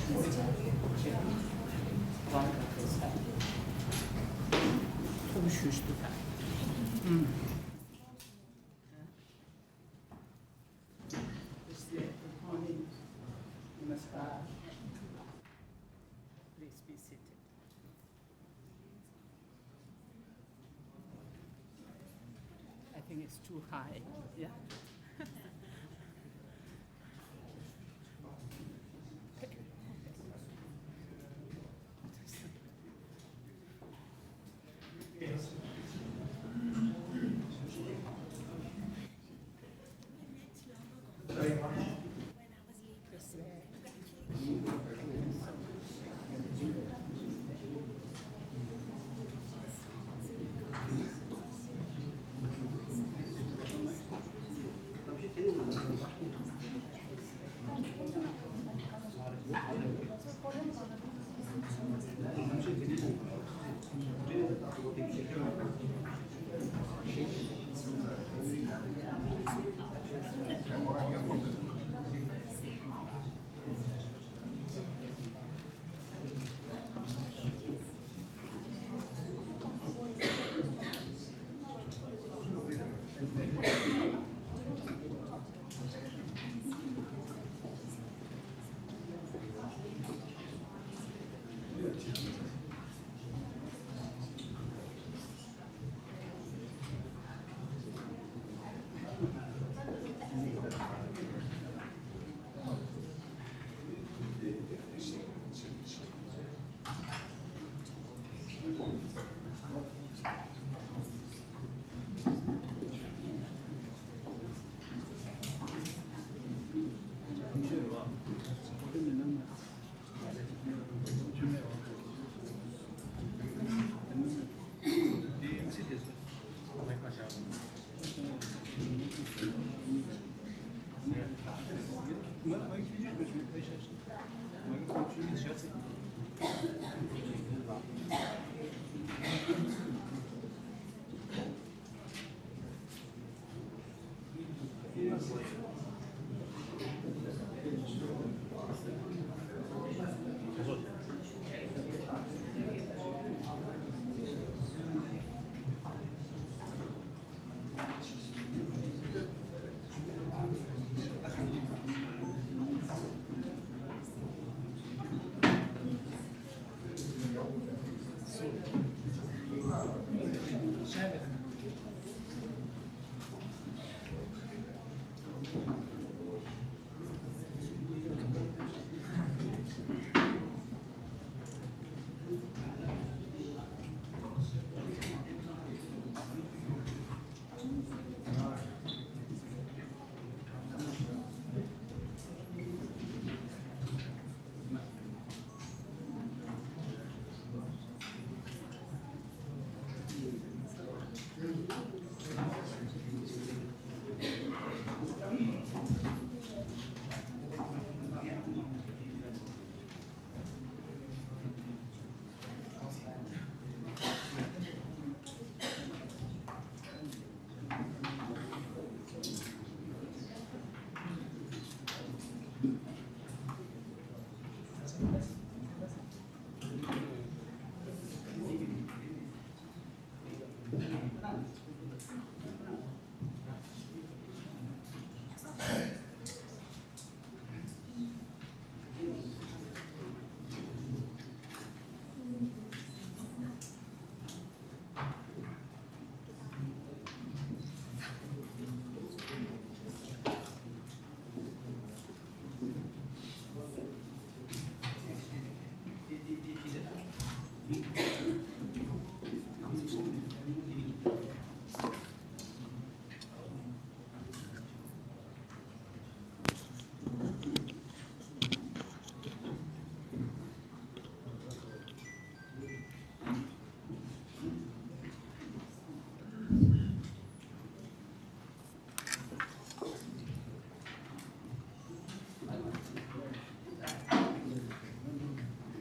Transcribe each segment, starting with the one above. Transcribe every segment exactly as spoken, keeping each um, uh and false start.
ཐུགས་ཞུ་ཞུ། ཨུམ། Please be seated. I think it's too high. Yeah.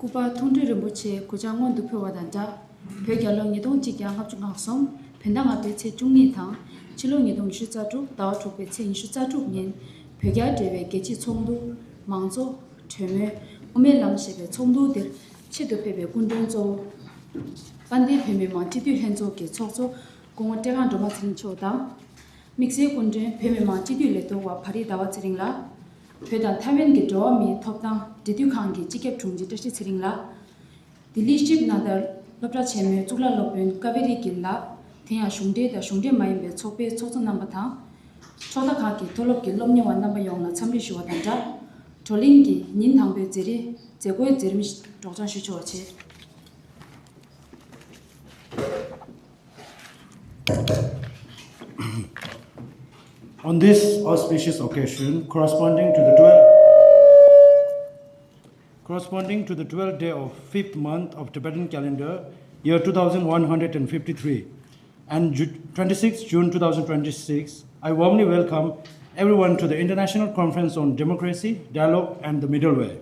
སྐུ་པར་མཐོང་གྲོལ་རིན་པོ་ཆེ་གུས་ཕྱག་སྔོན་དུ་ཕུལ་བ་དང་སྦྲགས། བོད་རྒྱལ་ལོ་ཉིས་སྟོང་གཅིག་བརྒྱ་ལྔ་བཅུ་ང་གསུམ་བོད་ཟླ་ལྔ་པའི་ཚེས་བཅུ་གཉིས་དང་ཕྱི་ལོ་ཉིས་སྟོང་ཉི་ཤུ་རྩ་དྲུག་ཟླ་བ་དྲུག་པའི་ཚེས་ཉི་ཤུ་རྩ་དྲུག་ཉིན་བོད་རྒྱ་འབྲེལ་བའི་རྒྱལ་སྤྱིའི་ཚོགས་འདུ་མང་གཙོ་གྲོས་མོལ་ དབུ་མའི་ལམ་ཞེས་པའི་ཚོགས་འདུ་འདིར་ཆེད་དུ་ཕེབས་པའི་སྐུ་མགྲོན་གཙོ་བོ། དཔལ་ལྡན་བོད་མི་མང་སྤྱི་འཐུས་ལྷན་ཚོགས་ཀྱི་ཚོགས་གཙོ་སྐུ་ངོ་བཀྲས་སྒང་སྒྲོལ་མ་ཚེ་རིང་མཆོག་དང་། དམིགས་བསལ་སྐུ་མགྲོན་བོད་མི་མང་སྤྱི་འཐུས་ལས་ཐོག་པ་བྷ་རི་ཟླ་བ་ཚེ་རིང་ལགས། བོད་དང་ཐའེ་ཝན་གྱི་འབྲེལ་བ་མིའི་ཐོབ་ཐང་འབྲེལ་མཐུད་ཁང་གི་སྤྱི་ཁྱབ་དྲུང་ཆེ་བཀྲ་ཤིས་ཚེ་རིང་ལགས། ལྡི་ལི་ཤིབ་ན་དར་སློབ་གྲྭ་ཆེན་མོའི་གཙུག་ལག་སློབ་དཔོན་ཀ་ཝེ་རི་གིལ་ལགས། དེ་ཡང་གཞུང་འབྲེལ་དང་གཞུང་འབྲེལ་མ་ཡིན་པའི་ཚོགས་པའི་ཚོགས་གཙོ་རྣམ་པ་དང་། ཕྱོགས་མཐའ་ཁག་གི་མཐོ་སློབ་ཀྱི་སློབ་གཉེར་བ་རྣམ་པ་ཡོངས་ལ་འཚམས་འདྲི་ཞུ་བ་དང་སྦྲགས། བགྲོ་གླེང་གི་ཉིན་དང་པོའི་མཛད་རིམ་མཛད་སྒོའི་མཛད་རིམ་སྒྲོག་སྦྱང་ཞུ་ཆོག་པ་བྱས། On this auspicious occasion, corresponding to the twelfth, corresponding to the twelfth day of fifth month of Tibetan calendar, year two thousand one hundred fifty-three, and Ju-, twenty-sixth June two thousand twenty-six, I warmly welcome everyone to the International Conference on Democracy, Dialogue and the Middle Way.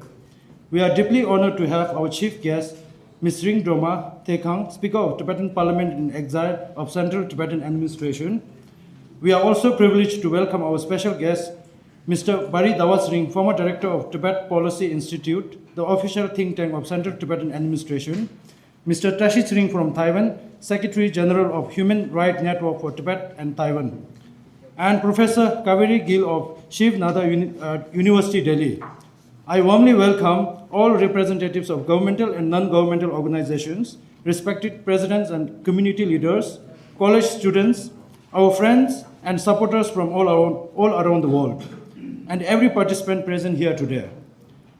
We are deeply honored to have our chief guest, Miz Ring Droma Tekang, Speaker of Tibetan Parliament in Exile of Central Tibetan Administration. We are also privileged to welcome our special guest, Mister Bari Dawa Tsering, former director of Tibet Policy Institute, the official think tank of Central Tibetan Administration, Mister Tashi Tsering from Taiwan, Secretary General of Human Rights Network for Tibet and Taiwan, and Professor Kaveri Gill of Shiv Nada Uni-, uh, University, Delhi. I warmly welcome all representatives of governmental and non-governmental organizations, respected presidents and community leaders, college students, our friends and supporters from all around, all around the world, and every participant present here today.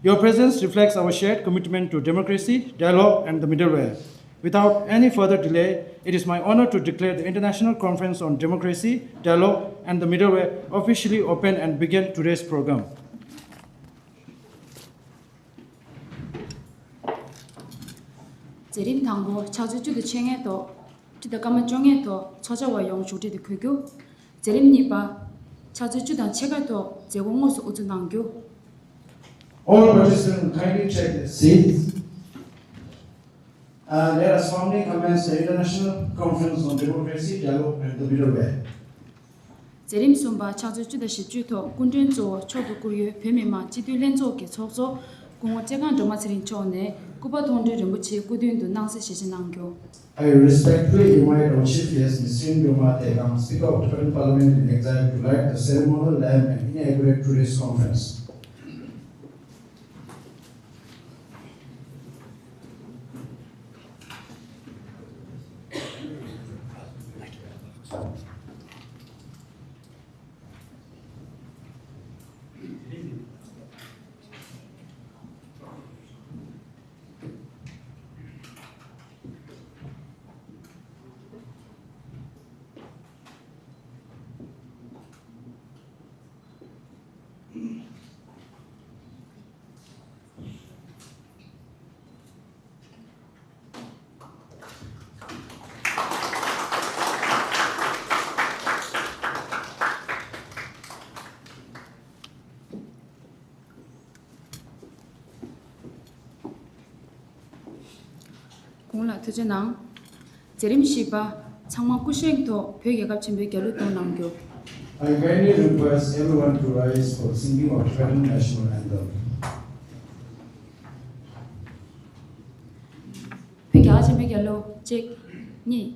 Your presence reflects our shared commitment to democracy, dialogue, and the middle way. Without any further delay, it is my honor to declare the International Conference on Democracy, Dialogue, and the Middle Way officially open and begin today's program. མཛད་རིམ་དང་པོ་ཕྱག་ཚོད་བཅུ་དང་ཕྱེད་ཀའི་ཐོག་ཁྲི་དང་སྐར་མ་བཅོ་ལྔའི་ཐོག་ཚོགས་བཅར་བ་ཡོངས་བཞུགས་ཁྲི་དུ་འཁོད་རྒྱུ། མཛད་རིམ་གཉིས་པ་ཕྱག་ཚོད་བཅུ་དང་ཕྱེད་ཀའི་ཐོག་མཛད་སྒོ་དངོས་སུ་དབུ་འཛུགས་གནང་རྒྱུ། All participants kindly take their seats. Uh, let us formally commence the International Conference on Democracy, Dialogue and the Middle Way. མཛད་རིམ་གསུམ་པ་ཕྱག་ཚོད་བཅུ་དང་བཞི་བཅུའི་ཐོག་སྐུ་མགྲོན་གཙོ་བོ་མཆོག་ཏུ་བཀུར་འོས་བོད་མི་མང་སྤྱི་འཐུས་ལྷན་ཚོགས་ཀྱི་ཚོགས་གཙོ་སྐུ་ངོ་བཀྲས་སྒང་སྒྲོལ་མ་ཚེ་རིང་མཆོག་ནས་སྐུ་པར་མཐོང་གྲོལ་རིན་པོ་ཆེ་སྐུ་མདུན་དུ་སྣང་གསལ་ཞལ་བཞེས་གནང་རྒྱུ། I respectfully invite our Chief Guest, Miz Ring Droma Tekang, Speaker of Tibetan Parliament in Exile, to light the ceremonial lamp and inaugurate today's conference. གུང་ལ་ཐུགས་རྗེ་གནང་། མཛད་རིམ་བཞི་པ་ཚང་མ་སྐུ་བཞེངས་ཐོག་བོད་རྒྱལ་ཁབ་ཆེན་པོའི་རྒྱལ་གླུ་གཏོང་གནང་རྒྱུ། I kindly request everyone to rise for the singing of Tibetan national anthem. བོད་རྒྱལ་ཁབ་ཆེན་པོའི་རྒྱལ་གླུ་གཅིག་གཉིས།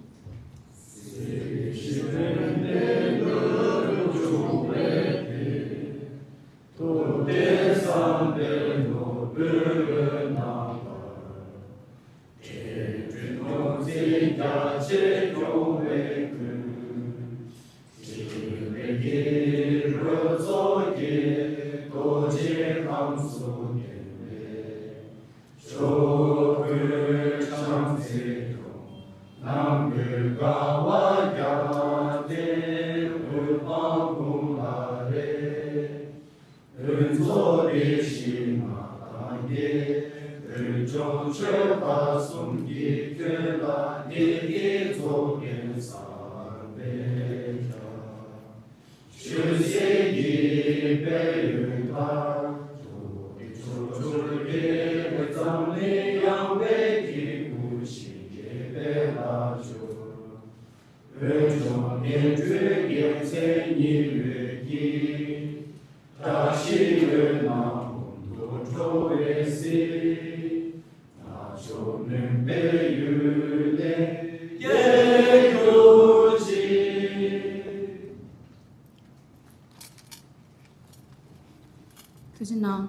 ཐུགས་རྗེ་གནང་།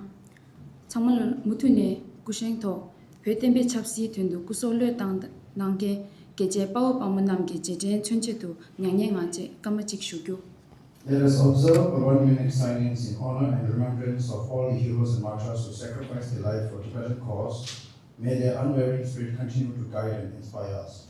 ཚང་མ་ལ་མུ་མཐུད་ནས་སྐུ་བཞེངས་ཐོག་བོད་བསྟན་པའི་ཆབ་སྲིད་དོན་དུ་སྐུ་སྲོག་བློས་བཏང་གནང་མཁན་རྒྱལ་གཅེས་དཔའ་བོ་དཔའ་མོ་རྣམས་ཀྱི་རྗེས་དྲན་མཚོན་ཆེད་དུ་མྱ་ངན་ངག་བཅད་སྐར་མ་གཅིག་ཞུ་རྒྱུ། Let us observe a one-minute silence in honor and remembrance of all the heroes and martyrs who sacrificed their life for Tibetan cause. May their unwavering spirit continue to guide and inspire us.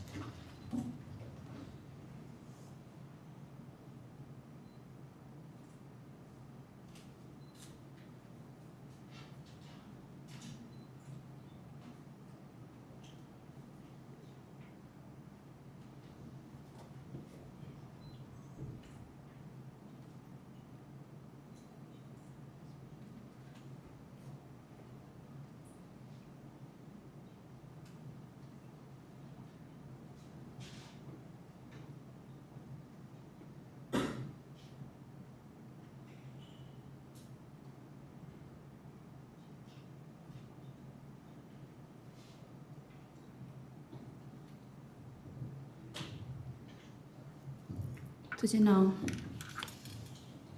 ཐུགས་རྗེ་གནང་།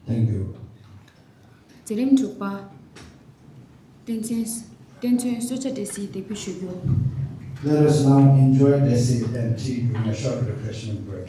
Thank you. མཛད་རིམ་དྲུག་པ། བསྟན་འཛིན། བསྟན་འཛིན་གསོལ་ཇ་འབྲས་སིལ་འདེགས་འབུལ་ཞུ་རྒྱུ། Let us now enjoy desi and tea during a short refreshment break.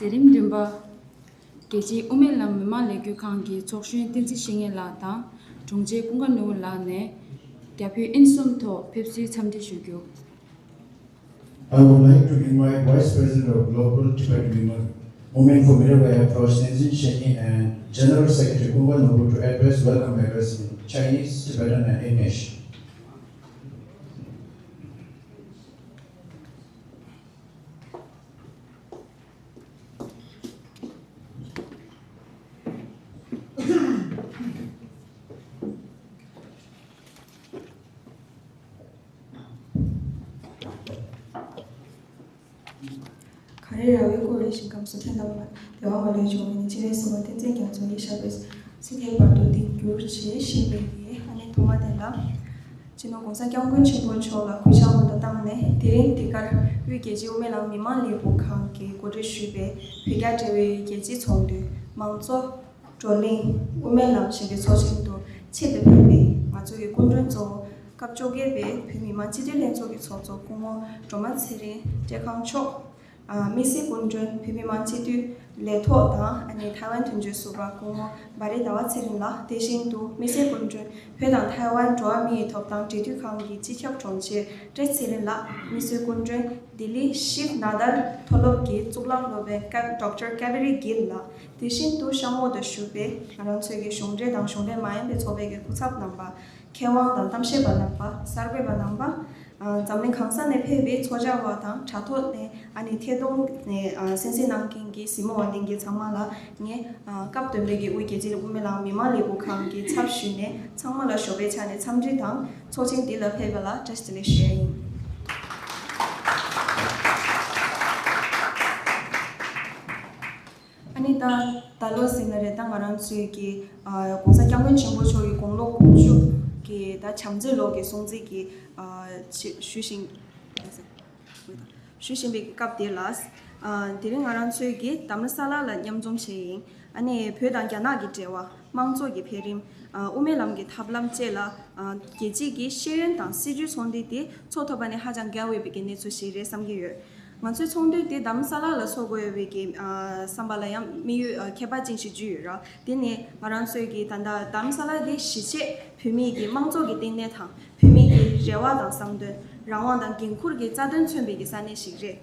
མཛད་རིམ་བདུན་པ། རྒྱལ་སྤྱིའི་དབུ་མའི་ལམ་མི་མང་ལས་འགུལ་ཁང་གི་ཚོགས་གཞོན་བསྟན་འཛིན་བཤེས་གཉེན་ལགས་དང་དྲུང་ཆེ་ཀུན་དགའ་ནོར་བུ་ལགས་ནས་རྒྱ་བོད་དབྱིན་གསུམ་ཐོག་ཕེབས་བསུའི་འཚམས་འདྲི་ཞུ་རྒྱུ། I would like to invite Vice President of Global Tibet Women, Women Committee of Air Force, Tenzin Shenyi, and General Secretary Kunga Nobu to address welcome address in Chinese, Tibetan, and English. གངས་རི་ར་བས་བསྐོར་བའི་ཞིང་ཁམས་སུ། ཕན་དང་བདེ་བ་མ་ལུས་འབྱུང་བའི་གནས། སྤྱན་རས་གཟིགས་དབང་བསྟན་འཛིན་རྒྱ་མཚོ་ཡི། ཞབས་པད་སྲིད་མཐའི་བར་དུ་བརྟན་གྱུར་ཅིག་ཞེས་པའི་གི་ཨ་ནི་ཐོག་མ་དེ་ལ། སྤྱི་ནོར་༸གོང་ས་༸སྐྱབས་མགོན་ཆེན་པོ་མཆོག་ལ་གུས་ཕྱག་འབུལ་དང་བསྟུན་ནས། དེ་རིང་འདི་གར་དབུས་རྒྱལ་སྤྱིའི་དབུ་མའི་ལམ་མི་མང་ལས་འགུལ་ཁང་གིས་གོ་སྒྲིག་ཞུས་པའི་བོད་རྒྱ་འབྲེལ་བའི་རྒྱལ་སྤྱིའི་ཚོགས་འདུ་མང་གཙོ་བགྲོ་གླེང་དབུ་མའི་ལམ་ཞེས་པའི་ཚོགས་ཆེན་དུ་ཆེད་དུ་ཕེབས་པའི་ང་ཚོ་གི་སྐུ་མགྲོན་གཙོ་བོ་སྐབས་བཅོ་བརྒྱད་པའི་བོད་མི་མང་སྤྱི་འཐུས་ལྷན་ཚོགས་ཀྱི་ཚོགས་གཙོ་སྐུ་ངོ་སྒྲོལ་མ་ཚེ་རིང་བཀྲས་ཁང་མཆོག་ཨ། དམིགས་བསལ་སྐུ་མགྲོན་བོད་མི་མང་སྤྱི་འཐུས་ལས་ཐོག་དང་ཨ་ནི་ཐའེ་ཝན་དོན་གཅོད་ཟུར་པ་སྐུ་ངོ་བྷ་རི་ཟླ་བ་ཚེ་རིང་ལགས། དེ་བཞིན་དུ་དམིགས་བསལ་སྐུ་མགྲོན་བོད་དང་ཐའེ་ཝན་འགྲོ་བ་མིའི་ཐོབ་ཐང་འབྲེལ་མཐུད་ཁང་གི་སྤྱི་ཁྱབ་དྲུང་ཆེ་བཀྲས་ཚེ་རིང་ལགས། དམིགས་བསལ་སྐུ་མགྲོན་ལྡི་ལི་ཤིབ་ན་དར་མཐོ་སློབ་ཀྱི་གཙུག་ལག་སློབ་དཔོན་ཀ་ཌོག་ཊར་ཀ་བེ་རི་གྷིལ་ལགས། དེ་བཞིན་དུ་གཤམ་འོག་ཏུ་བཞུགས་པའི་ང་རང་ཚོའི་གི་གཞུང་འབྲེལ་དང་གཞུང་འབྲེལ་མ་ཡིན་པའི་ཚོགས་པའི་གི་སྐུ་ཚབ་རྣམ་པ། མཁས་དབང་དང་གཏམ་བཤད་པ་རྣམ་པ། གསར་འགོད་པ་རྣམ་པ། ཨ། འཛམ་གླིང་གང་ས་ནས་ཕེབས་པའི་ཚོགས་བཅར་བ་དང་དྲ་ཐོག་ནས་ཨ་ནི་ཐད་གཏོང་ནས་ཨ་གསན་གཟིགས་གནང་མཁན་གྱི་གཟིགས་མོ་བ་ལྷན་རྒྱས་ཚང་མ་ལ་ངས་ཨ་སྐབས་བདུན་པའི་གི་དབུས་རྒྱལ་སྤྱིའི་དབུ་མའི་ལམ་མི་མང་ལས་འགུལ་ཁང་གི་ཚབ་ཞུས་ནས་ཚང་མ་ལ་ཞོགས་པའི་ཆ་ནས་འཚམས་འདྲི་དང་ཚོགས་ཆེན་འདི་ལ་ཕེབས་པ་ལ་བཀྲ་ཤིས་བདེ་ལེགས་ཞུ་ཡ་ཡིན། ཨ་ནི་ད་ད་ལོ་ཟེར་ན་རེད། ད་ང་རང་ཚོའི་གི་ཨ་༸གོང་ས་༸སྐྱབས་མགོན་ཆེན་པོ་མཆོག་གི་དགུང་ལོ་དགུ་བཅུ་གི་ད་བྱམས་བརྩེའི་ལོ་གི་སྲུང་བརྩི་གི་ཨ་ཆེད་ཞུ་བཞིན་ཞུ་བཞིན་པའི་སྐབས་དེ་ལ། ཨ་དེ་རིང་ང་རང་ཚོའི་གི་དྷ་རམ་ས་ལ་ལ་མཉམ་འཛོམས་བྱས་ཡིན། ཨ་ནི་བོད་དང་རྒྱ་ནག་གི་འབྲེལ་བ། དམངས་གཙོ་གི་འཕེལ་རིམ། ཨ་དབུ་མའི་ལམ་གྱི་ཐབས་ལམ་བཅས་ལ་ཨ་རྒྱལ་སྤྱིའི་གི་ཤེས་ཡོན་དང་སྲིད་ཇུས་ཚོགས་འདུ་དེ་ཚོགས་ཐུབ་པ་ནི་ཧ་ཅང་དགའ་འོས་པའི་གི་གནས་ཚུལ་ཞིག་རེད་བསམ་གྱི་ཡོད། ང་ཚོའི་ཚོགས་འདུ་དེ་དྷ་རམ་ས་ལ་ལ་ཚོགས་དགོས་པའི་གི་ཨ་བསམ་པ་ལ་ཡང་དམིགས་ཡུལ་ཨ་ཁྱད་པར་ཅན་ཞིག་བརྗོད་ཡོད་ར། དེ་ནི་ང་རང་ཚོའི་གི་ད་ལྟ་དྷ་རམ་ས་ལ་དེ་གཞིས་བྱེས་བོད་མིའི་གི་དམངས་གཙོ་གི་བསྟི་གནས་དང་བོད་མིའི་གི་རེ་བ་དང་བསམ་དོན། རང་དབང་དང་འགན་འཁུར་གྱི་རྩ་དོན་མཚོན་པའི་གི་ས་གནས་ཤིག་རེད།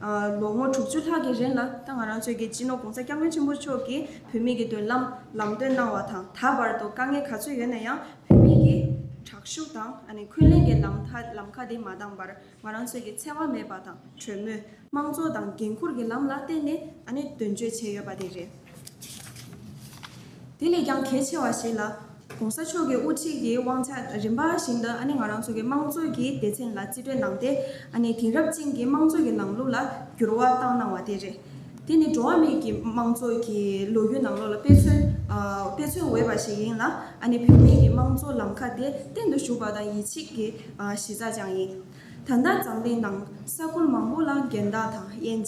ལོ་ངོ་དྲུག་ཅུ་ལྷག་གི་རིང་ལ་ད་ང་རང་ཚོའི་གི་སྤྱི་ནོར་༸གོང་ས་༸སྐྱབས་མགོན་ཆེན་པོ་མཆོག་གིས་བོད་མི་གི་མདུན་ལམ་ལམ་སྟོན་གནང་བ་དང་། ད་བར་དུ་དཀའ་ངལ་ག་ཚོད་ཡོད་ན་ཡང་བོད་མི་གི་དྲག་ཤུགས་དང་ཨ་ནི་འཁོན་ལན་གྱི་ལམ་ཐག་ལམ་ཁ་དེ་མ་བཏང་བར། ང་རང་ཚོའི་གི་འཚེ་བ་མེད་པ་དང་གྲོས་མོལ། དམངས་གཙོ་དང་འགན་འཁུར་གྱི་ལམ་ལ་བརྟེན་ནས་ཨ་ནི་དོན་གཅོད་བྱས་ཡོད་པ་དེ་རེད། དེ་ལས་ཀྱང་གལ་ཆེ་བ་ཞིག་ལ། ༸གོང་ས་མཆོག་གི་དབུ་ཁྲིད་ཀྱི་དབང་ཆ་རིམ་པ་བཞིན་དུ་ཨ་ནི་ང་རང་ཚོ་གི་དམངས་གཙོ་གི་སྡེ་ཚན་ལ་རྩིས་སྤྲོད་གནང་སྟེ། ཨ་ནི་དེང་རབས་ཅན་གྱི་དམངས་གཙོ་གི་ལམ་ལུགས་ལ་འགྱུར་བ་བཏང་གནང་བ་དེ་རེད། དེ་ནི་འགྲོ་བ་མིའི་གི་དམངས་གཙོ་གི་ལོ་རྒྱུས་ནང་ལོགས་ལ་དཔེ་མཚོན། ཨ། དཔེ་མཚོན་འོས་པ་ཞིག་ཡིན་ལ། ཨ་ནི་བོད་མིའི་གི་དམངས་གཙོ་ལམ་ཁ་དེ་བརྟན་དུ་ཞུགས་པ་དང་ཡིད་ཆེས་ཀྱི། ཨ། གཞི་རྩ་ཀྱང་ཡིན། ད་ལྟ་འཛམ་གླིང་ནང་ས་ཁུལ་མང་པོ་ལ་རྒྱལ་དར་དང་དབྱེ་འབྱེད།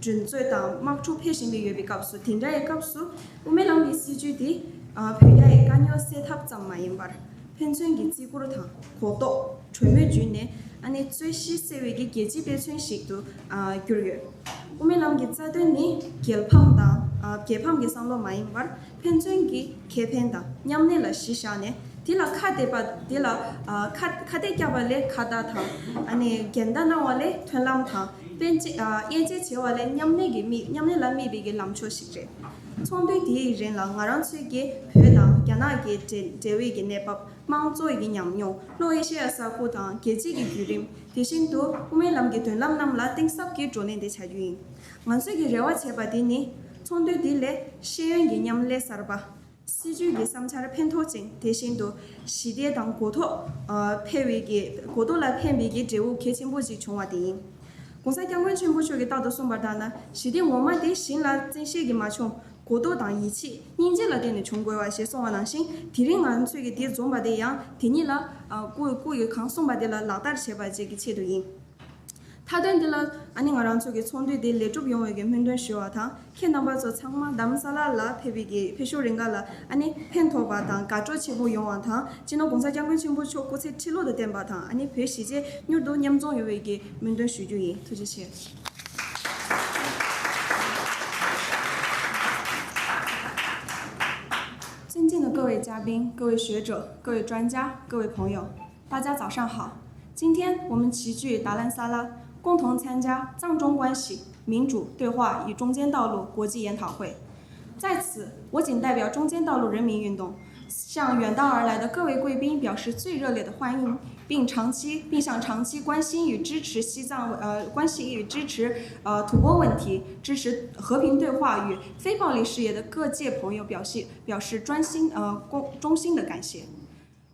འགྲན་རྩོད་དང་དམག་འཁྲུག་འཕེལ་བཞིན་པའི་ཡོད་པའི་སྐབས་སུ། དེ་འདྲ་ཡི་སྐབས་སུ་དབུ་མའི་ལམ་གྱི་སྲིད་བྱུས་དེ། ཨ། བོད་རྒྱ་ཡི་དཀའ་རྙོག་སེལ་ཐབས་ཙམ་མ་ཡིན་པར། ཕན་ཚུན་གྱི་བརྩི་བཀུར་དང་གོ་རྟོགས། གྲོས་མོལ་བརྒྱུད་ནས་ཨ་ནི་རྩོད་གཞི་སེལ་བའི་གི་རྒྱལ་སྤྱིའི་དཔེ་མཚོན་ཞིག་ཏུ། ཨ། གྱུར་ཡོད། དབུ་མའི་ལམ་གྱི་རྩ་དོན་ནི་རྒྱལ་ཕམ་དང་། ཨ། རྒྱལ་ཕམ་གྱི་བསམ་བློ་མ་ཡིན་པར། ཕན་ཚུན་གྱི་ཁེ་ཕན་དང་མཉམ་གནས་ལ་གཞི་བཞག་ནས། དེ་ལ་ཁ་གཏད་པ་དེ་ལ། ཨ། ཁ་ཁ་གཏད་བཀྱག་པ་ལས་ཁ་བརྡ་དང་། ཨ་ནི་འགལ་ཟླ་གནང་བ་ལས་མཐུན་ལམ་དང་། དབྱེ་འབྱེད། ཨ། དབྱེ་འབྱེད་བྱེད་པ་ལས་མཉམ་གནས་ཀྱི་དམིགས། མཉམ་གནས་ལ་དམིགས་པའི་གི་ལམ་ཕྱོགས་ཤིག་རེད། ཚོགས་འདུ་དེའི་རིང་ལ་ང་རང་ཚོའི་གི་བོད་དང་རྒྱ་ནག་གི་འབྲེལ་འབྲེལ་བའི་གི་གནས་བབ། དམངས་གཙོ་ཡི་གི་ཉམས་མྱོང་། ལྷོ་ཨེ་ཤེ་ཡ་ས་ཁུལ་དང་རྒྱལ་སྤྱི་གི་བརྒྱུད་རིམ། དེ་བཞིན་དུ་དབུ་མའི་ལམ་གྱི་མདུན་ལམ་རྣམས་ལ་གཏིང་ཟབ་ཀྱི་བགྲོ་གླེང་དེ་བྱ་རྒྱུ་ཡིན། ང་ཚོས་ཀྱི་རེ་བ་བྱས་པ་དེ་ནི། ཚོགས་འདུ་འདི་ལས་ཤེས་ཡོན་གྱི་མཉམ་ལས་གསར་པ། སྲིད་བྱུས་ཀྱི་བསམ་འཆར་ཕན་ཐོགས་ཅིང་། དེ་བཞིན་དུ་ཞི་བདེ་དང་གོ་རྟོགས། ཨ། འཕེལ་བའི་གི། གོ་རྟོགས་ལ་ཕན་པའི་གི་འབྲས་བུ་གལ་ཆེན་པོ་ཞིག་བྱུང་བ་དེ་ཡིན། ༸གོང་ས་༸སྐྱབས་མགོན་ཆེན་པོ་མཆོག་གིས་རྟག་ཏུ་གསུངས་པ་ལྟར་ན། ཞི་བདེ་ངོ་མ་དེ་ཞིང་ལ་བཙན་ཤེད་ཀྱིས་མ་བྱུང་། གོ་རྟོགས་དང་ཡིད་ཆེས། སྙིང་རྗེ་ལ་བརྟེན་ནས་བྱུང་དགོས་པ་ཞེས་གསུངས་པ་ནང་བཞིན། དེ་རིང་ང་ཚོས་ཀྱི་འདི་འཛོམས་པ་དེ་ཡང་དེ་ཉིད་ལ། ཨ། སྐུ་སྐུ་ཡིས་གང་གསུངས་པ་དེ་ལ་ལག་བསྟར་བྱེད་པ་བཅས་ཀྱི་ཆེད་དུ་ཡིན། མཐའ་དོན་འདི་ལ་ཨ་ནི་ང་རང་ཚོ་གི་ཚོགས་འདུ་འདི་ལེགས་གྲུབ་ཡོང་བའི་གི་སྨོན་འདུན་ཞུ་བ་དང་། ཁྱེད་རྣམ་པ་ཚོ་ཚང་མ་རྡ་རམ་ས་ལ་ལ་ཕེབས་པའི་གི་ཕེབས་ཞུགས་རིང་ག་ལ་ཨ་ནི་ཕན་ཐོགས་པ་དང་དགའ་སྤྲོ་ཆེན་པོ་ཡོང་བ་དང་། སྤྱི་ནོར་༸གོང་ས་༸སྐྱབས་མགོན་ཆེན་པོ་མཆོག་སྐུ་ཚེ་ཁྲི་ལོ་དུ་བརྟན་པ་དང་། ཨ་ནི་བོད་གཞིས་བྱེས་མྱུར་དུ་མཉམ་འཛོམས་ཡོང་བའི་གི་སྨོན་འདུན་ཞུ་རྒྱུ་ཡིན། ཐུགས་རྗེ་ཆེ། 尊敬的各位嘉宾、各位学者、各位专家、各位朋友，大家早上好。今天我们齐聚达兰萨拉，共同参加藏中关系、民主对话与中间道路国际研讨会。在此，我谨代表中间道路人民运动，向远道而来的各位贵宾表示最热烈的欢迎，并长期，并向长期关心与支持西藏，呃，关心与支持，呃，吐蕃问题、支持和平对话与非暴力事业的各界朋友表示，表示专心，呃，衷，衷心的感谢。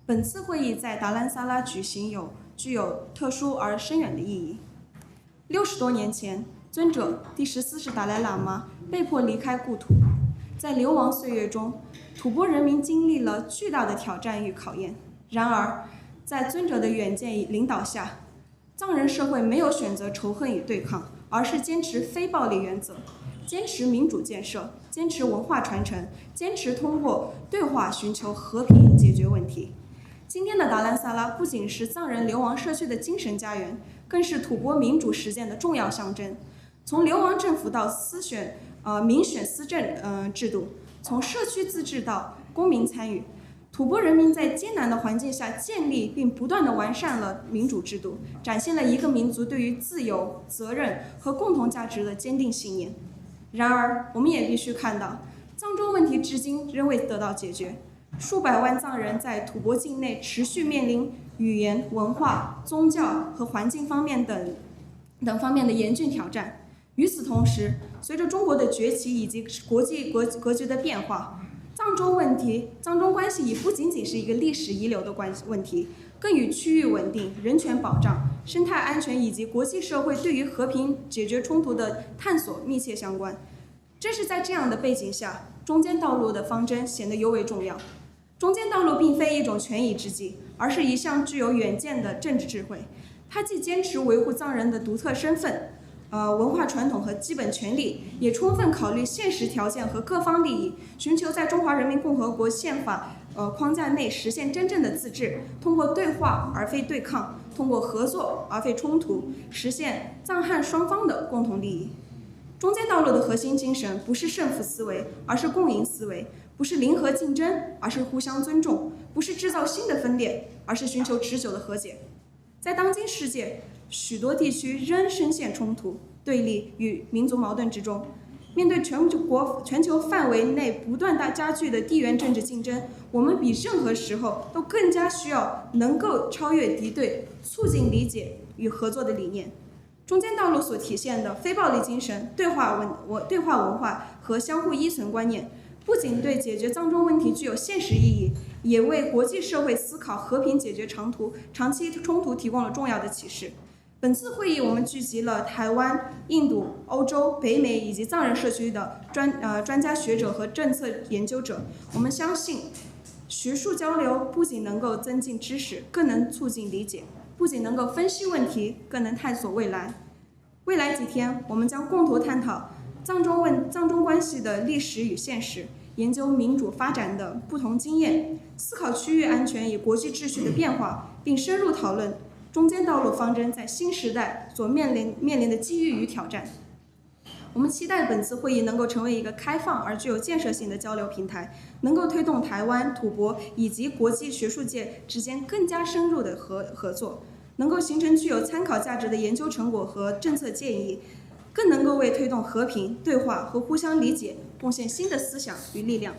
本次会议在达兰萨拉举行有具有特殊而深远的意义。六十多年前，尊者第十四世达赖喇嘛被迫离开故土，在流亡岁月中，吐蕃人民经历了巨大的挑战与考验。然而，在尊者的远见与领导下，藏人社会没有选择仇恨与对抗，而是坚持非暴力原则，坚持民主建设，坚持文化传承，坚持通过对话寻求和平解决问题。今天的达兰萨拉不仅是藏人流亡社区的精神家园，更是吐蕃民主实践的重要象征。从流亡政府到私选，呃，民选私政，呃，制度，从社区自治到公民参与，吐蕃人民在艰难的环境下建立并不断地完善了民主制度，展现了一个民族对于自由、责任和共同价值的坚定信念。然而，我们也必须看到，藏中问题至今仍未得到解决，数百万藏人在吐蕃境内持续面临语言、文化、宗教和环境方面等，等方面的严峻挑战。与此同时，随着中国的崛起以及国际格，格局的变化，藏中问题，藏中关系已不仅仅是一个历史遗留的关，问题，更与区域稳定、人权保障、生态安全以及国际社会对于和平解决冲突的探索密切相关。正是在这样的背景下，中间道路的方针显得尤为重要。中间道路并非一种权宜之计，而是一项具有远见的政治智慧。它既坚持维护藏人的独特身份，呃，文化传统和基本权利，也充分考虑现实条件和各方利益，寻求在中华人民共和国宪法，呃，框架内实现真正的自治，通过对话而非对抗，通过合作而非冲突，实现藏汉双方的共同利益。中间道路的核心精神不是胜负思维，而是共赢思维；不是零和竞争，而是互相尊重；不是制造新的分裂，而是寻求持久的和解。在当今世界，许多地区仍深陷冲突，对立与民族矛盾之中。面对全国、全球范围内不断大加剧的地缘政治竞争，我们比任何时候都更加需要能够超越敌对、促进理解与合作的理念。中间道路所体现的非暴力精神、对话文、对话文化和相互依存观念，不仅对解决藏中问题具有现实意义，也为国际社会思考和平解决长途、长期冲突提供了重要的启示。本次会议我们聚集了台湾、印度、欧洲、北美以及藏人社区的专呃专家学者和政策研究者。我们相信，学术交流不仅能够增进知识，更能促进理解；不仅能够分析问题，更能探索未来。未来几天，我们将共同探讨藏中问藏中关系的历史与现实，研究民主发展的不同经验，思考区域安全与国际秩序的变化，并深入讨论中间道路方针在新时代所面临面临的机遇与挑战。我们期待本次会议能够成为一个开放而具有建设性的交流平台，能够推动台湾、吐蕃以及国际学术界之间更加深入的合合作，能够形成具有参考价值的研究成果和政策建议，更能够为推动和平、对话和互相理解贡献新的思想与力量。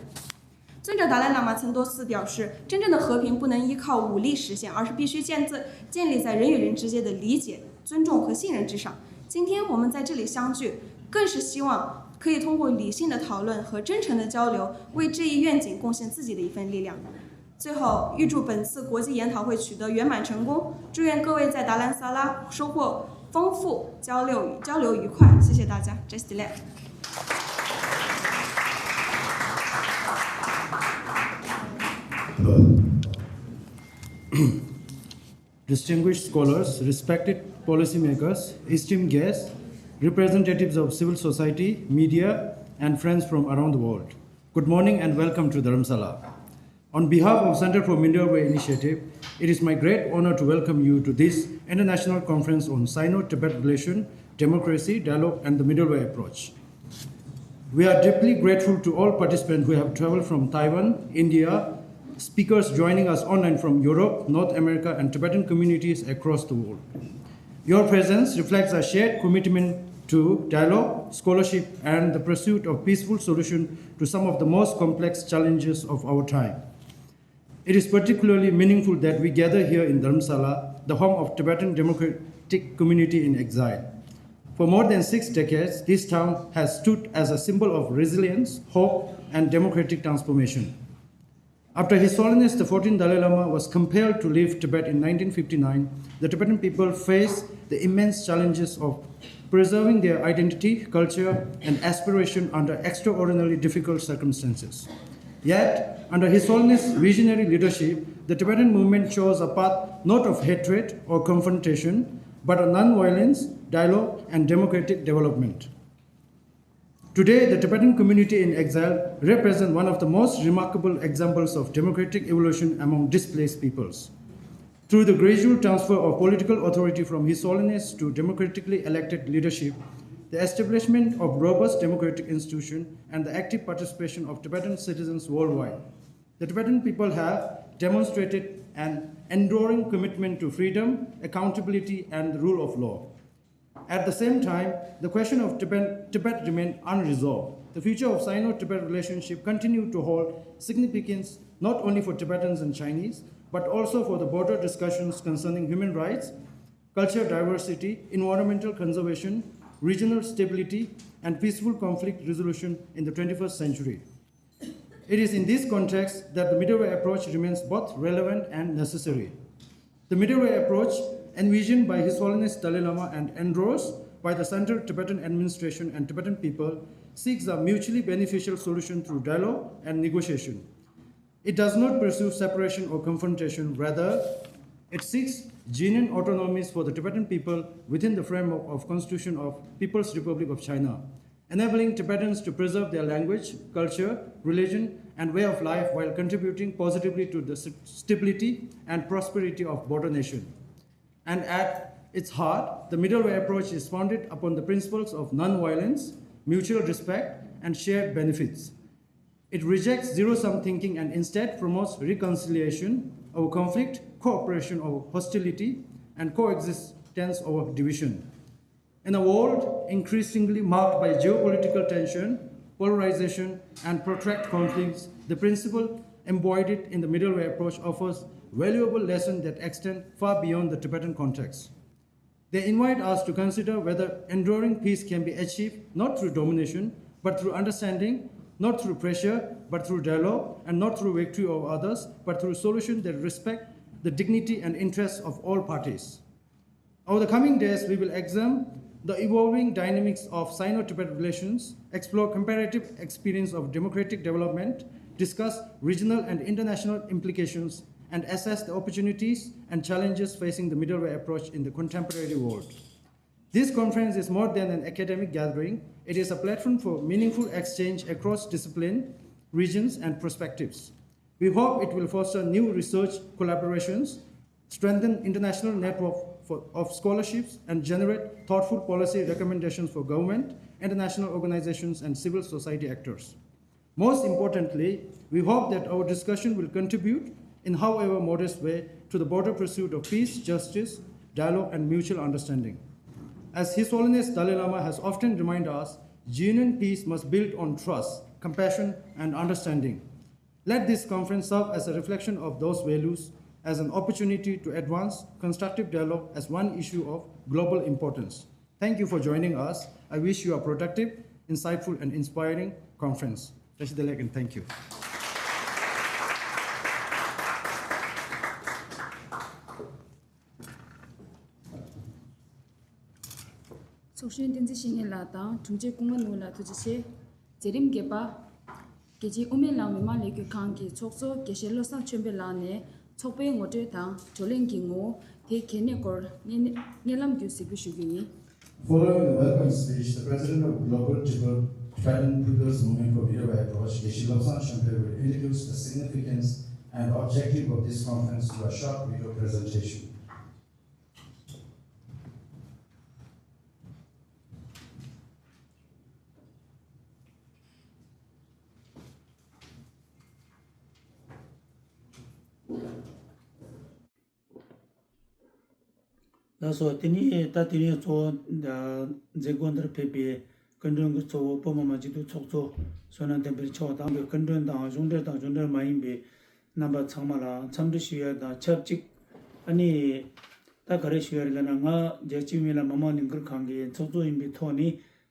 尊者达赖喇嘛曾多次表示，真正的和平不能依靠武力实现，而是必须建自建立在人与人之间的理解、尊重和信任之上。今天我们在这里相聚，更是希望可以通过理性的讨论和真诚的交流，为这一愿景贡献自己的一份力量。最后，预祝本次国际研讨会取得圆满成功，祝愿各位在达兰萨拉收获丰富，交流交流愉快。谢谢大家，Just Delay。Distinguished scholars, respected policymakers, esteemed guests, representatives of civil society, media, and friends from around the world. Good morning and welcome to Dharamsala. On behalf of Center for Middle Way Initiative, it is my great honor to welcome you to this international conference on Sino-Tibet relation, democracy, dialogue, and the Middle Way approach. We are deeply grateful to all participants who have traveled from Taiwan, India, speakers joining us online from Europe, North America, and Tibetan communities across the world. Your presence reflects our shared commitment to dialogue, scholarship, and the pursuit of peaceful solution to some of the most complex challenges of our time. It is particularly meaningful that we gather here in Dharamsala, the home of Tibetan Democratic Community in Exile. For more than six decades, this town has stood as a symbol of resilience, hope, and democratic transformation. After His Holiness the fourteenth Dalai Lama was compelled to leave Tibet in nineteen fifty-nine, the Tibetan people faced the immense challenges of preserving their identity, culture, and aspiration under extraordinarily difficult circumstances. Yet, under His Holiness' visionary leadership, the Tibetan movement chose a path not of hatred or confrontation, but of non-violence, dialogue, and democratic development. Today, the Tibetan community in exile represent one of the most remarkable examples of democratic evolution among displaced peoples. Through the gradual transfer of political authority from His Holiness to democratically elected leadership, the establishment of robust democratic institutions, and the active participation of Tibetan citizens worldwide, the Tibetan people have demonstrated an enduring commitment to freedom, accountability, and the rule of law. At the same time, the question of Tibet, Tibet remained unresolved. The future of Sino-Tibet relationship continued to hold significance not only for Tibetans and Chinese, but also for the broader discussions concerning human rights, cultural diversity, environmental conservation, regional stability, and peaceful conflict resolution in the twenty-first century. It is in this context that the middle way approach remains both relevant and necessary. The middle way approach, envisioned by His Holiness Dalai Lama and endorsed by the Central Tibetan Administration and Tibetan people, seeks a mutually beneficial solution through dialogue and negotiation. It does not pursue separation or confrontation, rather, it seeks genuine autonomies for the Tibetan people within the framework of Constitution of People's Republic of China, enabling Tibetans to preserve their language, culture, religion, and way of life while contributing positively to the s- stability and prosperity of border nation. And at its heart, the middle way approach is founded upon the principles of non-violence, mutual respect, and shared benefits. It rejects zero-sum thinking and instead promotes reconciliation over conflict, cooperation over hostility, and coexistence over division. In a world increasingly marked by geopolitical tension, polarization, and protracted conflicts, the principle embodied in the Middle Way approach offers valuable lessons that extend far beyond the Tibetan context. They invite us to consider whether enduring peace can be achieved not through domination, but through understanding, not through pressure, but through dialogue, and not through victory over others, but through solutions that respect the dignity and interests of all parties. Over the coming days, we will examine the evolving dynamics of Sino-Tibet relations, explore comparative experience of democratic development, discuss regional and international implications, and assess the opportunities and challenges facing the Middle Way approach in the contemporary world. This conference is more than an academic gathering. It is a platform for meaningful exchange across discipline, regions, and perspectives. We hope it will foster new research collaborations, strengthen international network for, of scholarships, and generate thoughtful policy recommendations for government, international organizations, and civil society actors. Most importantly, we hope that our discussion will contribute, in however modest way, to the broader pursuit of peace, justice, dialogue, and mutual understanding. As His Holiness Dalai Lama has often reminded us, genuine peace must build on trust, compassion, and understanding. Let this conference serve as a reflection of those values, as an opportunity to advance constructive dialogue as one issue of global importance. Thank you for joining us. I wish you a productive, insightful, and inspiring conference. Tashi Delek, and thank you. ཚོགས་གཞོན་བསྟན་འཛིན་བཤེས་གཉེན་ལགས་དང་དྲུང་ཆེ་ཀུན་དགའ་ནོར་བུ་ལགས་ཐུགས་རྗེ་ཆེ། མཛད་རིམ་བརྒྱད་པ། རྒྱལ་སྤྱིའི་དབུ་མའི་ལམ་མི་མང་ལས་འགུལ་ཁང་གི་ཚོགས་གཙོ་དགེ་བཤེས་བློ་བཟང་ཆོས་འཕེལ་ལགས་ནས་ཚོགས་པའི་ངོ་སྤྲོད་དང་བགྲོ་གླེང་གི་ངོ་བོ་དེའི་གལ་གནད་སྐོར་སྙན་སྙན་ལམ་བརྒྱུད་གཟིགས་འབུལ་ཞུ་རྒྱུ་ཡིན། Following the welcome speech, the President of Global Tibet Tibetan People's Movement for Middle Way Approach, Geshe Lobsang Chömpel, will introduce the significance and objective of this conference through a short video presentation. ལགས་སོ། དེ་ནས་ད་དེ་རིང་གཙོ་བོ་མཛད་སྒོ་འདིར་ཕེབས་པའི་སྐུ་མགྲོན་གྱི་གཙོ་བོ་བོད་མི་མང་སྤྱི་འཐུས་ཚོགས་གཙོ་བསོད་ནམས་བསྟན་འཕེལ་མཆོག་དང་གི་སྐུ་མགྲོན་དང་གཞུང་འབྲེལ་དང་གཞུང་འབྲེལ་མ་ཡིན་པའི་རྣམ་པ་ཚང་མ་ལ་འཚམས་འདྲི་ཞུ་ཡ་དང་ཆབས་ཅིག་ཨ་ནི་ད་ག་རེ་ཞུ་ཡ་རེད་ལབ་ན། ང་རྒྱལ་སྤྱིའི་མི་ལ་མི་དམངས་ལས་འགུལ་ཁང་གི་ཚོགས་གཙོ་ཡིན་པའི་ཐོག་ནས་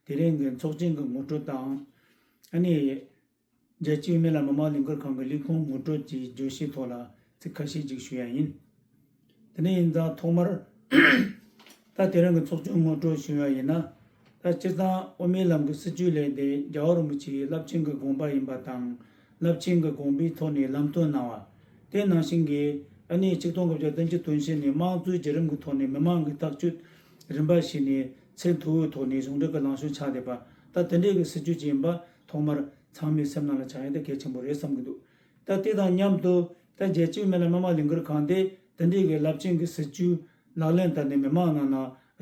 དེ་རིང་གི་ཚོགས་ཆེན་གྱི་ངོ་སྤྲོད་དང་། ཨ་ནི། རྒྱལ་སྤྱིའི་མི་ལ་མི་དམངས་ལས་འགུལ་ཁང་གི་ལས་ཁུངས་ངོ་སྤྲོད་ཀྱི་བརྗོད་གཞིའི་ཐོག་ལ་ཚིག་ཁ་ཤས་ཅིག་ཞུ་ཡ་ཡིན། དེ་ནས་ཡིན་ཙང་ཐོག་མར་ད་དེ་རིང་གི་ཚོགས་ཆུང་ངོ་སྤྲོད་ཞུ་ཡ་ཡིན་ན། ད་སྤྱིར་བཏང་དབུ་མའི་ལམ་གྱི་སྲིད་བྱུས་ལས་དེ་རྒྱལ་བ་རིན་པོ་ཆེའི་རླབས་ཆེན་གྱི་དགོངས་པ་ཡིན་པ་དང་། རླབས་ཆེན་གྱི་དགོངས་པའི་ཐོག་ནས་ལམ་སྟོན་གནང་བ། དེ་ནང་བཞིན་གྱི་ཨ་ནི་ཆིག་སྟོང་དགུ་བརྒྱ་བདུན་ཅུ་དོན་བཞི་ནས་དམངས་གཙོའི་བརྒྱུད་རིམ་གྱི་ཐོག་ནས་མི་མང་གི་ཐག་གཅོད་རིམ་པ་ཞིག་ནས་ཚད་མཐོ་བོའི་ཐོག་ནས་གཞུང་འབྲེལ་གྱི་ལངས་ཕྱོགས་ཆགས་བསྡད་པ། ད་དེ་འདྲའི་གི་སྲིད་བྱུས་ཅིག་ཡིན་པ་ཐོག་མར་ཚང་མའི་སེམས་ནང་ལ་འཆར་ཡ་དེ་གལ་ཆེན་པོ་རེད་བསམ་གྱི་འདུག་ད་དེ་དང་མཉམ་དུ་ད་རྒྱལ་སྤྱིའི་མི་ལ་མི་དམངས་ལས་འགུལ་ཁང་དེ་དེ་འདྲའི་གི་རླབས་ཆེན་གྱི་སྲིད་བྱུས་ལག་ལེན་བསྟར་ནས་མི་མང་ནང་ན་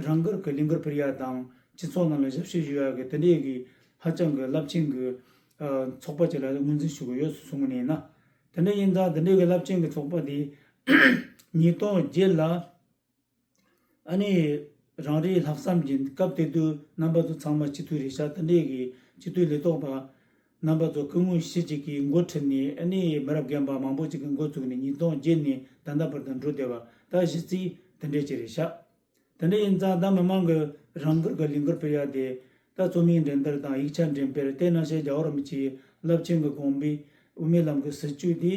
རང་འགུལ་གྱི་ལས་འགུལ་སྤེལ་ཡ་དང་སྤྱི་ཚོགས་ནང་ལ་ཞབས་ཞུ་ཞུ་ཡ་གི་དེ་འདྲའི་གི་ཧ་ཅང་གི་རླབས་ཆེན་གྱི་ཚོགས་པ་ཅིག་ལ་ངོས་འཛིན་ཞུ་གི་ཡོད་གསུང་གི་ནས་ན། དེ་འདྲ་ཡིན་ཙང་དེ་འདྲའི་གི་རླབས་ཆེན་གྱི་ཚོགས་པ་དེ་ཉིས་སྟོང་བརྒྱད་ལ། ཨ་ནི་རང་རེའི་ལྷག་བསམ་གྱིས་སྐབས་དེ་དུས་རྣམ་པ་ཚོ་ཚང་མ་སྤྱི་འཐུས་རེད་ཤག་དེ་འདྲའི་གི་སྤྱི་འཐུས་ལས་ཐོག་པ་རྣམ་པ་ཚོ་སྐུ་ངོ་བཞི་ཅིག་གིས་འགོ་ཁྲིད་ནས། ཨ་ནི་མི་རབས་རྒན་པ་མང་པོ་ཅིག་གིས་འགོ་བཙུགས་ནས་ཉིས་སྟོང་བརྒྱད་ནས་ད་ལྟ་བར་དུ་འགྲོ་བསྡད་པ་ད་གཞི་རྩའི་དེ་འདྲའི་ཅིག་རེད་ཤག་དེ་འདྲ་ཡིན་ཙང་ད་མི་མང་གི་རང་འགུལ་གྱི་ལས་འགུལ་སྤེལ་ཡ་དེ་ད་རྩོམ་ཡིག་འགྲན་བསྡུར་དང་ཡིག་ཆ་འགྲེམས་སྤེལ། དེ་ནང་བཞིན་རྒྱལ་བ་རིན་པོ་ཆེའི་རླབས་ཆེན་གྱི་དགོངས་པའི་དབུ་མའི་ལམ་གྱི་སྲིད་བྱུས་དེ།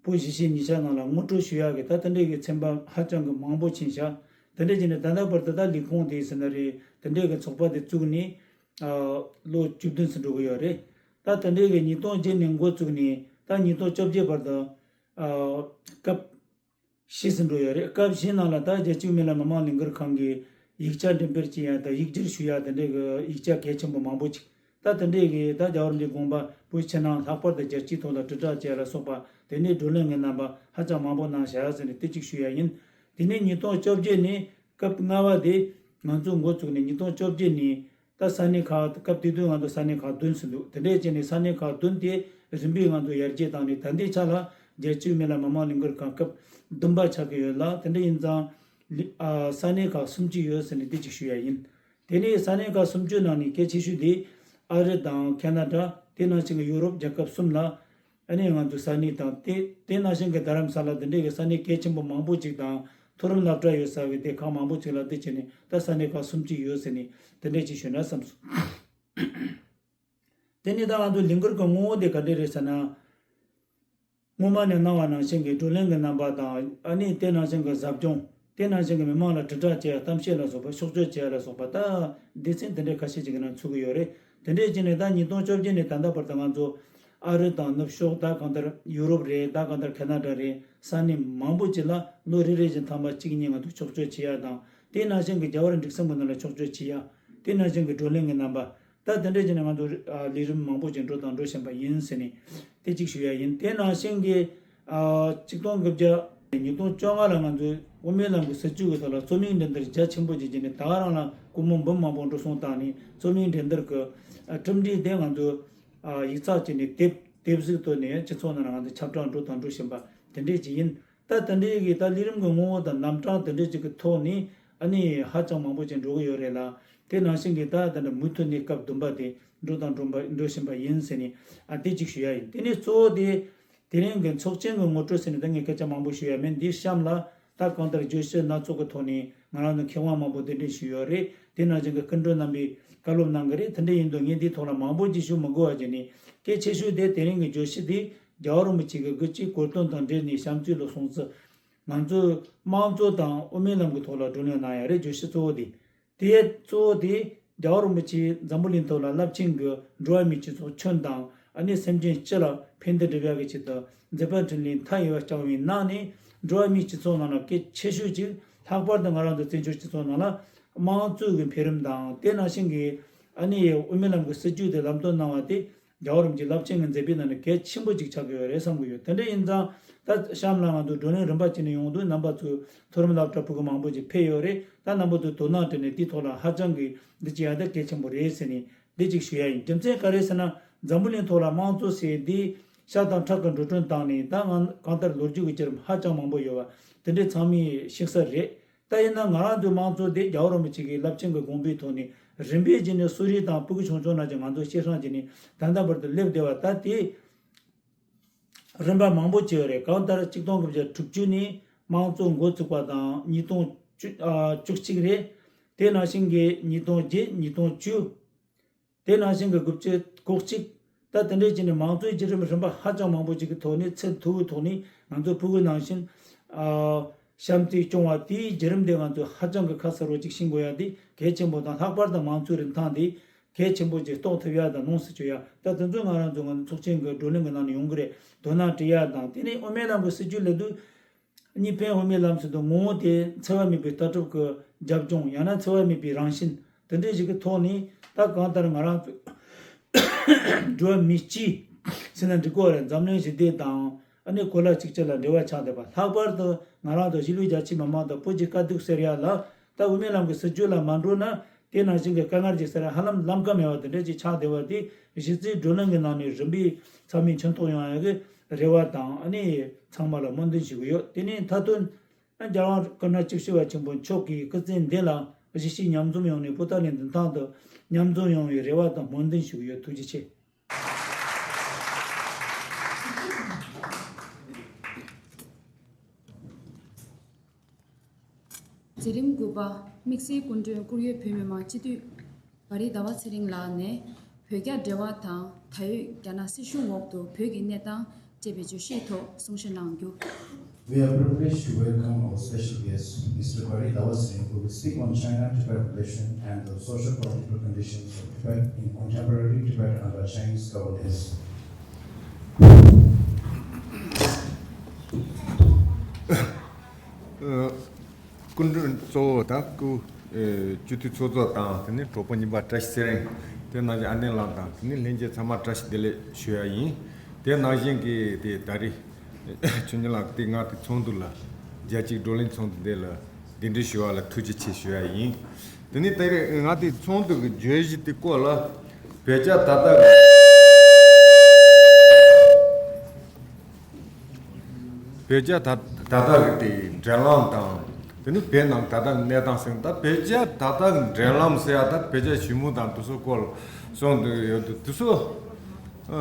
བོད་གཞིས་བྱེས་གཉིས་ཆ་ནང་ལ་ངོ་སྤྲོད་ཞུ་ཡག་གི་ད་དེ་འདྲའི་གི་ཚན་པ་ཧ་ཅང་གི་མང་པོ་ཕྱིན་ཤག་དེ་འདྲ་བྱས་ནས་ད་ལྟ་བར་དུ་ད་ལས་ཁུངས་དེ་ཟེར་ན་རེད། དེ་འདྲའི་གི་ཚོགས་པ་དེ་བཙུགས་ནས་ཨ་ལོ་བཅུ་བདུན་ཙམ་འགྲོ་གི་ཡོད་རེད། ད་དེ་འདྲའི་གི་ཉིས་སྟོང་བརྒྱད་ནས་འགོ་བཙུགས་ནས་ད་ཉིས་སྟོང་བཅོ་བརྒྱད་བར་དུ་ཨ་སྐབས་བཞི་ཙམ་འགྲོ་ཡོད་རེད། སྐབས་བཞི་ནང་ལ་ད་རྒྱལ་སྤྱིའི་མི་ལ་མི་དམངས་ལས་འགུལ་ཁང་གིས་ཡིག་ཆ་འགྲེམས་སྤེལ་བྱེད་ཡག་དང་ཡིག་སྒྱུར་ཞུ་ཡག་དེ་འདྲའི་གི་ཡིག་ཆ་གལ་ཆེན་པོ་མང་པོ་ཅིག་ད་དེ་འདྲའི་གི་ད་རྒྱལ་བ་རིན་པོ་ཆེའི་དགོངས་པ་བོད་ཕྱི་ནང་ལྷག་པར་དུ་རྒྱལ་སྤྱིའི་ཐོག་ལ་དྲིལ་བསྒྲགས་བྱས་ལ་སོགས་པ་དེ་ནས་བགྲོ་གླེང་གི་རྣམ་པ་ཧ་ཅང་མང་པོ་གནང་བཞག་ཟེར་ནས་དེ་གཅིག་ཞུ་ཡ་ཡིན། དེ་ནས་ཉིས་སྟོང་བཅོ་བརྒྱད་ནས་སྐབས་ལྔ་པ་དེ་ང་ཚོ་འགོ་བཙུགས་ནས་ཉིས་སྟོང་བཅོ་བརྒྱད་ནས་ད་ས་གནས་ཁག་སྐབས་དེ་དུས་ང་ཚོ་ས་གནས་ཁག་བདུན་ཙམ་འདུག་དེ་འདྲས་བྱས་ནས་ས་གནས་ཁག་བདུན་དེ་རིམ་པས་ང་ཚོ་ཡར་རྒྱས་བཏང་ནས་ད་ལྟའི་ཆ་ལ་རྒྱལ་སྤྱིའི་མི་ལ་མི་དམངས་ལས་འགུལ་ཁང་སྐབས་བདུན་པ་ཆགས་ཀྱི་ཡོད་ལ། དེ་འདྲ་ཡིན་ཙང་ལི་ཨ་ས་གནས་ཁག་སུམ་ཅུ་ཡོད་ཟེར་ནས་དེ་གཅིག་ཞུ་ཡ་ཡིན། དེ་ནས་ས་གནས་ཁག་སུམ་ཅུ་ནང་ནས་གལ་ཆེ་ཤོས་དེ་ཨ་རི་དང་ཁ་ན་ཌ། དེ་ནང་བཞིན་གྱི་ཡུ་རོབ་རྒྱལ་ཁབ་གསུམ་ལ། ཨ་ནི་ང་ཚོའི་ས་གནས་དང་དེ་དེ་ནང་བཞིན་གྱི་རྡ་རམ་ས་ལ་འདི་འདྲའི་གི་ས་གནས་གལ་ཆེན་པོ་མང་པོ་ཅིག་དང་། མཐོ་རིམ་སློབ་གྲྭ་ཡོད་ས་གི་དེ་ཁག་མང་པོ་ཅིག་ལ་འདི་བྱས་ནས་ད་ས་གནས་ཁག་སུམ་ཅུ་ཡོད་ཟེར་ནས་དེ་འདྲས་ཅིག་ཞུས་ན་བསམ་སོང་། དེ་ནས་ད་ང་ཚོ་ལས་འགུལ་གྱི་ངོ་བོ་དེ་ག་འདྲས་རེད་ཟེར་ན། སྔོན་མ་ནས་གནང་བ་ནང་བཞིན་གྱི་བགྲོ་གླེང་གི་རྣམ་པ་དང་། ཨ་ནི་དེ་ནང་བཞིན་གྱི་ཟབ་སྦྱོང་། དེ་ནང་བཞིན་གྱི་མི་མང་ལ་དྲིལ་བསྒྲགས་བྱེད་ཡ། གཏམ་བཤད་ལ་སོགས་པ། ཕྱོགས་བསྐྱོད་བྱེད་ཡ་ལ་སོགས་པ། ད་སྡེ་ཚན་དེ་འདྲའི་ཁ་ཤས་ཅིག་གི་ནང་ཚུད་ཀྱི་ཡོད་རེད། དེ་འདྲས་བྱས་ནས་ད་ཉིས་སྟོང་བཅོ་བརྒྱད་ནས་ད་ལྟ་བར་དུ་ང་ཚོ་ཨ་རི་དང་ནུབ་ཕྱོགས། ད་གང་ལྟར་ཡུ་རོབ་རེད། ད་གང་ལྟར་ཁ་ན་ཌ་རེད། ས་གནས་མང་པོ་ཅིག་ལ་ལོ་རེ་རེ་བཞིན་ཐེངས་མ་གཅིག་གཉིས་ང་ཚོ་ཕྱོགས་བསྐྱོད་བྱེད་ཡ་དང་། དེ་ནང་བཞིན་གྱི་རྒྱལ་བ་རིན་འབྲིང་གསུམ་གྱི་ནང་ལ་ཕྱོགས་བསྐྱོད་བྱེད་ཡ། དེ་ནང་བཞིན་གྱི་བགྲོ་གླེང་གི་རྣམ་པ། ད་དེ་འདྲས་བྱས་ནས་ང་ཚོ་ཨ་ལས་རིམ་མང་པོ་ཅིག་འགྲོ་དང་འགྲོ་བཞིན་པ་ཡིན་ཟེར་ནས་དེ་གཅིག་ཞུ་ཡ་ཡིན། དེ་ནང་བཞིན་གྱི་ཨ་གཅིག་སྟོང་དགུ་བརྒྱ་ཉིས་སྟོང་བཅོ་ལྔ་ལ་ང་ཚོས་དབུ་མའི་ལམ་གྱི་སྲིད་བྱུས་ཀྱི་ཐོག་ལ་རྩོམ་ཡིག་འགྲན་བསྡུར་རྒྱ་ཆེན་པོ་ཅིག་བྱས་ནས། ད་ག་རང་ལ་སྒོར་མོ་འབུམ་མང་པོ་འགྲོ་སོང་བཏང་ནས། རྩོམ་ཡིག་འགྲན་བསྡུར་གྱི་ཨ་གྲུབ་འབྲས་དེ་ང་ཚོས་ཨ་ཡིག་ཚགས་བྱས་ནས་དེབ་དེབ་གཟུགས་བཏོན་ནས་སྤྱི་ཚོགས་ནང་ལ་ང་ཚོས་ཁྱབ་བསྒྲགས་འགྲོ་དང་འགྲོ་བཞིན་པ་དེ་འདྲས་ཅིག་ཡིན། ད་དེ་འདྲའི་གི་ད་ལས་རིམ་གྱི་ངོ་བོ་དང་རྣམ་གྲངས་དེ་འདྲའི་ཅིག་གི་ཐོག་ནས་ཨ་ནི་ཧ་ཅང་མང་པོ་ཅིག་འགྲོ་གི་ཡོད་རེད་ལ། དེ་ནང་བཞིན་གྱི་ད་ད་ལྟ་མུ་མཐུད་ནས་སྐབས་བདུན་པ་དེ་འགྲོ་དང་འགྲོ་བ་འགྲོ་བཞིན་པ་ཡིན་ཟེར་ནས་ཨ་དེ་གཅིག་ཞུ་ཡ་ཡིན། དེ་ནས་གཙོ་བོ་དེ་དེ་རིང་གི་ཚོགས་ཆེན་གྱི་ངོ་སྤྲོད་ཟེར་ནས་ད་ངས་སྐད་ཆ་མང་པོ་ཞུ་ཡ་མིན། འདིའི་གཤམ་ལ་ད་གང་ལྟར་བརྗོད་གཞི་སྣ་ཚོགས་ཀྱི་ཐོག་ནས་ང་རང་ཚོ་མཁས་དབང་མང་པོ་གདན་འདྲེན་ཞུས་ཡོད་རེད། དེ་ནང་བཞིན་གྱི་སྐུ་མགྲོན་རྣམ་པས་བཀའ་སློབ་གནང་གི་རེད། དེ་འདྲ་ཡིན་དུས་ངས་འདིའི་ཐོག་ལ་མང་པོ་ཅིག་ཞུ་མི་དགོས་པ་བྱས་ནས། གལ་ཆེ་ཤོས་དེ་དེ་རིང་གི་བརྗོད་གཞི་དེ། རྒྱལ་བ་རིན་པོ་ཆེ་གི་དགུ་བཅུའི་གོ་སྟོན་དང་འབྲེལ་ནས་བྱམས་བརྩེའི་ལོ་སྲུང་བརྩི། ང་ཚོའི་དམངས་གཙོ་དང་དབུ་མའི་ལམ་གྱི་ཐོག་ལ་བགྲོ་གླེང་གནང་ཡ་རེད། བརྗོད་གཞི་གཙོ་བོ་དེ། དེའི་གཙོ་བོ་དེ་རྒྱལ་བ་རིན་པོ་ཆེས་འཛམ་བུ་གླིང་ཐོག་ལ་རླབས་ཆེན་གྱི་འགྲོ་བ་མིའི་སྤྱི་ཚོགས་ཁྱོན་དང་། ཨ་ནི་སེམས་ཅན་སྤྱི་ལ་ཕན་བདེ་སྒྲུབ་ཡ་གི་ཆེད་དུ་མཛད་པ་འཕྲིན་ལས་མཐའ་ཡས་པ་བསྐྱངས་པའི་ནང་ནས། འགྲོ་བ་མིའི་སྤྱི་ཚོགས་ནང་ལ་གལ་ཆེ་ཤོས་ཅིག་ལྷག་པར་དུ་ང་རང་ཚོ་བཙན་བྱོལ་སྤྱི་ཚོགས་ནང་ལ་དམངས་གཙོའི་གི་འཕེལ་རིམ་དང་། དེ་ནང་བཞིན་གྱི་ཨ་ནི་དབུ་མའི་ལམ་གྱི་སྲིད་བྱུས་དེ་ལམ་སྟོན་གནང་བ་དེ། རྒྱལ་བ་རིན་པོ་ཆེའི་རླབས་ཆེན་གྱི་མཛད་པའི་ནང་ནས་གལ་ཆེན་པོ་ཅིག་ཆགས་ཀྱི་ཡོད་རེད་བསམ་གྱི་ཡོད། དེ་འདྲ་ཡིན་ཙང་ད་གཤམ་ལ་ང་ཚོ་བགྲོ་གླེང་རིམ་པ་བྱས་ནས་ཡོང་དུས། རྣམ་པ་ཚོས་མཐོ་རིམ་སློབ་གྲྭ་ཕྲུ་གུ་མང་པོ་ཅིག་ཕེབས་ཡོད་རེད། ད་རྣམ་པ་ཚོས་དོ་སྣང་སྤྲད་ནས་དེའི་ཐོག་ལ་ཧ་ཅང་གི་འདི་བྱེད་ཡ་དེ་གལ་ཆེན་པོ་རེད་ཟེར་ནས་འདི་གཅིག་ཞུ་ཡ་ཡིན། རྒྱུ་མཚན་ག་རེ་ཟེར་ན། འཛམ་བུ་གླིང་ཐོག་ལ་དམངས་གཙོ་ཟེར་འདི་ཤ་དང་ཁྲག་གི་འགྲོ་གྲོན་བཏང་ནས། ད་ང་གང་ལྟར་ལོ་རྒྱུས་ཀྱི་བརྒྱུད་རིམ་ཧ་ཅང་མང་པོ་ཡོད་པ་དེ་འདྲའི་ཚང་མས་ཤེས་གསལ་རེད། ད་ཡིན་ན་ང་རང་ཚོའི་དམངས་གཙོ་དེ་རྒྱལ་བ་རིན་པོ་ཆེ་གི་རླབས་ཆེན་གྱི་དགོངས་པའི་ཐོག་ནས་རིམ་པས་བྱས་ནས་གསོ་རིག་དང་ཕྲུ་གུ་ཆུང་ཆུང་ནང་བཞིན་ང་ཚོ་སྐྱེད་སྲིང་བྱས་ནས་ད་ལྟ་བར་དུ་སླེབས་བསྡད་པ། ད་དེ་རིམ་པ་མང་པོ་བྱས་ཡོད་རེད། གང་ལྟར་གཅིག་སྟོང་དགུ་བརྒྱ་དྲུག་ཅུ་ནས་དམངས་གཙོ་འགོ་ཚུགས་པ་དང་། ཉིས་སྟོང་བཅུ་ཨ་བཅུ་གཅིག་རེད། དེ་ནང་བཞིན་གྱི་ཉིས་སྟོང་བརྒྱད། ཉིས་སྟོང་བཅུ། དེ་ནང་བཞིན་གྱི་དགུ་བཅུ་གོ་གཅིག་ད་དེ་འདྲས་བྱས་ནས་དམངས་གཙོའི་བརྒྱུད་རིམ་རིམ་པ་ཧ་ཅང་མང་པོ་ཅིག་གི་ཐོག་ནས། ཚད་མཐོ་བོའི་ཐོག་ནས་ང་ཚོ་ཕྲུ་གུ་ནང་བཞིན་ཨ་བྱམས་བརྩེ་སྐྱོང་བ་དེའི་བརྒྱུད་རིམ་དེ་ང་ཚོས་ཧ་ཅང་གི་ཁ་གསལ་པོ་ཅིག་ཤེས་དགོས་ཡ་དེ་གལ་ཆེན་པོ་དང་། ལྷག་པར་དུ་དམངས་གཙོའི་རིན་ཐང་དེ་གལ་ཆེན་པོ་ཅིག་རྟོགས་ཐུབ་ཡ་དང་ནོངས་སུ་གཅོད་ཡ། ད་དེ་ཚོ་ང་རང་ཚོ་ང་ཚོ་ཚོགས་ཆེན་གྱི་བགྲོ་གླེང་གི་ནང་ནས་ཡོང་གི་རེད། དོ་སྣང་སྤྲད་ཡ་དང་། དེ་ནས་དབུ་མའི་ལམ་གྱི་སྲིད་བྱུས་ལབ་དུས། གཉིས་ཕན་དབུ་མའི་ལམ་ཟེར་དུས་ངོ་བོ་དེ་འཚེ་བ་མེད་པའི་ལྟ་གྲུབ་ཀྱི་རྒྱབ་ལྗོངས། ཡང་ན་འཚེ་བ་མེད་པའི་རང་བཞིན། དེ་འདྲའི་ཞིག་གི་ཐོག་ནས། ད་གང་ལྟར་ང་རང་ཚོ་འགྲོ་བ་མིའི་སྤྱི་ཟེར་ན་འགྲིག་གི་རེད། འཛམ་གླིང་ཞི་བདེ་དང་། ཨ་ནི་གོ་ལ་གཅིག་གྱུར་ལ་འབྲེལ་བ་ཆགས་བསྡད་པ། ལྷག་པར་དུ་ང་རང་ཚོ་གཞིས་ལུས་རྒྱ་ཆེའི་མི་མང་དང་བོད་ཀྱི་དཀའ་སྡུག་སེལ་ཡ་ལ། ད་དབུ་མའི་ལམ་གྱི་སྲིད་བྱུས་ལ་མ་འགྲོ་ན། དེ་ནང་བཞིན་གྱི་དཀའ་ངལ་ཅིག་སེལ་ཡ་ཧ་ལམ་ལམ་ཁ་མེད་པ་དེ་འདྲ་ཅིག་ཆགས་བསྡད་པ་དེ། གཞི་རྩའི་བགྲོ་གླེང་གི་ནང་ནས་རིམ་པས་ཚང་མས་མཁྱེན་རྟོགས་ཡོང་ཡ་གི་རེ་བ་དང་། ཨ་ནི་ཚང་མ་ལ་སྨོན་འདུན་ཞུ་གི་ཡོད། དེ་ནས་མཐའ་དོན། རྒྱལ་དབང་ཀུན་ལེགས་བཅུ་བཞི་པ་ཆེན་པོ་མཆོག་གི་སྐུ་ཚེ་འདི་ལ་གཞིས་བྱེས་མཉམ་འཛོམས་ཡོང་ནས། ཕུ་ཐག་ལས་མདུན་ཐང་དུ་མཉམ་འཛོམས་ཡོང་བའི་རེ་བ་དང་སྨོན་འདུན་ཞུ་གི་ཡོད། ཐུགས་རྗེ་ཆེ། མཛད་རིམ་དགུ་པ། དམིགས་བསལ་སྐུ་མགྲོན་བཀུར་འོས་བོད་མི་མང་སྤྱི་འཐུས་ག་རི་ཟླ་བ་ཚེ་རིང་ལགས་ནས། བོད་རྒྱ་འབྲེལ་བ་དང་། ད་ཡོད་རྒྱ་ནག་སྲིད་གཞུང་འོག་ཏུ་བོད་ཀྱི་གནས་སྟངས་ཅེས་པའི་བརྗོད་གཞིའི་ཐོག་གསུང་བཤད་གནང་རྒྱུ། We are privileged to welcome our special guest, Mister Gari Dawa Singh, who will speak on China-Tibet relation and the socio-political conditions of Tibet in contemporary Tibet under Chinese governance. སྐུ་མགྲོན་གཙོ་བོ་དང་། སྐུ་ཨེ་སྤྱི་འཐུས་ཚོགས་གཙོ་དང་། དེ་ནས་གྲོགས་པོ་རྙིང་པ་བཀྲ་ཤིས་ཚེ་རིང་། དེ་ནང་བཞིན་ཨ་ནེ་ལགས་དང་། དེ་ནས་ལྷན་རྒྱས་ཚང་མ་བཀྲ་ཤིས་བདེ་ལེགས་ཞུ་ཡ་ཡིན། དེ་ནང་བཞིན་གྱི་དེ་ད་རེས་ཆོས་ཉིད་ལགས་དེ་ང་དེ་ཚོགས་འདུ་ལ་རྒྱལ་སྤྱིའི་བགྲོ་གླེང་ཚོགས་འདུ་འདི་ལ་གདན་འདྲེན་ཞུ་བ་ལ་ཐུགས་རྗེ་ཆེ་ཞུ་ཡ་ཡིན། དེ་ནས་ད་རེས་ང་དེ་ཚོགས་འདུ་གི་བརྗོད་གཞི་དེ་སྐོར་ལ། བོད་རྒྱ་ད་ལྟ་བོད་རྒྱ་ད་ད་ལྟ་གི་དེ་འབྲེལ་ལམ་དང་ དེ་ནི་བོད་ནང་ད་ལྟ་གནས་སྟངས་ཟེར་ན། ད་བོད་རྒྱ་ད་ལྟ་འབྲེལ་ལམ་ཟེར་ཡ། ད་བོད་རྒྱ་ཞི་མོལ་དང་དེ་ཚོ་སྐོར་གསུངས་འདུག་ཡོད་འདུག་དེ་ཚོ་ཨ་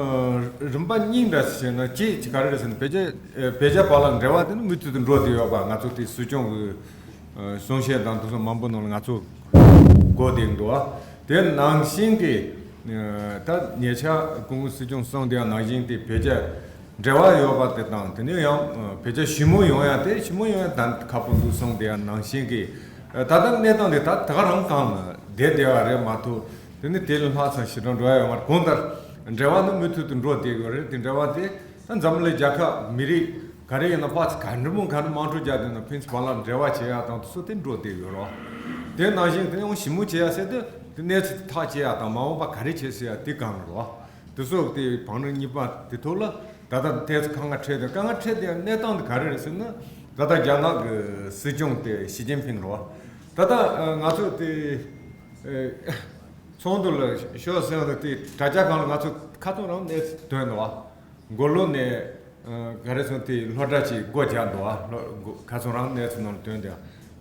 རིམ་པ་གཉིས་འདྲ་ཞིག་བྱས་ན། གཅིག་ག་རེ་རེད་ཟེར་ན། བོད་རྒྱ་ཨ་བོད་རྒྱ་བར་ལ་འབྲེལ་བ་དེ་ནི་མུ་མཐུད་དུ་འགྲོ་བསྡད་ཡོད་པ། ང་ཚོ་དེ་སྲིད་སྐྱོང་གི་ཨ་གསུང་བཤད་དང་དེ་ཚོ་མང་པོ་ནང་ལ་ང་ཚོ་གོ་བསྡད་འདུག་དེ་ནང་བཞིན་གྱི་ཨ་ད་ཉེ་ཆར་སྐུ་ངོ་སྲིད་སྐྱོང་གསུངས་དེ་ཡང་ནང་བཞིན་དེ་བོད་རྒྱ་འབྲེལ་བ་ཡོད་པ་དེ་དང་། དེ་ནས་ཡང་ཨ་བོད་རྒྱ་ཞི་མོལ་ཡོང་ཡ་དེ། ཞི་མོལ་ཡོང་ཡ་ད་ཁག་པོ་འདུག་གསུངས་དེ་ཡང་ནང་བཞིན་གྱི་ཨ་ད་ལྟ་གནས་སྟངས་དེ་ད་ད་ག་རང་གང་ལ་བསྡད་བསྡད་པ་རེད་མ་གཏོགས། དེ་ནི་དེ་ལས་ལྷག་ཙམ་ཞེ་དྲག་འགྲོ་ཡ་ཡོད་མ་རེད། གང་ལྟར་འབྲེལ་བ་ནི་མུ་མཐུད་དུ་འགྲོ་བསྡད་ཡོད་རེད། དེ་འབྲེལ་བ་དེ་ད་འཛམ་གླིང་རྒྱལ་ཁབ་མི་རིགས་ག་རེ་ཡིན་ན་ཕར་ཚུར་ག་འདྲ་མོ་ག་འདྲ་དམག་འཁྲུག་རྒྱག་བསྡད་ན་ཕན་ཚུན་བར་ལ་འབྲེལ་བ་བྱེད་ཡ་དང་དེ་ཚོ་དེ་འགྲོ་བསྡད་ཡོད་རེད། དེ་ནང་བཞིན་དེ་ཡང་ཞི་མོལ་བྱེད་ཡ་ཟེར་དུས་དེ་གནས་ཚུལ་དེ་ཐག་བཅད་ཡ་དང་། མ་འོངས་པ་ག་རེ་བྱེད་ཟེར་ཡ་དེ་གང་རེད་བ། དེ་ཚོ་དེ་བང་རིམ་གཉིས་པ་དེ་ཐོག་ལ་ད་ལྟ་དེ་ཚོ་དཀའ་ངལ་འཕྲད་དེ། དཀའ་ངལ་འཕྲད་དེ་གནས་སྟངས་དེ་ག་རེ་རེད་ཟེར་ན། ད་ལྟ་རྒྱ་ནག་གི་སྲིད་སྐྱོང་དེ་ཞི་ཅིན་ཕིང་རེད་བ། ད་ལྟ་ཨ་ང་ཚོ་དེ་ཨེ་ཚོགས་འདུ་ལ་ཤོག་ཟེར་ཡང་དེ་དྲ་རྒྱ་སྒང་ལ་ང་ཚོ་ཁ་ཚོན་རང་གནས་ཚུལ་ཐོན་འདུག་བ། མགོ་ལོག་ནས་ཨ་ག་རེ་ཟེར་དེ་སློབ་གྲྭ་ཅིག་སྒོ་རྒྱག་འདུག་བ། སློབ་སྒོ་ཁ་ཚོན་རང་གནས་ཚུལ་ནང་ལ་ཐོན་འདུག་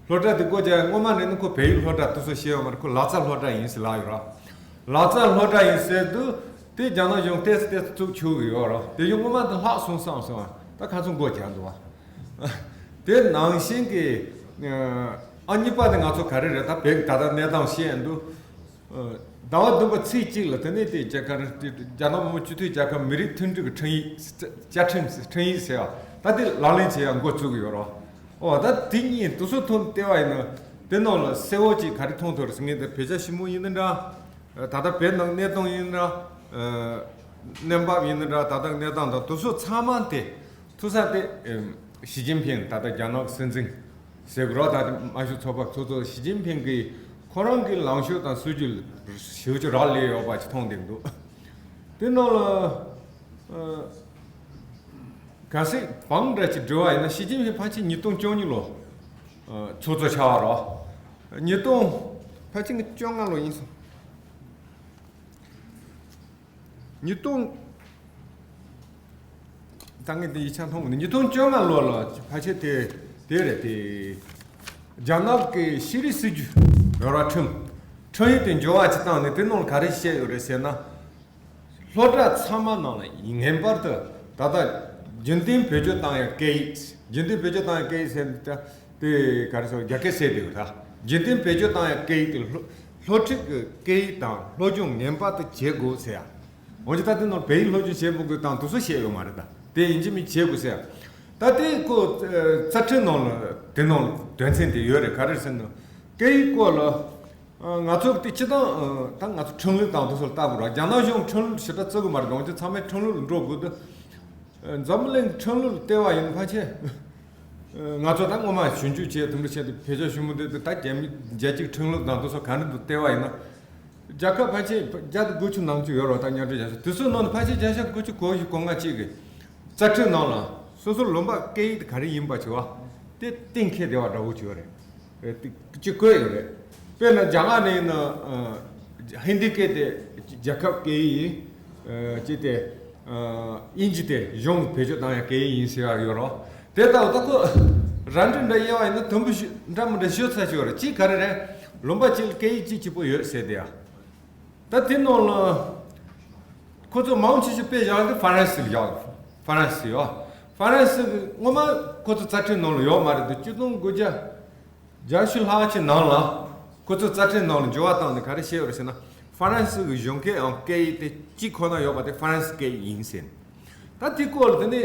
སློབ་གྲྭ་དེ་སྒོ་རྒྱག་སྔོན་མ་ནས་ནི་ཁོ་བལ་ཡུལ་སློབ་གྲྭ་དེ་ཚོ་ཤེས་ཡོད་མ་རེད། ཁོ་ལག་རྩལ་སློབ་གྲྭ་ཡིན་ཟེར་ལབ་ཡོད་ར། ལག་རྩལ་སློབ་གྲྭ་ཡིན་ཟེར་དུས་དེ་རྒྱ་ནག་གཞུང་ཏོག་ཙམ་ཏོག་ཙམ་བཙུགས་ཆོག་གི་ཡོད་ར། དེ་བཞིན་སྔོན་མ་དེ་ལྷག་སོང་བསམ་སོང་བ། ད་ཁ་ཚོན་སྒོ་རྒྱག་འདུག་བ། དེ་ནང་བཞིན་གྱི་ཨ་གཉིས་པ་དེ་ང་ཚོ་ག་རེ་རེད། ད་བོད་ཀྱི་ད་ལྟ་གནས་སྟངས་བཤད་འདུག་ཟླ་བ་བདུན་པ་ཚེས་གཅིག་ལ་དེ་ནས་དེ་རྒྱ་གར་དེ་རྒྱ་ནག་མི་དམངས་སྤྱི་མཐུན་རྒྱལ་ཁབ་མི་རིགས་མཐུན་སྒྲིལ་གྱི་ཁྲིམས་ཡིག་བཅའ་ཁྲིམས་ཁྲིམས་ཡིག་ཟེར་བ་ད་དེ་ལག་ལེན་བྱེད་ཡ་འགོ་བཙུགས་ཡོད་རོ། ཨོ་ད་དེ་གཉིས་དེ་ཚོ་ཐོག་ནས་བལྟས་པ་ཡིན་ན་དེ་ནང་ལ་གསལ་བོ་ཅིག་ག་རེ་མཐོང་ཐུབ་རེད་ཟེར། ངས་དེ་བོད་རྒྱ་ཞི་མོལ་ཡིན་ན་འདྲ། ད་ལྟ་བོད་ནང་གནས་སྟངས་ཡིན་ན་འདྲ། གནས་བབ་ཡིན་ན་འདྲ། ད་ལྟ་གནས་སྟངས་དང་དེ་ཚོ་ཚང་མ་དེ་ཐུག་ས་དེ་ཨེམ་ཞི་ཅིན་ཕིང་ད་ལྟ་རྒྱ་ནག་སྲིད་འཛིན་ཟེར་དགོས་རོགས། ད་ལྟ་དམར་ཤོག་ཚོགས་པ་ཚོགས་གཙོ་ཞི་ཅིན་ཕིང་གིས་ཁོ་རང་གི་ལངས་ཕྱོགས་དང་སྲིད་ཇུས་ལ་ཞེ་པོ་ཅིག་རག་ལས་ཡོད་པ་ཅིག་མཐོང་བསྡད་འདུག་དེ་ནང་ལ་ཨ་གལ་སྲིད་བང་འདྲ་ཅིག་འབྲི་བ་ཡིན་ན། ཞི་ཅིན་ཕིང་ཕལ་ཆེར་ཉིས་སྟོང་བཅུ་གཉིས་ལོ་ཨ་ཚོགས་གཙོ་ཆགས་པ་རོགས། ཉིས་སྟོང་ཕལ་ཆེར་བཅོ་ལྔ་ལོ་ཡིན་སོང་། ཉིས་སྟོང་། ད་ངས་འདི་ཡིག་ཆ་མཐོང་གི་འདུག་ཉིས་སྟོང་བཅོ་ལྔ་ལོ་ལ་ཕལ་ཆེར་དེ་དེ་རེད་དེ། རྒྱ་ནག་གི་ཤེས་རིག་སྲིད་ཇུས་ཡོད་ར། ཁྲིམས་ཁྲིམས་ཡིག་དེ་འགྱུར་བ་ཅིག་བཏང་ནས་དེ་ནང་ལ་ག་རེ་བཤད་ཡོད་རེད་ཟེར་ན། སློབ་གྲྭ་ཚང་མ་ནང་ལ་ངེས་པར་དུ་ད་ལྟ་རྒྱུན་གཏན་བེད་སྤྱོད་བཏང་ཡ་སྐད་ཡིག་རྒྱུན་གཏན་བེད་སྤྱོད་བཏང་ཡ་སྐད་ཡིག་ཟེར་ན་ད། དེ་ག་རེ་ཟེར། རྒྱ་སྐད་བཤད་དེ་ཡོད་ད། རྒྱུན་གཏན་བེད་སྤྱོད་བཏང་ཡ་སྐད་ཡིག་དེ་སློབ་སློབ་ཁྲིད་ཀྱི་སྐད་ཡིག་དང་སློབ་སྦྱོང་ངེས་པར་དུ་བྱེད་དགོས་ཟེར་ཡ། འོན་ཀྱང་ད་དེ་ནང་བལ་ཡུལ་སློབ་སྦྱོང་བྱེད་མི་དགོས་དང་དེ་ཚོ་བཤད་ཡོད་མ་རེད་ད། དེ་ཡིན་གཅིག་མིན་གཅིག་བྱེད་དགོས་ཟེར་ཡ། ད་དེ་ཁོ་རྩ་ཁྲིམས་ནང་ལ་དེ་ནང་དོན་ཚན་དེ་ཡོད་རེད། ག་རེ་ཟེར་ན་སྐད་ཡིག་སྐོར་ལ། ང་ཚོ་དེ་སྤྱི་བཏང་ད་ང་ཚོ་ཁྲིམས་ལུགས་དང་དེ་ཚོ་ལ་ལྟ་དགོས་ར། རྒྱ་ནག་གཞུང་ཁྲིམས་ལུགས་ཞེ་དྲག་བརྩི་གི་མ་རེད། འོན་ཀྱང་ཚང་མས་ཁྲིམས་ལུགས་ལ་འགྲོ་དགོས་དུས། འཛམ་གླིང་ཁྲིམས་ལུགས་ལ་བལྟས་པ་ཡིན་ཕལ་ཆེར། ང་ཚོ་ད་སྔོན་མ་ཞིབ་འཇུག་བྱས་དེ་འདྲ་བྱས་ཏེ་བོད་རྒྱ་ཞི་མོལ་འདི་ད་རྒྱ་མི་རྒྱལ་སྤྱིའི་ཁྲིམས་ལུགས་དང་དེ་ཚོ་ག་འདྲ་འདུག་བལྟས་པ་ཡིན་ན། རྒྱལ་ཁབ་ཕལ་ཆེར་བརྒྱ་དང་དགུ་བཅུ་ནང་ཚུད་ཡོད་རེད་ད། མཉམ་འབྲེལ་རྒྱལ་ཚོགས་དེ་ཚོའི་ནང་ནས་ཕལ་ཆེར་བརྒྱ་ཆ་དགུ་བཅུ་གོ་བཞི་གོ་ལྔ་གཅིག་གི་རྩ་ཁྲིམས་ནང་ལ་སོ་སོ་ལུང་པ་སྐད་ཡིག་དེ་ག་རེ་ཡིན་པ་བྱས་པ་དེ་གཏན་འཁེལ་བསྡད་པ་འདྲ་བོ་ཅིག་ཡོད་རེད། ཨེ་དེ་གཅིག་བཀོད་ཡོད་རེད། དཔེར་ན་རྒྱ་གར་ནས་ཡིན་ན་ཨ་ཧིན་དི་སྐད་དེ་རྒྱལ་ཁབ་སྐད་ཡིག་ཡིན། ཨ་གཅིག་དེ་ཨ་དབྱིན་ཇི་དེ་གཞུང་བེད་སྤྱོད་བཏང་ཡ་སྐད་ཡིག་ཡིན་ཟེར་བ་ཡོད་རོགས། དེ་ལྟ་བུ་ད་ཁོ་ར་འཕྲོད་འདྲ་དབྱེ་བ་ཡིན་ན་དུམ་བུ་ཞིག་འདྲ་མི་འདྲ་ཤོད་ཚ་ཞིག་ཡོད་རེད། གཅིག་ག་རེ་རེད། ལུང་པ་གཅིག་ལ་སྐད་ཡིག་གཅིག་གཅིག་པོ་ཡོད་ཟེར་དེ་ཡ། ད་དེ་ནང་ལ་ཁོ་ཚོ་མང་ཆེ་ཤོས་དཔེ་བཞག་གི་ཧྥ་རན་སི་ལ་བཞག་ཧྥ་རན་སི་ཡོད། ཧྥ་རན་སི་གི་སྔོན་མ་ཁོ་ཚོ་རྩ་ཁྲིམས་ནང་ལ་ཡོད་མ་རེད་འདུག་གཅིག་སྟོང་དགུ་བརྒྱ་བརྒྱད་ཅུ་ལྷག་ཅིག་ནང་ལ་ཁོ་ཚོ་རྩ་ཁྲིམས་ནང་ལ་འགྱུར་བ་བཏང་ནས་ག་རེ་བཤད་ཡོད་རེད་ཟེར་ན། ཧྥ་རན་སི་གི་གཞུང་སྐད་ཡང་སྐད་ཡིག་དེ་གཅིག་ཁོ་ན་ཡོད་པ་དེ་ཧྥ་རན་སི་སྐད་ཡིག་ཡིན་ཟེར། ད་དེ་སྐོར་ལ་དེ་ནས་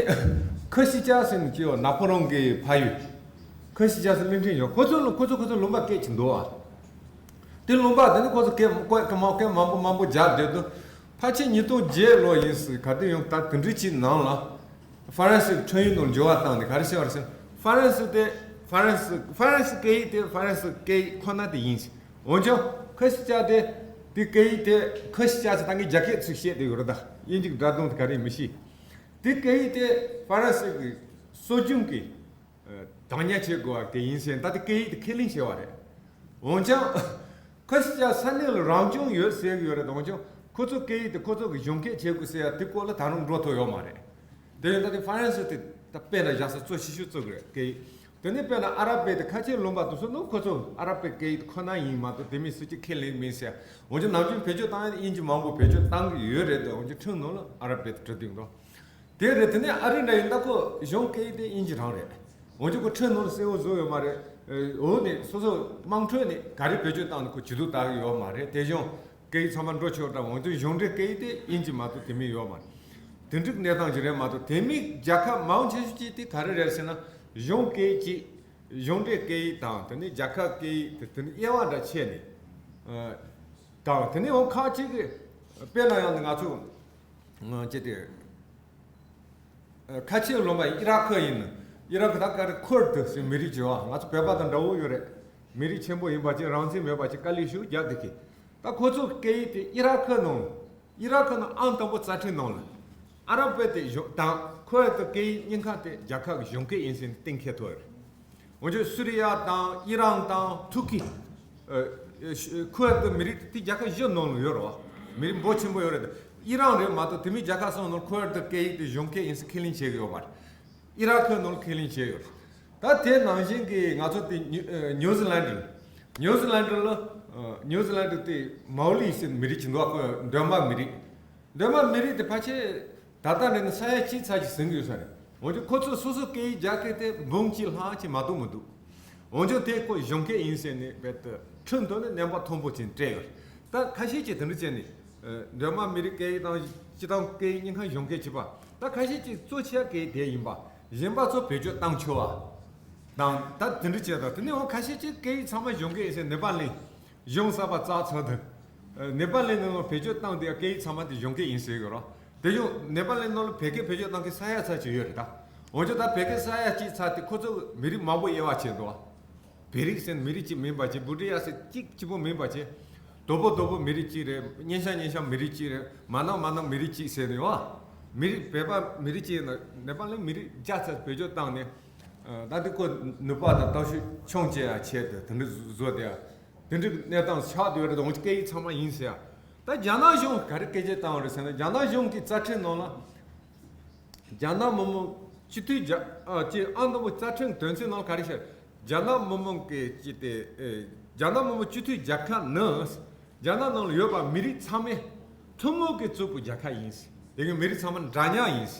ཁ་ཤི་ཅ་ཟེར་ནས་ཅི་ཡོད། ནཱ་ཕོ་ལོན་གྱི་ཕ་ཡུལ་ཁ་ཤི་ཅ་ཟེར་གླིང་ཕྲན་ཡོད། ཁོ་ཚོ་ལ་ཁོ་ཚོ་ཁོ་ཚོ་ལུང་པ་སྐད་ཅིག་འདུག་ཨ། དེ་ལུང་པ་དེ་ནི་ཁོ་ཚོ་སྐད་སྐད་སྐད་མང་སྐད་མང་པོ་མང་པོ་རྒྱག་བསྡད་དུས། ཕལ་ཆེར་ཉིས་སྟོང་བརྒྱད་ལོ་ཡིན་སྲིད་ག་དུས་ཡོང་ད་དེ་འདྲའི་ཅིག་ནང་ལ་ཧྥ་རན་སི་ཁྲིམས་ཡིག་ནང་འགྱུར་བ་བཏང་ནས་ག་རེ་བཤད་པ་རེད་ཟེར་ན། ཧྥ་རན་སི་དེ་ཧྥ་རན་སི་ཧྥ་རན་སི་སྐད་ཡིག་དེ་ཧྥ་རན་སི་སྐད་ཡིག་ཁོ་ན་དེ་ཡིན། འོན་ཀྱང་ཁ་ཤི་ཅ་དེ་དེ་སྐད་ཡིག་དེ་ཁ་ཤི་ཅ་ཟེར་ད་ངས་རྒྱ་སྐད་ཚིག་བཤད་དེ་ཡོད་རེད་ད། དབྱིན་ཇིའི་སྒྲ་གདངས་དེ་ག་རེ་མི་ཤེས། དེ་སྐད་ཡིག་དེ་ཧྥ་རན་སི་གི་སྲོལ་རྒྱུན་གྱི་བདག་ཉར་བྱེད་དགོས་པ་དེ་ཡིན་ཟེར་ད་དེ་སྐད་ཡིག་དེ་ཁས་ལེན་བྱས་པ་རེད། འོན་ཀྱང་ཁ་ཤི་ཅ་ས་གནས་ལ་རང་སྐྱོང་ཡོད་ཟེར་གྱི་ཡོད་རེད། འོན་ཀྱང་ཁོ་ཚོ་སྐད་ཡིག་དེ་ཁོ་ཚོ་གི་གཞུང་སྐད་བྱེད་དགོས་ཟེར་ཡ་དེ་སྐོར་ལ་ད་རུང་འགྲོ་ཐུབ་ཡོད་མ་རེད། དེ་ཡིན་ད་དེ་ཧྥ་རན་སི་དེ་ད་དཔེ་ལ་བཞག་ས་གཙོ་ཆེ་ཤོས་བརྩི་དགོས་རེད། སྐད་ཡིག་ དེ་ནས་དཔེར་ན་ཨ་རབ་པའི་དེ་ཁ་ཆེ་ལུང་པ་དེ་ཚོ་ནི་ཁོ་ཚོ་ཨ་རབ་པའི་སྐད་ཡིག་ཁོ་ན་ཡིན་མ་གཏོགས་དེ་མིན་སུ་གཅིག་ཁས་ལེན་མིན་ཟེར། འོན་ཀྱང་ནམ་རྒྱུན་བེད་སྤྱོད་བཏང་ཡ་དབྱིན་ཇི་མང་པོ་བེད་སྤྱོད་བཏང་གི་ཡོད་རེད་དེ། འོན་ཀྱང་ཁྲིམས་ནང་ལ་ཨ་རབ་པའི་དེ་བྲིས་འདུག་འདུག་དེ་རེད། དེ་ནས་ཨ་རི་འདྲ་ཡིན་ད་ཁོ་གཞུང་སྐད་ཡིག་དེ་དབྱིན་ཇི་རང་རེད། འོན་ཀྱང་ཁོ་ཁྲིམས་ནང་ལ་གསལ་བོ་བཟོ་ཡོད་མ་རེད། འོ་ནས་སོ་སོ་དམངས་ཁྲོད་ནས་ག་རེ་བེད་སྤྱོད་བཏང་ནས་ཁོ་བྱེད་དུ་བཏང་གི་ཡོད་མ་རེད། དེ་གཞུང་སྐད་ཡིག་ཚང་མ་འགྲོ་ཆོག་འདྲ། འོན་ཀྱང་གཞུང་འབྲེལ་སྐད་ཡིག་དེ་དབྱིན་ཇི་མ་གཏོགས་དེ་མིན་ཡོད་མ་རེད། དེ་འདྲའི་གནས་སྟངས་ཅིག་རེད་མ་གཏོགས་དེ་མིན་རྒྱལ་ཁབ་མང་ཆེ་ཤོས་ཅིག་དེ་ག་རེ་རེད་ཟེར་ན། གཞུང་སྐད་ཡིག་གཅིག་གཞུང་འབྲེལ་སྐད་ཡིག་དང་དེ་ནས་རྒྱལ་ཁབ་སྐད་ཡིག་དེ་དེ་ནས་དབྱེ་བ་འདྲ་ཕྱེ་ནས་དང་། དེ་ནས་འོ་ཁག་ཅིག་གི་དཔེར་ན་ཡང་ང་ཚོ་ཅི་སྟེ། ཁ་ཆེ་ལུང་པ་ཨི་རག་ཁུ་ཡིན་ནི། ཨི་རག་ཁུ་ད་ག་རེ་ཁུར་དུ་ཟེར་མི་རིགས་ཅིག་ཡོད། ང་ཚོ་བོད་པ་དང་འདྲ་བོ་ཡོད་རེད། མི་རིགས་ཆེན་པོ་ཡིན་པ་ཅིག་རང་བཙན་མེད་པ་ཅིག་དཀའ་ལས་ཤུགས་རྒྱག་བསྡད་ཀི། ད་ཁོ་ཚོ་སྐད་ཡིག་དེ་ཨི་རག་ཁུ་ནང་། ཨི་རག་ཁུ་ནང་ཨང་དང་པོ་རྩ་ཁྲིམས་ནང་ལ། ཨ་རབ་པའི་དེ་གཞུང་དང་ཁོ་ཡི་དེ་སྐད་ཡིག་གཉིས་ཀ་དེ་རྒྱལ་ཁབ་ཀྱི་གཞུང་སྐད་ཡིན་ཟེར་ནས་གཏན་འཁེལ་ཐུབ་ཡོད་རེད། འོན་ཀྱང་སུ་རི་ཡ་དང་ཨི་རན་དང་ཐུར་ཁི། ཁོ་ཡི་དེ་མི་རིགས་དེ་རྒྱལ་ཁབ་བཞི་ནང་ལ་ཡོད་རེད་བ། མི་རིགས་འབོར་ཆེན་པོ་ཡོད་རེད་དེ། ཨི་རན་རེད་མ་གཏོགས་དེ་མིན་རྒྱལ་ཁབ་གསུམ་ནང་ཁོ་ཡི་དེ་སྐད་ཡིག་དེ་གཞུང་སྐད་ཡིན་ཟེར་ཁས་ལེན་བྱེད་ཀྱི་ཡོད་མ་རེད། ཨི་རག་ཁུ་ནང་ལ་ཁས་ལེན་བྱས་ཡོད་རེད། ད་དེ་ནང་བཞིན་གྱི་ང་ཚོ་དེ་ཉུ་ཨ་ཉུ་ཟི་ལན་ཌི། ཉུ་ཟི་ལན་ཌི་ལ་ཨ་ཉུ་ཟི་ལན་ཌི་དེ་མའོ་ལི་ཟེར་མི་རིགས་ཅིག་འདུག་ག་ཁོ་འདོད་མ་མི་རིགས། འདོད་མ་མི་རིགས་དེ་ཕལ་ཆེར་ད་ལྟ་ནས་ནི་ས་ཡ་གཅིག་ཚར་ཅིག་ཟིན་གྱི་ཡོད་ས་རེད། འོན་ཀྱང་ཁོ་ཚོ་སོ་སོ་སྐད་ཡིག་རྒྱ་སྐད་དེ་འབུམ་གཅིག་ལྷག་ཅིག་མ་གཏོགས་མི་འདུག་འོན་ཀྱང་དེ་ཁོ་གཞུང་སྐད་ཡིན་ཟེར་ནས་རྦད་དེ་ཁྲིམས་ཐོག་ནས་རྣམ་པ་མཐོན་པོ་ཅིག་སྤྲད་ཡོད་རེད། ད་ཁ་ཤས་ཀྱིས་དེ་འདྲ་བྱས་ནས་ཨ་འདོད་མ་མི་རིགས་སྐད་ཡིག་དང་སྤྱིར་བཏང་སྐད་ཡིག་གཉིས་ཀ་གཞུང་སྐད་བྱེད་པ། ད་ཁ་ཤས་ཀྱིས་གཙོ་ཆེ་བ་སྐད་ཡིག་དེ་ཡིན་པ། གཞན་པ་ཚོ་བེད་སྤྱོད་བཏང་ཆོག་པ་དང་། ད་དེ་འདྲ་བྱས་ད་དེ་ནས་འོ་ཁ་ཤས་ཀྱིས་སྐད་ཡིག་ཚང་མ་གཞུང་སྐད་ཡིན་ཟེར་ནེ་པ་ལི་གཞུང་གསར་པ་བཙུགས་ཚར་དུས། ཨ་ནེ་པ་ལི་ནང་ལ་བེད་སྤྱོད་བཏང་དེ་སྐད་ཡིག་ཚང་མ་དེ་གཞུང་སྐད་ཡིན་ཟེར་གི་རོ། དེ་ཡང་ནེ་པ་ལི་ནང་ལ་བོད་སྐད་བེད་སྤྱོད་བཏང་མཁན་ས་ཡ་ཚར་ཅིག་ཡོད་རེད་ད། འོན་ཀྱང་ད་བོད་སྐད་ས་ཡ་གཅིག་ཚར་དེ་ཁོ་ཚོ་མི་རིགས་མང་པོ་དབྱེ་བ་ཕྱེ་འདུག་བ། བོད་རིགས་ཟེར་མི་རིགས་གཅིག་མིན་པ་བྱས། བྷུ་ཏི་ཡ་ཟེར་གཅིག་གཅིག་པོ་མིན་པ་བྱས། དོ་པོ་དོ་པོ་མི་རིགས་གཅིག་རེད། སྙན་ཤང་སྙན་ཤང་མི་རིགས་གཅིག་རེད། མ་ནང་མ་ནང་མི་རིགས་གཅིག་ཟེར་ནས་བ། མི་རིགས་བོད་པ་མི་རིགས་གཅིག་ཡིན་ན་ནེ་པ་ལི་མི་རིགས་བརྒྱ་ཚར་བེད་སྤྱོད་བཏང་ནས། ཨ་ད་དེ་ཁོ་ནུས་པ་དང་སྟོབས་ཤུགས་ཆུང་ཆེ་ཡ་ཆེ་དེ་དེ་འདྲ་བཟོ་བསྡད་ཡ། དེ་འདྲའི་གནས་སྟངས་ཆགས་བསྡད་ཡོད་རེད། འོན་སྐད་ཡིག་ཚང་མ་ཡིན་ཟེར་ཡ། ད་རྒྱ་ནག་གཞུང་ག་རེ་སྐད་ཆ་བཏང་བ་རེད་ཟེར་ན། རྒྱ་ནག་གཞུང་གི་རྩ་ཁྲིམས་ནང་ལ། རྒྱ་ནག་མི་དམངས་སྤྱི་འཐུས་རྒྱ་ཨ་ཅེ་ཨང་དང་པོ་རྩ་ཁྲིམས་དོན་ཚན་ནང་ག་རེ་བཤད། རྒྱ་ནག་མི་དམངས་ཀྱི་ཅི་སྟེ་ཨེ་རྒྱ་ནག་མི་དམངས་སྤྱི་འཐུས་རྒྱལ་ཁབ་ནི་རྒྱ་ནག་ནང་ལ་ཡོད་པ་མི་རིགས་ཚང་མས་ཐུན་མོང་གིས་བཙུགས་པའི་རྒྱལ་ཁབ་ཡིན། དེ་གི་མི་རིགས་ཚང་མ་འདྲ་མཉམ་ཡིན།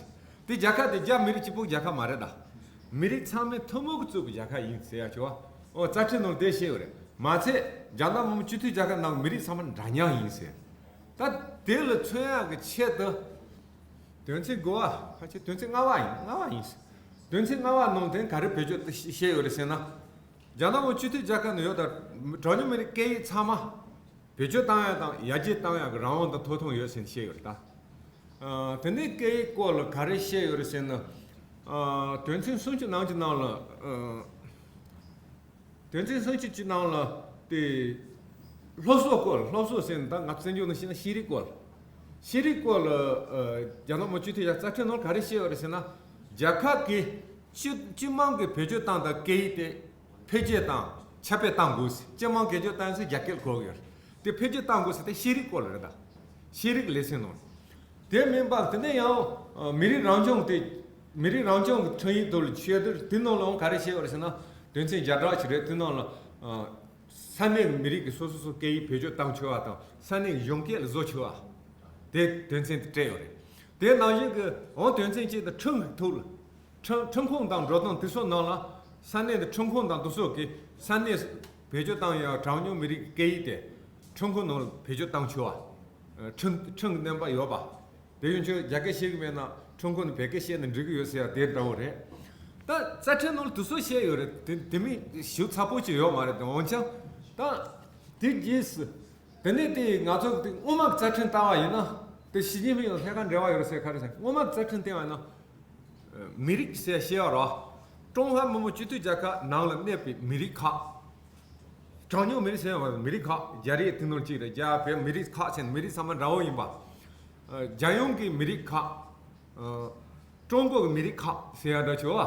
དེ་རྒྱལ་ཁབ་དེ་རྒྱ་མི་རིགས་གཅིག་པོའི་རྒྱལ་ཁབ་མ་རེད་ད། མི་རིགས་ཚང་མས་ཐུན་མོང་གིས་བཙུགས་པའི་རྒྱལ་ཁབ་ཡིན་ཟེར་ཡ་ཆོ། ཨོ་རྩ་ཁྲིམས་ནང་དེ་བཤད་ཡོད་རེད། མ་ཚད་རྒྱ་ནག་མི་དམངས་སྤྱི་འཐུས་རྒྱལ་ཁབ་ནང་མི་རིགས་ཚང་མ་འདྲ་མཉམ་ཡིན་ཟེར། ད་དེ་ལ་མཚོན་ཡག་གི་ཆེད་དུ། དོན་ཚན་དགུ་པ་ཕལ་ཆེར་དོན་ཚན་ལྔ་པ་ཡིན། ལྔ་པ་ཡིན། དོན་ཚན་ལྔ་པ་ནང་དོན་ག་རེ་བེད་སྤྱོད་བྱས་ཡོད་རེད་ཟེར་ན། རྒྱ་ནག་གི་སྤྱི་འཐུས་རྒྱལ་ཁབ་ནང་ཡོད་དང་གྲངས་ཉུང་མི་རིགས་སྐད་ཡིག་ཚང་མ་བེད་སྤྱོད་བཏང་ཡ་དང་ཡར་རྒྱས་བཏང་ཡ་གི་རང་དབང་དང་ཐོབ་ཐང་ཡོད་ཟེར་བཤད་ཡོད་རེད་ད། ཨ་དེ་ནས་སྐད་ཡིག་སྐོར་ལ་ག་རེ་བཤད་ཡོད་རེད་ཟེར་ན། ཨ་དོན་ཚན་སུམ་ཅུ་ནང་གི་ནང་ལ་ཨ། དོན་ཚན་སུམ་ཅུ་གཅིག་ནང་ལ་དེ་སློབ་གསོ་སྐོར། སློབ་གསོ་ཟེར་ན་ད་ང་བཙན་བྱོལ་ནང་བཤད་ན་ཤེས་རིག་སྐོར། ཤེས་རིག་སྐོར་ལ་ཨ་རྒྱ་ནག་མི་དམངས་སྤྱི་འཐུས་ཡ་རྩ་ཁྲིམས་ནང་ག་རེ་བཤད་ཡོད་རེད་ཟེར་ན། རྒྱལ་ཁབ་ཀྱི་སྤྱི་སྤྱི་དམངས་ཀྱི་བེད་སྤྱོད་བཏང་དང་སྐད་ཡིག་དེ་འཕེལ་རྒྱས་དང་ཁྱབ་སྤེལ་བཏང་དགོས་ཟེར། སྤྱི་དམངས་བེད་སྤྱོད་བཏང་ཟེར་རྒྱ་སྐད་གོ་གི་ཡོད་རེད། དེ་འཕེལ་རྒྱས་བཏང་དགོས་ཟེར་དེ་ཤེས་རིག་སྐོར་ལ་རེད་ད། ཤེས་རིག་ལེ་ཚན་ནང་། དེ་མིན་པ་དེ་ནས་ཡང་ཨ་མི་རིགས་རང་སྐྱོང་དེ། མི་རིགས་རང་སྐྱོང་གི་ཁྲིམས་ཡིག་དེ་ལ་ཆེད་དུ་དེ་ནང་ལའང་ག་རེ་བཤད་ཡོད་རེད་ཟེར་ན། དོན་ཚན་བརྒྱ་ཕྲག་ཅིག་རེད། དེ་ནང་ལ་ཨ་ས་གནས་ཀྱི་མི་རིགས་ཀྱི་སོ་སོ་སོ་སྐད་ཡིག་བེད་སྤྱོད་བཏང་ཆོག་པ་དང་ས་གནས་ཀྱི་གཞུང་སྐད་ལ་བཟོ་ཆོག་པ། དེ་དོན་ཚན་དེ་སྤྲད་ཡོད་རེད། དེ་ནང་བཞིན་གྱི་འོང་དོན་ཚན་གཅིག་དེ་ཁྲིམས་ཀྱི་ཐོག་ལ། ཁྲིམས་ཁྲིམས་ཁང་དང་འགྲོ་སྟངས་དེ་ཚོ་ནང་ལ་ས་གནས་དེ་ཁྲིམས་ཁང་དང་དེ་ཚོ་གི་ས་གནས་བེད་སྤྱོད་བཏང་ཡ་གྲངས་ཉུང་མི་རིགས་ཀྱི་སྐད་ཡིག་དེ་ཁྲིམས་ཁང་ནང་ལ་བེད་སྤྱོད་བཏང་ཆོག་པ། ཁྲིམས་ཁྲིམས་ཀྱི་རྣམ་པ་ཡོད་པ། དེ་ཡང་ཁྱོད་རྒྱ་སྐད་ཤེས་ཀྱི་མེད་ན་ཁྲིམས་ཁང་ནས་བོད་སྐད་བཤད་ན་འགྲིག་གི་ཡོད་ཟེར་ཡ་དེ་འདྲ་བོ་རེད། ད་རྩ་ཁྲིམས་ནང་ལ་དེ་ཚོ་བཤད་ཡོད་རེད། དེ་དེ་མིན་ཞིབ་ཚགས་པོ་ཅིག་ཡོད་མ་རེད་དེ། འོན་ཀྱང་ད་དེ་རྗེས་སུ་དེ་ནས་དེ་ང་ཚོ་དེ་སྔོན་མ་གི་རྩ་ཁྲིམས་བལྟ་བ་ཡིན་ན། དེ་ཞི་ཅིན་ཕིང་ལ་ལྷན་ཁ་འབྲེལ་བ་ཡོད་རེད་ཟེར་ག་རེ་ཟེར། སྔོན་མ་གི་རྩ་ཁྲིམས་བལྟས་པ་ཡིན་ན། མི་རིགས་ཟེར་བཤད་པ་རོ། ཀྲུང་ཧྭ་མི་དམངས་སྤྱི་མཐུན་རྒྱལ་ཁབ་ནང་ལ་གནས་པའི་མི་རིགས་ཁག་གྲངས་ཉུང་མི་རིགས་ཟེར་བ་མི་རིགས་ཁག་རྒྱ་རིགས་དེ་ནང་གཅིག་རེད། རྒྱ་བོད་མི་རིགས་ཁག་ཟེར་ན་མི་རིགས་ཚང་མ་འདྲ་བོ་ཡིན་པ། ཨ་རྒྱལ་ཡོངས་ཀྱི་མི་རིགས་ཁག་ཨ་ཀྲུང་གོ་གི་མི་རིགས་ཁག་ཟེར་ཡ་འདྲ་བྱུང་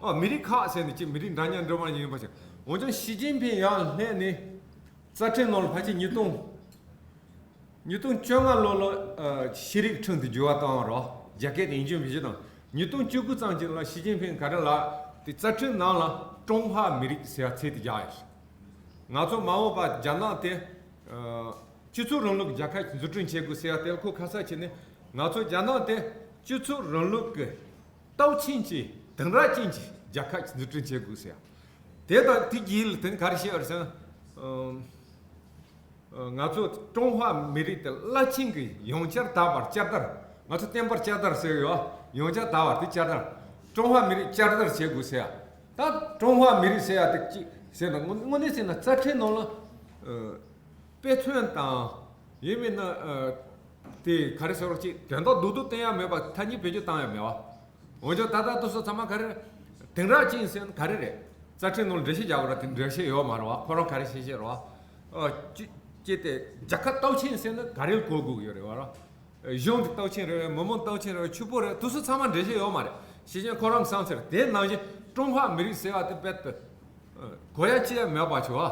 བ། ཨ་མི་རིགས་ཁག་ཟེར་ནས་ཅིག་མི་རིགས་འདྲ་མཉམ་འདྲ་མཉམ་ཡིན་པ་ཞིག་འོན་ཀྱང་ཞི་ཅིན་ཕིང་ཡར་སླེབས་ནས་རྩ་ཁྲིམས་ནང་ལ་ཕལ་ཆེར་ཉིས་སྟོང་ཉིས་སྟོང་བཅོ་ལྔ་ལོ་ལ་ཨ་ཤེས་རིག་ཁྲིམས་དེ་འགྱུར་བ་བཏང་བ་རོ། རྒྱ་སྐད་དེ་ཡིན་རྒྱུ་མི་ཤེས་དང་། ཉིས་སྟོང་བཅུ་དགུ་ཙམ་ཅིག་ལ་ཞི་ཅིན་ཕིང་ག་རེ་ལ་ དེ་རྩ་ཁྲིམས་ནང་ལ་ཀྲུང་ཧྭ་མི་རིགས་ཟེར་བ་ཚིག་དེ་བཞག་ཡོད། ང་ཚོ་མ་འོངས་པ་རྒྱ་ནག་དེ་ཨ་སྤྱི་ཚོགས་རིང་ལུགས་རྒྱལ་ཁབ་འཛུགས་སྐྲུན་བྱེད་དགོས་ཟེར་བ་དེ་ལ་ཁོ་ཁ་གསལ་བྱས་ནས། ང་ཚོ་རྒྱ་ནག་དེ་སྤྱི་ཚོགས་རིང་ལུགས་ཀྱི་སྟོབས་ཆེན་གྱི་དེང་རབས་ཅན་གྱི་རྒྱལ་ཁབ་འཛུགས་སྐྲུན་བྱེད་དགོས་ཟེར། དེ་དང་དེ་རྗེས་ལ་དེ་ནི་ག་རེ་བཤད་པ་རེད་ཟེར་ན། ཨ་ང་ཚོ་ཀྲུང་ཧྭ་མི་རིགས་དེ་རླབས་ཆེན་གྱི་ཡོངས་ཁྱབ་དར་བར་བསྐྱར་དར། ང་ཚོ་བསྟན་པ་བསྐྱར་དར་ཟེར་ཡོད། ཡོངས་ཁྱབ་དར་བར་དེ་བསྐྱར་དར། ཀྲུང་ཧྭ་མི་རིགས་བསྐྱར་དར་བྱེད་དགོས་ཟེར། ད་ཀྲུང་ཧྭ་མི་རིགས་ཟེར་ཡ་དེ་ཅི་ཟེར་ན། དངོས་དངོས་གནས་ཟེར་ན་རྩ་ཁྲིམས་ནང་ལ་ཨ་དཔེ་མཚོན་དང་། ཡིན་མིན་ན་ཨ་དེ་ག་རེ་ཟེར་རོགས་ཅིག་དོན་དག་རྡོག་རྡོག་བསྟན་ཡ་མེད་པ་ཐ་སྙད་བེད་སྤྱོད་བཏང་ཡ་མེད་པ། འོན་ཀྱང་ད་ལྟ་དེ་ཚོ་ཚང་མ་ག་རེ་རེད། དེང་རབས་ཅན་ཟེར་ན་ག་རེ་རེད། རྩ་ཁྲིམས་ནང་འགྲེལ་བཤད་རྒྱག་དགོས་ར། དེ་འགྲེལ་བཤད་ཡོད་མ་རེད་བ། ཁོ་རང་ག་རེ་བཤད་བཤད་རེད་བ། ཨ་ཅི་ཅི་སྟེ་རྒྱལ་ཁབ་སྟོབས་ཆེན་ཟེར་ན་ག་རེ་ལ་གོ་དགོས་ཀྱི་ཡོད་རེད་བ་ར། གཞུང་གི་སྟོབས་ཆེན་རེད། མི་མང་སྟོབས་ཆེན་རེད། ཕྱུག་པོ་རེད། དེ་ཚོ་ཚང་མ་འགྲེལ་བཤད་ཡོད་མ་རེད། ཤེས་ཅན་ཁོ་རང་གི་བསམ་ཚུལ་རེད། དེ་ནང་བཞིན་ཀྲུང་ཧྭ་མི་རིགས་ཟེར་བ་དེ་རྦད་དེ་ཨ་གོ་ཡ་ཅི་ཡ་མེད་པ་བྱུང་བ།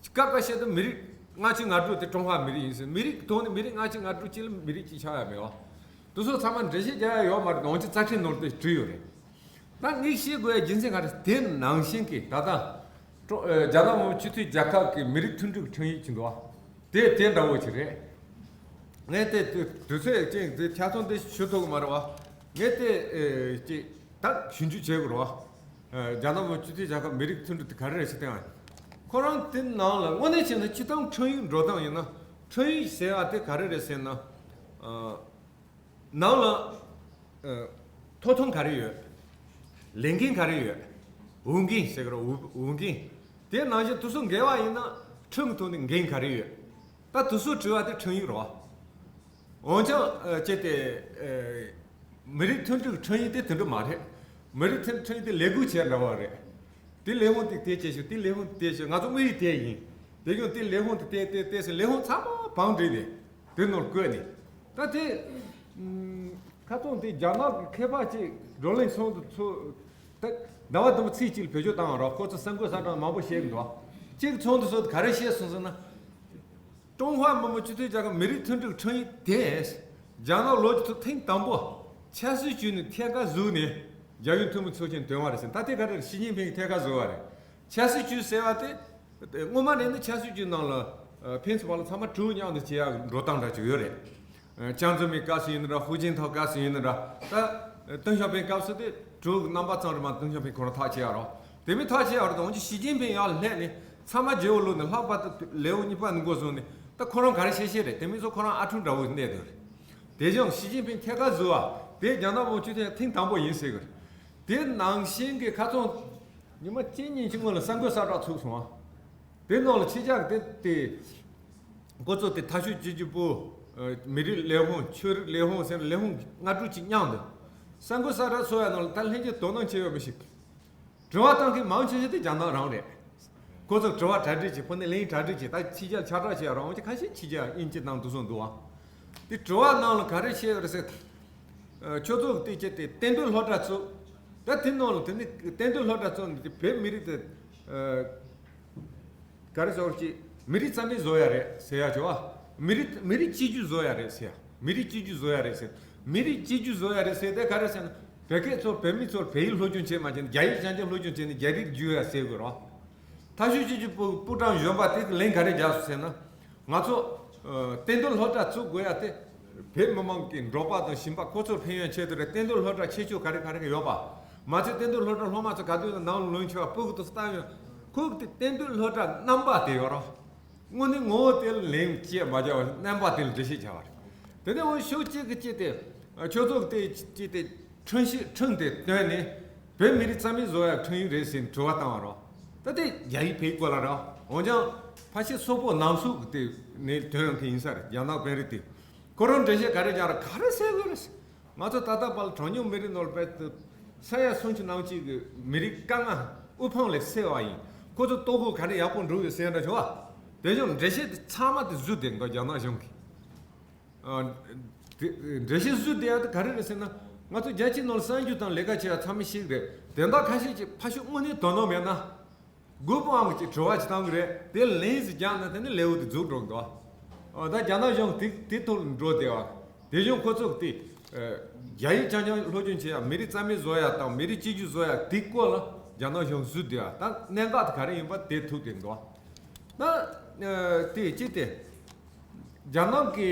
སྐབས་འགའ་ཤས་དུ་མི་རིགས་ལྔ་བཅུ་ང་དྲུག་དེ་ཀྲུང་ཧྭ་མི་རིགས་ཡིན་ཟེར། མི་རིགས་ཐོག་ནས་མི་རིགས་ལྔ་བཅུ་ང་དྲུག་གཅིག་ལ་མི་རིགས་གཅིག་ཆགས་ཡ་མེད་བ། དེ་ཚོ་ཚང་མ་འགྲེལ་བཤད་རྒྱག་ཡ་ཡོད་མ་རེད། འོན་ཀྱང་རྩ་ཁྲིམས་ནང་དུ་བྲིས་ཡོད་རེད། ད་ངས་བཤད་དགོས་ཡ་རྒྱུ་མཚན་ག་རེ། དེ་ནང་བཞིན་གྱི་ད་ལྟ་ཀྲུང་ཨ་རྒྱ་ནག་མི་དམངས་སྤྱི་མཐུན་རྒྱལ་ཁབ་ཀྱི་མི་རིགས་མཐུན་སྒྲིལ་གྱི་ཁྲིམས་ཡིག་ཅིག་འདུག་བ། དེ་དེ་འདྲ་བོ་ཅིག་རེད། ངས་དེ་དུས་དུས་ཚོད་ཅིག་དེ་ཆ་ཚང་དེ་ཞུ་ཐུབ་ཀྱི་མ་རེད་བ། ངས་དེ་ཨེ་ཅིག་ད་ཞིབ་འཇུག་བྱེད་དགོས་རེད་བ། ཨེ་རྒྱ་ནག་མི་དམངས་སྤྱི་མཐུན་རྒྱལ་ཁབ་མི་རིགས་མཐུན་སྒྲིལ་དེ་ག་རེ་རེད་ཟེར་བསྟན་པ། ཁོ་རང་དེ་ནང་ལ་དངོས་གནས་བྱས་ན་སྤྱིར་བཏང་ཁྲིམས་ཡིག་འགྲོ་སྟངས་ཡིན་ན། ཁྲིམས་ཡིག་ཟེར་བ་དེ་ག་རེ་རེད་ཟེར་ན། ཨ་ནང་ལ་ཨ་ཐོབ་ཐང་ག་རེ་ཡོད། ལས་འགན་ག་རེ་ཡོད། འོས་འགན་ཟེར་གི་རེད། འོས་འོས་འགན། དེ་ནང་བཞིན་དེ་ཚོ་འགལ་བ་ཡིན་ན་ཁྲིམས་ཀྱི་ཐོག་ནས་འགན་ག་རེ་ཡོད། ད་དེ་ཚོ་དྲི་བ་དེ་ཁྲིམས་ཡིག་རེད་བ། འོན་ཀྱང་ཨ་ཅི་སྟེ་ཨ་མི་རིགས་མཐུན་སྒྲིལ་ཁྲིམས་ཡིག་དེ་དེ་འདྲ་མ་རེད། མི་རིགས་མཐུན་ཁྲིམས་ཡིག་དེ་ལས་འགུལ་བྱས་འདྲ་བ་རེད། དེ་ལས་ཁུངས་དེ་དེ་བྱེད་ཤོག་དེ་ལས་ཁུངས་དེ་བྱེད། ང་ཚོ་དངོས་ཡོད་དེ་ཡིན། དེ་ཀྱང་དེ་ལས་ཁུངས་དེ་དེ་དེ་དེ་ཟེར། ལས་ཁུངས་ཚང་མ་བང་བསྒྲིགས་ཏེ་དེ་ནང་བཀོད་ནས། ད་དེ་ཨུམ་ཁ་སང་དེ་རྒྱ་ནག་གི་མཁས་པ་ཅིག་བགྲོ་གླེང་ཚོགས་འདུ་ཚོགས། ད་ཟླ་བ་དང་པོ་ཚེས་གཅིག་ལ་བེད་སྤྱོད་བཏང་བ་རེད། ཁོ་ཚོ་གསར་འགོད་གསལ་བསྒྲགས་མང་པོ་བཤད་གི་འདུག་གཅིག་ཚོགས་འདུ་ཚོགས་དུས་ག་རེ་བཤད་སོང་ཟེར་ན། ཀྲུང་ཧྭ་མི་དམངས་སྤྱི་མཐུན་རྒྱལ་ཁབ་མི་རིགས་མཐུན་སྒྲིལ་ཁྲིམས་ཡིག་དེ་རྒྱ་ནག་ལོ་རྒྱུས་ཐོག་ཐེངས་དང་པོ་ཆབ་སྲིད་ཅུས་ནས་ཐད་ཀར་བཟོས་ནས་རྒྱལ་ཡོངས་འཐུས་མི་ཚོགས་ཆེན་བཏོན་པ་རེད་ཟེར། ད་དེ་ག་རེ་རེད། ཞི་ཅིན་ཕིང་གིས་ཐད་ཀར་བཟོས་པ་རེད། ཆབ་སྲིད་ཅུས་ཟེར་བ་དེ་སྔོན་མ་ནས་ནི་ཆབ་སྲིད་ཅུས་ནང་ལ་ཨ་ཕན་ཚུན་བར་ལ་ཚང་མ་གྲོས་མཉམ་དུ་བྱེད་ཡག་འགྲོ་སྟངས་འདྲ་ཅིག་ཡོད་རེད། ཨ་ཅང་ཙེ་མིན་སྐབས་སུ་ཡིན་ན་འདྲ། ཧུའུ་ཅིན་ཐའོ་སྐབས་སུ་ཡིན་ན་འདྲ། ད་ཏེང་ཞའོ་ཕིང་སྐབས་སུ་དེ་གྲོས་ཀྱི་རྣམ་པ་ཙམ་རེད་མ་གཏོགས་ཏེང་ཞའོ་ཕིང་ཁོ་རང་ཐག་བཅད་ཡག་རེད། དེ་མིན་ཐག་བཅད་ཡག་རེད་དང་། འོན་ཀྱང་ཞི་ཅིན་ཕིང་ཡར་སླེབས་ནས་ཚང་མ་བརྗེ་པོ་བླུགས་ནས་ལྷག་པར་དུ་ལེའོ་གཉིས་པ་ནས་འགོ་བཟུང་ནས་ད་ཁོ་རང་ག་རེ་བཤད་བཤད་རེད། དེ་མིན་ཚོ་ཁོ་རང་ཨ་ཁྲུང་འདྲ་བོ་གནས་དོན་རེད། དེ་བཞིན་ཞི་ཅིན་ཕིང་ཐད་ཀར་བཟོས་པ་དེ་རྒྱ་ནག་དབང་ཆོས་ཐེངས་དང་པོ་ཡིན་ཟེར་གི་རེད། དེ་ནང་བཞིན་གྱི་ཁ་སང་ཉི་མ་གཅིག་གཉིས་ཀྱི་སྔོན་ལ་གསར་འགོད་གསལ་བསྒྲགས་ཚུགས་སོང་བ། དེ་ནང་ལ་ཕྱི་རྒྱལ་དེ་དེ་འགོ་གཙོ་དེ་ཐ་ཤོད་སྤྱི་ཁྱབ་པུའུ། ཨ་མི་རིགས་ལས་ཁུངས། ཆོས་རིག་ལས་ཁུངས་ཟེར་ལས་ཁུངས་ལྔ་དྲུག་ཅིག་མཉམ་དུ་གསར་འགོད་གསལ་བསྒྲགས་ཚུགས་པའི་ནང་ལ་ད་ལྷན་རྒྱས་དོ་སྣང་བྱེད་ཡོད་མི་ཞིག་དྲི་བ་བཏང་མཁན་མང་ཆེ་ཤོས་དེ་རྒྱ་ནག་རང་རེད། ཁོ་ཚོ་དྲི་བ་གྲ་སྒྲིག་བྱེད། ཕུ་ནས་གླེང་གྲ་སྒྲིག་བྱེད། ད་ཕྱི་རྒྱལ་ཁྱབ་བསྒྲགས་བྱེད་ཡག་རང་། འོན་ཀྱང་ཁ་ཤས་ཕྱི་རྒྱལ་དབྱིན་ཇི་ནང་དུ་སོང་འདུག་བ། དེ་དྲི་བ་ནང་ལ་ག་རེ་བཤད་ཡོད་རེད་ཟེར། ཨ་ཁྱོད་ཚོ་གི་དེ་ཅི་སྟེ་གཏན་སྡོད་སློབ་གྲྭ་བཙུགས། ད་དེ་ནང་ལ་དེ་ནི་གཏན་སྡོད་སློབ་གྲྭ་བཙུགས་ནས་དེ་བོད་མི་རིགས་དེ་ཨ་ག་རེ་ཟེར་གྱི། མི་རིགས་རྩ་མེད་བཟོ་ཡ་རེད་ཟེར་ཡ་བྱས་བ། མི་རིགས་མི་རིགས་གཅིག་གྱུར་བཟོ་ཡ་རེད་ཟེར་ཡ། མི་རིགས་གཅིག་གྱུར་བཟོ་ཡ་རེད་ཟེར། མི་རིགས་གཅིག་གྱུར་བཟོ་ཡ་རེད་ཟེར་དེ་ག་རེ་ཟེར་ན། བོད་སྐད་ཚོ་བོད་མི་ཚོར་བོད་ཡིག་སློབ་སྦྱོང་བྱེད་མ་བྱེད་ནས་རྒྱ་ཡིག་རྐྱང་རྐྱང་སློབ་སྦྱོང་བྱེད་ནས་རྒྱ་རིགས་བསྒྱུར་ཡ་ཟེར་དགོས་རེད་བ། ཐ་ཤོད་སྤྱི་ཁྱབ་པུའུ་པུའུ་ཀྲང་གཞོན་པ་དེ་གི་ལན་ག་རེ་རྒྱག་སོང་ཟེར་ན། ང་ཚོ་ཨ་གཏན་སྡོད་སློབ་གྲྭ་བཙུགས་དགོས་ཡ་དེ་བོད་མི་མང་གི་འབྲོག་པ་དང་ཞིང་པ་ཁོ་ཚོར་ཕན་ཡོན་ཆེད་དུ་རེད། གཏན་སྡོད་སློབ་གྲྭ་ཁྱད་ཆོས་ག་རེ་ག་རེ་ཡོད་པ། མ་ཚད་གཏན་སྡོད་སློབ་གྲྭ་སློབ་མ་ཚོ་ག་དུས་ནང་ལོན་ཆོག་པ་སྤུ་གུ་དང་ལྟ་ཡོད། ཁོ་གི་དེ་གཏན་སྡོད་སློབ་གྲྭ་རྣམ་པ་དེ་ཡོད་རོགས། དངོས་གནས་ངོ་བོ་དེ་ལ་ལན་བཅད་མ་བྱ་བ་རྣམ་པ་དེ་ལ་འགྲེལ་བཤད་བྱ་བ་རེད། དེ་ནས་འོ་ཤུགས་གཅིག་གི་གཅིག་དེ་ཁྱོད་ཚོ་གི་དེ་གཅིག་དེ་ཁྲིམས་ཤིག་ཁྲིམས་དེ་བཏོན་ནས་བོད་མི་རིགས་རྩ་མེད་བཟོ་ཡ་ཁྲིམས་ཡིག་རེད་ཟེར་ནས་དྲི་བ་བཏང་བ་རོགས། ད་དེ་རྒྱ་ཡིག་བོད་ཡིག་སྐོར་ལ་རོགས། འོན་ཀྱང་ཕལ་ཆེར་སོག་པོ་ནང་སོག་གི་དེ་ནས་ཐོན་མཁན་ཡིན་ས་རེད། རྒྱ་ནག་དཔོན་རིགས་དེ་ཁོ་རང་འགྲེལ་བཤད་ག་རེ་རྒྱག་ར་ག་རེ་ཟེར་གི་རེད། ང་ཚོ་ད་ལྟ་བར་ལ་གྲངས་ཉུང་མི་རིགས་ནང་ལ་བལ་དུ་ས་ཡ་སུམ་ཅུ་ནང་གཅིག་གི་མི་རིགས་དཀའ་ངལ་དབུ་འཕང་ལས་སེལ་བ་ཡིན། ཁོ་ཚོ་ལྟོ་གོས་ག་རེ་ཡག་པོ་འགྲོ་ཡོད་ཟེར་འདྲ་བྱུང་བ། དེ་བཞིན་འགྲེལ་བཤད་དེ་ཚང་མ་དེ་བཟོས་བསྡད་འདུག་རྒྱ་ནག་གཞུང་གིས། ཨ་དེ་འགྲེལ་བཤད་བཟོས་བསྡད་ཡ་དེ་ག་རེ་རེད་ཟེར་ན། ང་ཚོ་རྒྱལ་སྤྱིའི་ནང་ལ་གསར་འགྱུར་དང་ལས་ཀ་བྱེད་ཡ་ཚང་མ་ཤེས་ཀྱི་རེད། དེ་འདྲ་ཁ་ཤས་ཀྱིས་ཕ་ཤུལ་དངོས་གནས་དོ་སྣང་མེད་ན། དགོས་པའང་གཅིག་དྲི་བ་གཅིག་བཏང་གི་རེད། དེ་ལན་ཞིག་བརྒྱབ་ན་དེ་ནི་ལེའུ་དེ་རྫོགས་འགྲོ་གི་འདུག་ཨ་ད་རྒྱ་ནག་གཞུང་དེ་དེ་ཐོག་ལ་འགྲོ་བསྡད་པ། དེ་གཞུང་ཁོ་ཚོ་གི་དེ་ཨ་ རྒྱ་ཡིག་རྐྱང་རྐྱང་སློབ་སྦྱོང་བྱེད་ཡ། མི་རིགས་རྩ་མེད་བཟོ་ཡ་དང་མི་རིགས་གཅིག་གྱུར་བཟོ་ཡ་དེ་སྐོར་ལ་རྒྱ་ནག་གཞུང་བཟོས་བསྡད་ཡ། ད་གནད་འགག་དེ་ག་རེ་ཡིན་པ་དེ་ཐུག་བསྡད་འདུག་ད་ཨ་དེ་གཅིག་དེ། རྒྱ་ནག་གི་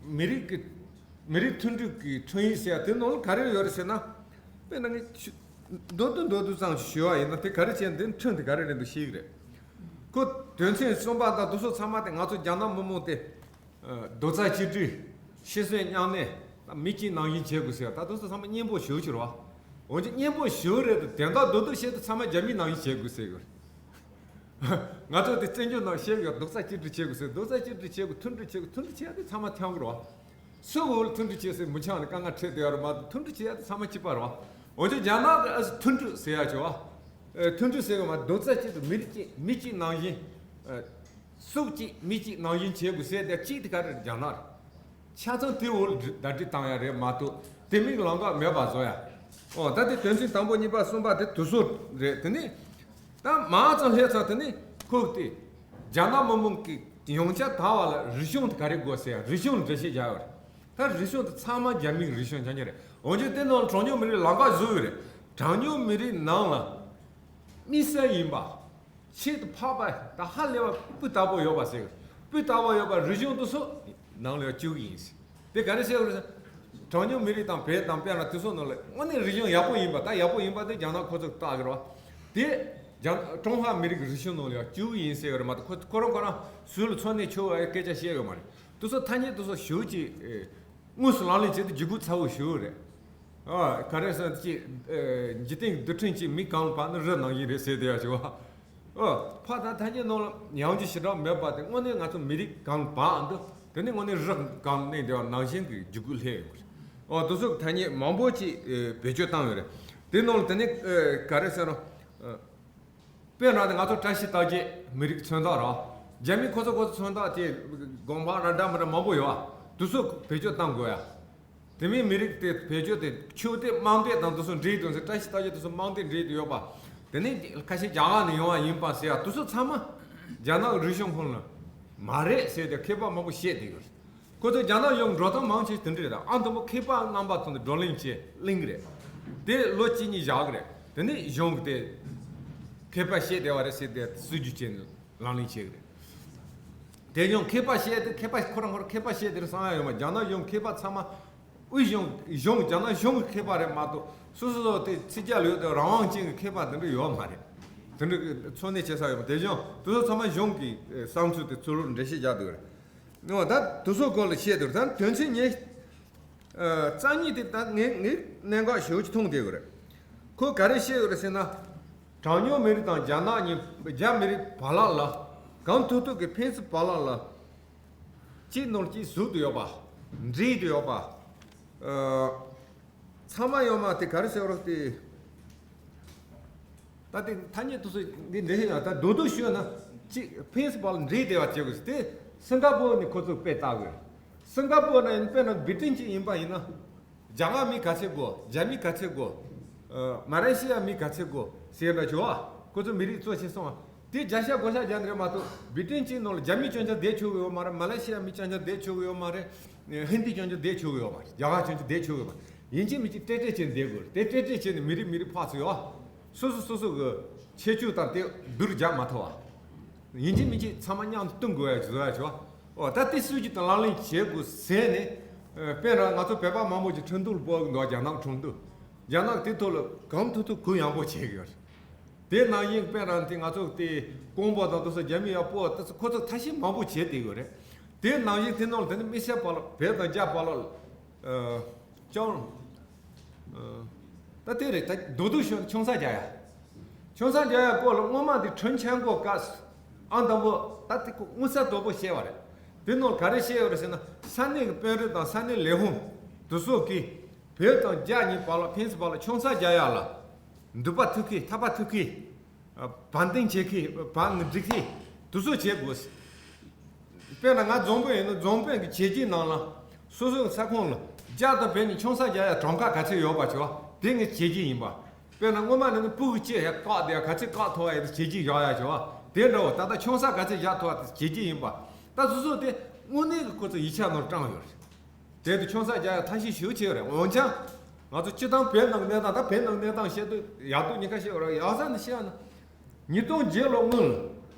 མི་རིགས་ཀྱི་མི་རིགས་མཐུན་སྒྲིལ་གྱི་ཁྲིམས་ཡིག་ཟེར་ཡ་དེ་ནང་ལ་ག་རེ་ཡོད་རེད་ཟེར་ན། དཔེར་ན་ངས་ཆུ་མདོར་བསྡུས་མདོར་བསྡུས་ཙམ་ཞིག་ཞུ་བ་ཡིན་ན། དེ་ག་རེ་བྱས་ན་དེ་ཁྲིམས་དེ་ག་རེ་རེད་འདུག་ཤེས་ཀྱི་རེད། ཁོ་དོན་ཚན་གསུམ་པ་དང་དེ་ཚོ་ཚང་མ་དེ་ང་ཚོ་རྒྱ་ནག་མི་མང་དེ། རྡོག་རྩ་གཅིག་སྒྲིལ། ཤི་གསོན་མཉམ་གནས། མི་གཅིག་ནང་བཞིན་བྱེད་དགོས་ཟེར། ད་དེ་ཚོ་ཚང་མ་སྙན་པོ་ཞེ་པོ་ཅིག་རེད་བ། འོན་ཀྱང་སྙན་པོ་ཞེ་པོ་རེད་དེ། དོན་དག་རྡོག་རྡོག་བཤད་དུས་ཚང་མ་རྒྱ་མིའི་ནང་བཞིན་བྱེད་དགོས་ཟེར་གི་རེད། ང་ཚོ་དེ་བཙན་བྱོལ་ནང་བཤད་ཡོད། རྡོག་རྩ་གཅིག་སྒྲིལ་བྱེད་དགོས་ཟེར། རྡོག་རྩ་གཅིག་སྒྲིལ་བྱེད་དགོས། མཐུན་སྒྲིལ་བྱེད་དགོས། མཐུན་སྒྲིལ་བྱེད་ཡ་དེ་ཚང་མ་འཆམ་གི་རེད་བ། སུ་འོལ་མཐུན་སྒྲིལ་བྱེད་ཟེར་མི་འཆམ་ནས་དཀའ་ངལ་འཕྲད་བསྡད་ཡོད་རེད་མ་གཏོགས། མཐུན་སྒྲིལ་བྱེད་ཡ་དེ་ཚང་མ་གཅིག་པ་རེད་བ། འོན་ཀྱང་རྒྱ་ནག་གི་ཨ་སི་མཐུན་སྒྲིལ་ཟེར་ཡ་ཅིག་བ། ཨེ་མཐུན་སྒྲིལ་ཟེར་གི་མ། རྡོག་རྩ་གཅིག་ཏུ་མི་རིགས་གཅིག་མི་གཅིག་ནང་བཞིན། ཨེ་སྲོག་གཅིག་མི་གཅིག་ནང་བཞིན་བྱེད་དགོས་ཟེར་དེ་གཅིག་དེ་ག་རེ་རེད། རྒྱ་ནག་རེད། ཆ་ཚང་དེ་འོལ་ཟླ་སྒྲིལ་བཏང་ཡ་རེད་མ་གཏོགས། དེ་མིན་ལམ་ཁ་མེད་པ་བཟོ་ཡ། ཨོ་ད་དེ་དོན་ཚན་དང་པོ་གཉིས་པ་གསུམ་པ་དེ་དེ་ཚོ་རེད། དེ་ནས་ད་མང་ཙམ་སླེབས་ཚར། དེ་ནས་ཁོ་དེ་རྒྱ་ནག་མི་མང་གི་ཡོང་ཆ་དར་བ་ལ་རིག་གཞུང་དེ་ག་རེ་དགོས་ཟེར་ཡ། རིག་གཞུང་འགྲེལ་བཤད་རྒྱག་ཡོད་རེད། ད་རིག་གཞུང་དེ་ཚང་མ་རྒྱ་མིའི་རིག་གཞུང་ཆ་ཉེ་རེད། འོན་ཀྱང་དེ་ནང་ལ་གྲངས་ཉུང་མི་རིགས་ལམ་ཁ་བཟོས་ཡོད་རེད། གྲངས་ཉུང་མི་རིགས་ནང་ལ་དམིགས་བསལ་ཡིན་པ། ཆེད་དུ་འཕགས་པ་ད་ཧ་ལས་པ་སྤུས་དག་པོ་ཡོད་པ་ཟེར། སྤུས་དག་པོ་ཡོད་པ་རིག་གཞུང་དེ་ཚོ་ནང་ལ་ཡང་བཅུག་གི་ཡིན་ཟེར། དེ་ག་རེ་བྱས་པ་རེད་ཟེར། གྲངས་ཉུང་མི་རིགས་དང་བོད་དང་དཔེར་ན་དེ་ཚོ་ནང་ལ་དངོས་གནས་རིག་གཞུང་ཡག་པོ་ཡིན་པ། ད་ཡག་པོ་ཡིན་པ་དེ་རྒྱ་ནག་ཁོ་ཚོས་བལྟ་གི་རེད་བ། དེ་རྒྱ་ཀྲུང་ཧྭ་མི་རིགས་ཀྱི་རིག་གཞུང་ནང་ལ་ཡང་བཅུག་གི་ཡིན་ཟེར་གི་རེད་མ་གཏོགས། ཁོ་ཁོ་རང་ཁོ་རང་སུ་ལ་འཚོ་གནས་བྱེད་པའི་སྐད་ཆ་བཤད་ཡོད་མ་རེད། དེ་ཚོ་ཐ་སྙད་དེ་ཚོ་ཞེ་པོ་ཅིག་ཨེ། དངོས་སུ་ལག་ལེན་བྱེད་དུས་འཇུག་སྒོ་ཚ་བོ་ཞེ་པོ་རེད། ཨ་ག་རེ་ཟེར་ན་ཅིག་ཨེ་འཇིག་རྟེན་གྱི་རྡུལ་ཕྲན་གཅིག་མི་གང་བར་ནི་རི་ནང་བཞིན་རེད་ཟེར་བསྡད་ཡ་ཅིག་བ། ཨ་ཕར་ད་ཐ་སྙད་ནང་ལ་ཡང་ཅིག་ཞེ་དྲག་མེད་པ་དེ་དངོས་གནས་ང་ཚོ་མི་རིགས་གང་བར་འདུག་དེ་ནི་དངོས་གནས་རི་གང་གནས་བསྡད་པ་ནང་བཞིན་གྱི་འཇུག་སྒོ་སླེབས་ཡོང་གི་རེད། ཨོ་དེ་ཚོ་ཐ་སྙད་མང་པོ་ཅིག་ཨེ་བེད་སྤྱོད་བཏང་ཡོད་རེད། དེ་ནང་ལ་དེ་ནི་ཨེ་ག་རེ་ཟེར་ན། ཨ། དཔེར་ན་ང་ཚོ་བཀྲ་ཤིས་རྟགས་བརྒྱད་མི་རིགས་མཚོན་རྟགས་རེད། རྒྱ་མི་ཁོ་ཚོ་ཁོ་ཚོ་མཚོན་རྟགས་དེ་དགོན་པ་ར་འདྲ་མི་འདྲ་མང་པོ་ཡོད་ཨ། དེ་ཚོ་བེད་སྤྱོད་གཏང་དགོས་ཡ། དེ་མིན་མི་རིགས་དེ་བེད་སྤྱོད་དེ་ཆོས་དེ་དམངས་དེ་དང་དེ་ཚོ་འདྲེས་དང་ཟེར། བཀྲ་ཤིས་རྟགས་བརྒྱད་དེ་ཚོ་དམངས་དེ་འདྲེས་དུ་ཡོད་པ། དེ་ནས་ཁ་ཤས་རྒྱ་གར་ནས་ཡོང་བ་ཡིན་པ་ཟེར་ཡ། དེ་ཚོ་ཚང་མ་རྒྱ་ནག་རིག་གཞུང་ཁོངས་ལ་མ་རེད་ཟེར་ཏེ་མཁས་པ་མང་པོ་བཤད་བསྡད་ཡོད། ཁོ་ཚོས་རྒྱ་ནག་གཞུང་འགྲོ་སྟངས་མང་ཆེ་དེ་འདྲ་རེད། ཨ་དང་པོ་མཁས་པ་རྣམ་པ་ཚོ་འདི་བགྲོ་གླེང་བྱེད་གླེང་གི་རེད། དེ་ལོ་གཅིག་གཉིས་བཞག་གི་རེད། དེ་ནས་གཞུང་གི་དེ་མཁས་པ་བཤད་བསྡད་པ་རེད་ཟེར་ཏེ་སྲིད་ཇུས་བྱས་ནས་ལག་ལེན་བྱེད་གི་རེད། དེ་གཞུང་མཁས་པ་བཤད་དེ་མཁས་པ་ཁོ་རང་ཁོ་རང་མཁས་པ་བཤད་དེ་རེད་བསམ་ཡ་ཡོད་མ། རྒྱ་ནག་གཞུང་མཁས་པ་ཚང་མ་དབུས་གཞུང་གཞུང་རྒྱ་ནག་གཞུང་གི་མཁས་པ་རེད་མ་གཏོགས། སོ་སོ་སོ་དེ་ཕྱི་རྒྱལ་ལ་ཡོད་དེ་རང་དབང་ཅན་གྱི་མཁས་པ་དེ་འདྲ་ཡོད་མ་རེད། དེ་འདྲ་གི་འཚོ་གནས་བྱེད་ས་ཡོད་མ། དེ་གཞུང་དེ་ཚོ་ཚང་མ་གཞུང་གི་བསམ་ཚུལ་དེ་ཚུར་འགྲེལ་བཤད་རྒྱག་འདུག་རེད། ཨོ་ད་དེ་ཚོ་སྐོར་ལ་བཤད་དུས་ད་དོན་ཚན་ཉེར་ཨ་རྩ་གཉིས་དེ་ད་ངས་ངས་གནད་འགག་ཞེ་པོ་ཅིག་མཐོང་བསྡད་ཡོད་རེད། ཁོས་ག་རེ་བཤད་ཡོད་རེད་ཟེར་ན། གྲངས་ཉུང་མི་རིགས་དང་རྒྱ་ནག་གཉིས། རྒྱ་མི་རིགས་བར་ལ་ལ་གང་ཐུབ་ཐུབ་ཀྱིས་ཕན་ཚུན་བར་ལ་ལ་གཅིག་ནང་གཅིག་ཟུག་ཏུ་ཡོད་པ། འདྲེས་ཏུ་ཡོད་པ། ཨ། ཚང་མ་ཡོད་མ་དེ་ག་རེ་ཟེར་རོགས་དེ། ད་དེ་ཐ་སྙད་དེ་ཚོ་འདི་འདྲ་ཞིག་ཡང་ད་རྡོག་རྡོག་ཤོད་ན་གཅིག་ཕན་ཚུན་བར་ལ་འདྲེས་བསྡད་པ་བྱེད་དགོས། དེ་སིང་ག་པོར་ནས་ཁོ་ཚོས་དཔེ་བལྟ་དགོས། སིང་ག་པོར་ན་དཔེར་ན་བི་ཏིན་གཅིག་ཡིན་པ་ཡིན་ན། རྒྱ་གར་མི་ག་ཚད་དགོས། རྒྱ་མི་ག་ཚད་དགོས། ཨ། མ་ལེ་ཤི་ཡ་མི་ག་ཚད་དགོས་ཟེར་འདྲ་བྱུང་བ། ཁོ་ཚོ་མི་རིགས་གཙོ་ཆེ་སོང་བ། དེ་བརྒྱ་ཆ་བགོ་བཤའ་རྒྱག་ནི་རེད་མ་གཏོགས། བི་ཏིན་གཅིག་ནང་ལ་རྒྱ་མི་སྐྱོན་ཆ་བསྡད་ཆོག་གི་ཡོད་མ་རེད། མ་ལེ་ཤི་ཡ་མི་སྐྱོན་ཆ་བསྡད་ཆོག་གི་ཡོད་མ་རེད། ཧིན་དི་སྐྱོན་ཆ་བསྡད་ཆོག་གི་ཡོད་མ་རེད། རྒྱ་གར་སྐྱོན་ཆ་བསྡད་ཆོག་གི་ཡོད་མ་རེད། ཡིན་གཅིག་མིན་གཅིག་ཏྲེ་ཏྲེ་བྱས་ནས་བསྡད་དགོས་རེད། དེ་ཏྲེ་ཏྲེ་བྱས་ནས་མི་རིགས་མི་རིགས་ཕར་ཚུར་ཡོད། སོ་སོ་སོ་སོ་གི་ཁྱད་ཆོས་དང་དེ་བསྡུར་རྒྱག་མ་ཐུབ་བ། ཡིན་གཅིག་མིན་གཅིག་ཚང་མ་མཉམ་དུ་བསྟུན་དགོས་ཡ་བཟོ་ཡ་བྱོས། ཨོ་ད་དེ་སྲིད་ཇུས་དང་ལག་ལེན་བྱེད་དགོས་ཟེར་ནས། ཨ། དཔེར་ན་ང་ཚོ་བོད་པ་མང་པོ་ཅིག་ཁྲིན་ཏུའུ་ལ་སྤོ་གི་འདུག་རྒྱ་ནག་ཁྲིན་ཏུའུ། རྒྱ་ནག་དེ་ཐོག་ལ་གང་ཐུབ་ཐུབ་གུ་ཡངས་པོ་བྱེད་གི་ཡོད་རེད། དེ་ནང་བཞིན་དཔེར་ན་དེ་ང་ཚོ་དེ་ཀོང་པོ་དང་དེ་ཚོ་རྒྱ་མི་ཡར་སྤོ་དེ་ཚོ་ཁོ་ཚོ་ཐབས་ཤེས་མང་པོ་བྱེད་བསྡད་ཡོད་རེད། དེ་ནང་བཞིན་དེ་ནང་ལ་དེ་ནི་དམིགས་བསལ་བར་ལ་བོད་དང་རྒྱ་བར་ལ། ཨ། ཅང་། ཨ། ད་དེ་རེད། ད་རྡོག་རྡོག་ཤོད་ན་ཆུང་ས་རྒྱག་ཡ། ཆུང་ས་རྒྱག་ཡ་སྐོར་ལ་སྔོན་མ་དེ་ཁྲིན་ཆན་གོ་སྐབས་སུ་ཨང་དང་པོ་ད་དེ་ཁོ་མངོན་གསལ་དོད་པོ་བཤད་པ་རེད། དེ་ནང་ག་རེ་བཤད་ཡོད་རེད་ཟེར་ན། ས་གནས་ཀྱི་དཔོན་རིགས་དང་ས་གནས་ལས་ཁུངས་དེ་ཚོ་གིས་བོད་དང་རྒྱ་གཉིས་བར་ལ་ཕན་ཚུན་བར་ལ་ཆུང་ས་རྒྱག་ཡ་ལ་འདུན་པ་མཐུན་མཁན་ཐག་པ་མཐུན་མཁན། བར་འདུམ་བྱེད་མཁན། བར་ནི་སྒྲིག་མཁན་དེ་ཚོ་བྱེད་དགོས། དཔེར་ན་ང་རྫོང་དཔོན་ཡིན་ན་རྫོང་དཔོན་གྱི་བྱས་རྗེས་ནང་ལ་སོ་སོའི་ས་ཁོངས་ལ་རྒྱ་དང་བོད་གཉིས་ཆུང་ས་རྒྱག་ཡ་གྲངས་ཀ་ག་ཚད་ཡོད་པ་བྱས་པ་དེ་ངའི་བྱས་རྗེས་ཡིན་པ། དཔེར་ན་སྔོན་མ་ནས་ནི་སྤུ་གུ་སྐྱེ་ཡ་བཀག་བསྡད་ཡ་ག་ཚད་བཀག་ཐུབ་པ་ཡ་དེ་བྱས་རྗེས་བཞག་ཡ་བྱས་པ་དེ་འདྲ་བོ། ད་ལྟ་ཆུང་ས་ག་ཚད་བཞག་ཐུབ་པ་དེ་བྱས་རྗེས་ཡིན་པ། ད་སོ་སོ་དེ་དངོས་གནས་ཀྱི་ཁོ་ཚོ་ཡིག་ཆ་ནང་བཀྲམ་ཡོད་རེད། དེ་དུས་ཆུང་ས་རྒྱག་ཡ་ཐབས་ཤེས་ཞེ་པོ་ཅིག་ཡོད་རེད། འོན་ཀྱང་ ང་ཚོ་སྤྱི་བཏང་བོད་ནང་གི་གནས་སྟངས། ད་བོད་ནང་གི་གནས་སྟངས་བཤད་དུས་ཡག་སྡུག་གཉིས་ཀ་བཤད་དགོས་རེད། ཡག་ས་ནས་བཤད་ན། ཉིས་སྟོང་བརྒྱད་ལོ་སྔོན་ལ་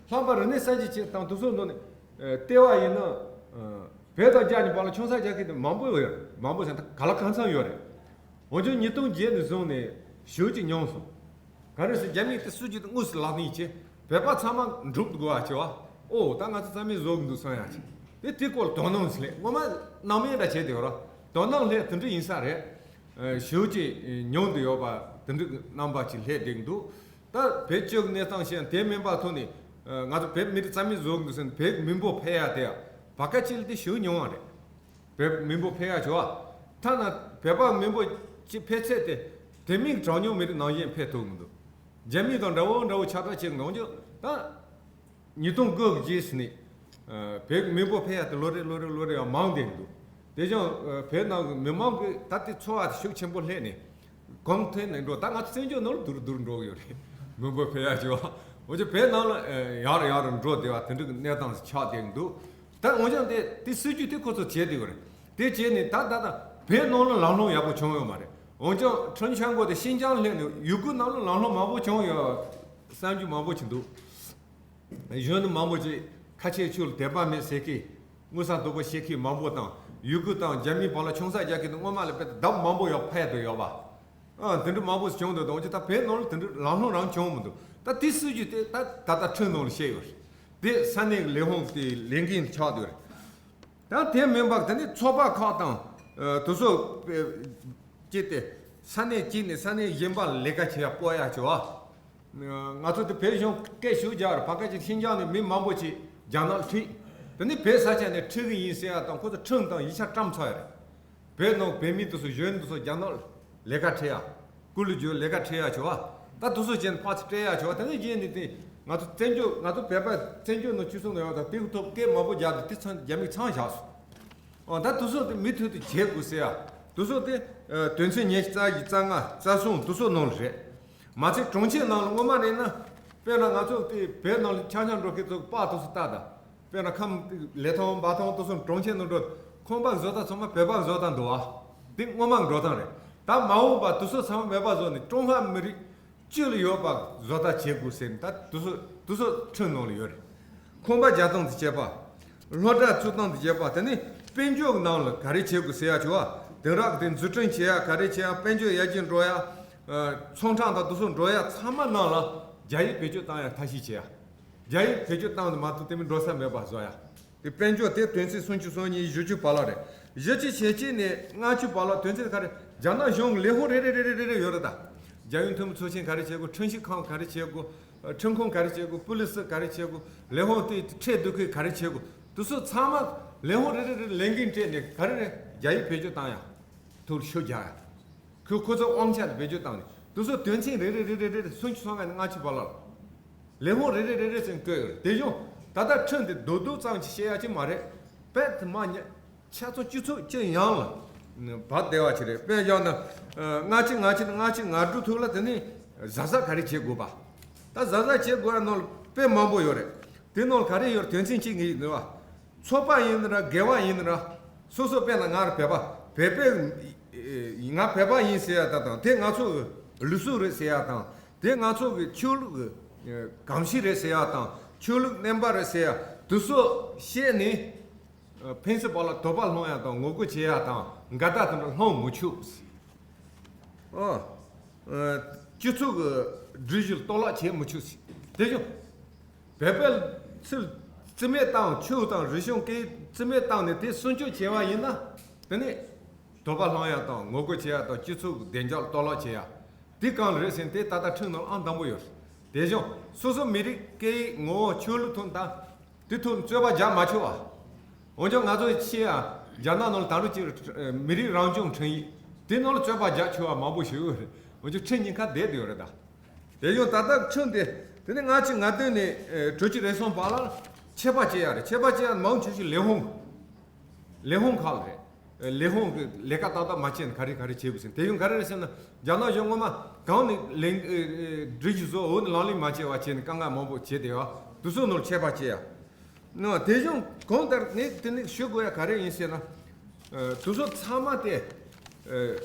ལྷག་པར་རིག་གནས་གསར་བརྗེ་བྱེད་དང་དུས་ཚོད་འདི་ནས་ཨ་བལྟས་པ་ཡིན་ན། ཨ་བོད་དང་རྒྱ་གཉིས་བར་ལ་ཆུང་ས་རྒྱག་མཁན་དེ་མང་པོ་ཡོད་རེད། མང་པོ་ཟེར་ན་ད་ག་ལ་གང་འཚམ་ཡོད་རེད། འོན་ཀྱང་ཉིས་སྟོང་བརྒྱད་ནས་བཟུང་ནས་ཞེ་པོ་ཅིག་ཉུང་སོང་། ག་རེ་ཟེར། རྒྱ་མིས་དེ་སྲིད་ཇུས་དེ་དངོས་སུ་ལག་ལེན་བྱས། བོད་པ་ཚང་མ་འགྲུབ་དགོས་པ་བྱས་པ། ཨོ་ད་ང་ཚོ་རྩ་མེད་བཟོ་གི་འདུག་བསམ་ཡག་ཅིག། དེ་དེ་སྐོར་དོ་སྣང་སླེབས། སྔོན་མ་སྣང་མེད་འདྲ་བྱས་དེ་ཡོད་ར། དོ་སྣང་སླེབས། དེ་འདྲ་ཡིན་ས་རེད། ཨ་ཞེ་པོ་ཅིག་ཉུང་དུ་ཡོད་པ་དེ་འདྲའི་རྣམ་པ་ཅིག་སླེབས་བསྡད་ཀྱི་འདུག། ད་བོད་སྤྱི་གནས་སྟངས་བཤད་ན། དེ་མིན་པ་ཐོག་ནས་ཨ་ང་ཚོ་བོད་མི་རིགས་རྩ་མེད་བཟོ་གི་འདུག་ཟེར་ནས་བོད་མི་འབོར་འཕེལ་ཡག་དེ་བར་སྐབས་ཅིག་ལ་དེ་ཞེ་པོ་ཉུང་བ་རེད། བོད་མི་འབོར་འཕེལ་ཡག་བྱུང་བ། ཐ་ན་བོད་པ་མི་འབོར་གྱི་འཕེལ་ཚད་དེ་དེ་མིན་གྲངས་ཉུང་མི་རིགས་ནང་བཞིན་འཕེལ་ཐུབ་མི་འདུག། རྒྱ་མི་དང་འདྲ་བོ་འདྲ་བོ་ཆགས་སྲིད་ཀྱི་འདུག། འོན་ཀྱང་ད་ཉིས་སྟོང་དགུ་གི་རྗེས་ནས་ཨ་བོད་མི་འབོར་འཕེལ་ཡག་དེ་ལོ་རེ་ལོ་རེ་ལོ་རེ་ཡང་མང་བསྡད་འདུག། དེ་བཞིན་ཨ་བོད་ནང་གི་མི་མང་གི་ད་ལྟའི་འཚོ་བ་དེ་ཤུགས་ཆེན་པོ་སླེབས་ནས་གོང་མཐོན་ནས་འགྲོ། ད་ང་ཚོ་བཙན་བྱོལ་ནང་ལ་དུར་དུར་འགྲོ་གི་ཡོད་རེད། མི་འབོར་འཕེལ་ཡག་བྱུང་བ། འོན་ཀྱང་བོད་ནང་ལ་ཨ་ཡར་ཡར་འགྲོ་བསྡད་པ་དེ་འདྲ་གི་གནས་སྟངས་ཆགས་བསྡད་འདུག། ད་འོན་ཀྱང་དེ་དེ་སྲིད་ཇུས་དེ་ཁོ་ཚོ་བྱས་བསྡད་ཡོད་རེད། དེ་བྱས་ནས་ད་ད་ད་བོད་ནང་ལ་ལམ་ལྷོང་ཡག་པོ་བྱུང་ཡོད་མ་རེད། འོན་ཀྱང་ཁྲིན་ཆན་གོ་དེ་ཤིན་ཅང་སླེབས་ནས་ཡུ་གུར་ནང་ལ་ལམ་ལྷོང་མང་པོ་བྱུང་ཡོད་བསམ་རྒྱུ་མང་པོ་ཅིག་འདུག། གཞོན་ནུ་མང་པོ་ཅིག་ཁ་ཆེའི་ཆོས་ལ་དད་པ་མེད་ཟེར་མཁན། དངུལ་ས་སྡུག་པོ་བཤད་མཁན་མང་པོ་དང་། ཡུ་གུར་དང་རྒྱ་མིའི་བར་ལ་ཆུང་ས་རྒྱག་མཁན་དེ་སྔོན་མ་ལས་དཔེ་ལྡབ་མང་པོ་ཡང་འཕེལ་བསྡད་ཡོད་པ། ཨ་དེ་འདྲ་མང་པོ་ཞིག་བྱུང་འདུག། དང་ཅི་ད་བོད་ནང་ལ་དེ་འདྲ་ལམ་ལྷོང་རང་བྱུང་མི་འདུག། ད་དེ་སྲིད་ཇུས་དེ་ད་ད་ལྟ་ཁྲིམས་ནང་ལ་བཤད་ཡོད་རེད། དེ་ས་གནས་ཀྱི་ལས་ཁུངས་དེ་ལས་འགན་ཆགས་བསྡད་ཡོད་རེད། ད་དེ་མིན་པ་དེ་ནི་ཚོགས་པ་ཁག་དང་ཨ་དེ་ཚོ་སྤེ་སྤྱི་དེ་ས་གནས་གཅིག་ནས་ས་གནས་གཞན་པ་ལ་ལས་ཀ་བྱེད་ཡག་སྤོ་ཡག་བྱེད་པ། ང་ཚོ་དེ་བོད་གཞུང་སྐད་ཞུ་རྒྱག་རེད། བར་སྐབས་ཅིག་ཤིན་ཅང་ནས་མི་མང་པོ་ཅིག་རྒྱ་ནག་ལ་ཁྲིད། དེ་ནི་བོད་ས་ཆ་ནས་ཁྲིད་གི་ཡིན་ཟེར་ཡག་དང་། ཁོ་ཚོ་ཁྲིམས་དང་ཡིག་ཆ་བཀྲམ་ཚར་ཡོད་རེད། བོད་ནང་བོད་མི་དེ་ཚོ་གཞོན་དེ་ཚོ་རྒྱ་ནག་ལ་ལས་ཀ་ཁྲིད་ཡག། སྐུ་ལུས་རྒྱུ་ལས་ཀ་ཁྲིད་ཡག་བྱེད་པ། ད་དེ་ཚོ་བྱས་ནས་ཕར་ཚུར་སྤྲད་ཡག་བྱེད་པ། དེ་ནས་རྗེས་ནས་དེ་ང་ཚོ་བཙན་བྱོལ། ང་ཚོ་བོད་པ་བཙན་བྱོལ་ནང་ཆོས་སྲུང་ནང་ཡོད་དང་། དེའི་ཐོག་སྐད་མང་པོ་རྒྱག་དུས་དེ་ཚང་རྒྱ་མིས་ཚང་བཞག་སོང་། ཨོ་ད་དེ་ཚོ་དེ་མུ་མཐུད་དུ་བྱེད་དགོས་ཟེར་ཡག། དེ་ཚོ་དེ་ཨ་དོན་ཚན་ཉི་ཤུ་རྩ་བཞི་རྩ་ལྔ་རྩ་གསུམ་དེ་ཚོ་ནང་ལ་རེད། མ་ཚད་གྲོང་ཁྱེར་ནང་ལ་སྔོན་མ་རེད་ན། དཔེར་ན་ང་ཚོ་དེ་བོད་ནང་ལ་འཁྱམ་འཁྱམ་འགྲོ་མཁན་ཚོ་པར་དེ་ཚོ་ལྟ་དང་། དཔེར་ན་ཁམས་ལི་ཐང་འབའ་ཐང་དེ་ཚོ་གྲོང་ཁྱེར་ནང་འགྲོ། ཁང་པ་བཟོ་སྟངས་ཚང་མ་བོད་པ་བཟོ་སྟངས་འདུག་ཨ། དེ་སྔོན་མ་འགྲོ་སྟངས་རེད། ད་མ་འོངས་པ་དེ་ཚོ་ཚང་མ་བོད་པ་བཟོ་ནས་ཀྲུང་ཧྭ་མི་རིགས་སྤྱི་ལ་ཡོད་པ་བཟོ་ལྟ་བྱེད་དགོས་ཟེར་ནས། ད་དེ་ཚོ་དེ་ཚོ་ཁྲིམས་ནང་ལ་ཡོད་རེད། ཁང་པ་རྒྱག་སྟངས་དང་བཅས་པ། སློབ་གྲྭ་བཙུགས་སྟངས་དང་བཅས་པ། དེ་ནས་དཔལ་འབྱོར་གྱི་ནང་ལ་ག་རེ་བྱེད་དགོས་ཟེར་ཡག་བྱེད་པ། དེང་རབས་དེ་འཛུགས་སྐྲུན་བྱེད་ཡག་ག་རེ་བྱེད་ཡག། དཔལ་འབྱོར་ཡར་རྒྱས་འགྲོ་ཡག། ཨ་ཚོང་ཁང་དང་དེ་ཚོ་འགྲོ་ཡག་ཚང་མ་ནང་ལ་རྒྱ་ཡིག་བེད་སྤྱོད་བཏང་ཡག་ཐབས་ཤེས་བྱེད་ཡག། རྒྱ་ཡིག་བེད་སྤྱོད་བཏང་ནས་མ་གཏོགས་དེ་མིན་འགྲོ་ས་མེད་པ་བཟོ་ཡག། དེ་དཔལ་འབྱོར་དེ་དོན་ཚན་སུམ་ཅུ་སོ་གཉིས། བཞི་བཅུ་བར་ལ་རེད། བཞི་བཅུ་ཞེ་གཅིག་ནས་ལྔ་བཅུ་བར་ལ་དོན་ཚན་ག་རེ། རྒྱ་ནག་གཞུང་གི་ལས་ཁུངས་རེ་རེ་རེ་རེ་རེ་རེ་ཡོད་རེད་ད། རྒྱལ་ཡོངས་འཐུས་མི་ཚོགས་ཆེན་ག་རེ་བྱེད་དགོས། ཁྲིམས་ཞིབ་ཁང་ག་རེ་བྱེད་དགོས། ཁྲིམས་ཁང་ག་རེ་བྱེད་དགོས། པུ་ལི་སི་ག་རེ་བྱེད་དགོས། ལས་ཁུངས་དེ་ཁྲལ་བསྡུ་མཁན་ག་རེ་བྱེད་དགོས། དེ་ཚོ་ཚང་མ་ལས་ཁུངས་རེ་རེ་རེ་ལས་འགན་སྤྲད་ནས་ག་རེ་རེད། རྒྱ་ཡིག་བེད་སྤྱོད་བཏང་ཡག། ཐུགས་ཤུགས་རྒྱག་ཡག། ཁོ་ཁོ་ཚོ་དབང་ཆ་དེ་བེད་སྤྱོད་བཏང་ནས་དེ་ཚོ་དོན་ཚན་རེ་རེ་རེ་རེ་རེ་རེ་སུམ་ཅུ་སོ་ལྔ་ནས་ལྔ་བཅུ་བར་ལ་ལས་ཁུངས་རེ་རེ་རེ་རེ་ཟེར་བཀོད་ཡོད་རེད། དེ་བཞིན་ད་ལྟ་ཁྲིམས་དེ་རྡོག་རྡོག་ཙམ་ཅིག་བཤད་ཡག་ཅིག་མ་རེད། དཔེ་དེ་མ་ཉེས། ཆ་ཚང་སྤྱི་ཚོགས་སྤྱི་ཡོངས་ལ་བབས་བསྡད་པ་ཅིག་རེད། དཔེ་བཞག་ན་ལྔ་བཅུ་ང་གཅིག་ནས་ལྔ་བཅུ་ང་དྲུག་ཐོག་ལ་དེ་ནས་གཟབ་གཟབ་ག་རེ་བྱེད་དགོས་པ། ད་གཟབ་གཟབ་བྱེད་དགོས་ཡག་ནང་ལ་དཔེ་མང་པོ་ཡོད་རེད། དེ་ནང་ལ་ག་རེ་ཡོད་རེད། དོན་ཚན་གཅིག་གཉིས་ཡོད་པ། ཚོགས་པ་ཡིན་ན་ར་དགེ་བ་ཡིན་ན་ར། སོ་སོ་དཔེར་ན་ང་ར་བོད་པ། བོད་པའི་ང་བོད་པ་ཡིན་ཟེར་ཡག་ད་དང་། དེ་ང་ཚོ་གི་ལུགས་སྲོལ་རེད་ཟེར་ཡག་དང་། དེ་ང་ཚོ་གི་ཆོས་ལུགས་ཀྱི་གོམས་གཤིས་རེད་ཟེར་ཡག་དང་། ཆོས་ལུགས་བསྟན་པ་རེད་ཟེར་ཡག་དེ་ཚོ་བཤད་ནས། ཕན་ཚུན་བར་ལ་དོགས་པ་སློང་ཡག་དང་ངོ་རྒོལ་བྱེད་ཡག་དང་འགལ་ཟླ་དེ་འདྲ་སློང་མི་ཆོག། ཨ། ཨ། སྤྱི་ཚོགས་ཀྱི་སྒྲིག་གཞི་ལ་གཏོར་བརླག་བྱེད་མི་ཆོག་ཟེར། དེ་བཞིན་བོད་པའི་ཚུལ་རྩིས་མེད་བཏང་། ཆོས་དང་རིག་གཞུང་སྐད་རྩིས་མེད་བཏང་ནས་དེ་སྲུང་སྐྱོབ་བྱས་པ་ཡིན་ན། དེ་ནས་དོགས་པ་སློང་ཡག་དང་ངོ་རྒོལ་བྱེད་ཡག་དང་སྤྱི་ཚོགས་ཀྱི་བདེ་འཇགས་ལ་གཏོར་བརླག་བྱེད་ཡག་དེ་གང་རེད་ཟེར་ན། དེ་ད་ལྟ་ཁྲིམས་ནང་ཨང་དང་པོ་ཡོད་རེད། དེ་བཞིན་སོ་སོ་མི་རིགས་སྐད་ཡིག་ངོ་བོ་ཆོས་ལུགས་ཐོག་ད། དེ་ཐོག་རྩོད་པ་རྒྱག་མ་ཆོག་པ། འོན་ཀྱང་ང་ཚོ་ཕྱི་ཡ་རྒྱ་ནག་ནང་ལ་ད་རུང་ཅིག་མི་རིགས་རང་སྐྱོང་ཁྲིམས་ཡིག་དེ་ནང་ལ་རྩོད་པ་རྒྱག་ཆོག་པ་མང་པོ་ཞིག་ཡོད་རེད། འོན་ཀྱང་ཁྲིམས་གཉིས་ཀ་བསྡད་དེ་ཡོད་རེད་ད། དེ་ཡང་ད་ལྟ་ཁྲིམས་དེ་དེ་ནས་ལྔ་བཅུ་ང་བདུན་ནས་ཨེ་དྲུག་ཅུ་རེ་གསུམ་བར་ལ་ཆད་པ་བཅད་ཡ་རེད། ཆད་པ་བཅད་ཡ་མང་ཆེ་ཤོས་ལས་ཁུངས། ལས་ཁུངས་ཁག་ལ་རེད། ལས་ཁུངས་ཀྱི་ལས་ཀ་ཏག་ཏག་མ་བྱས་ན་ག་རེ་ག་རེ་བྱེད་དགོས་ཟེར། དེ་ཡང་ག་རེ་རེད་ཟེར་ན། རྒྱ་ནག་གཞུང་སྔོན་མ་གང་ནས་ལས་སྒྲིག་གཞི་བཟོ། འོག་ནས་ལག་ལེན་མ་བྱས་པ་བྱས་ནས་དཀའ་ངལ་མང་པོ་བྱས་བསྡད་ཡོད། དེ་ཚོ་ནང་ཆད་པ་བཅད་ཡ། ནོ། དེ་བཞིན་གང་ལྟར་ངས་དེ་ནས་ཞུ་དགོས་ཡ་ག་རེ་ཡིན་ཟེར་ན། ཨ། དེ་ཚོ་ཚང་མ་དེ། ཨ།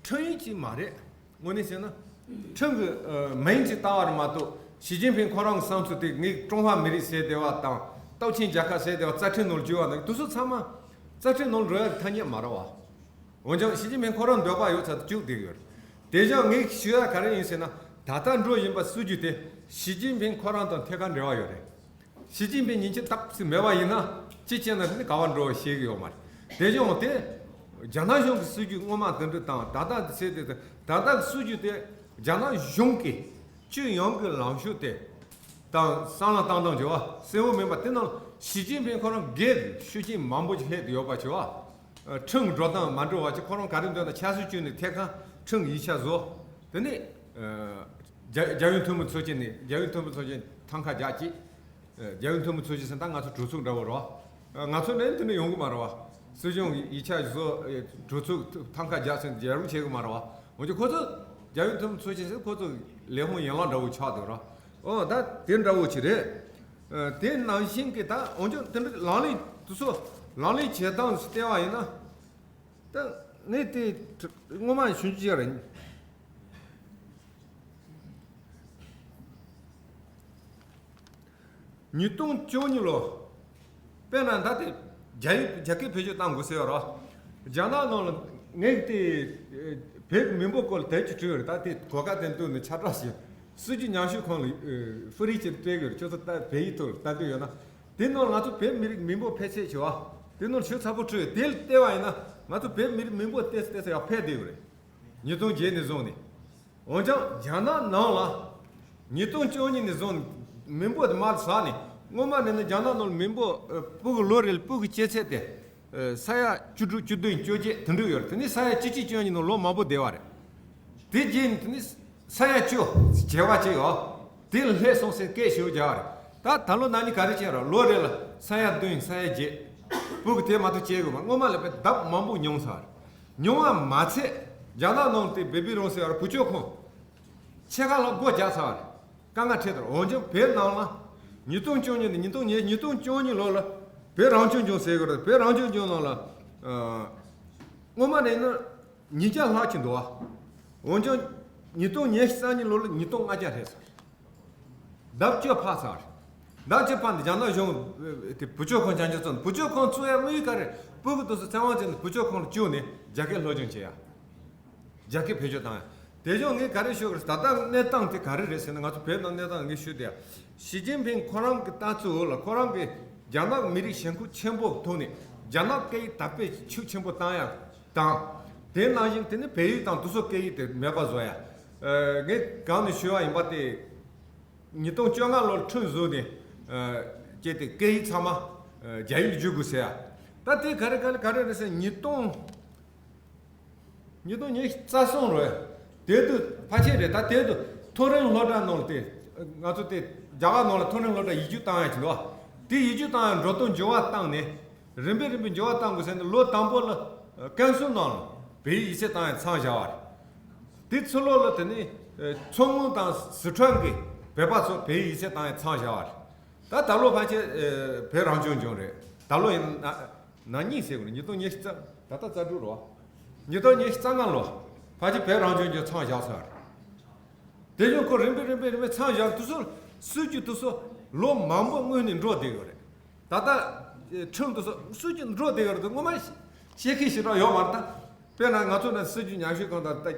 ཁྲིམས་ཡིག་ཅིག་མ་རེད། དངོས་གནས་བཤད་ན། ཁྲིམས་ཀྱི་ཨ་མིང་ཅིག་བཏགས་པ་རེད་མ་གཏོགས། ཞི་ཅིན་ཕིང་ཁོ་རང་གི་བསམ་ཚུལ་དེ་ངས་ཀྲུང་ཧྭ་མི་རིགས་ཟེར་བསྡད་པ་དང་། སྟོབས་ཆེན་རྒྱལ་ཁབ་ཟེར་བསྡད་པ། རྩ་ཁྲིམས་ནང་ལ་འཇུག་པ་དང་དེ་ཚོ་ཚང་མ་རྩ་ཁྲིམས་ནང་ལ་འགྲོ་ཡ་གི་ཐ་སྙད་མ་རེད་བ། འོན་ཀྱང་ཞི་ཅིན་ཕིང་ཁོ་རང་འདོད་པ་ཡོད་ཚད་དུ་བཅུག་བསྡད་ཡོད་རེད། དེ་བཞིན་ངས་ཞུ་ཡ་ག་རེ་ཡིན་ཟེར་ན། ད་ལྟ་འགྲོ་བཞིན་པ་སྲིད་ཇུས་དེ་ཞི་ཅིན་ཕིང་ཁོ་རང་དང་ཐད་ཀར་འབྲེལ་བ་ཡོད་རེད། ཞི་ཅིན་ཕིང་ཉིན་གཅིག་སྟབས་ཅིག་མེད་པ་ཡིན་ན་ཅི་བྱས་ན་ནི་ག་པར་འགྲོ་བ་ཤེས་ཀྱི་ཡོད་མ་རེད། དེ་བཞིན་དེ་རྒྱ་ནག་གཞུང་གི་སྲིད་ཇུས་སྔོན་མ་དེ་འདྲ་དང་ད་ལྟ་དེ་ཚེ་དེ་དང་ད་ལྟ་གི་སྲིད་ཇུས་དེ་རྒྱ་ནག་གཞུང་གི་སྤྱི་ཡོངས་ཀྱི་ལངས་ཕྱོགས་དེ་དང་བསམ་བློ་བཏང་སྟངས་བྱ་བ་གསལ་བོ་མིན་པ་དེ་ནང་ཞི་ཅིན་ཕིང་ཁོ་རང་སྒེར་གྱི་ཤུགས་རྐྱེན་མང་པོ་ཞིག་སླེབས་ཏེ་ཡོད་པ་བྱ་བ། ཁྲིམས་འགྲོ་སྟངས་མ་འགྲོ་བ་ཅིག་ཁོ་རང་ག་རེ་འདོད་ན་ཆབ་སྲིད་བྱུས་ནས་ཐད་ཀར་ཁྲིམས་ཡིག་ཆ་བཟོ། དེ་ནས་རྒྱ་རྒྱལ་ཡོངས་ཐུན་མོང་ཚོགས་ཆེན་ནས་རྒྱལ་ཡོངས་ཐུན་མོང་ཚོགས་ཆེན་ཐང་ཀ་རྒྱག་ཅིག་རྒྱལ་ཡོངས་ཐུན་མོང་ཚོགས་ཆེན་ཟེར་ད་ང་ཚོ་གྲོས་ཚོགས་འདྲ་བོ་རེད་བ། ང་ཚོ་ནས་དེ་འདྲ་ཡོང་གི་མ་རེད་བ། སྲིད་སྐྱོང་ཡིག་ཆ་བཟོ། གྲོས་ཚོགས་ཐང་ཀ་རྒྱག་ཟེར་རྒྱལ་རུང་བྱེད་གི་མ་རེད་བ། འོན་ཀྱང་ཁོ་ཚོ་རྒྱལ་ཡོངས་ཐུན་མོང་ཚོགས་ཆེན་ཟེར་ཁོ་ཚོ་ལས་ཁུངས་ཡན་ལག་འདྲ་བོ་ཆགས་འདུག་ར། ཨོ་ད་དེ་འདྲ་བོ་ཅིག་རེད། དེ་ནང་བཞིན་གྱི་ད་འོན་ཀྱང་དེ་འདྲ་ལམ་ལུགས་དེ་ཚོ་ལམ་ལུགས་བྱེད་སྟངས་སུ་བལྟས་པ་ཡིན་ན། ད་ངས་དེ་སྔོན་མ་ཞུ་རྒྱུ་ཅིག་རེད། ཉིས་སྟོང་བཅུ་གཉིས་ལོ། དཔེར་ན་ད་དེ་རྒྱ་ཡིག་རྒྱ་སྐད་བེད་སྤྱོད་གཏང་དགོས་ཟེར་བ་ར། རྒྱ་ནག་ནང་ལ་ངས་དེ་བོད་ཀྱི་མི་འབོར་སྐོར་ལ་དེབ་ཅིག་བྲིས་ཡོད་རེད། ད་དེ་གོ་སྐབས་དེ་འདུག་ནས་ཁྱབ་བསྒྲགས་བྱས། སྲིད་བྱུས་ཉམས་ཞིབ་ཁང་ལ་ཧྥུ་རི་ཅིག་སྤྲད་ཡོད་རེད། ཁྱོད་ཚོ་ད་བོད་ཡིག་ཐོག་ལ་ལྟ་འདོད་ཡོད་ན། དེ་ནང་ང་ཚོ་བོད་མི་རིགས་མི་འབོར་ཕལ་ཆེ་ཆེ་བ། དེ་ནང་ཞིབ་ཚགས་པོ་བྲིས་ཡོད། དེ་ལ་བལྟས་པ་ཡིན་ན་ང་ཚོ་བོད་མི་རིགས་མི་འབོར་ཏོག་ཙམ་ཏོག་ཙམ་ཡར་འཕེལ་བསྡད་ཡོད་རེད། ཉིས་སྟོང་བརྒྱད་ནས་བཟུང་ནས། འོན་ཀྱང་རྒྱ་ནག་ནང་ལ་ཉིས་སྟོང་བཅུ་གཉིས་ནས་བཟུང་ནས་མི་འབོར་དེ་མར་ཟག་ནས། སྔོན་མ་ནས་ནི་རྒྱ་ནག་ནང་ལ་མི་འབོར་ཨ་སྤུ་གུ་ལོ་རེ་ལ་སྤུ་གུ་སྐྱེ་ཚད་དེ་ཨ་ས་ཡ་བཅུ་དྲུག་བཅུ་བདུན་བཅོ་བརྒྱད་དེ་འདྲ་ཡོད་རེད། དེ་ནས་ས་ཡ་བཅུ་གཅིག་བཅུ་གཉིས་ནང་ལོ་མང་པོ་བསྡད་པ་རེད། དེ་རྗེས་ནས་དེ་ནས་ས་ཡ་བཅུ་བྱེ་བ་བྱས་ཡོད། དེ་ལ་སླེབས་སོང་ཟེར་སྐད་ཞུ་རྒྱག་པ་རེད། ད་ད་ལོ་ན་ནིང་ག་རེ་བྱས་རེད། ལོ་རེ་ལ་ས་ཡ་བདུན་ས་ཡ་བརྒྱད་སྤུ་གུ་དེ་མ་གཏོགས་སྐྱེ་དགོས་མ། སྔོན་མ་ལས་དཔེ་ལྡབ་མང་པོ་ཉུང་ཚར་བ་རེད། ཉུང་བ་མ་ཚད་རྒྱ་ནག་ནང་དེ་བེ་བི་རུམ་ཟེར་བ་རེད། བུ་བཅོལ་ཁང་ཕྱེད་ཀ་ལྷག་སྒོ་རྒྱག་ཚར་བ་རེད། དཀའ་ངལ་འཕྲད་དོ། འོན་ཀྱང་བོད་ནང་ལ་ཉིས་སྟོང་བཅུ་གཉིས་ནས་ཉིས་སྟོང་ཉི་ཉིས་སྟོང་བཅུ་གཉིས་ལོ་ལ་བོད་རང་སྐྱོང་ལྗོངས་ཟེར་གི་རེད། བོད་རང་སྐྱོང་ལྗོངས་ནང་ལ་ཨ་སྔོན་མ་ནས་ནི་ཉིས་བརྒྱ་ལྷག་ཅིག་འདུག་བ། འོན་ཀྱང་ཉིས་སྟོང་ཉི་ཤུ་རྩ་གཉིས་ལོ་ལ་ཉིས་སྟོང་ལྔ་བརྒྱ་སླེབས་སོང་། ལྡབ་བཅུ་ཕར་ཚར། ལྡབ་བཅུ་ཕར་འདི་རྒྱ་ནག་གཞུང་དེ་བུ་བཅོལ་ཁང་བྱང་ཆུབ་བཙོན། བུ་བཅོལ་ཁང་བཙུགས་ཡ་དམིགས་ཡུལ་ག་རེ། སྤུ་གུ་དེ་ཚོ་ཚེ་དབང་ཅན་དེ་བུ་བཅོལ་ཁང་ལ་བཅུག་ནས་རྒྱ་སྐད་སློབ་སྦྱོང་བྱེད་ཡ། རྒྱ་སྐད་བེད་སྤྱོད་བཏང་ཡ། དེ་བཞིན་ངས་ག་རེ་ཞུ་དགོས་རེད། ད་ལྟ་གནས་སྟངས་དེ་ག་རེ་རེད་ཟེར་ན། ང་ཚོ་བོད་ནང་གནས་སྟངས་ངས་ཞུ་དེ་ཡ། ཞི་ཅིན་ཕིང་ཁོ་རང་གི་ལྟ་ཚུལ་འོག་ལ་ཁོ་རང་གིས་རྒྱ་ནག་མི་རིགས་ཞེན་ཁོག་ཆེན་པོ་ཐོག་ནས་རྒྱ་ནག་སྐད་ཡིག་དར་སྤེལ་ཤུགས་ཆེན་པོ་བཏང་ཡ་དང་། དེ་ནང་བཞིན་དེ་ནི་བོད་ཡིག་དང་དེ་ཚོ་སྐད་ཡིག་དེ་མེད་པ་བཟོ་ཡ། ཨ་ངས་གང་ནས་ཞུས་པ་ཡིན་པ་དེ། ཉིས་སྟོང་བཅོ་ལྔ་ལོར་ཁྲིམས་བཟོས་ནས་ཨ་བྱས་ཏེ་སྐད་ཡིག་ཚང་མ་ཨ་རྒྱ་ཡིག་བསྒྱུར་དགོས་ཟེར་ཡ། ད་དེ་ག་རེ་ག་རེ་ག་རེ་རེད་ཟེར། ཉིས་སྟོང་ཉིས་སྟོང་ཉི་ཤུ་རྩ་གསུམ་རེད། དེ་དུས་ཕལ་ཆེར་རེད། ད་དེ་དུས་མཐོ་རིམ་སློབ་གྲྭ་ནང་ལ་དེ་ང་ཚོ་དེ་རྒྱ་གར་ནང་ལ་མཐོ་རིམ་སློབ་གྲྭ་ཡིག་རྒྱུགས་བཏང་ཡ་ཅིག་འདུག་དེ་ཡིག་རྒྱུགས་བཏང་ཡ་འགྲོ་སྟངས་འགྱུར་བ་བཏང་ནས། རིམ་པས་རིམ་པས་འགྱུར་བ་བཏང་དགོས་ཟེར་ནས། ལོ་དང་པོ་ལ་ཨ་ཀན་སུའུ་ནང་ལ་བོད་ཡིག་ཡིག་ཚད་བཏང་ཡ་མཚམས་བཞག་པ་རེད། དེ་ཕྱི་ལོ་ལ་དེ་ནས་ཨ་མཚོ་སྔོན་དང་སི་ཁྲོན་གྱི་བོད་པ་ཚོ་བོད་ཡིག་ཡིག་ཚད་བཏང་ཡ་མཚམས་བཞག་པ་རེད། ད་ད་ལོ་ཕལ་ཆེར་ཨ་བོད་རང་སྐྱོང་ལྗོངས་རེད། ད་ལོ་ཡིན་ན་ན་གཉིས་ཟེར་དགོས་རེད། ཉིས་སྟོང་ཉི་ཤུ་རྩ། ད་ལྟ་རྩ་དྲུག་རེད་བ། ཉིས་སྟོང་ཉི་ཤུ་རྩ་ལྔ་ལོ་ཕལ་ཆེར་བོད་རང་སྐྱོང་ལྗོངས་མཚམས་བཞག་ཚར་རེད། དེ་བཞིན་ཁོ་རིམ་པས་རིམ་པས་རིམ་པས་མཚམས་བཞག་དུས་སུ་སྲིད་ཇུས་དེ་ཚོ་ལོ་མང་པོ་སྔོན་ནས་འགྲོ་བསྡད་ཡོད་རེད། ད་ལྟ་ཁྲིམས་དེ་ཚོ་སྲིད་ཇུས་འགྲོ་བསྡད་ཡོད་རེད་དེ་སྔོན་མ་བཤད་མཁན་ཞེ་དྲག་ཡོད་མ་རེད་ད། དཔེར་ན་ང་ཚོ་ནས་སྲིད་ཇུས་ཉམས་ཞིབ་ཁང་དང་ད་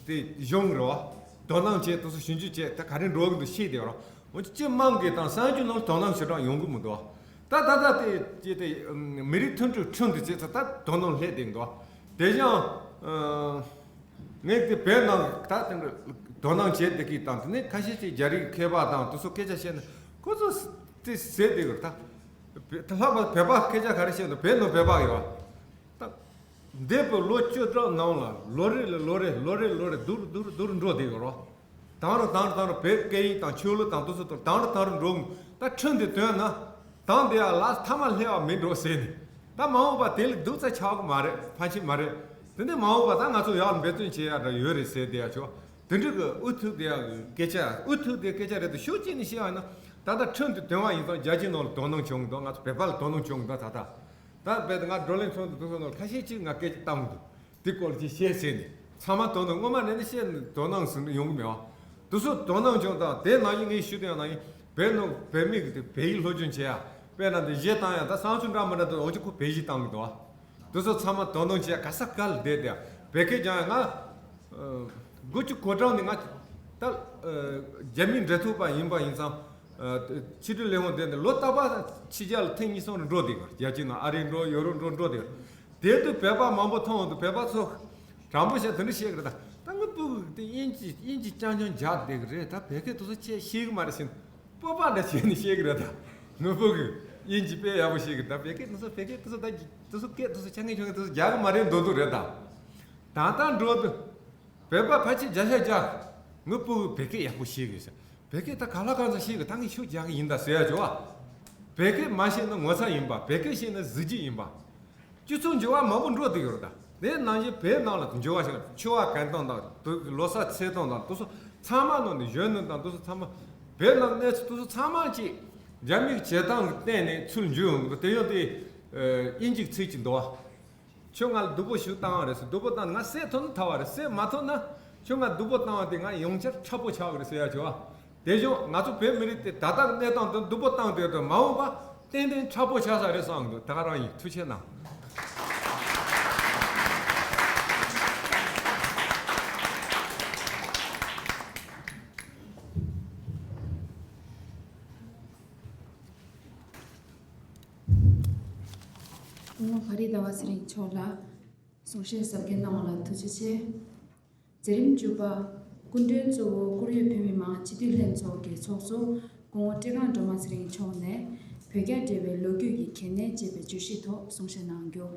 དེ་གཞུང་རེད་བ། དོ་སྣང་བྱས་དེ་ཚོ་ཞིབ་འཇུག་བྱས་ད་ག་རེ་འགྲོ་གི་འདུག་ཤེས་བསྡད་ཡོད་རེད། འོན་ཀྱང་སྤྱི་དམངས་ཀྱི་དང་གསར་འགྱུར་ནང་དོ་སྣང་ཞེ་དྲག་ཡོང་གི་མི་འདུག་ད་ད་ལྟ་དེ་ཅི་དེ་མི་རིགས་མཐུན་སྒྲིལ་ཁྲིམས་དེ་བྱས་ཚེ་ད་དོ་སྣང་སླེབས་བསྡད་འདུག་དེ་བཞིན་ངས་དེ་བོད་ནང་ད་དེ་འདྲ་དོ་སྣང་བྱས་བསྡད་ཀྱི་དང་། དེ་ནས་ཁ་ཤས་ཅིག་རྒྱ་རིགས་མཁས་པ་དང་དེ་ཚོ་སྐད་ཆ་བཤད་ན་ཁོ་ཚོ་དེ་ཟེར་བསྡད་ཡོད་རེད་ད། ལྷག་པར་བོད་པ་སྐད་ཆ་ག་རེ་བཤད་ན་བོད་ནང་བོད་པ་ཡོད་ད། འདས་པའི་ལོ་བཅུ་ཕྲག་ནང་ལ་ལོ་རེ་ལ་ལོ་རེ་ལོ་རེ་ལོ་རེ་སྡུག་རུ་སྡུག་རུ་སྡུག་རུ་འགྲོ་བསྡད་ཡོད་རེད། དང་རུ་དང་རུ་དང་རུ་བོད་སྐད་ཡིག་དང་ཆོས་ལུགས་དང་དེ་ཚོ་དང་རུ་དང་རུ་འགྲོ་གི། ད་ཁྲིམས་དེ་བཏོན་ན་དང་དེ་ཡང་ལ་མཐའ་མ་སླེབས་པ་མི་འགྲོ་ཟེར་ནས། ད་མ་འོངས་པ་དེ་ལས་སྡུག་ཙམ་ཆགས་གི་མ་རེད། ཕལ་ཆེར་མ་རེད། དེ་འདྲ་མ་འོངས་པ་ད་ང་ཚོ་ཡག་འབད་བརྩོན་བྱེད་ཡག་འདྲ་ཡོད་རེད་ཟེར་བསྡད་ཡག་ཆོག་དེ་འདྲ་གི་འུ་ཐུག་བསྡད་ཡག་གི་སྐད་ཆ། འུ་ཐུག་བསྡད་སྐད་ཆ་རེད་དེ། ཤུགས་གཅིག་ནས་བཤད་པ་ཡིན་ན་ད་ལྟ་ཁྲིམས་དེ་བཏོན་པ་ཡིན་ཙང་རྒྱལ་སྤྱིའི་ནང་ལ་དོ་སྣང་བྱུང་གི་འདུག་ང་ཚོ་བོད་པ་ལ་དོ་སྣང་བྱུང་གི་འདུག་ད་ལྟ། ད་རྦད་དེ་ང་བགྲོ་གླེང་ཚོགས་འདུ་དེ་ཚོ་ནང་ལ་ཁ་ཤས་ཅིག་ང་སྐད་ཆ་བཏང་གི་འདུག་དེ་སྐོར་ཅིག་བཤད་ཟེར་ནས། ཚང་མ་དོ་སྣང་སྔོན་མ་ནས་ནི་བཤད་ནས་དོ་སྣང་ཟིན་ཡོང་གི་མེད་བ། དེ་ཚོ་དོ་སྣང་བྱུང་དང་དེ་ནང་བཞིན་ངས་ཞུ་དེ་ནང་བཞིན་བོད་ནང་བོད་མི་གི་དེ་བོད་ཡིག་སློབ་སྦྱོང་བྱེད་ཡ། དཔེར་ན་དེ་གཞས་བཏང་ཡ་ད་བསང་ཆུ་འདྲ་མི་འདྲ་དེ་འོ་ཅི་ཁོ་བོད་གཞས་བཏང་གི་འདུག་བ། དེ་ཚོ་ཚང་མ་དོ་སྣང་བྱེད་ཡ་ག་ས་ག་ལ་བསྡད་དེ་བོད་སྐད་སྦྱང་ཡ་ང་། དགུ་བཅུ་གོ་གྲངས་ནས་ང་ད་རྒྱ་མིའི་འབྲེལ་མཐུད་པ་ཡིན་པ་ཡིན་ཙང་། ཕྱི་དྲིལ་ལས་ཁུངས་དེ་ནས་ལོ་རྟག་པར་ཕྱི་རྒྱལ་ལ་ཐེངས་གཉིས་གསུམ་རེ་འགྲོ་བསྡད་ཀྱི་རྒྱལ་སྤྱིའི་ནང་ཨ་རི་འགྲོ་ཡོ་རོབ་འགྲོ་འགྲོ་བསྡད་ཀྱི། དེ་དུས་བོད་པ་མང་པོ་མཐོང་འོང་དུས་བོད་པ་ཚོ་དྲང་པོ་བཤད་དེ་འདྲ་བཤད་ཀྱི་རེད་ད། ད་ངའི་སྤུ་གུ་དེ་དབྱིན་ཇི་དབྱིན་ཇི་རྐྱང་རྐྱང་སྦྱར་བསྡད་ཀྱི་རེད་ད། བོད་སྐད་དེ་ཚོ་ཁྱེད་ཤེས་ཀྱི་མ་རེད་ཟེར་ནས་སྤོབས་པ་འདྲ་བྱས་ནས་བཤད་ཀྱི་རེད་ད། ངའི་སྤུ་གུ་དབྱིན་ཇི་དཔེ་ཡག་པོ་ཤེས་ཀྱི་ད། བོད་སྐད་དེ་ཚོ་བོད་སྐད་དེ་ཚོ་ད་དེ་ཚོ་སྐད་དེ་ཚོ་ཆ་ངེས་ཆུང་ངེས་དེ་ཚོ་རྒྱག་གི་མ་རེད་འདོད་འདོད་རེད་ད། ད་ལྟ་འགྲོ་དུས་བོད་པ་ཕལ་ཆེར་བརྒྱ་ཆ་བརྒྱ་ངའི་སྤུ་གུ་བོད་སྐད་ཡག་པོ་ཤེས་ཀྱི་ཟེར། བོད་སྐད་ད་ག་ལ་གང་ཚ་ཤེས་ཀྱི་ད་ངས་ཤུགས་རྒྱག་གི་ཡིན་ད་ཟེར་ཡ་བྱོས་བ། བོད་སྐད་མ་ཤེས་ན་ངོ་ཚ་ཡིན་པ། བོད་སྐད་ཤེས་ན་གཟི་བརྗིད་ཡིན་པ། སྤྱི་ཚོགས་འགྱུར་བ་མང་པོ་འགྲོ་བསྡད་ཡོད་རེད་ད། དེ་ནང་བཞིན་བོད་ནང་ལ་འགྱུར་བ་ཞིག་ཆུ་བ་གན་སྟངས་དང་དུ་ལོ་གསར་ཚེས་སྟངས་དང་དེ་ཚོ་ཚང་མ་ནང་ནས་གཞོན་ནུ་དང་དེ་ཚོ་ཚང་མ་བོད་ནང་གནས་ཚུལ་དེ་ཚོ་ཚང་མ་ཅིག་རྒྱ་མིའི་བྱེད་སྟངས་ཀྱི་སྟེང་ནས་ཚུར་འགྱུར་ཡོང་གི་འདུག་དེ་ཡང་དེ་དབྱིན་ཇིའི་ཚིག་ཅིག་འདུག་བ། ཁྱོད་ང་ལ་སྡུག་པོ་ཞིག་བཏང་བ་རེད་ཟེར། སྡུག་པོ་བཏང་ང་བསད་ཐུབ་ན་ཐར་བ་རེད། བསད་མ་ཐུབ་ན་ཁྱོད་ང་སྡུག་པོ་བཏང་བ་དེ་ང་ཡོང་ཆར་ཁྲ་པོ་ཆགས་གི་རེད་ཟེར་ཡ་བྱོས་བ། དེ་བཞིན་ང་ཚོ་བོད་མི་རིགས་དེ་ད་ལྟ་གནས་སྟངས་དེ་སྡུག་པོ་བཏང་དེ་དང་མ་འོངས་པ་ཏན་ཏན་ཁྲ་པོ་ཆགས་ས་རེད་བསམ་གི་འདུག་ད་ག་རང་ཡིན། ཐུགས་རྗེ་གནང་། སྐུ་ངོ་ཕ་རི་ཟླ་བ་ཚེ་རིང་མཆོག་ལ་གསུང་བཤད་གཟབ་རྒྱས་གནང་བ་ལ་ཐུགས་རྗེ་ཆེ། མཛད་རིམ་བཅུ་པ། སྐུ་མགྲོན་གཙོ་བོ་ཀོ་རི་ཡའི་བོད་མི་མང་སྤྱི་འཐུས་ལྷན་ཚོགས་ཀྱི་ཚོགས་གཙོ་སྐུ་ངོ་བཀྲས་སྒང་སྒྲོལ་མ་ཚེ་རིང་མཆོག་ནས་བོད་རྒྱ་འབྲེལ་བའི་ལོ་རྒྱུས་ཀྱི་གལ་གནད་ཅེས་པའི་བརྗོད་གཞིའི་ཐོག་གསུང་བཤད་གནང་རྒྱུ།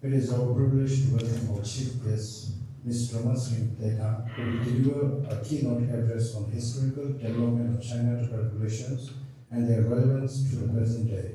It is our privilege to welcome our Chief Guest, Mister Doma Tshering Tshering, who will deliver a keynote address on historical development of China-Tibet relations and their relevance to the present day.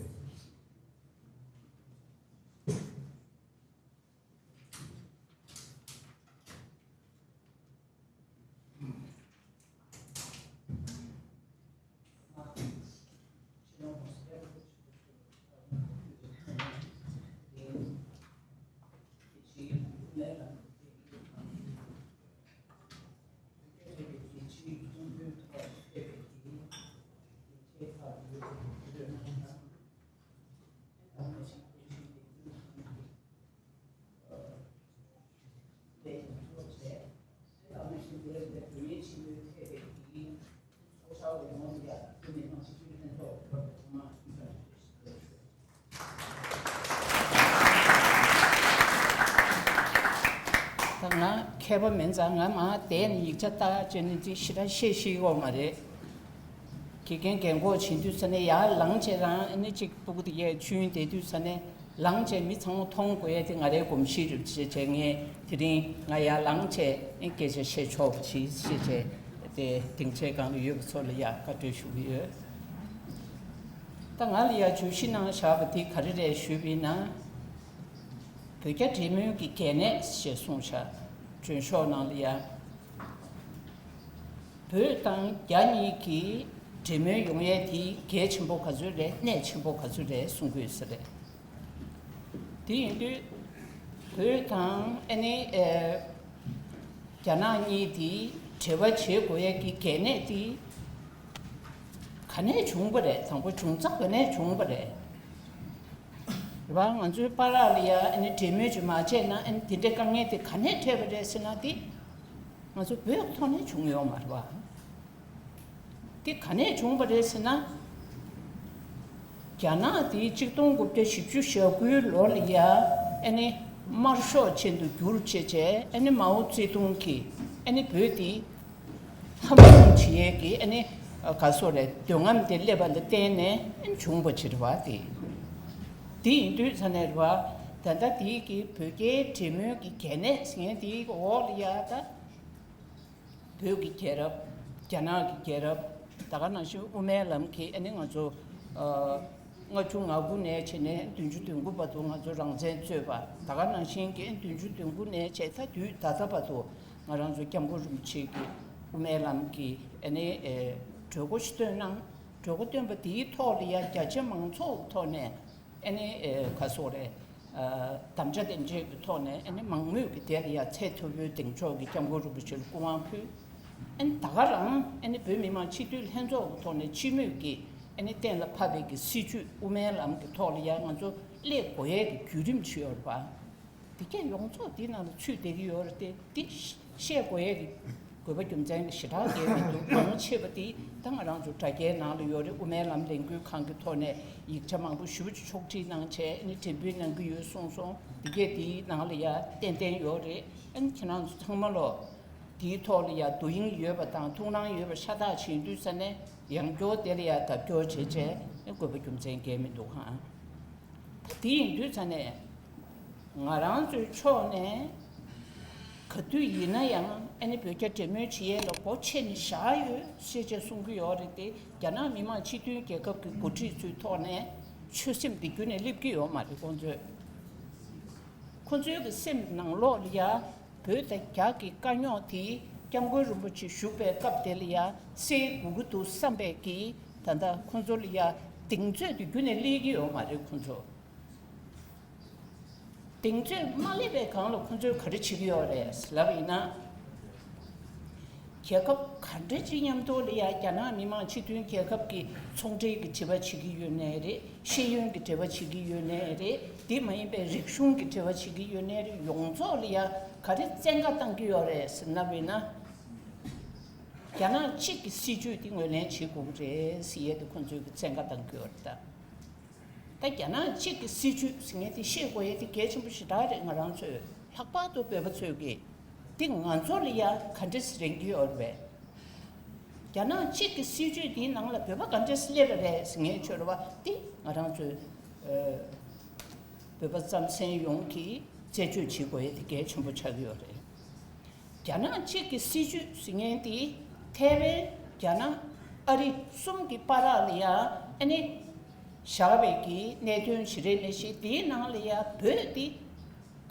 ད་ང་མཁས་པ་མིན་ཙང་ང་མ་བསྡད་ནས་ཡིག་ཆ་ལྟ་བྱས་ནས་ཅིག་ཞེ་དྲག་བཤད་ཤེས་ཀྱི་ཡོད་མ་རེད། དགེ་རྒན་རྒན་གོག་བྱེད་དུས་ས་ནས་ཡར་ལངས་བྱས་རང་ཨ་ནི་ཅིག་སྤུ་གུ་དེ་གས་ཆུང་བསྡད་དུས་ས་ནས་ལངས་བྱས་མི་ཚང་མ་མཐོང་དགོས་ཡས་དེ་ང་རའི་གོམས་གཤིས་རེད་བྱས་བྱས་ངས་དེ་རིང་ང་ཡར་ལངས་བྱས་ཨ་ནི་སྐད་ཆ་བཤད་ཆོག་པ་ཞིག་བཤད་བྱས་དེ་སྡིངས་ཆའི་སྒང་ལ་ཡོད་པ་ཚོ་ལ་ཡ་བཀའ་འཁྲོལ་ཞུ་གི་ཡོད། ད་ང་ལ་ཡ་བརྗོད་གཞི་ནང་བཞག་པ་དེ་ག་རེ་རེད་ཞུས་པ་ཡིན་ན། བོད་རྒྱ་འབྲེལ་མོལ་གྱི་གལ་གནད་ཞེས་གསུངས་བཞག་མགྲོན་ཤོག་ནང་ལ་ཡ། བོད་དང་རྒྱ་གཉིས་ཀྱི་འབྲེལ་མོལ་ཡོང་ཡས་དེ་གལ་ཆེན་པོ་ག་ཚོད་རེད། གནད་ཆེན་པོ་ག་ཚོད་རེད་གསུང་དགོས་ས་རེད། དེ་ཡིན་དུས་བོད་དང་ཨ་ནི་ཨེ་རྒྱ་ནག་གཉིས་དེ་འབྲེལ་བ་བྱེད་དགོས་ཡས་ཀྱི་གལ་གནད་དེ་ག་ནས་བྱུང་བ་རེད། དང་པོ་བྱུང་ཚབ་ག་ནས་བྱུང་བ་རེད། རེད་བ། ང་ཚོའི་བར་ལ་ཡ་ཨ་ནི་འབྲེལ་མོལ་ཅིག་མ་བྱས་ན་ཨ་ནི་དེ་འདྲའི་དཀའ་ངལ་དེ་ག་ནས་འཕྲད་པ་རེད་ཟེར་ན་དེ་ང་ཚོ་བོད་ཐོག་ནས་བྱུང་ཡོད་མ་རེད་བ། དེ་ག་ནས་བྱུང་བ་རེད་ཟེར་ན། རྒྱ་ནག་དེ་གཅིག་སྟོང་དགུ་བརྒྱ་བཞི་བཅུ་ཞེ་དགུའི་ལོ་ལ་ཡ་ཨ་ནི་དམར་ཤོག་ཅན་དུ་བསྒྱུར་བྱས་བྱས་ཨ་ནི་མའོ་ཙེ་ཏུང་གིས་ཨ་ནི་བོད་དེ། ཧམ་བཟུང་བྱེད་ཡས་ཀྱི་ཨ་ནི་ག་སོ་རེད། འདོད་རྔམ་དེ་སླེབས་པ་ལ་བརྟེན་ནས་ཨ་ནི་བྱུང་བ་ཅིག་རེད་བ། དེ་དེ་ཡིན་དུས་ས་ནས་རེད་བ། ད་ལྟ་དེའི་གི་བོད་རྒྱའི་འབྲེལ་མོལ་གྱི་གལ་གནད་ཟེར་མཁན་དེའི་འོག་ལ་ཡ་ད་བོད་ཀྱི་རྒྱལ་རབས། རྒྱ་ནག་གི་རྒྱལ་རབས། ད་ག་ནང་བཞིན་དབུ་མའི་ལམ་གྱི་ཨ་ནི་ང་ཚོ་ཨ་ལྔ་བཅུ་ང་དགུ་ནས་བྱས་ནས་བདུན་ཅུ་དོན་དགུ་བར་དུ་ང་ཚོ་རང་བཙན་རྩོད་པ། ད་ག་ནང་བཞིན་གྱི་བདུན་ཅུ་དོན་དགུ་ནས་བྱས་ད་དུས་ད་ལྟ་བར་དུ། ང་རང་ཚོ་སྐྱབས་མགོན་རིན་པོ་ཆེ་གི་དབུ་མའི་ལམ་གྱི་ཨ་ནི་ཨེ་གྲོས་འགོ་ཞིག་བཏོན་གནང་། གྲོས་འགོ་བཏོན་པ་དེའི་ཐོག་ལ་ཡ་རྒྱ་ཆེ་མང་ཚོགས་ཐོག་ནས་ཨ་ནི་ཨེ་ག་སོགས་རེད། དམ་བཅའ་དེ་འབྱེད་ཀྱི་ཐོག་ནས་ཨ་ནི་མང་མོས་ཀྱི་དེ་ལ་ཡ་ཚད་མཐོ་པོའི་གདེང་འཇོག་གིས་སྐྱབས་མགོན་རིན་པོ་ཆེ་ལ་སྐུ་དབང་ཕུལ། ཨ་ནི་ད་ག་རང་ཨ་ནི་བོད་མི་མང་སྤྱི་འཐུས་ལྷན་ཚོགས་ཀྱི་ཐོག་ནས་སྤྱི་མོས་ཀྱིས་ཨ་ནི་གཏན་ལ་ཕབ་པའི་གི་སྲིད་བྱུས་དབུ་མའི་ལམ་གྱི་ཐོག་ལ་ཡ་ང་ཚོ་སླེབས་དགོས་ཡས་ཀྱི་བརྒྱུད་རིམ་ཞིག་ཡོད་རེད་པ། དེ་གས་ཡོངས་རྫོགས་འདི་ནང་ལ་ཚུད་བསྡད་ཀྱི་ཡོད་རེད་དེ། འདི་བཤད་དགོས་ཡས་ཀྱི་དགོས་པ་རྒྱུ་མཚན་གྱི་ཞེ་དྲག་གས་མི་འདུག་མང་ཆེ་བ་དེ་ད་ང་རང་ཚོ་དྲ་རྒྱའི་ནང་ལ་ཡོད་རེད། དབུ་མའི་ལམ་ལས་འགུལ་ཁང་གི་ཐོག་ནས་ཡིག་ཆ་མང་པོ་ཞེ་པོ་ཅིག་ཕྱོགས་སྒྲིག་གནང་བྱས་ནས་འགྲེམས་སྤེལ་གནང་གི་ཡོད་གསུངས་སོང་། དེ་གས་དེའི་ནང་ལ་ཡ་ཏན་ཏན་ཡོད་རེད། ཨ་ནི་ཁྱེད་རང་ཚོ་ཚང་མ་ལོ་དེའི་ཐོག་ལ་ཡ་དོ་དབྱིངས་ཡོད་པ་དང་ཐུགས་སྣང་ཡོད་པ་ཤ་སྟག་བྱེད་དུས་ས་ནས་ཡང་བསྐྱར་དེ་ལ་ཡ་ལྡབ་སྐྱོར་བྱེད་བྱས་དགོས་པ་རྒྱུ་མཚན་གས་མི་འདུག་ཧང་། ད་དེ་ཡིན་དུས་ཙ་ནས་ང་རང་ཚོའི་ཕྱོགས་ནས་ག་དུས་ཡིན་ན་ཡང་ཨ་ནི་བོད་རྒྱ་འབྲེལ་མོལ་བྱེད་ཡས་ལ་སྒོ་ཕྱེ་ནས་བཞག་ཡོད་ཞེས་བྱས་གསུང་གི་ཡོད་རེད་དེ། རྒྱ་ནག་མི་དམངས་སྤྱི་མཐུན་རྒྱལ་ཁབ་ཀྱི་འགོ་ཁྲིད་ཚོའི་ཐོག་ནས་ཆོད་སེམས་དེ་རྒྱུན་ནས་སླེབས་ཀྱི་ཡོད་མ་རེད་ཁོང་ཚོས། ཁོ་ཚོའི་གི་སེམས་ནང་ལོགས་ལ་ཡ་བོད་དང་རྒྱ་གི་དཀའ་རྙོག་དེ་སྐྱབས་མགོན་རིན་པོ་ཆེ་བཞུགས་པའི་སྐབས་དེ་ལ་ཡ་སེལ་དགོས་ཀྱི་འདུག་བསམ་པའི་གི་ད་ལྟ་ཁོ་ཚོ་ལ་ཡ་གདེང་ཚོད་དེ་རྒྱུན་ནས་སླེབས་ཀྱི་ཡོད་མ་རེད་ཁོ་ཚོ། གདེང་ཚོད་མ་སླེབས་པའི་སྒང་ལ་ཁོ་ཚོས་ག་རེ་བྱེད་ཀྱི་ཡོད་རེད་ལབ་ཡིན་ན། རྒྱལ་ཁབ་ག་འདྲ་ཅིག་མཉམ་དུ་ལ་ཡ་རྒྱ་ནག་མི་དམངས་སྤྱི་མཐུན་རྒྱལ་ཁབ་ཀྱི་ཚོང་འབྲེལ་གྱི་འབྲེལ་བ་བྱེད་ཀྱི་ཡོད་ནའི་རེད། ཤེས་ཡོན་གྱི་འབྲེལ་བ་བྱེད་ཀྱི་ཡོད་ནའི་རེད། དེ་མ་ཡིན་པའི་རིག་གཞུང་གི་འབྲེལ་བ་བྱེད་ཀྱི་ཡོད་ནའི་རེད། ཡོངས་རྫོགས་ལ་ཡ་ག་རེ་བཙན་བཀའ་བཏང་གི་ཡོད་རེད་ཟེར་ན་བས་ན། རྒྱ་ནག་གཅིག་གི་སྲིད་བྱུས་དེ་ངོས་ལེན་བྱེད་དགོས་ཀྱི་རེད་ཟེར་ཡས་དེ་ཁོང་ཚོས་གི་བཙན་བཀའ་བཏང་གི་ཡོད་རེད་ད། ད་རྒྱ་ནག་གཅིག་གི་སྲིད་བྱུས་ཟེར་མཁན་དེ་ཤེས་དགོས་ཡས་དེ་གལ་ཆེན་པོ་ཞེ་དྲག་རེད། ང་རང་ཚོས་ལྷག་པར་དུ་བོད་པ་ཚོས་ཀྱིས་དེ་ང་ཚོ་ལ་ཡ་ག་འདྲས་རེད་ཀྱི་ཡོད་རེད་པས། རྒྱ་ནག་གཅིག་གི་སྲིད་བྱུས་དེའི་ནང་ལ་བོད་པ་ག་འདྲས་སླེབས་པ་རེད་ཟེར་མཁན་ཆོས་རེད་བ། དེ་ང་རང་ཚོས་ཨ་བོད་པ་རྩམ་ཟན་ཡོངས་ཀྱིས་རྩད་གཅོད་བྱེད་དགོས་ཡས་དེ་གལ་ཆེན་པོ་ཆགས་ཀྱི་ཡོད་རེད། རྒྱ་ནག་གཅིག་གི་སྲིད་བྱུས་ཟེར་མཁན་དེ་ཐའེ་ཝན་རྒྱ་ནག་ཨ་རི་གསུམ་གྱི་བར་ལ་ཡ་ཨ་ནི་བཞག་པའི་གི་གནད་དོན་ཞིག་རེད། ནས་ཤིག་དེའི་ནང་ལ་ཡ་བོད་དེ་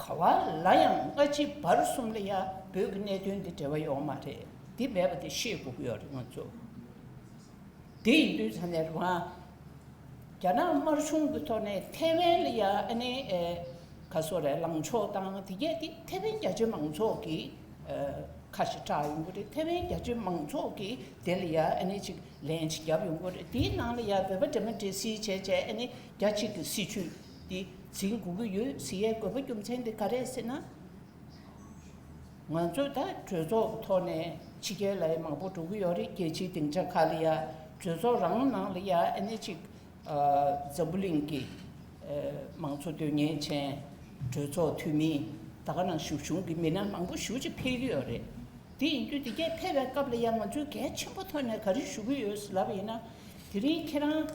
ག་བ་ལ་ཡང་སྔ་ཕྱི་བར་གསུམ་ལ་ཡ་བོད་ཀྱི་གནད་དོན་དེ་འབྲེལ་བ་ཡོད་མ་རེད། དེ་མེད་པ་དེ་ཤེས་དགོས་ཀྱི་ཡོད་རེད་ང་ཚོ། དེ་ཡིན་དུས་ས་ནས་རང་རྒྱ་ནག་དམར་གཞུང་གི་ཐོག་ནས་ཐའེ་ཝན་ལ་ཡ་ཨ་ནི་ཨེ་ག་སོ་རེད་ལངས་ཕྱོགས་དང་དེ་གས་དེ་ཐའེ་ཝན་རྒྱ་ཆེ་མང་ཚོགས་ཀྱི་ཨེ་ཁ་ཞིག་གྲགས་ཡོང་གི་རེད། ཐའེ་ཝན་རྒྱ་ཆེ་མང་ཚོགས་ཀྱིས་དེ་ལ་ཡ་ཨ་ནི་ཅིག་ལན་ཅིག་བརྒྱབ་ཡོང་གི་རེད། དེའི་ནང་ལ་ཡ་བོད་པ་འདྲེ་མོ་འདྲེ་སིལ་བྱས་བྱས་ཨ་ནི་རྒྱ་གཅིག་གི་སྲིད་བྱུས་དེ་འཛིན་དགོས་ཀྱི་ཡོད་ཟེར་ཡའི་དགོས་པ་རྒྱུ་མཚན་དེ་ག་རེད་ཟེར་ན། ང་ཚོས་ད་གྲོས་ཚོགས་ཐོག་ནས་ཕྱི་རྒྱལ་ལ་ཡ་མང་པོ་འགྲོ་གི་ཡོད་རེད། རྒྱལ་སྤྱིའི་སྡིངས་ཆ་ཁག་ལ་ཡ་གྲོས་ཚོགས་རང་ནང་ལ་ཡ་ཨ་ནི་ཅིག་ཨ་འཛམ་བུ་གླིང་གི་ཨ་མང་གཙོ་དོན་གཉེར་ཅན་གྲོས་ཚོགས་འཐུས་མི་ད་ག་ནང་གཞུང་གཞུང་གི་མི་སྣ་མང་པོ་ཞེ་ཅིག་ཕེབས་ཀྱི་ཡོད་རེད། དེ་ཡིན་དུས་དེ་གས་ཕེབས་པའི་སྐབས་ལ་ཡ་ང་ཚོས་གལ་ཆེན་པོ་ཐོག་ནས་ག་རེ་ཞུ་གི་ཡོད་ལབ་པ་ཡིན་ན། དེ་རིང་ཁྱེད་རང་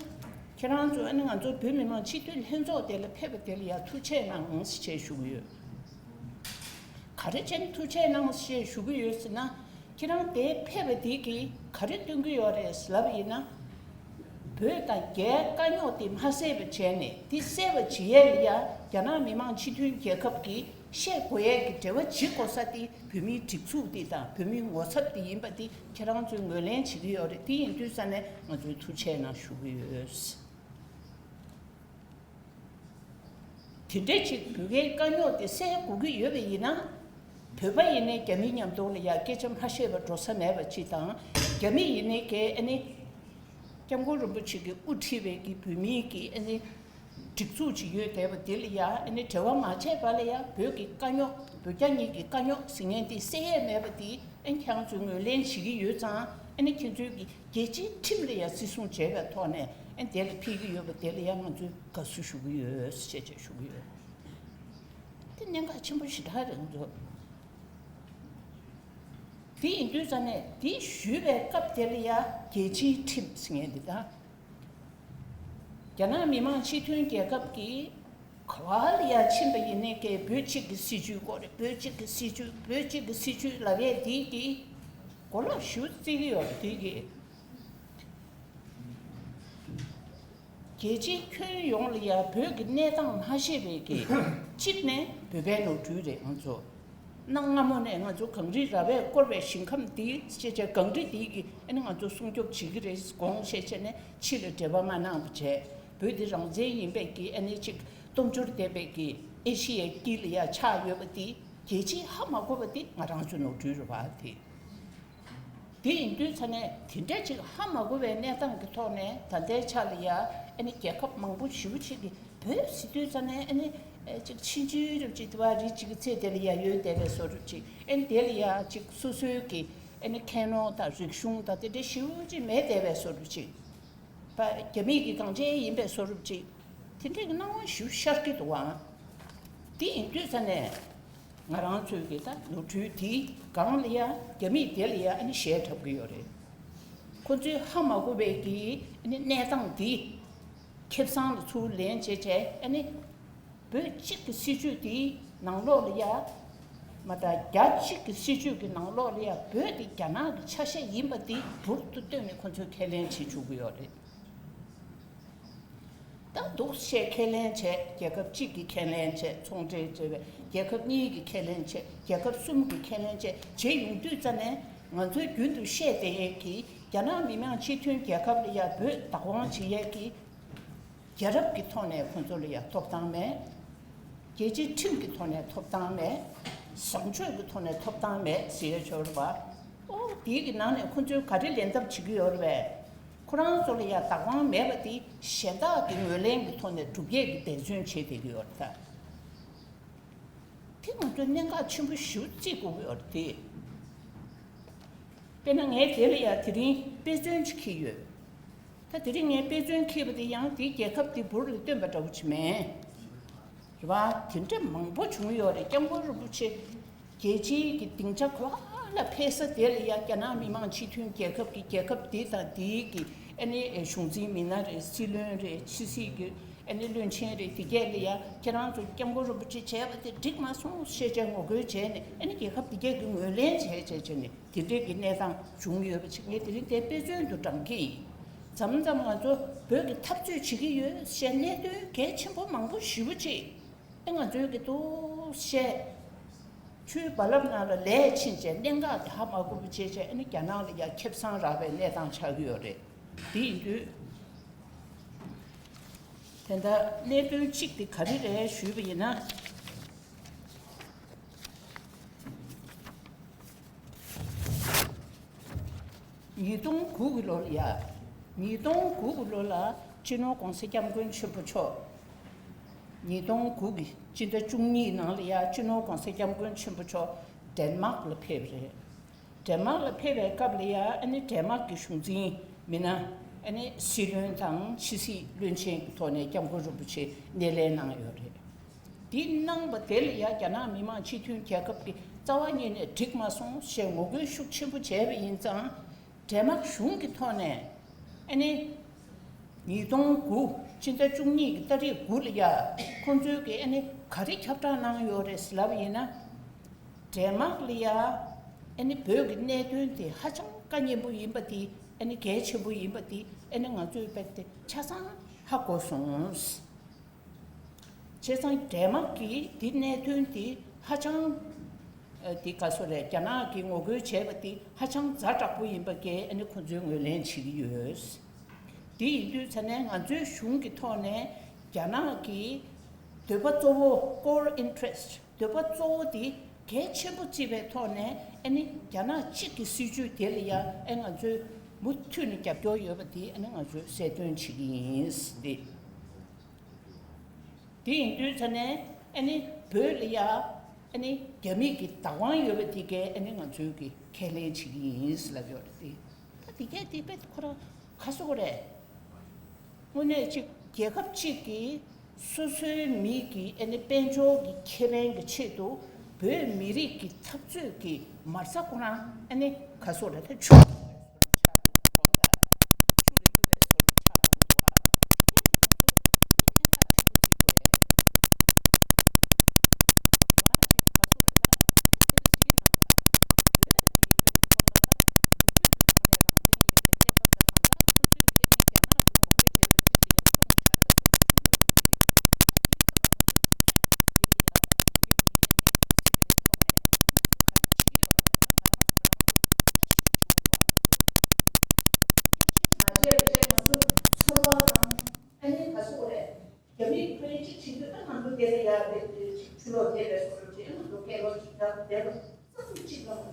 ཁྱེད་རང་ཚོ་ཨ་ནི་ང་ཚོ་བོད་མི་མང་སྤྱི་འཐུས་ལྷན་ཚོགས་དེ་ལ་ཕེབས་པ་དེ་ལ་ཡ་ཐུགས་རྗེ་གནང་ཞེས་ཞུ་གི་ཡོད། ག་རེ་བྱས་ནས་ཐུགས་རྗེ་གནང་ཞེས་ཞུ་གི་ཡོད་ཟེར་ན། ཁྱེད་རང་དེ་ཕེབས་པ་དེ་གིས་ག་རེ་སྟོན་གི་ཡོད་རེད་ལབ་ཡིན་ན། བོད་དང་རྒྱའི་དཀའ་རྙོག་དེ་མ་སེལ་བ་བྱས་ནས་དེ་སེལ་བ་བྱེད་ཡས་ལ་ཡ་རྒྱ་ནག་མི་དམངས་སྤྱི་མཐུན་རྒྱལ་ཁབ་ཀྱིས་བཤད་དགོས་ཡས་ཀྱི་འབྲེལ་བ་བྱེད་དགོས་ས་དེ་བོད་མིའི་སྒྲིག་འཛུགས་དེ་དང་བོད་མིའི་ངོ་ཚབ་དེ་ཡིན་པ་དེ་ཁྱེད་རང་ཚོས་ངོས་ལེན་བྱེད་ཀྱི་ཡོད་རེད། དེ་ཡིན་དུས་ས་ནས་ང་ཚོས་ཐུགས་རྗེ་གནང་ཞུ་གི་ཡོད། དེ་འདྲ་ཅིག་བོད་རྒྱའི་དཀའ་རྙོག་དེ་སེལ་དགོས་ཀྱི་ཡོད་པ་ཡིན་ན། བོད་པ་ཡིན་ནའི་རྒྱ་མི་མཉམ་དུ་ལ་ཡ་སྐད་ཆ་མ་བཤད་པ་འགྲོ་ས་མེད་པ་ཅིག་དང་། རྒྱ་མི་ཡིན་ནའི་གའི་ཨ་ནི་སྐྱབས་མགོན་རིན་པོ་ཆེ་གིས་དབུ་ཁྲིད་པའི་གི་བོད་མིའི་གི་ཨ་ནི་སྒྲིག་འཛུགས་ཅིག་ཡོད་བསྡད་པ་དེ་ལ་ཡ་ཨ་ནི་འབྲེལ་བ་མ་བྱས་པ་ལ་ཡ་བོད་ཀྱི་དཀའ་རྙོག་བོད་རྒྱ་གཉིས་ཀྱི་དཀའ་རྙོག་ཟེར་མཁན་དེ་སེལ་ཡས་མེད་པ་དེ་ཨ་ནི་ཁྱེད་རང་ཚོས་ངོས་ལེན་བྱེད་ཀྱི་ཡོད་ཙང་། ཨ་ནི་ཁྱེད་ཚོའི་གི་རྒྱལ་སྤྱིའི་ཁྲིམས་ལ་ཡང་བརྩི་སྲུང་བྱས་པའི་ཐོག་ནས་ཨ་ནི་དེ་ལ་ཕེབས་ཀྱི་ཡོད་པ་དེ་ལ་ཡང་ང་ཚོས་དགའ་བསུ་ཞུ་གི་ཡོད་ཅེས་བཅས་ཞུ་གི་ཡོད། དེ་གནད་འགག་ཆེན་པོ་ཞེ་དྲག་རེད་ང་ཚོ། དེ་ཡིན་དུས་ཙ་ནས་དེ་ཞུས་པའི་སྐབས་དེ་ལ་ཡང་རྒྱལ་སྤྱིའི་ཁྲིམས་ཟེར་མཁན་འདི་དང་། རྒྱ་ནག་མི་དམངས་སྤྱི་མཐུན་རྒྱལ་ཁབ་ཀྱིས་ག་བ་ལ་ཡ་ཕྱིན་པ་ཡིན་ནའི་ཀའི་བོད་གཅིག་གི་སྲིད་བྱུས་སྐོར་རེད། བོད་གཅིག་གི་སྲིད་བྱུས། བོད་གཅིག་གི་སྲིད་བྱུས་ལབ་ཡས་དེ་གིས་གོ་ལོག་ཞེ་པོ་རྩེ་གི་ཡོད་རེད། དེ་གིས་རྒྱལ་སྤྱིའི་ཁྱོན་ཡོངས་ལ་ཡ་བོད་ཀྱི་གནས་སྟངས་མ་ཤེས་པའི་གིས་གཅིག་ནས་བོད་པའི་ནོར་འཁྲུལ་རེད་ང་ཚོ། གནའ་སྔ་མོ་ནས་ང་ཚོ་གངས་རི་ར་བས་བསྐོར་བའི་ཞིང་ཁམས་འདི་ཅེས་བྱས་གངས་རི་འདི་གིས་ཨ་ནི་ང་ཚོ་སྲུང་སྐྱོབ་བྱེད་ཀྱི་རེད་དགོངས་བཞེས་བྱས་ནས་ཕྱི་ལ་འབྲེལ་བ་མ་གནང་བ་བྱས། བོད་འདི་རང་བཙན་ཡིན་པའི་གི་ཨ་ནི་ཅིག་སྟོབས་འབྱོར་ལྡན་པའི་གི་ ཨེ་ཤི་ཡའི་དཀྱིལ་ལ་ཡ་ཆགས་ཡོད་པ་དེ་རྒྱལ་སྤྱིས་ཧ་མ་གོ་བ་དེ་ང་རང་ཚོའི་ནོར་འཁྲུལ་རེད་བ་དེ། དེ་ཡིན་དུས་ཙ་ནས་དེ་འདྲ་ཅིག་ཧ་མ་གོ་བའི་གནས་སྟངས་ཀྱི་ཐོག་ནས་ད་ལྟའི་ཆ་ལ་ཡ་ཨ་ནི་རྒྱལ་ཁབ་མང་པོ་ཞེ་པོ་ཅིག་གིས་བོད་ཟེར་དུས་ཙ་ནས་ཨ་ནི་ཅིག་ཕྱིན་ཅི་རུ་ཅིག་དེ་བ་རི་ཅིག་གི་ཚེ་དེ་ལ་ཡ་ཡོད་བསྡད་པའི་བཟོ་འདྲ་ཅིག་ཨ་ནི་དེ་ལ་ཡ་ཅིག་སོ་སོའི་གི་ཨ་ནི་ཁྱད་ནོར་དང་རིག་གཞུང་དང་དེ་འདྲ་ཞེ་པོ་ཅིག་མེད་བསྡད་པའི་བཟོ་འདྲ་ཅིག་ཕ་རྒྱ་མི་གི་གངས་ཅན་ཡིན་པའི་བཟོ་འདྲ་ཅིག་དེ་འདྲའི་གི་སྣང་བ་ཞེ་པོ་ཤར་གྱི་འདུག་ཨང་། དེ་ཡིན་དུས་ཙ་ནས་ང་རང་ཚོའི་གི་ད་ནོར་འཁྲུལ་དེའི་སྒང་ལ་ཡ་རྒྱ་མིས་དེ་ལ་ཡ་ཨ་ནི་ཞེ་དྲག་གི་ཡོད་རེད། ཁོ་ཚོས་ཧ་མ་གོ་བའི་གི་ཨ་ནི་གནས་སྟངས་དེ་ཁེ་བཟང་ལ་ཚུར་ལེན་བྱས་བྱས་ཨ་ནི་བོད་གཅིག་གི་སྲིད་ཇུས་དེའི་ནང་ལོགས་ལ་ཡ་མ་ད་རྒྱ་གཅིག་གི་སྲིད་ཇུས་ཀྱི་ནང་ལོགས་ལ་ཡ་བོད་དེ་རྒྱ་ནག་གི་ཆ་ཤས་ཡིན་པ་དེ་འབུར་དུ་བཏོན་ནས་ཁོ་ཚོས་ཁས་ལེན་བྱེད་བཅུག་གི་ཡོད་རེད། ད་འདུག་སེ་ཁས་ལེན་བྱས། རྒྱལ་ཁབ་གཅིག་གིས་ཁས་ལེན་བྱས། ཚོང་འབྲེལ་བྱས་པས་རྒྱལ་ཁབ་གཉིས་ཀྱིས་ཁས་ལེན་བྱས། རྒྱལ་ཁབ་གསུམ་གྱིས་ཁས་ལེན་བྱས། བྱས་ཡོང་དུས་ཙ་ནས་ང་ཚོའི་རྒྱུན་དུ་བཤད་བསྡད་ཡས་ཀྱི་རྒྱ་ནག་མི་དམངས་སྤྱི་མཐུན་རྒྱལ་ཁབ་ལ་ཡ་བོད་བདག་དབང་བྱེད་ཡས་ཀྱི་རྒྱལ་རབས་ཀྱི་ཐོག་ནས་ཁོང་ཚོ་ལ་ཡ་ཐོབ་ཐང་མེད། རྒྱལ་སྤྱིའི་ཁྲིམས་ཀྱི་ཐོག་ནས་ཐོབ་ཐང་མེད། བཟང་སྤྱོད་ཀྱི་ཐོག་ནས་ཐོབ་ཐང་མེད་ཟེར་ཡས་ཆོག་རེད་པ། ཨོ་དེའི་གི་ནང་ནས་ཁོང་ཚོས་ག་རེ་ལེན་ཐབས་བྱེད་ཀྱི་ཡོད་རེད་པས། ཁོ་རང་ཚོ་ལ་ཡ་བདག་དབང་མེད་པ་དེ་གཞན་དག་གི་ངོས་ལེན་གྱི་ཐོག་ནས་སྒྲུབ་ཡས་ཀྱི་འབད་བརྩོན་བྱེད་བསྡད་ཀྱི་ཡོད་རེད་ད། དེ་ང་ཚོས་གནད་འགག་ཆེན་པོ་ཞེ་པོ་བརྩི་དགོས་ཀྱི་ཡོད་རེད་དེ། དཔེར་ན་ངས་དེ་ལ་ཡ་དེ་རིང་དཔེ་མཚོན་ཅིག་འཁྱེར་ཡོད། ད་དེ་རིང་ངས་དཔེ་མཚོན་འཁྱེར་བ་དེ་ཡང་དེའི་རྒྱལ་ཁབ་དེ་འབུར་ལ་བཏོན་པ་འདྲ་བོ་ཅིག་མིན། རེད་བ། དེ་འདྲ་མང་པོ་བྱུང་ཡོད་རེད། སྐྱབས་མགོན་རིན་པོ་ཆེ་རྒྱལ་སྤྱིའི་གི་སྡིངས་ཆ་ག་པ་ལ་ཕེབས་ས་དེ་ལ་ཡ་རྒྱ་ནག་མི་དམངས་སྤྱི་མཐུན་རྒྱལ་ཁབ་ཀྱི་རྒྱལ་ཁབ་དེ་དང་དེའི་གི་ཨ་ནི་གཞུང་འཛིན་མི་སྣ་རེད། སྲིད་བློན་རེད། ཕྱི་སྲིད་ཀྱི་ཨ་ནི་བློན་ཆེན་རེད། དེ་གས་ལ་ཡ་ཁྱེད་རང་ཚོ་སྐྱབས་མགོན་རིན་པོ་ཆེ་བྱས་པ་དེ་འགྲིག་མ་སོང་ཞེས་བྱས་ངོ་རྒོལ་བྱས་ནས་ཨ་ནི་རྒྱལ་ཁབ་དེ་གས་ཀྱི་ངོས་ལེན་བྱས་བྱས་བྱས་ནས་དེ་འདྲས་ཀྱི་གནས་སྟངས་བྱུང་ཡོད་པ་ཅིག་ངས་དེ་རིང་དེ་དཔེ་མཚོན་དུ་བགྲང་གི་ཡིན། མཚམས་མཚམས་ང་ཚོ་བོད་ཀྱི་འཐབ་རྩོད་བྱེད་ཀྱི་ཡོད་ཞེས་གནད་དོན་གལ་ཆེན་པོ་མང་པོ་ཞེ་པོ་ཅིག་ཨེ་ང་ཚོའི་གི་འདུག་སེ་ཆུའི་རྦ་རླབས་ནང་ལ་ལས་ཕྱིན་བྱས་གནད་འགག་དེ་ཧ་མ་གོ་བ་བྱས་བྱས་ཨ་ནི་རྒྱ་ནག་ལ་ཡ་ཁེ་བཟང་རག་པའི་གནས་སྟངས་ཆགས་ཀྱི་ཡོད་རེད། དེ་ཡིན་དུས་དེ་འདྲ་གནད་དོན་གཅིག་དེ་ག་རེ་རེད་ཞུས་པ་ཡིན་ན། ཉིས་སྟོང་དགུ་གི་ལོ་ལ་ཡ། ཉིས་སྟོང་དགུ་གི་ལོ་ལ་སྤྱི་ནོར་༸གོང་ས་༸སྐྱབས་མགོན་ཆེན་པོ་མཆོག་ཉིས་སྟོང་དགུ་གི་སྤྱི་ཟླ་བཅུ་གཉིས་ནང་ལ་ཡ་སྤྱི་ནོར་༸གོང་ས་༸སྐྱབས་མགོན་ཆེན་པོ་མཆོག་ཌེན་མཱག་ལ་ཕེབས་རེད། ཌེན་མཱག་ལ་ཕེབས་པའི་སྐབས་ལ་ཡ་ཨ་ནི་ཌེན་མཱག་གི་གཞུང་འཛིན་མི་སྣ་ཨ་ནི་སྲིད་བློན་དང་ཕྱི་སྲིད་བློན་ཆེན་གྱི་ཐོག་ནས་༸སྐྱབས་མགོན་རིན་པོ་ཆེ་སྣེ་ལེན་གནང་ཡོད་རེད། འདི་གནང་བ་དེ་ལ་ཡ་རྒྱ་ནག་མི་དམངས་སྤྱི་མཐུན་རྒྱལ་ཁབ་ཀྱི་རྩ་བ་ཉིད་ནས་འགྲིག་མ་སོང་ཞེས་ངོ་རྒོལ་ཤུགས་ཆེན་པོ་བྱས་པ་ཡིན་ཙང་། ཌེན་མཱག་གཞུང་གི་ཐོག་ནས་ཨ་ནི་ཉིས་སྟོང་དགུ་སྤྱི་ཟླ་བཅུ་གཉིས་ཀྱི་ཏ་རིག་དགུ་ལ་ཡ་ཁོང་ཚོས་ཀྱི་ཨ་ནི་ག་རེ་ཁྱབ་བསྒྲགས་གནང་ཡོད་རེད་ཟེར་ལབ་པ་ཡིན་ན། ཌེན་མཱག་ལ་ཡ་ཨ་ནི་བོད་ཀྱི་གནད་དོན་དེ་ཧ་ཅང་དཀའ་ཉེན་པོ་ཡིན་པ་དེ་ཨ་ནི་གལ་ཆེན་པོ་ཡིན་པ་དེ་ཨ་ནི་ང་ཚོས་དཔེ་དེ་ཆ་ཚང་ཧ་གོ་སོང་། བྱས་ཙང་ཌེན་མཱག་གིས་འདི་གནད་དོན་འདི་ཧ་ཅང་ཨ་འདི་ག་སོ་རེད། རྒྱ་ནག་གིས་ངོ་རྒོལ་བྱས་པ་འདི་ཧ་ཅང་ཛ་དྲག་པོ་ཡིན་པ་གས་ཨ་ནི་ཁོང་ཚོས་ངོས་ལེན་བྱེད་ཀྱི་ཡོད། འདི་ཡིན་དུས་ཙ་ནས་ང་ཚོའི་གཞུང་གི་ཐོག་ནས་རྒྱ་ནག་གི་འདོད་པ་གཙོ་བོ་core interest འདོད་པ་གཙོ་བོ་འདི་གལ་ཆེན་པོ་བརྩིས་པའི་ཐོག་ནས་ཨ་ནི་རྒྱ་ནག་གཅིག་གི་སྲིད་ཇུས་དེ་ལ་ཡང་ཨ་ང་ཚོས་མུ་མཐུད་ནས་རྒྱབ་སྐྱོར་ཡོད་པ་འདི་ཨ་ནི་ང་ཚོས་གསལ་སྟོན་བྱེད་ཀྱི་ཡིན་འདི། དེ་ཡིན་དུས་ཙ་ནས་ཨ་ནི་བོད་ལ་ཡ་ཨ་ནི་རྒྱ་མི་གི་བདག་དབང་ཡོད་པ་དེ་གས་ཨ་ནི་ང་ཚོའི་གི་ཁས་ལེན་བྱེད་ཀྱི་ཡིན་ལབ་ཡོད་རེད་དེ། ད་དེ་གས་དེ་དཔེ་ཁོ་རང་ག་སོ་གོ་རེད། དངོས་གནས་གཅིག་རྒྱལ་ཁབ་གཅིག་གིས་སོ་སོའི་མི་གི་ཨ་ནི་དཔལ་འབྱོར་གྱི་ཁེ་ཕན་གྱི་ཆེད་དུ་བོད་མི་རིགས་ཀྱི་འཐབ་རྩོད་ཀྱི་མ་རྩ་ཁོ་རང་ཨ་ནི་ག་སོ་རེད་ད་ཆུ།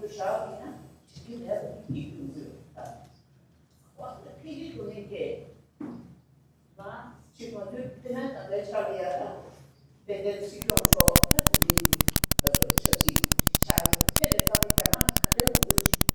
བཞག་ཡིན་ན་བྱེད་ཀྱི་མེད་པ་ཡིན་གྱི་ཡོད་ད། འོ་ད་ཕ་གི་ཐོག་ནས་ཀྱེ། ང་ཅིག་ང་ཚོའི་བོད་ནང་དང་པའི་ཆ་ལ་ཡ་ད། དཔལ་ལྡན་སྲིད་སྐྱོང་མཆོག་ད་དེ་རིང་གི་ང་ཚོ་ཆབ་སྲིད་ཀྱི་ཆ་ཡོད་ཆེད་དུ་ད་རྒྱ་ནག་ག་འདྲའི་ངོ་རྒོལ་བྱེད་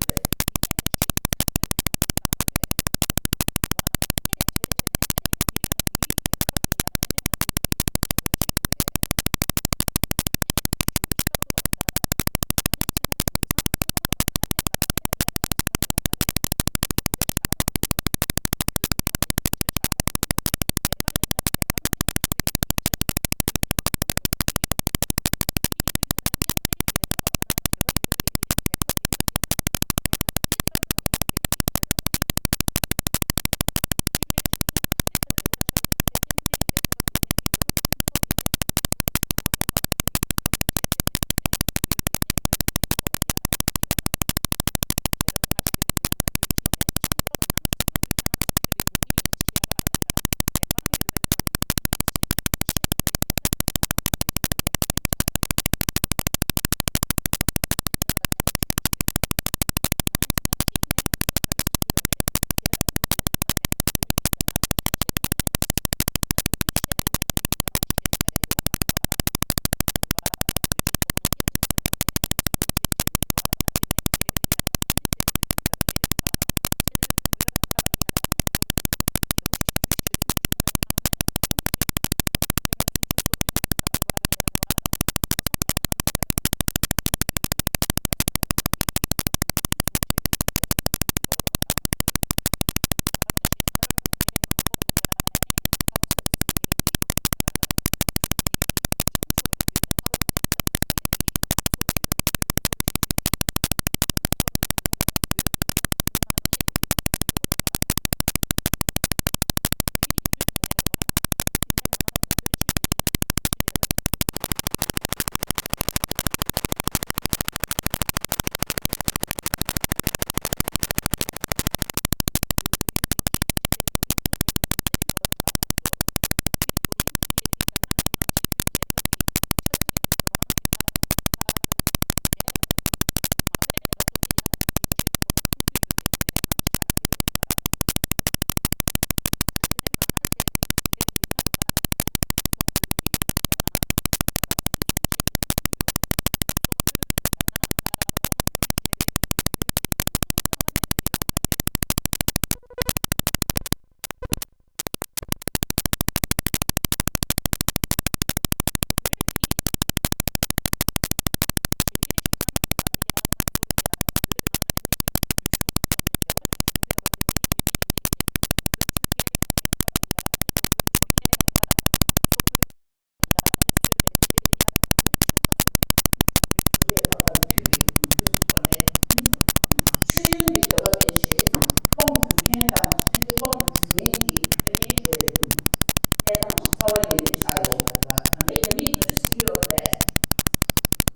ཀྱི་ཡོད་པས།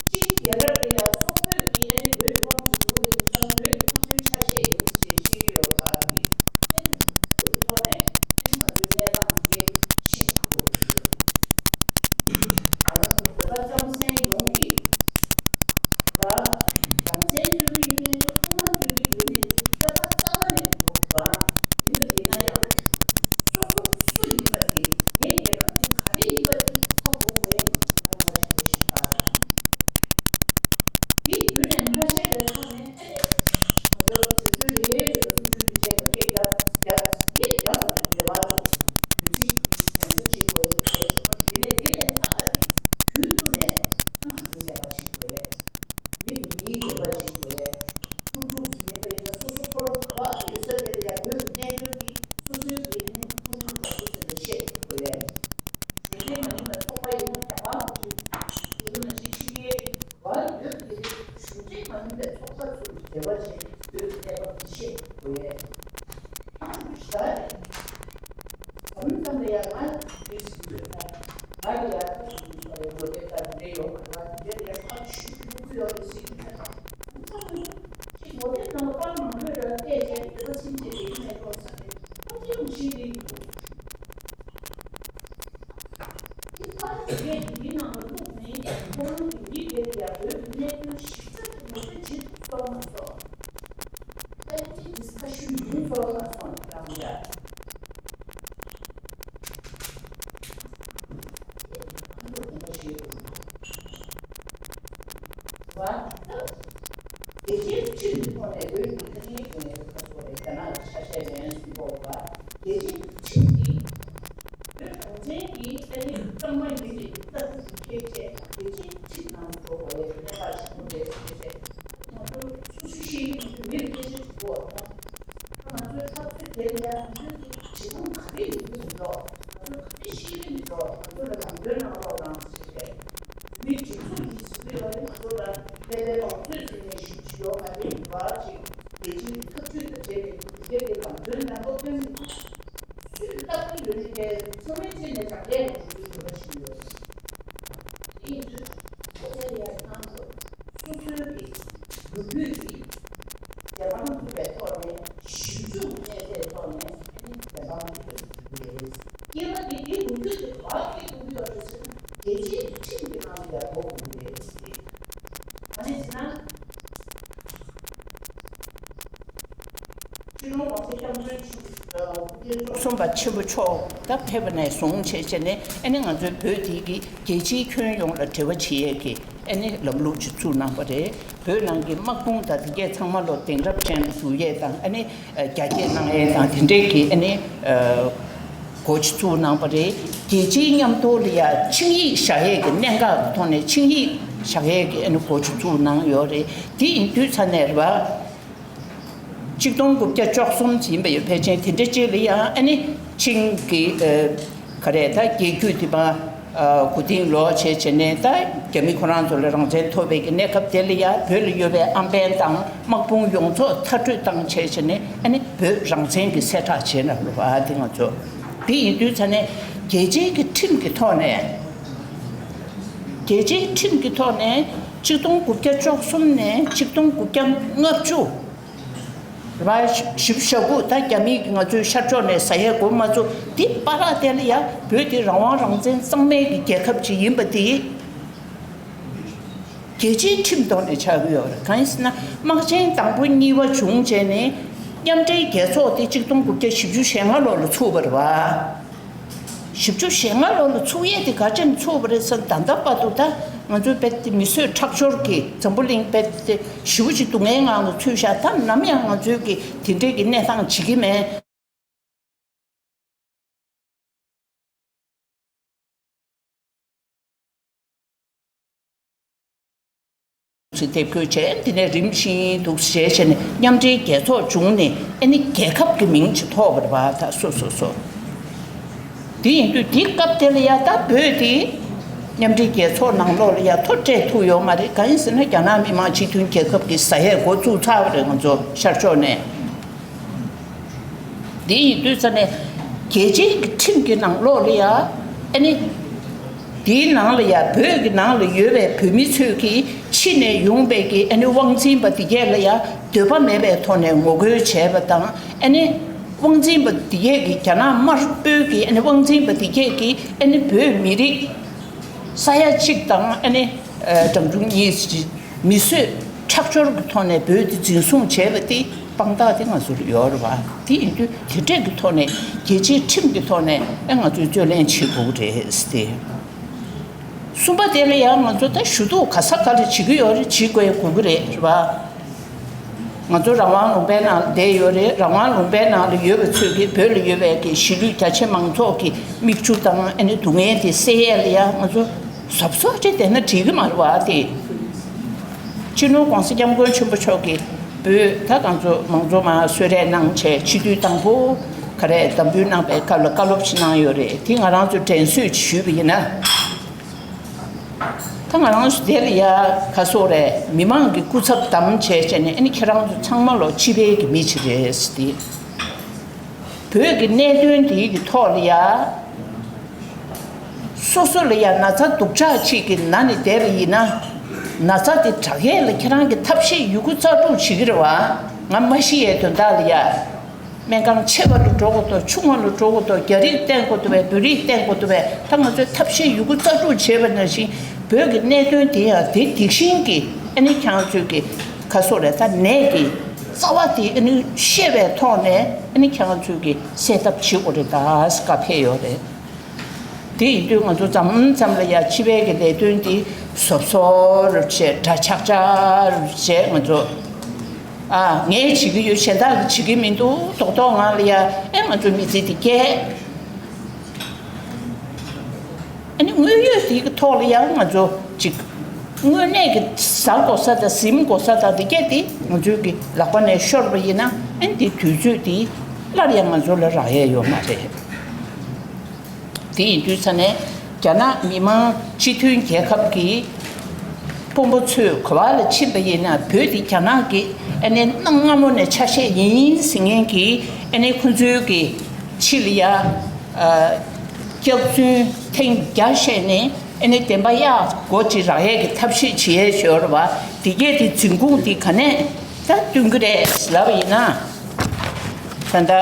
གཅིག་རྒྱལ་རབས་དེ་ཡང་སོག་པོས་ཀྱིས་ཨ་ནི་བོད་ཀྱི་དབང་དུ་བསྡུ་བའི་དུས་སང་བོད་ཀྱི་ཕུ་ནུའི་ཆ་ཤས་ཡིན་ཞེས་བཤད་ཀྱི་ཡོད་པ་དེ་གཏན་དུ་ཐོག་ནས་ཨ་ནི་ང་ཚོའི་གནས་སྟངས་དེ་ཤེས་དགོས་ཀྱི་ཡོད། ང་རང་ཚོ་བོད་པ་རྩམ་ཟན་ཡོངས་ཀྱིས་རང་བཙན་རྩོད་ཀྱི་ཡོད་མེད་ཐོག་མར་རྩོད་ཀྱི་ཡོད་མེད་དེ་ད་ལྟ་རྩ་བ་ནས་མི་འདུག་པ། ཡིན་པ་ཡིན་ན་ཡང་སོ་སོ་སུ་ཡིན་པ་དེ་ངའི་རྒྱལ་ཁབ་དེ་ག་རེ་ཡིན་པ་དེ་ཧ་གོ་དགོས་ཡ་ཡིན་པ་ཁོ་ན་ཞིག་རེད་ཤག་ད། དེ་དུས་ནས་ཁ་ཤས་ཀྱི་ཐོག་ནས་ཨ་ནི་ང་ཚོ་དེ་ཚོའི་རེད་ཅེས་སུ་ཚུལ་གྱི་བྱེད་སྒོ་སྐད་རྒྱག་རྒྱག་དེ་རྒྱག་དགོས་ཀྱི་རེད་བ། དུས་ཚིགས་དེ་ཚོ་བྱེད་དགོས་ཀྱི་རེད། དེ་ནས་དེ་ནས་ད་ལྟ་དེ་དུས་ཐུག་ནས་ང་ཚོ་ལས་ཀ་བྱེད་དགོས་རེད། མི་དེ་མིའི་འདོད་པ་བྱེད་དགོས་རེད། ཐུགས་སྤྲོ་ཟིན་མེད་པ་ཡིན་ན་སོ་སོ་ཁོ་རང་ག་པར་ཡོད་ས་དེ་ལ་ཡང་བོད་ཀྱི་གནད་དོན་དེ་སོ་སོའི་གི་ཨ་ནི་ཐུགས་སྤྲོ་དྲག་པོ་ཟེར་ནས་བཤད་དགོས་རེད། གཞུང་འབྲེལ་མ་ཡིན་པའི་ཚོགས་པ་ཡིན་ན་རྒྱ་གར་ལ་ཅིག་ཡོད་ན་ཅིག་ཕྱི་རྒྱལ་གྱི་བར་ཡོད་དེ་རེད། གཞུང་འབྲེལ་མ་ཡིན་པའི་ཚོགས་པ་ཚོས་འབྲེལ་བ་བྱས་བོད་ཀྱི་གནས་བབ་དེ་བཤད་དགོས་རེད། ད་ནི་ཟམ་ཙམ་ལ་ཡང་ང་ཡོད་ཟིན་ཡོད་ན་ང་ལ་ཡང་ད་ཟུང་ཟུང་ལ་ངོ་དེབ་དང་འབྲེལ་ཡོད་མ་རེད་བ། དེ་འདྲ་ལ་ཡང་ཕར་ཞུ་རྒྱུ་ཡོད་ཟིན་ཡོད་ན་ད་ཙམ་ཅིག་ངོ་དེབ་ནང་ལ་པར་མང་པོས་ར་བལྟས་བྱས་འདོད་པ་ཚིམ་བྱས་དེ་ཡིན་མེད་ཀྱོག་ས་རེད། ད་ཅི་ཡང་ཤེས་ཀྱི་འདུག་དེ་ཁ་ལ་དེ་གས་དེའི་ནང་ལ་བླུགས་ནས་ཁོ་རང་གི་མི་དེ་ལ་ཡང་བོད་ཀྱི་གནད་དོན་ཞིབ་ཚགས་ཀྱི་ངོ་སྤྲོད་བྱེད་ཐུབ་ཐུབ་ ཨེ་ཅིག་ཌིས་ཀ་ཤན་ཡིན་ཚོར་ལ་སོང་ཀྱང་ཡ། རྒྱལ་སྤྱིའི་ཁྲིམས་ཀྱི་ཐོག་ནས་བོད་ཀྱི་ཐ་སྙད་ཀྱི་ཁ་ཕྱོགས་རེད། རྒྱ་ནག་གི་ཆ་ཤས་ལན་སུ་འགོག་པ། རྒྱལ་སྤྱིའི་ཁྲིམས་ཀྱི་བོད་རང་བཙན་གྱི་ཨ་ནི་རྐང་པ་ཡིན་པའི་ལྟ་གྲུབ་ཀྱི་ཁྱད་ཆོས་དང་རྒྱལ་སྤྱིའི་ཁྲིམས་ནང་དུ་འགྲོ་དགོས་པའི་གནད་འགག་ཆེན་པོ་རེད་ཟེར་བྱས། ང་ཚོ་སོ་སོ་ཤེས་ཀྱི་མི་རིགས་སྐད་ཆ་དྲི་བ་དང་། ང་ཚོའི་འཐབ་རྩོད་དེ་ལ་ཡང་ང་ཚོའི་གི་བྱེད་སྟངས་ག་རེ་ཡིན་གྱི་མི་འདུག་ང་ཚོ་ག་རེ་ཤེས་ཀྱི་མི་འདུག་ང་ཚོ་ལ་ལམ་སྟོན་གནང་རོགས་གནང་ཞེས་པས། མི་སྒྲིག་འཛུགས་ཀྱི་ཟིན་བྲིས་ལ་ནི་ང་ཚོ་ལ་ལས་པའི་བང་མཛོད་ཟིན་ནས་ཞུ་རྒྱུ་ཡོད་མ་རེད། བར་ཅིག་རྒྱལ་སྤྱིའི་འཐབ་ཇུས་དང་འབྲེལ་བའི་དེ་གའི་ལམ་སྟོན་གནང་སྐབས་དོན་སུས་ལྟ་གི་ཡོད་ནི་དེ་ཚང་མའི་རྩིས་ནས་དྲང་གནས་ཡོང་རྒྱུའི་འདོད་པ་ཞིག་ཡོད། དེ་ཡིན་དུས་ཁོ་ཚོའི་ཡར་ཐང་དུ་སོ་སོའི་གི་ལོ་རྒྱུས་ཀྱི་བདེན་དཔང་ཐུབ་པའི་ཐོག་ནས་ཞིབ་འཇུག་གནས་ཚད་ཐོག་ནས་ཨ་ནི་བདེན་དཔང་ཐུབ་པའི་ལོ་རྒྱུས་རེད། སྐྱེས་པ་འདི་འདི་ལོ་རྒྱུས་དེ་ག་གི་ལོ་རྒྱུས་ཡོད་རེད་ཟེར་ན་རྒྱལ་སྤྱིའི་ཁྲིམས་ཀྱི་ནང་དུ་ཡར་འགྲོ་དགོས་ཀྱི་རེད་ཟེར་ཏེ། ཨ་ནི་ཟེར་ན། སྤྱི་ནོར་༸གོང་ས་༸སྐྱབས་མགོན་ཆེན་པོ་སྐུ་ཕྲེང་བཅུ་གསུམ་པ་ཆེན་པོ་མཆོག་ད་ཕེབས་པ་ནས་བཟུང་བྱས་བྱས་ནས་ཨ་ནི་ང་ཚོའི་བོད་འདི་གི་རྒྱལ་སྤྱིའི་ཁྱོན་ཡོངས་ལ་འབྲེལ་བ་བྱེད་ཡས་ཀྱི་ཨ་ནི་ལམ་ལུགས་ཅིག་བཙུགས་གནང་པ་རེད། བོད་ནང་གི་དམག་དཔུང་དང་དེ་གས་ཚང་མ་ལོ་དེང་རབས་ཅན་ལ་བསྒྱུར་ཡས་དང་ཨ་ནི་རྒྱ་སྐྱེད་གནང་ཡས་དང་དེ་འདྲས་ཀྱི་ཨ་ནི་འགོ་ཅིག་བཙུགས་གནང་པ་རེད། རྒྱལ་སྤྱིའི་མཉམ་དུ་ལ་ཡ་ཆིངས་ཡིག་བཞག་ཡས་ཀྱི་གནད་འགག་གི་ཐོག་ནས་ཆིངས་ཡིག་བཞག་ཡས་ཀྱི་ཨ་ནི་འགོ་ཅིག་བཙུགས་གནང་ཡོད་རེད། དེ་ཡིན་དུས་ཚ་ནས་རེད་བ། གཅིག་སྟོང་དགུ་བརྒྱ་བཅུ་གསུམ་ཡིན་པ་ཡོད་ཕལ་ཆེར་དེ་འདྲ་ཅིག་ལ་ཡང་ཨ་ནི་ཆིང་གི་ཨ་ག་རེ་ད་རྒྱལ་རྒྱུད་དེ་མ་ཨ་གོ་རྟིང་ལོག་བྱས་བྱས་ནས་ད་རྒྱ་མི་ཁོ་རང་ཚོ་ལ་རང་བཙན་ཐོབ་པའི་གི་གནས་སྐབས་དེ་ལ་ཡང་བོད་ལ་ཡོད་པའི་ཨམ་བན་དང་དམག་དཔུང་ཡོངས་རྫོགས་མཐར་སྐྲོད་བཏང་བྱས་བྱས་ནས་ཨ་ནི་བོད་རང་བཙན་གྱི་གསལ་བསྒྲགས་བྱས་ན་རུ་བ་དེ་ང་ཚོ་དེ་ཡིན་དུས་ཚ་ནས་རྒྱལ་སྤྱིའི་གི་ཁྲིམས་ཀྱི་ཐོག་ནས་རྒྱལ་སྤྱིའི་ཁྲིམས་ཀྱི་ཐོག་ནས་གཅིག་སྟོང་དགུ་བརྒྱ་བཅུ་གསུམ་ནས་གཅིག་སྟོང་དགུ་བརྒྱ་ལྔ་བཅུ། རེད་བ། བཞི་བཅུ་ཞེ་དགུ་ད་རྒྱ་མིས་ང་ཚོའི་ཤར་ཕྱོགས་ནས་ཟ་ཡས་འགོ་མ་བཙུགས་འདི་པ་ར་དེ་ལ་ཡ་བོད་དེ་རང་དབང་རང་བཙན་གཙང་མའི་གི་རྒྱལ་ཁབ་ཅིག་ཡིན་པ་དེ་རྒྱལ་སྤྱིའི་ཁྲིམས་ཐོག་ནས་ཆགས་ཀྱི་ཡོད་རེད། གང་ཡིན་ཟེར་ན་དམག་ཆེན་དང་པོ་གཉིས་པ་བྱུང་རྗེས་ནས་མཉམ་འབྲེལ་རྒྱལ་ཚོགས་དེ་གཅིག་སྟོང་དགུ་བརྒྱ་བཞི་བཅུ་ཞེ་ལྔ་ལོ་ལ་ཚུགས་པ་རེད་བ། བཞི་བཅུ་ཞེ་ལྔ་ལོ་ལ་ཚུགས་ཡས་དེ་ག་ཅན་ཚུགས་པ་རེད་ཟེར་ད་ལྟ་བར་དུ་ད་ང་ཚོའི་དཔེ་དེ་མི་གསོད་ཁྲག་སྦྱོར་གྱི་འཛམ་བུ་གླིང་དཔེ་དེ་ཞེ་པོ་ཅིག་སྡུག་བསྔལ་ངང་ལ་ཚུད་བཞག་ད་ནམ་ཡང་ང་ཚོའི་གི་དེ་འདྲའི་གི་གནས་སྟངས་བྱེད་ཀྱི་མེད། ཚུལ་དེབ་འགོད་བྱས་འདི་ནས་རིམ་བཞིན་འདུག་བྱས་བྱས་ནས་མཉམ་འབྲེལ་རྒྱལ་ཚོགས་བྱུང་ནས་ཨ་ནི་རྒྱལ་ཁབ་ཀྱི་མིང་ཅིག་ཐོགས་པ་རེད་བ་ད་སོ་སོ་སོ། དེ་ཡིན་དུས་དེ་སྐབས་དེ་ལ་ཡ་ད་བོད་དེ་མཉམ་འབྲེལ་རྒྱལ་ཚོགས་ནང་ལོགས་ལ་ཡ་ཐོ་སྤྲད་ཐུབ་ཡོད་མ་རེད། གང་ཡིན་ཟེར་ན་རྒྱ་ནག་མི་དམངས་སྤྱི་མཐུན་རྒྱལ་ཁབ་ཀྱི་ཟ་ཡས་འགོ་བཙུགས་ཚར་བ་རེད་ང་ཚོ་ཤར་ཕྱོགས་ནས། འདི་ཡིན་དུས་ཙ་ནས་རྒྱལ་སྤྱིའི་གི་ཁྲིམས་ཀྱི་ནང་ལོགས་ལ་ཡ་ཨ་ནི་འདིའི་ནང་ལ་ཡ་བོད་ཀྱི་ནང་ལ་ཡོད་པའི་བོད་མི་ཚོས་ཀྱི་ཕྱི་ནས་ཡོང་པའི་གི་ཨ་ནི་དབང་འཛིན་པ་འདི་གས་ལ་ཡ་འདོད་པ་མེད་པའི་ཐོག་ནས་ངོ་རྒོལ་བྱས་པ་དང་ཨ་ནི་དབང་འཛིན་པ་འདི་གས་ཀྱི་རྒྱ་ནག་དམར་པོའི་གི་ཨ་ནི་དབང་འཛིན་པ་འདི་གས་ཀྱི་ཨ་ནི་བོད་མི་རིགས་ས་ཡ་གཅིག་དང་ཨ་ནི་གྲངས་ཆུང་གཉིས་མི་གསོད་ཁྲག་སྦྱོར་གྱི་ཐོག་ནས་བོད་དེ་འཛིན་བཟུང་བྱས་པ་དེ་དཔང་རྟགས་དེ་ང་ཚོར་ཡོད་རེད་བ། དེ་ཡིན་དུས་དེ་འདྲས་ཀྱི་ཐོག་ནས་རྒྱལ་སྤྱིའི་ཁྲིམས་ཀྱི་ཐོག་ནས་ཨེ་ང་ཚོས་རྩོད་ལེན་བྱེད་དགོས་ཀྱི་རེད་ཟེར་ཏེ། གསུམ་པ་དེ་ལ་ཡང་ང་ཚོ་ད་ཞུ་གཏུག་ག་ས་ག་ལ་བྱེད་ཀྱི་ཡོད་རེད། བྱེད་དགོས་དགོས་ཀྱི་རེད་རེད་བ། ང་ཚོ་རང་དབང་ལུང་པའི་ནང་ལ་བསྡད་ཡོད་རེད། རང་དབང་ལུང་པའི་ནང་ལ་ཡོད་པ་ཚོས་ཀྱིས་བོད་ལ་ཡོད་པའི་གི་གཞིས་ལུས་རྒྱ་ཆེ་མང་ཚོགས་ཀྱི་མིག་ཆུ་དང་ཨ་ནི་སྡུག་བསྔལ་དེ་སེལ་ཡས་ལ་ཡང་ང་ཚོ་གཟབ་གཟབ་བྱས་བསྡད་ན་འགྲིག་གི་མ་རེད་བ་དེ། སྤྱི་ནོར་༸གོང་ས་༸སྐྱབས་མགོན་ཆེན་པོ་མཆོག་གིས་བོད་ད་ང་ཚོ་མང་གཙོ་མ་གསོལ་རས་གནང་བྱས་སྤྱི་འཐུས་དང་པོ་ག་རེ་འདེམས་ཐོན་གནང་པའི་སྐབས་ལ་བཀའ་སློབ་ཅིག་གནང་ཡོད་རེད། དེ་ང་རང་ཚོས་དྲན་གསོས་ཅིག་ཞུས་པ་ཡིན་ན། ད་ང་རང་ཚོ་དེ་ལ་ཡ་ཁ་སོག་རེད། མི་མང་གི་སྐུ་ཚབ་བདམས་བྱས་བྱས་ནས་ཨ་ནི་ཁྱེད་རང་ཚོ་ཚང་མ་ལོ་སྤྱི་པའི་གི་མི་ཅིག་རེད་ཟེར་ཏེ། བོད་ཀྱི་གནད་དོན་དེའི་གི་ཐོག་ལ་ཡ། སོ་སོ་ལ་ཡ་ན་ཚ་སྡུག་ཅག་ཅིག་གི་ན་ནས་བསྡད་པ་ཡིན་ན། ན་ཚ་དེ་དྲག་ཡས་ལ་ཁྱེད་རང་གི་ཐབས་ཤེས་ཡོད་རྒུ་རྩལ་སྤྲུགས་བྱེད་ཀྱི་རེད་བ། ང་མ་ཤི་ཡའི་དོན་དག་ལ་ཡ། སྨན་ཁང་ཆེ་བ་ལ་འགྲོ་དགོས་འདུག་ཆུང་བ་ལ་འགྲོ་དགོས་འདུག་རྒྱ་རིགས་བསྟེན་དགོས་འདུག་བས་བོད་རིགས་བསྟེན་དགོས་འདུག་བས་ད་ང་ཚོས་ཐབས་ཤེས་ཡོད་རྒུ་རྩལ་སྤྲུགས་བྱས་པ་ནང་བཞིན་བོད་ཀྱི་གནད་དོན་དེ་ཡང་དེ་སྡིག་ཤིང་གི་ཨ་ནི་ཁྱེད་རང་ཚོས་ཀྱི་ ཁ་སོ་རེད། ད་ནད་ཀྱི་རྩ་བ་དེ་ཨ་ནི་ཤེས་པའི་ཐོག་ནས་ཨ་ནི་ཁྱེད་རང་ཚོས་ཀྱི་སེལ་ཐབས་བྱེད་དགོས་རེད་ད་བཀའ་ཕེབས་ཡོད་རེད། དེ་ཡིན་དུས་ང་ཚོ་མཚམས་མཚམས་ལ་ཡ་སྤྱི་པའི་གི་ལས་དོན་དེ་བཟོ་བཟོ་རུ་བྱས། འདྲ་ཆགས་ཆགས་རུ་བྱས། ང་ཚོ་ཨ་ངས་བྱེད་ཀྱི་ཡོད། གཞན་དག་གིས་བྱེད་ཀྱི་མི་འདུག་རྡོག་རྡོག་ངང་ལ་ཡ། ཨེ་ང་ཚོ་མི་ཚེ་འདི་སྐྱེལ། ཨ་ནི་དངོས་ཡོད་དེ་གི་ཐོག་ལ་ཡང་ང་ཚོ་ཅིག་དངོས་གནས་ཀྱི་ཟ་དགོས་ས་དང་ཟིན་དགོས་ས་དང་དེ་གས་དེ་ང་ཚོའི་གི་ལག་པ་ནས་ཤོར་བ་ཡིན་ན། ཨ་ནི་དེ་དུས་ཚོད་དེ་སླར་ཡང་ང་ཚོ་ལ་རག་ཡས་ཡོད་མ་རེད། དེ་ཡིན་དུས་ས་ནས་རྒྱ་ནག་མི་དམངས་སྤྱི་མཐུན་རྒྱལ་ཁབ་ཀྱི་དཔོན་པོ་ཚོས་ག་པར་ལ་ཕྱིན་པ་ཡིན་ན། བོད་དེ་རྒྱ་ནག་གི་ཨ་ནི་གནའ་སྔ་མོ་ནས་ཆ་ཤས་ཡིན་ཟེར་མཁན་གྱི་ཨ་ནི་ཁོ་ཚོའི་གི་ཕྱི་ལ་ཡ་ཨ་སྐྱག་རྫུན་ཐེངས་བརྒྱ་བཤད་ནས་ཨ་ནི་བདེན་པ་གཡར་སྒོ་ཅིག་རག་ཡས་ཀྱི་ཐབས་ཤེས་བྱེད་ཡས་ཞོར་བ་དེ་གས་དེ་འཛིན་ཁུངས་དེ་ག་ནས་ད་སྟོན་གྱི་རེད་ལབ་པ་ཡིན་ན། ད་ལྟ་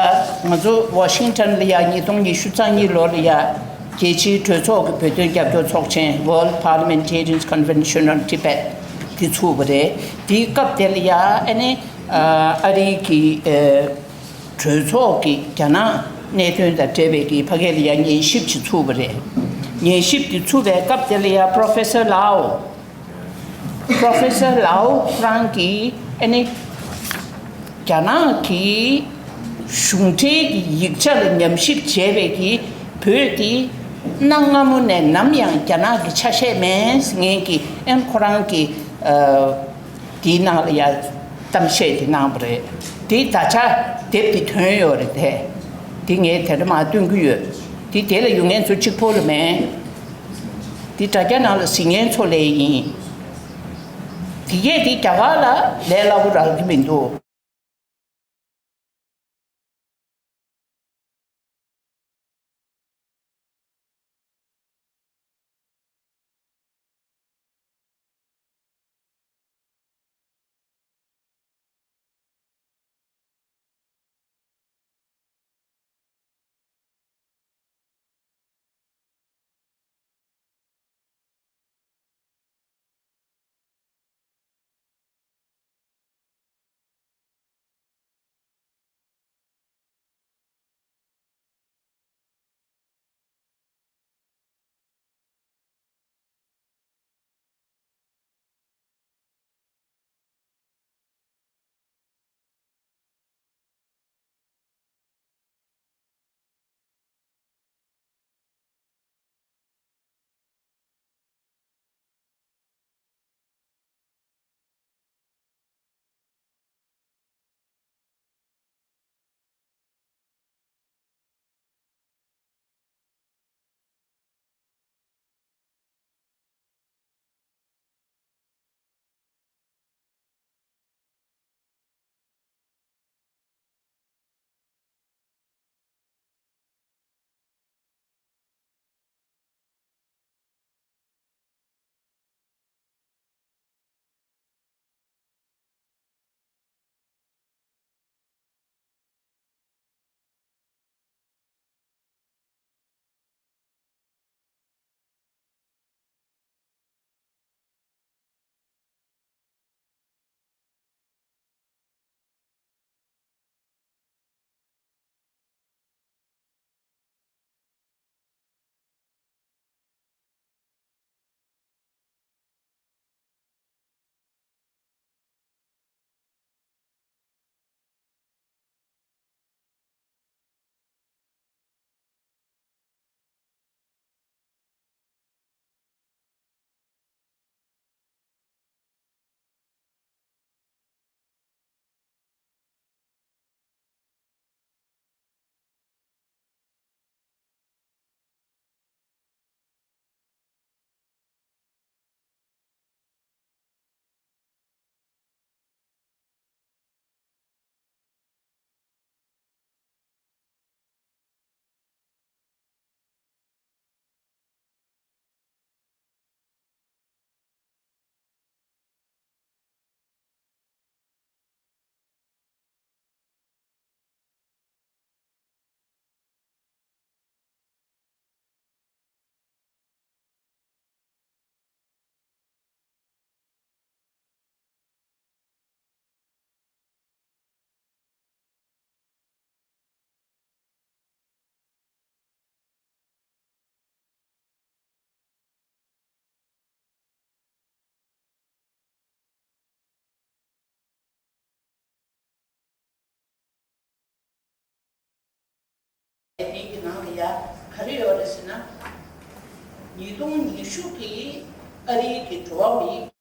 ང་ཚོ་ཝ་ཤིང་ཊོན་ལ་ཡ་ཉིས་སྟོང་ཉི་ཤུ་རྩ་གཉིས་ལོ་ལ་ཡ་རྒྱལ་སྤྱིའི་གྲོས་ཚོགས་ཀྱི་བོད་དོན་རྒྱབ་སྐྱོར་ཚོགས་ཆེན། World Parliamentarians Convention on Tibet དེ་ཚུགས་པ་རེད། དེའི་སྐབས་དེ་ལ་ཡ་ཨ་ནི་ཨ་རིའི་གི་ཨ་གྲོས་ཚོགས་ཀྱི་རྒྱ་ནག་གནད་དོན་དང་འབྲེལ་བའི་གི་ཕ་གི་ལ་ཡ་ཉན་ཞིབ་ཅིག་ཚུགས་པ་རེད། ཉན་ཞིབ་དེ་ཚུགས་པའི་སྐབས་དེ་ལ་ཡ་Professor Lau Professor Lau ཁོ་རང་གིས་ཨ་ནི་རྒྱ་ནག་གི་གཞུང་འབྲེལ་གྱི་ཡིག་ཆ་ལ་ཉམས་ཞིབ་བྱས་པའི་གི་བོད་དེ་གནའ་སྔ་མོ་ནས་ནམ་ཡང་རྒྱ་ནག་གི་ཆ་ཤས་མེད་ཟེར་མཁན་གྱི་ཨ་ནི་ཁོ་རང་གི་ཨ་དེའི་ནང་ལ་ཡ་གཏམ་བཤད་དེ་གནང་བ་རེད། དེ་ད་ཆ་དེབ་དེ་ཐོན་ཡོད་རེད་དེ། དེ་ངས་དེ་འདྲ་མར་སྟོན་གྱི་ཡོད། དེ་དེ་ལ་ཡོད་མཁན་ཚོ་གཅིག་པོ་ལ་མེད། འདི་དྲ་རྒྱ་ནང་ལ་གཟིགས་མཁན་ཚོ་ལ་ཡིན། དེ་གས་འདི་རྒྱ་གར་ལ་ལས་སླ་པོ་རག་གི་མི་འདུག་དེའི་གི་ནང་ལ་ཡ་ག་རེ་ཡོད་རེད་ཟེར་ན། ཉིས་སྟོང་ཉི་ཤུ་གི་ཨ་རིའི་གི་འགྲོ་བ་མིའི།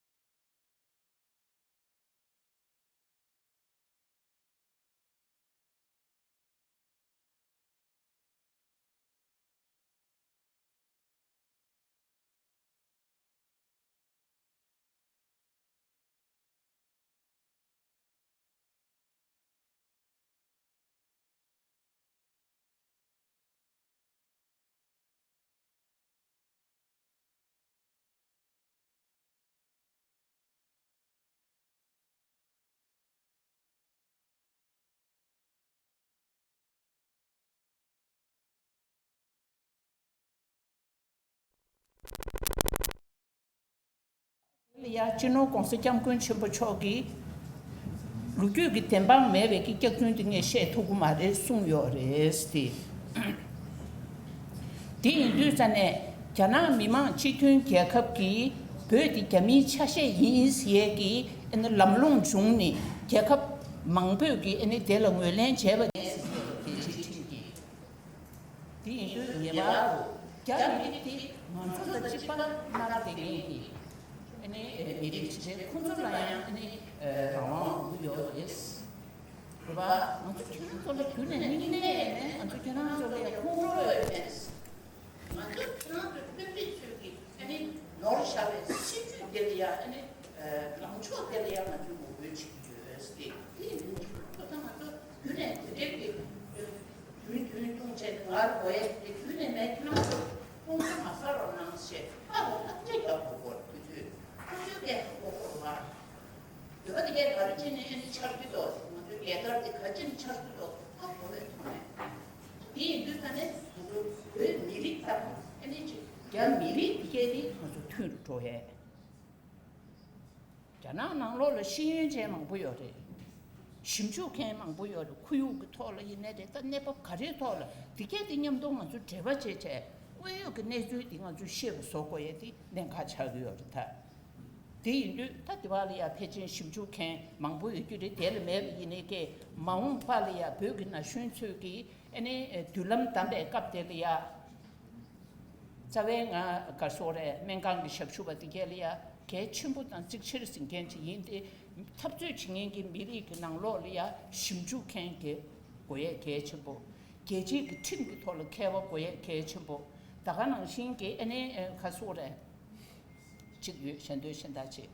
དེ་ལ་ཡང་སྤྱི་ནོར་༸གོང་ས་༸སྐྱབས་མགོན་ཆེན་པོ་མཆོག་གིས་ལོ་རྒྱུས་ཀྱི་བདེན་དཔང་མེད་པའི་གི་སྐྱག་རྫུན་དེ་ངས་བཤད་ཐུབ་ཀྱི་མ་རེད་གསུངས་ཡོད་རེད་དེ། དེ་ཡིན་དུས་ཙ་ནས་རྒྱ་ནག་མི་དམངས་སྤྱི་མཐུན་རྒྱལ་ཁབ་ཀྱིས་བོད་དེ་རྒྱ་མིའི་ཆ་ཤས་ཡིན་ཟེར་ཡས་ཀྱི་ཨ་ནི་ལམ་ལྷོང་བྱུང་ནས་རྒྱལ་ཁབ་མང་པོས་ཀྱི་ཨ་ནི་དེ་ལ་ངོས་ལེན་བྱས་པ་ཡིན་ཟེར་ཡས་རྒྱལ་སྤྱིའི་ཁྲིམས་ཀྱིས། དེ་ཡིན་དུས་ངེས་པར་དུ་རྒྱ་མི་རིགས་དེ་ང་ཚོ་དང་གཅིག་པ་མནར་བསྡད་མཁན་གྱི་ཨ་ནི་མི་རིགས་ཅིག་རེད། ཁོང་ཚོ་ལ་ཡང་ཨ་ནི་རང་དབང་དགོས་ཀྱི་ཡོད་རེད། རེད་པ། ང་ཚོ་ཁྱེད་རང་ཚོ་ལ་རྒྱུན་ནས་སྙིང་ནད་ནས་ང་ཚོ་ཁྱེད་རང་ཚོ་ལ་ཡང་ཁོང་ཁྲོ་ཡོད་མེད། ང་ཚོ་ཁྱེད་རང་ཚོའི་དཔོན་རིགས་ཚོས་ཀྱིས་ཨ་ནི་ནོར་བཞག་པའི་སྲིད་ཇུས་དེ་ལ་ཡང་ཨ་ནི་ལངས་ཕྱོགས་དེ་ལ་ཡང་ང་ཚོས་ངོ་རྒོལ་བྱེད་ཀྱི་ཡོད་ཟེར་ཏེ། དེ་ཡིན་དུས་ཁོ་ཚོ་ང་ཚོ་རྒྱུན་ནས་དེ་འདྲའི་གི་རྒྱུན་རྒྱུན་མཐོང་བྱས་ཏེ་ངར་གོ་ཡས་དེ་རྒྱུན་ནས་མེད། ཁྱེད་རང་ཚོ་ཁོང་ཚོ་མ་ཟ་རོགས་གནང་ཞེས་ཨ་རོགས་བརྟག་དཔྱད་རྒྱག་དགོས་སྐོར་དུས་ཚོད་ཁོ་ཚོའི་སྐད་ཆ་གོ་སྐོར་བ། འདོད་པ་དེ་གས་ག་རེ་བྱས་ནས་ཨ་ནི་འཆར་རྒྱུ་འདུག་ང་ཚོའི་རྒྱལ་དར་དེ་ག་ཅི་ནས་འཆར་རྒྱུ་འདུག་ཧ་གོ་བའི་ཐོག་ནས། དེ་ཡིན་དུས་ད་ནས་ང་ཚོ་བོད་མི་རིགས་དང་ཨ་ནི་ཅིག་རྒྱ་མི་རིགས་དེ་གས་དེ་ང་ཚོ་མཐུན་རུ་འགྲོ་ཡས། རྒྱ་ནག་ནང་ལོགས་ལ་ཤེས་ཡོན་ཅན་མང་པོ་ཡོད་རེད། ཞིབ་འཇུག་མཁན་མང་པོ་ཡོད་རེད། ཁོར་ཡུག་གི་ཐོག་ལ་ཡིན་ནའི་རེད། ད་གནས་བབ་ག་རེའི་ཐོག་ལ་དེ་གས་དེ་མཉམ་དུ་ང་ཚོ་འབྲེལ་བ་བྱས་བྱས་དངོས་ཡོད་ཀྱི་གནས་ཚུལ་དེ་ང་ཚོས་ཤེས་པ་བཟོ་དགོས་ཡས་དེ་གནད་འགག་ཆགས་ཀྱི་ཡོད་རེད་ད། དེ་ཡིན་དུས་ད་དེ་བ་ལ་ཡ་ཕལ་ཆེར་ཞིབ་འཇུག་མཁན་མང་པོ་ཡོད་རྒྱུ་རེད། དེ་ལ་མེད་པ་ཡིན་ནའི་ཀྱེ་མ་འོངས་པ་ལ་ཡ་བོད་ཀྱི་ན་གཞོན་ཚོས་ཀྱིས་ཨ་ནི་མདུན་ལམ་བདམས་པའི་སྐབས་དེ་ལ་ཡ། རྩ་བའི་ང་ག་སོག་རེད། སྨན་ཁང་གི་ཞབས་ཞུ་བ་དེ་གས་ལ་ཡ་གལ་ཆེན་པོ་དང་གཙིགས་ཆེར་འཛིན་མཁན་ཅིག་ཡིན་ཏེ། འཐབ་རྩོད་བྱེད་མཁན་གྱི་མི་རིགས་ཀྱི་ནང་ལོགས་ལ་ཡ་ཞིབ་འཇུག་མཁན་གྱི་དགོས་ཡས་གལ་ཆེན་པོ། རྒྱལ་སྤྱིའི་གི་ཁྲིམས་ཀྱི་ཐོག་ལ་མཁས་པ་དགོས་ཡས་གལ་ཆེན་པོ། ད་ག་ནང་བཞིན་གྱི་ཨ་ནི་ག་སོག་རེད། གཅིག་ཡོད་གཞན་དོན་གཞན་དག་བྱེད།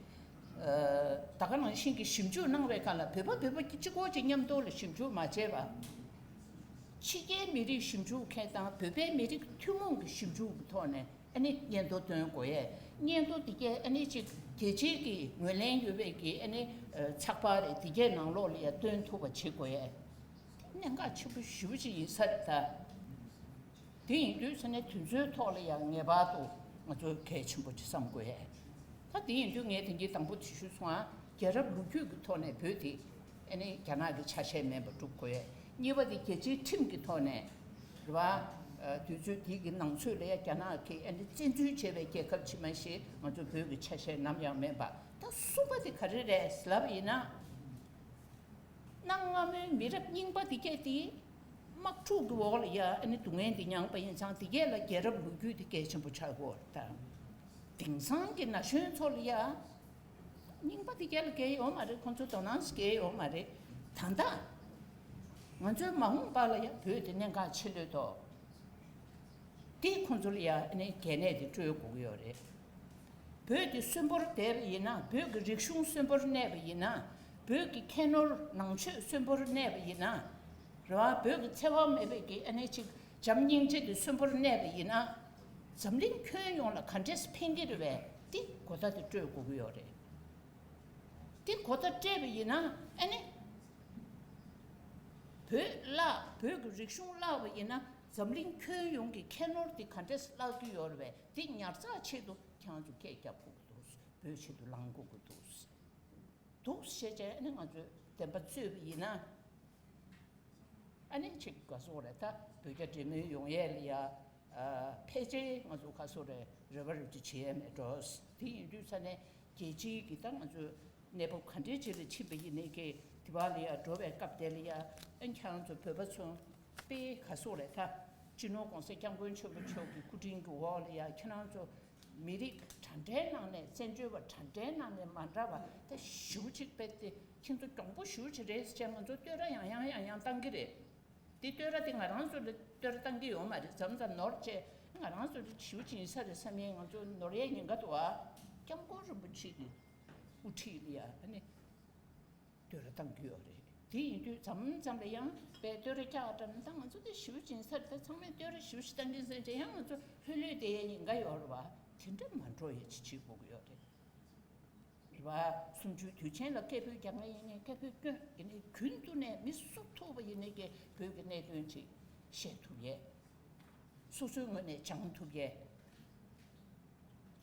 ད་ག་ནང་བཞིན་གྱི་ཞིབ་འཇུག་གནང་བའི་སྒང་ལ་བོད་པ་བོད་པ་གཅིག་པོ་གཅིག་མཉམ་དུ་ལ་ཞིབ་འཇུག་མ་བྱས་པ། ཕྱི་རྒྱལ་མི་རིགས་ཞིབ་འཇུག་མཁན་དང་བོད་པའི་མི་རིགས་ཐུན་མོང་གི་ཞིབ་འཇུག་གི་ཐོག་ནས་ཨ་ནི་སྙན་ཐོ་འདོན་དགོས་ཡས། སྙན་ཐོ་འདི་གས་ཨ་ནི་ཅིག་རྒྱལ་སྤྱིའི་གི་ངོས་ལེན་ཡོད་པའི་གི་ཨ་ནི་ཚགས་པར་རེད། འདི་གས་ནང་ལོགས་ལ་ཡ་སྟོན་ཐུབ་པ་བྱེད་དགོས་ཡས། དེ་གནད་འགག་ཆེན་པོ་ཞེ་པོ་ཅིག་ཡིན་ས་རེད་ད། དེ་ཡིན་དུས་ས་གནས་དེ་ཚོའི་ཐོག་ལ་ཡང་ངེས་པར་དུ་ང་ཚོས་གལ་ཆེན་པོ་ཅིག་བསམ་དགོས་ཡས། ད་དེ་ཡིན་དུས་ངས་དེང་གི་དང་པོ་དེ་ཞུས་སོང་ཨ། རྒྱལ་རབས་ལོ་རྒྱུས་ཀྱི་ཐོག་ནས་བོད་དེ་ཨ་ནི་རྒྱ་ནག་གི་ཆ་ཤས་མིན་པ་སྒྲུབ་དགོས་ཡས། གཉིས་པ་དེ་རྒྱལ་སྤྱིའི་ཁྲིམས་ཀྱི་ཐོག་ནས་རེད་བ། དུས་ཚོད་དེའི་གི་ནང་ཚོད་ལ་ཡ་རྒྱ་ནག་གིས་ཨ་ནི་བཙན་འཛུལ་བྱས་པའི་རྒྱལ་ཁབ་ཅིག་མ་གཞི་ང་ཚོ་བོད་ཀྱི་ཆ་ཤས་ནམ་ཡང་མིན་པ། ད་གསུམ་པ་དེ་ག་རེ་རེད་ལབ་པ་ཡིན་ན། གནའ་སྔ་མོའི་མི་རབས་རྙིང་པ་དེ་གས་དེ་དམག་འཁྲུག་གི་འོག་ལ་ཡ་ཨ་ནི་སྡུག་བསྔལ་འདི་མྱངས་པ་ཡིན་ཙང་། དེ་གས་ལ་རྒྱལ་རབས་ལོ་རྒྱུས་དེ་གལ་ཆེན་པོ་ཆགས་ཀྱི་ཡོད་རེད་ད། དེང་སང་གི་ན་གཞོན་ཚོ་ལ་ཡ་རྙིང་པ་དེ་གས་ལ་གལ་ཡོད་མ་རེད། ཁོང་ཚོ་དོ་སྣང་གལ་ཡོད་མ་རེད། ད་ལྟ་ང་ཚོའི་མ་འོངས་པ་ལ་ཡ་བོད་དེ་གནད་འགག་ཆེ་ལོས་ཏོ། དེ་ཁོང་ཚོ་ལ་ཡ་ཨ་ནི་གལ་གནད་དེ་སྤྲོད་དགོས་ཀྱི་ཡོད་རེད། བོད་དེ་གསོན་པོར་བསྡད་པ་ཡིན་ན། བོད་ཀྱི་རིག་གཞུང་གསོན་པོར་གནས་པ་ཡིན་ན། བོད་ཀྱི་ཁྱད་ནོར་ནང་ཆོས་གསོན་པོར་གནས་པ་ཡིན་ན། རེད་བ། བོད་ཀྱི་འཚེ་བ་མེད་པའི་གི་ཨ་ནི་ཅིག་བྱམས་སྙིང་རྗེ་དེ་གསོན་པོར་གནས་པ་ཡིན་ན། འཛམ་གླིང་ཁྱོན་ཡོངས་ལ་ག་འདྲས་ཕན་གྱི་རེད་པས། དེ་གོ་བརྡ་དེ་སྤྲོད་དགོས་ཀྱི་ཡོད་རེད། དེ་གོ་བརྡ་སྤྲད་པ་ཡིན་ན་ཨ་ནི། བོད་བརླག་བོད་ཀྱི་རིག་གཞུང་བརླག་པ་ཡིན་ན་འཛམ་གླིང་ཁྱོན་ཡོངས་ཀྱི་ཁྱད་ནོར་དེ་ག་འདྲས་བརླག་རྒྱུ་ཡོད་རེད་པས། དེ་ཉར་ཚགས་ཆེད་དུ་ཁྱེད་རང་ཚོ་སྐད་རྒྱབ་དགོས་ཀྱི་འདུག་བོད་ཆེད་དུ་ལངས་དགོས་ཀྱི་འདུག་འདུག་ཞེས་བྱས་ཨ་ནི་ང་ཚོས་བདེན་པ་རྩོད་པ་ཡིན་ན། ཨ་ནི་ཅིག་ག་སོག་རེད་ད། བོད་རྒྱ་འབྲེལ་མོལ་ཡོང་ཡས་ལ་ཡ། ཨ། ཕལ་ཆེར་ང་ཚོ་ག་སོག་རེད། རེ་བ་རེ་བཅོལ་བྱེད་ཡས་མེད་འགྲོ། དེ་ཡིན་དུས་ས་ནས་རྒྱལ་སྤྱིའི་གི་ད་ང་ཚོ་གནས་བབ་ག་འདྲའི་ཅིག་ལ་ཕྱིན་པ་ཡིན་ནའི་གི་དེ་བ་ལ་ཡ་འགྲོ་བའི་སྐབས་དེ་ལ་ཡ་ཨ་ནི་ཁྱེད་རང་ཚོ་བོད་པ་ཚོ་དཔེ་ག་སོག་རེད་ད། སྤྱི་ནོར་༸གོང་ས་༸སྐྱབས་མགོན་ཆེན་པོ་མཆོག་གི་སྐུ་དྲིན་གྱི་འོག་ལ་ཡ་ཁྱེད་རང་ཚོ་མི་རིགས་གྲངས་འདྲའི་ནང་ནས་བཙན་བྱོལ་བ་གྲངས་འདྲའི་ནང་ནས་མ་འདྲ་བ་ད་ཞེ་པོ་ཅིག་དཔེ་དེ་ཁྱེད་ཚོ་གྱོང་པོ་ཞེ་པོ་ཅིག་རེད་ཟེར་བྱས་ང་ཚོ་བསྟོད་ར་ཡང་ཡང་ཡང་ཡང་བཏང་གི་རེད། དེ་བསྟོད་ར་དེ་ང་རང་ཚོ་ལ་བསྟོད་ར་བཏང་གི་ཡོད་མ་རེད། མཚམས་མཚམས་ནོར་བྱས་ང་རང་ཚོ་ལ་ཞེ་པོ་ཅིག་ཡིན་ས་རེད་བསམ་ཡས་ང་ཚོ་ནོར་ཡས་ཉེན་ཁ་འདུག་ཨ། སྐྱབས་མགོན་རིན་པོ་ཆེ་གི་དབུ་ཁྲིད་ལ་ཡ་ཨ་ནི། བསྟོད་ར་བཏང་གི་ཡོད་རེད། དེ་ཡིན་དུས་མཚམས་མཚམས་ལ་ཡང་དཔེ་བསྟོད་ར་རྒྱག་འགྲམ་ད་ང་ཚོ་དེ་ཞེ་པོ་ཅིག་ཡིན་ས་རེད། ད་ཚང་མས་བསྟོད་ར་ཞེ་པོ་ཅིག་བཏང་གི་ཟེར་བྱས་ཡང་ང་ཚོ་ལྷོད་ལྷོད་བསྡད་ཡས་ཉེན་ཁ་ཡོད་རེད་བ། དེ་འདྲ་མ་འགྲོ་ཡས་ཅིག་བྱེད་དགོས་ཀྱི་ཡོད་རེད། རེད་བ། གསུམ་བཅུའི་དུས་ཆེན་ལ་སྐད་འབོད་རྒྱག་མཁན་ཡིན་ནའི་སྐད་འབོད་སྐྱོན་ཡིན་ནའི་རྒྱུན་དུ་ནས་མི་སུ་ཐུག་པ་ཡིན་ནའི་སྐད་འབོད་ཀྱི་གནད་དོན་ཅིག་བཤད་ཐུབ་ཡས། སོ་སོའི་ངོས་ནས་སྦྱང་ཐུབ་ཡས།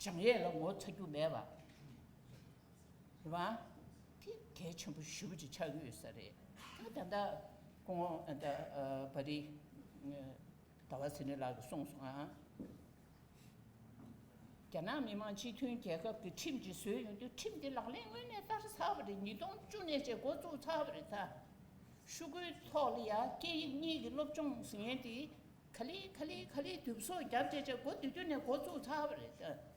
སྦྱང་ཡས་ལ་ངོ་ཚ་རྒྱུ་མེད་པ། རེད་བ། དེ་གལ་ཆེན་པོ་ཞེ་པོ་ཅིག་ཆགས་ཀྱི་ཡོད་ས་རེད། ད་ད་ལྟ་སྐུ་ངོ་ད་བ་རི་ཟླ་བ་ཚེ་རིང་ལགས་ཀྱིས་གསུངས་སོང་ཨ། རྒྱ་ནག་མི་དམངས་སྤྱི་མཐུན་རྒྱལ་ཁབ་ཀྱི་ཁྲིམས་ཅིག་བཟོས་ཡོང་དུས་ཁྲིམས་དེ་ལག་ལེན་དངོས་གནས་བསྟར་ཚར་བ་རེད། ཉིས་སྟོང་བཅུ་ནས་བྱས་འགོ་བཙུགས་ཚར་བ་རེད་ད། ཤོག་གུའི་ཐོག་ལ་ཡ་སྐད་ཡིག་གཉིས་ཀྱི་སློབ་སྦྱོང་ཟེར་མཁན་དེ། ག་ལེ་ག་ལེ་ག་ལེ་དུབ་སོ་རྒྱབ་བྱས་བྱས་འགོ་དེ་དུས་ནས་འགོ་བཙུགས་ཚར་བ་རེད་ད།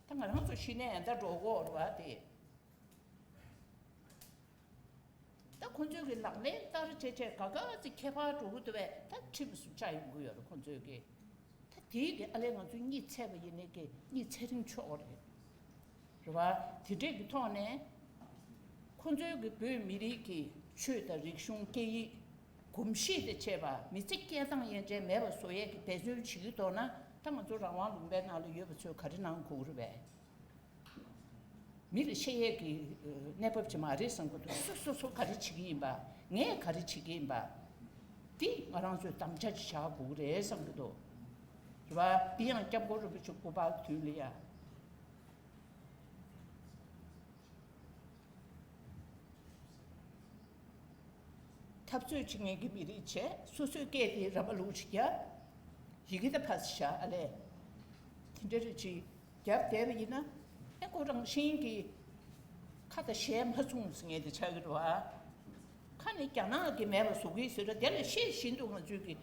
ད་ང་རང་ཚོ་གཞི་ནས་ཡང་ད་འགྲོ་གོ་རེད་བ་དེ། ད་ཁོ་ཚོས་ཀྱི་ལག་ལེན་བསྟར་བྱས་བྱས་ག་ག་ཚེ་ཁྱད་པར་འགྲོ་གི་འདུག་བས་ད་ཁྲིམས་སུ་བཅའ་ཡོང་གི་ཡོད་རེད་ཁོ་ཚོས་ཀྱི། ད་དེའི་གི་ཨ་ལས་ང་ཚོ་གཉིད་ཚད་པ་ཡིན་ནའི་གི་གཉིད་ཚད་རིང་ཆོག་རེད། རེད་བ། དེ་འདྲས་ཀྱི་ཐོག་ནས་ཁོ་ཚོའི་གི་བོད་མི་རིགས་ཀྱི་ཆོས་དང་རིག་གཞུང་སྐད་ཡིག་གོམས་གཤིས་དེ་བྱས་པ་མི་ཚེ་སྐྱེལ་སྟངས་ཡན་ཆད་མེད་པ་བཟོ་ཡས་ཀྱི་འབད་བརྩོན་བྱེད་ཀྱི་འདུག་ན་ད་ང་ཚོ་རང་དབང་ལུང་པའི་ནང་ལ་ཡོད་པ་ཚོས་ག་རེ་གནང་དགོས་ཀྱི་རེད་བས། མི་ལ་བཤད་ཡས་ཀྱི་གནས་བབ་ཅིག་མ་རེད་བསམ་གྱི་འདུག་སོ་སོ་སོ་ག་རེ་བྱེད་ཀྱི་ཡིན་པ། ངས་ག་རེ་བྱེད་ཀྱི་ཡིན་པ། འདི་ང་རང་ཚོས་དམ་བཅའ་ཅིག་བཞག་དགོས་ཀྱི་རེད་བསམ་གྱི་འདུག་རེད་བ། འདི་ཡང་སྐྱབས་མགོན་རིན་པོ་ཆེ་སྐུ་པར་དུས་ལ་ཡ། འཐབ་རྩོད་བྱེད་མཁན་གྱི་མི་རིགས་བྱས་སོ་སོའི་སྐད་དེ་ར་མ་ལུག་ཅིག་རྒྱབ། ཡི་གེ་ད་ཕར་བཞག་ཨ་ལས། དེ་འདྲ་རེ་ཅིག་རྒྱབ་བསྡད་པ་ཡིན་ན་ཨེ་ཁོ་རང་བཞིན་གྱིས་ཁ་དང་ཞལ་མ་མཚུངས་ཟེར་མཁན་དེ་ཆགས་ཀྱི་རེད་བ། ཁ་ནས་རྒྱ་ནག་གི་མེད་པ་བཟོ་གི་ཟེར་ར་དེ་ལ་ཤེས་བཞིན་དུ་ང་ཚོས་ཀྱི་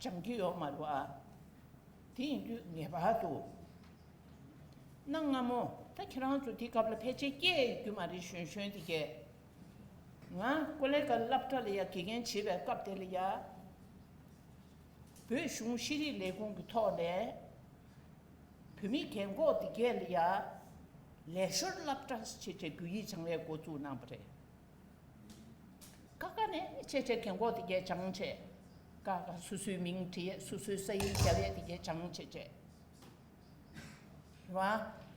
སྦྱང་གི་ཡོད་མ་རེད་བ། དེ་ཡིན་དུས་ངེས་པར་དུ། གནའ་སྔ་མོ་ད་ཁྱེད་རང་ཚོ་དེ་སྐབས་ལ་ཕལ་ཆེར་སྐྱེས་ཡོད་རྒྱུ་མ་རེད་གཞོན་གཞོན་དེ་གས། ང་ཀོ་ལེ་གལ་སློབ་གྲྭ་ལ་ཡ་དགེ་རྒན་བྱེད་པའི་སྐབས་དེ་ལ་ཡ། བོད་གཞུང་ཤེས་རིག་ལས་ཁུངས་ཀྱི་ཐོག་ནས་བོད་མི་རྒན་གོག་དེ་གས་ལ་ཡ། ལས་ཞོར་སློབ་གྲྭ་ཟེར་བྱས་བོད་ཡིག་སྦྱང་བའི་འགོ་བཙུགས་གནང་བ་རེད། ཀ་ཀ་ནས་ཆེ་ཆེ་རྒན་གོག་དེ་གས་སྦྱངས་བྱས། ཀ་ཀ་སོ་སོའི་མིང་བྲིས་ཡས་སོ་སོའི་ས་ཡིག་རྒྱབ་ཡས་དེ་གས་སྦྱངས་བྱས་བྱས། རེད་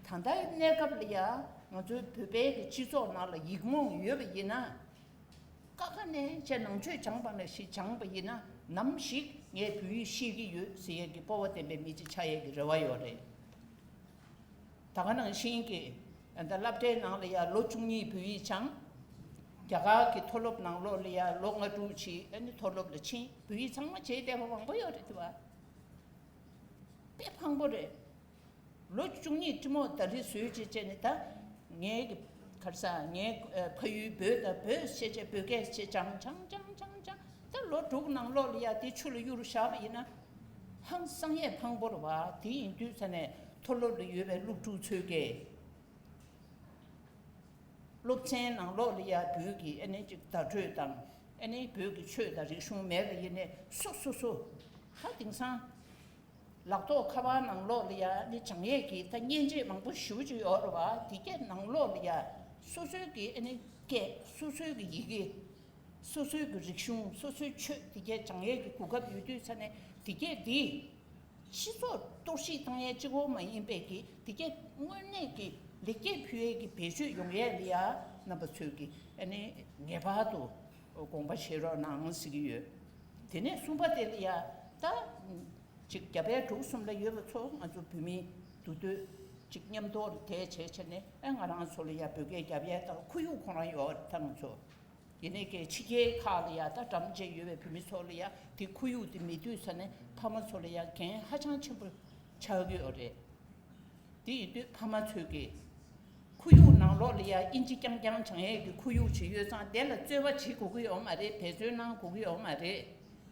བ། ད་ལྟའི་གནས་སྐབས་ལ་ཡ་ང་ཚོའི་བོད་པའི་གི་སྤྱི་ཚོགས་ནང་ལ་ཡིག་རྨོངས་ཡོད་པ་ཡིན་ན། ཀ་ཁ་ནས་བྱས་ནང་ཆོས་སྦྱངས་པ་ནང་བཞིན་སྦྱངས་པ་ཡིན་ན་ནམ་ཞིག་ངས་བོད་ཡིག་ཤེས་ཀྱི་ཡོད་ཟེར་ཡས་ཀྱི་སྤོབས་པ་ལྡན་པའི་མི་ཅིག་ཆགས་ཡས་ཀྱི་རེ་བ་ཡོད་རེད། ད་ག་ནང་བཞིན་གྱི་ད་སློབ་གྲྭའི་ནང་ལ་ཡ་ལོ་བཅུ་གཉིས་བོད་ཡིག་སྦྱངས། རྒྱ་གར་གྱི་མཐོ་སློབ་ནང་ལོགས་ལ་ཡ་ལོ་ལྔ་དྲུག་ཅིག་ཨ་ནི་མཐོ་སློབ་ལ་ཕྱིན་བོད་ཡིག་ཚང་མ་བརྗེད་བསྡད་པ་མང་པོ་ཡོད་རེད་དེ་བ། དཔེ་ཕངས་པོ་རེད། ལོ་བཅུ་གཉིས་ཁྲི་མོ་ད་རེས་བཟོས་བྱས་བྱས་ནས་ད་ངའི་གི་ག་རེ་ཟ་ངའི་ཨ་ཕ་ཡུལ་བོད་དང་བོད་བྱས་བྱས་བོད་སྐད་བྱས་སྦྱང་སྦྱང་སྦྱང་སྦྱང་སྦྱང་ད་ལོ་དྲུག་ནང་ལོགས་ལ་ཡ་དེ་ཆུ་ལ་གཡུར་བཞག་པ་ཡིན་ན་ཧང་སང་ཡས་ཕངས་པོ་རེད་བ། དེ་ཡིན་དུས་ས་ནས་མཐོ་སློབ་ལ་ཡོད་པའི་སློབ་ཕྲུག་ཚོས་ཀྱིས། སློབ་ཚན་ནང་ལོགས་ལ་ཡ་བོད་ཀྱི་ཨ་ནི་ཅིག་བརྡ་སྤྲོད་དང་ཨ་ནི་བོད་ཀྱི་ཆོས་དང་རིག་གཞུང་མེད་པ་ཡིན་ནའི་སོ་སོ་སོ་ད་དེང་སང་ལག་ཐོག་ཁ་པར་ནང་ལོགས་ལ་ཡ་ཨ་ནི་སྦྱང་ཡས་ཀྱི་ད་མཉེན་ཆས་མང་པོ་ཞེ་པོ་ཅིག་ཡོད་རེད་བ། དེ་གས་ནང་ལོགས་ལ་ཡ་སོ་སོའི་གི་ཨ་ནི་སྐད་སོ་སོའི་གི་ཡི་གེ་སོ་སོའི་གི་རིག་གཞུང་སོ་སོའི་ཆོས་དེ་གས་སྦྱང་ཡས་ཀྱི་གོ་སྐབས་ཡོད་དུས་ས་ནས་དེ་གས་འདི། སྤྱི་ཚོགས་གཏོར་བཤིག་བཏང་ཡས་གཅིག་པོ་མ་ཡིན་པའི་གི་དེ་གས་དངོས་གནས་ཀྱི་ལེགས་སྐྱེས་ཕུལ་ཡས་ཀྱི་བེད་སྤྱོད་ཡོང་ཡས་ལ་ཡ་རྣམ་པ་ཚོས་ཀྱི་ཨ་ནི་ངེས་པར་དུ་དགོངས་པ་བཞེས་རོགས་གནང་ཟེར་གྱི་ཡོད། དེ་ནས་གསུམ་པ་དེ་ལ་ཡ་ད་ཅིག་རྒྱ་བལ་འབྲུག་གསུམ་ལ་ཡོད་པ་ཚོ་ང་ཚོ་བོད་མི་འདུས་སྡོད་ཅིག་མཉམ་དུ་དེ་བྱས་བྱས་ནས་ཨ་ང་རང་ཚོ་ལ་ཡ་བོད་སྐད་རྒྱབ་ཡས་དང་ཁོར་ཡུག་ཁོ་རང་ཡོད་རེད་ད་ང་ཚོ། ཡིན་ནའི་ཀྱེ་ཕྱི་རྒྱལ་ཁག་ལ་ཡ་ད་འགྲམ་བཅས་ཡོད་པའི་བོད་མི་ཚོ་ལ་ཡ་དེ་ཁོར་ཡུག་དེ་མི་འདུས་ས་ནས་ཕ་མ་ཚོ་ལ་ཡ་འགན་ཧ་ཅང་ཆེན་པོ་ཆགས་ཀྱི་ཡོད་རེད། དེ་ཡིན་དུས་ཕ་མ་ཚོས་ཀྱི་ཁོར་ཡུག་ནང་ལོགས་ལ་ཡ་ཨིན་ཇི་རྐྱང་རྐྱང་སྦྱང་ཡས་ཀྱི་ཁོར་ཡུག་ཅིག་ཡོད་ཙང་དེ་ལ་རྩོལ་བ་བྱེད་དགོས་ཀྱི་ཡོད་མ་རེད། འབད་བརྩོན་གནང་དགོས་ཀྱི་ཡོད་མ་རེད།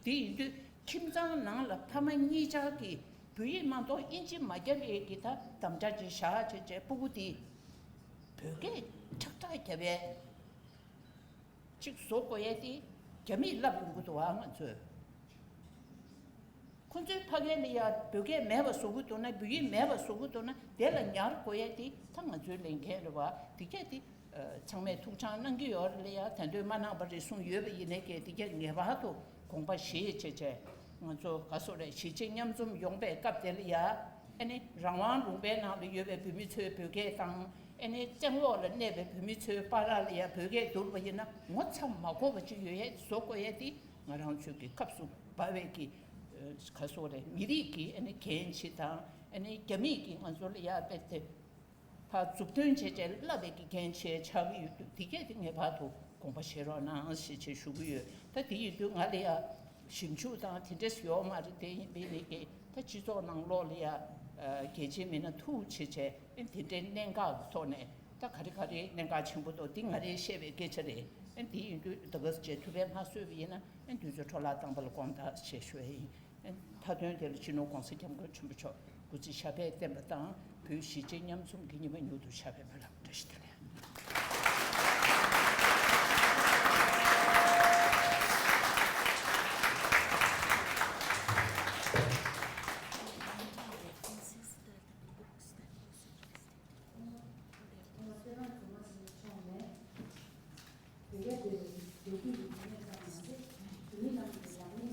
དེ་ཡིན་དུས་ཁྱིམ་ཚང་ནང་ལ་ཕ་མ་གཉིས་ཆར་གྱིས་བོད་ཡིག་མ་གཏོགས་དབྱིན་ཇི་མ་རྒྱབ་ཡས་ཀྱི་ད་དམ་བཅའ་ཅིག་བཞག་བྱས་བྱས་སྤུ་གུ་དེ་བོད་སྐད་ཁྲག་ཁྲག་རྒྱབ་ཡས་ཅིག་བཟོ་དགོས་ཡས་དེ་རྒྱ་མིས་ལབ་ཡོང་གི་འདུག་ཨ། ང་ཚོས་ཁོ་ཚོའི་ཕ་གི་ལ་ཡ་བོད་སྐད་མེད་པ་བཟོ་གི་འདུག་ན། བོད་ཡིག་མེད་པ་བཟོ་གི་འདུག་ན་དེ་ལ་ཉར་དགོས་ཡས་དེ་ད་ང་ཚོའི་ལས་འགན་རེད་བ། དེ་གས་དེ་ཚང་མས་ཐུགས་འཆང་གནང་གི་ཡོད་རེད་ལ་ཡ། ད་དུང་མ་གནང་བ་རེ་ཟུང་ཡོད་པ་ཡིན་ནའི་གས་དེ་གས་ངེས་པར་དུ་དགོངས་པ་བཞེས་བྱས་བྱས་ང་ཚོ་ག་སོ་རེད། གཞིས་བྱེས་མཉམ་འཛོམས་ཡོང་པའི་སྐབས་དེ་ལ་ཡ། ཨ་ནི་རང་དབང་ལུང་པའི་ནང་ལ་ཡོད་པའི་བོད་མི་ཚོའི་བོད་སྐད་དང་། ཨ་ནི་བཙན་འོག་ལ་གནས་པའི་བོད་མི་ཚོའི་བར་ལ་ཡ་བོད་སྐད་བསྡུར་བ་ཡིན་ན་ངོ་ཚ་མ་དགོས་པ་ཅིག་ཡོད་ཡས་བཟོ་དགོས་ཡས་དེ་ང་རང་ཚོའི་གི་སྐབས་སུ་བབས་པའི་གི་ག་སོ་རེད། མི་རིགས་ཀྱི་ཨ་ནི་འགན་ཆེ་དང་། ཨ་ནི་རྒྱ་མིས་ཀྱི་ང་ཚོ་ལ་ཡ་དཔེ་དེ་ཕར་མཛུབ་སྟོན་བྱས་བྱས་བསླབ་པའི་གི་འགན་ཆེ་ཆགས་ཀྱི་ཡོད་དུས་དེ་གས་དེ་ངེས་པར་དུ་དགོངས་པ་བཞེས་རོགས་གནང་ཞེས་བྱས་ཞུ་གི་ཡོད། ད་དེ་ཡིན་དུས་ང་ལ་ཡ་ཞིབ་འཇུག་དང་དེ་འདྲས་ཡོད་མ་རེད། དེ་ཡིན་པའི་ནི་གི་ད་སྤྱི་ཚོགས་ནང་ལོགས་ལ་ཡ་རྒྱལ་སྤྱིའི་མི་སྣ་ཐུག་བྱས་བྱས་དེ་འདྲའི་གནད་འགག་གི་ཐོག་ནས་ད་ག་རེ་ག་རེ་གནད་འགག་ཆེན་པོ་འདུག་དེ་ང་རེས་བཤད་པའི་སྐད་ཆ་རེད། དེ་ཡིན་དུས་ད་ག་ཟེ་བྱས་ཐུགས་ཕན་མ་གསོས་པ་ཡིན་ན་དུས་ཚོད་འཕྲོ་བརླག་བཏང་བ་ལ་དགོངས་དག་ཞེས་ཞུ་ཡ་ཡིན། མཐའ་དོན་དེ་ལ་སྤྱི་ནོར་༸གོང་ས་༸སྐྱབས་མགོན་ཆེན་པོ་མཆོག་སྐུ་ཚེ་ཞབས་པད་བརྟན་པ་དང་། བོད་གཞིས་བྱེས་མཉམ་འཛོམས་ཀྱི་ཉི་མ་མྱུར་དུ་ཤར་བའི་སྨོན་ལམ། བཀྲ་ཤིས་བདེ་ལེགས།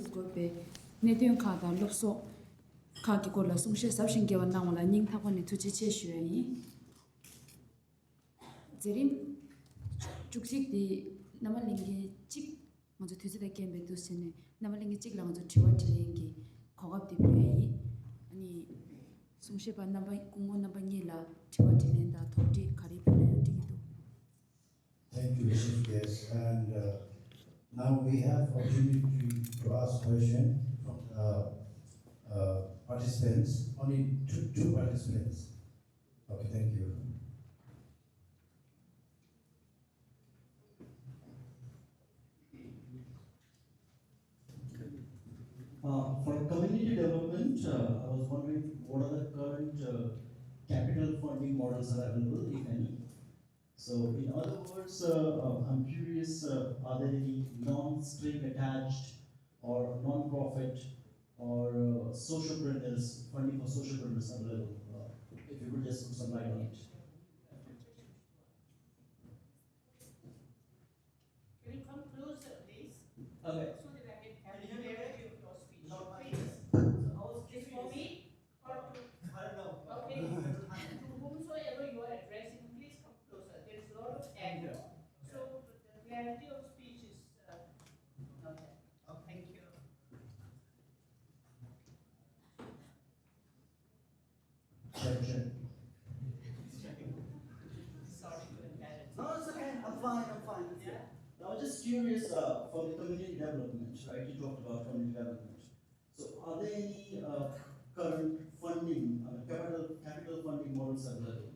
དགོས་པའི་གནད་དོན་ཁག་དང་སློབ་གསོ་ཁག་གི་སྐོར་ལ་གསུང་བཤད་ཟབ་ཞིང་རྒྱས་པ་གནང་བ་ལ་སྙིང་ཐག་པ་ནས་ཐུགས་རྗེ་ཆེ་ཞུ་ཡ་ཡིན། མཛད་རིམ་བཅུ་གཅིག་འདི་རྣམ་པ་ལྷན་རྒྱས་གཅིག་ང་ཚོ་དུས་ཚོད་དང་རྐྱེན་པས་འདུག་ཟེར་ནས་རྣམ་པ་ལྷན་རྒྱས་གཅིག་ལ་ང་ཚོ་དྲི་བ་དྲིས་ལན་གྱི་གོ་སྐབས་འདི་ཕུལ་ཡ་ཡིན། ཨ་ནི་གསུང་བཤད་པ་རྣམ་པ་སྐུ་ངོ་རྣམ་པ་གཉིས་ལ་དྲི་བ་དྲིས་ལན་དང་དོགས་འདྲི་ག་རེ་ཕུལ་ན་ཡང་འགྲིག་གི་འདུག Thank you, Chief Guest. And uh, now we have opportunity to ask question from the uh, participants. Only two, two participants. Okay, thank you. Uh, for community development, uh, I was wondering what are the current uh, capital funding models that are available, if any? So, in other words, uh, uh, I'm curious, uh, are there any non-string attached or non-profit or uh, socialpreneurs, funding for socialpreneurs available? Uh, if you could just put some light on it. Can you come closer, please? Okay. So that I can hear you. Your speech. No, I- Please. So I was It's for curious. Me or to, I don't know. Okay. To whomsoever you are addressing, please come closer. There is a lot of echo. Yeah. So the clarity of speech is uh, not there. Okay. Thank you. Check, check. Sorry to embarrass. No, it's okay. I'm fine. I'm fine. Yeah. I was just curious uh, for the community development, right? You talked about community development. So, are there any uh, current funding, uh, capital capital funding models available?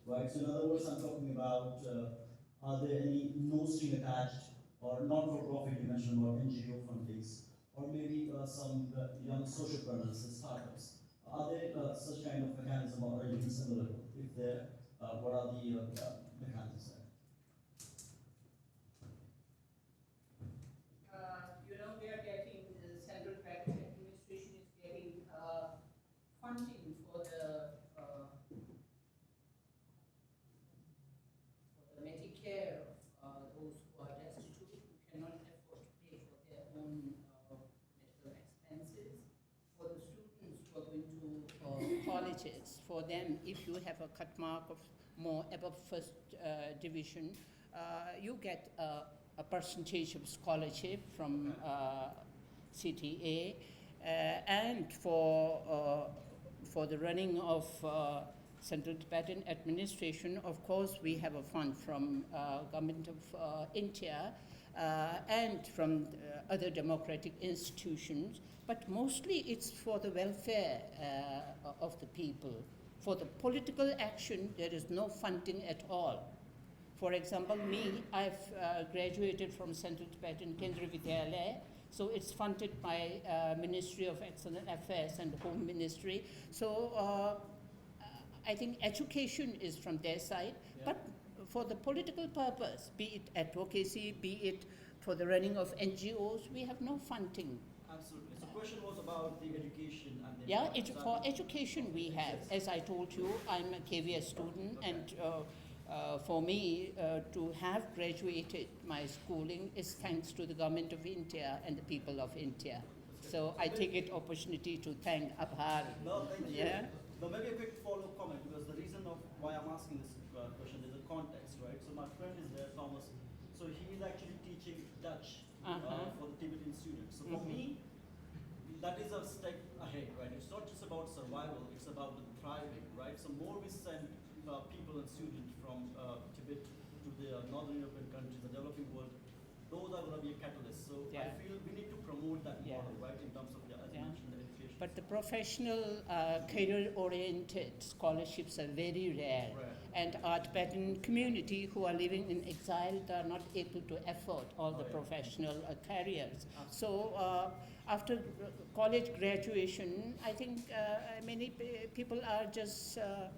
Right. So, in other words, I'm talking about uh, are there any no string attached or not-for-profit, you mentioned about N G O fundings, or maybe uh, some uh, young socialpreneurs and startups? Are there uh, such kind of mechanism or arrangements available? If there, uh, what are the uh, uh, mechanisms there? Uh, you know, we are getting, the central bank administration is getting uh, funding for the uh, for the Medicare of uh, those who are destitute, who cannot afford to pay for their own uh, medical expenses, for the students who are going to uh, colleges, for them, if you have a cut mark of more above first uh, division, uh, you get a, a percentage of scholarship from uh, C T A, uh, and for uh, for the running of uh, Central Tibetan Administration, of course, we have a fund from uh, Government of uh, India uh, and from uh, other democratic institutions, but mostly it's for the welfare uh, of the people. For the political action, there is no funding at all. For example, me, I've uh, graduated from Central Tibetan Kendriya Vidyalaya, so it's funded by uh, Ministry of External Affairs and Home Ministry. So uh, I think education is from their side, yeah. But for the political purpose, be it advocacy, be it for the running of N G Os, we have no funding. Absolutely. So the question was about the education and the... Yeah, it, for education we have. Yes. As I told you, I'm a K V S student, okay. And uh, uh, for me uh, to have graduated my schooling is thanks to the government of India and the people of India. So I take it opportunity to thank Abhar. No, thank you. Yeah. No, maybe a quick follow-up comment, because the reason of why I'm asking this uh, question is the context, right? So my friend is there, Thomas. So he is actually teaching Dutch uh, uh-huh. For the Tibetan students. So for mm-hmm. Me, that is a step ahead, right? It's not just about survival, it's about the thriving, right? So more we send uh, people and students from uh, Tibet to the uh, northern European countries, the developing world, those are going to be a catalyst. So yeah. I feel we need to promote that yeah. Model, right, in terms of, yeah, as yeah. Mentioned, the education. But the professional uh, career-oriented scholarships are very rare. Rare. And our Tibetan community who are living in exile, they are not able to afford all the oh, yeah. Professional uh, careers. Absolutely. So uh, after college graduation, I think uh, many people are just uh,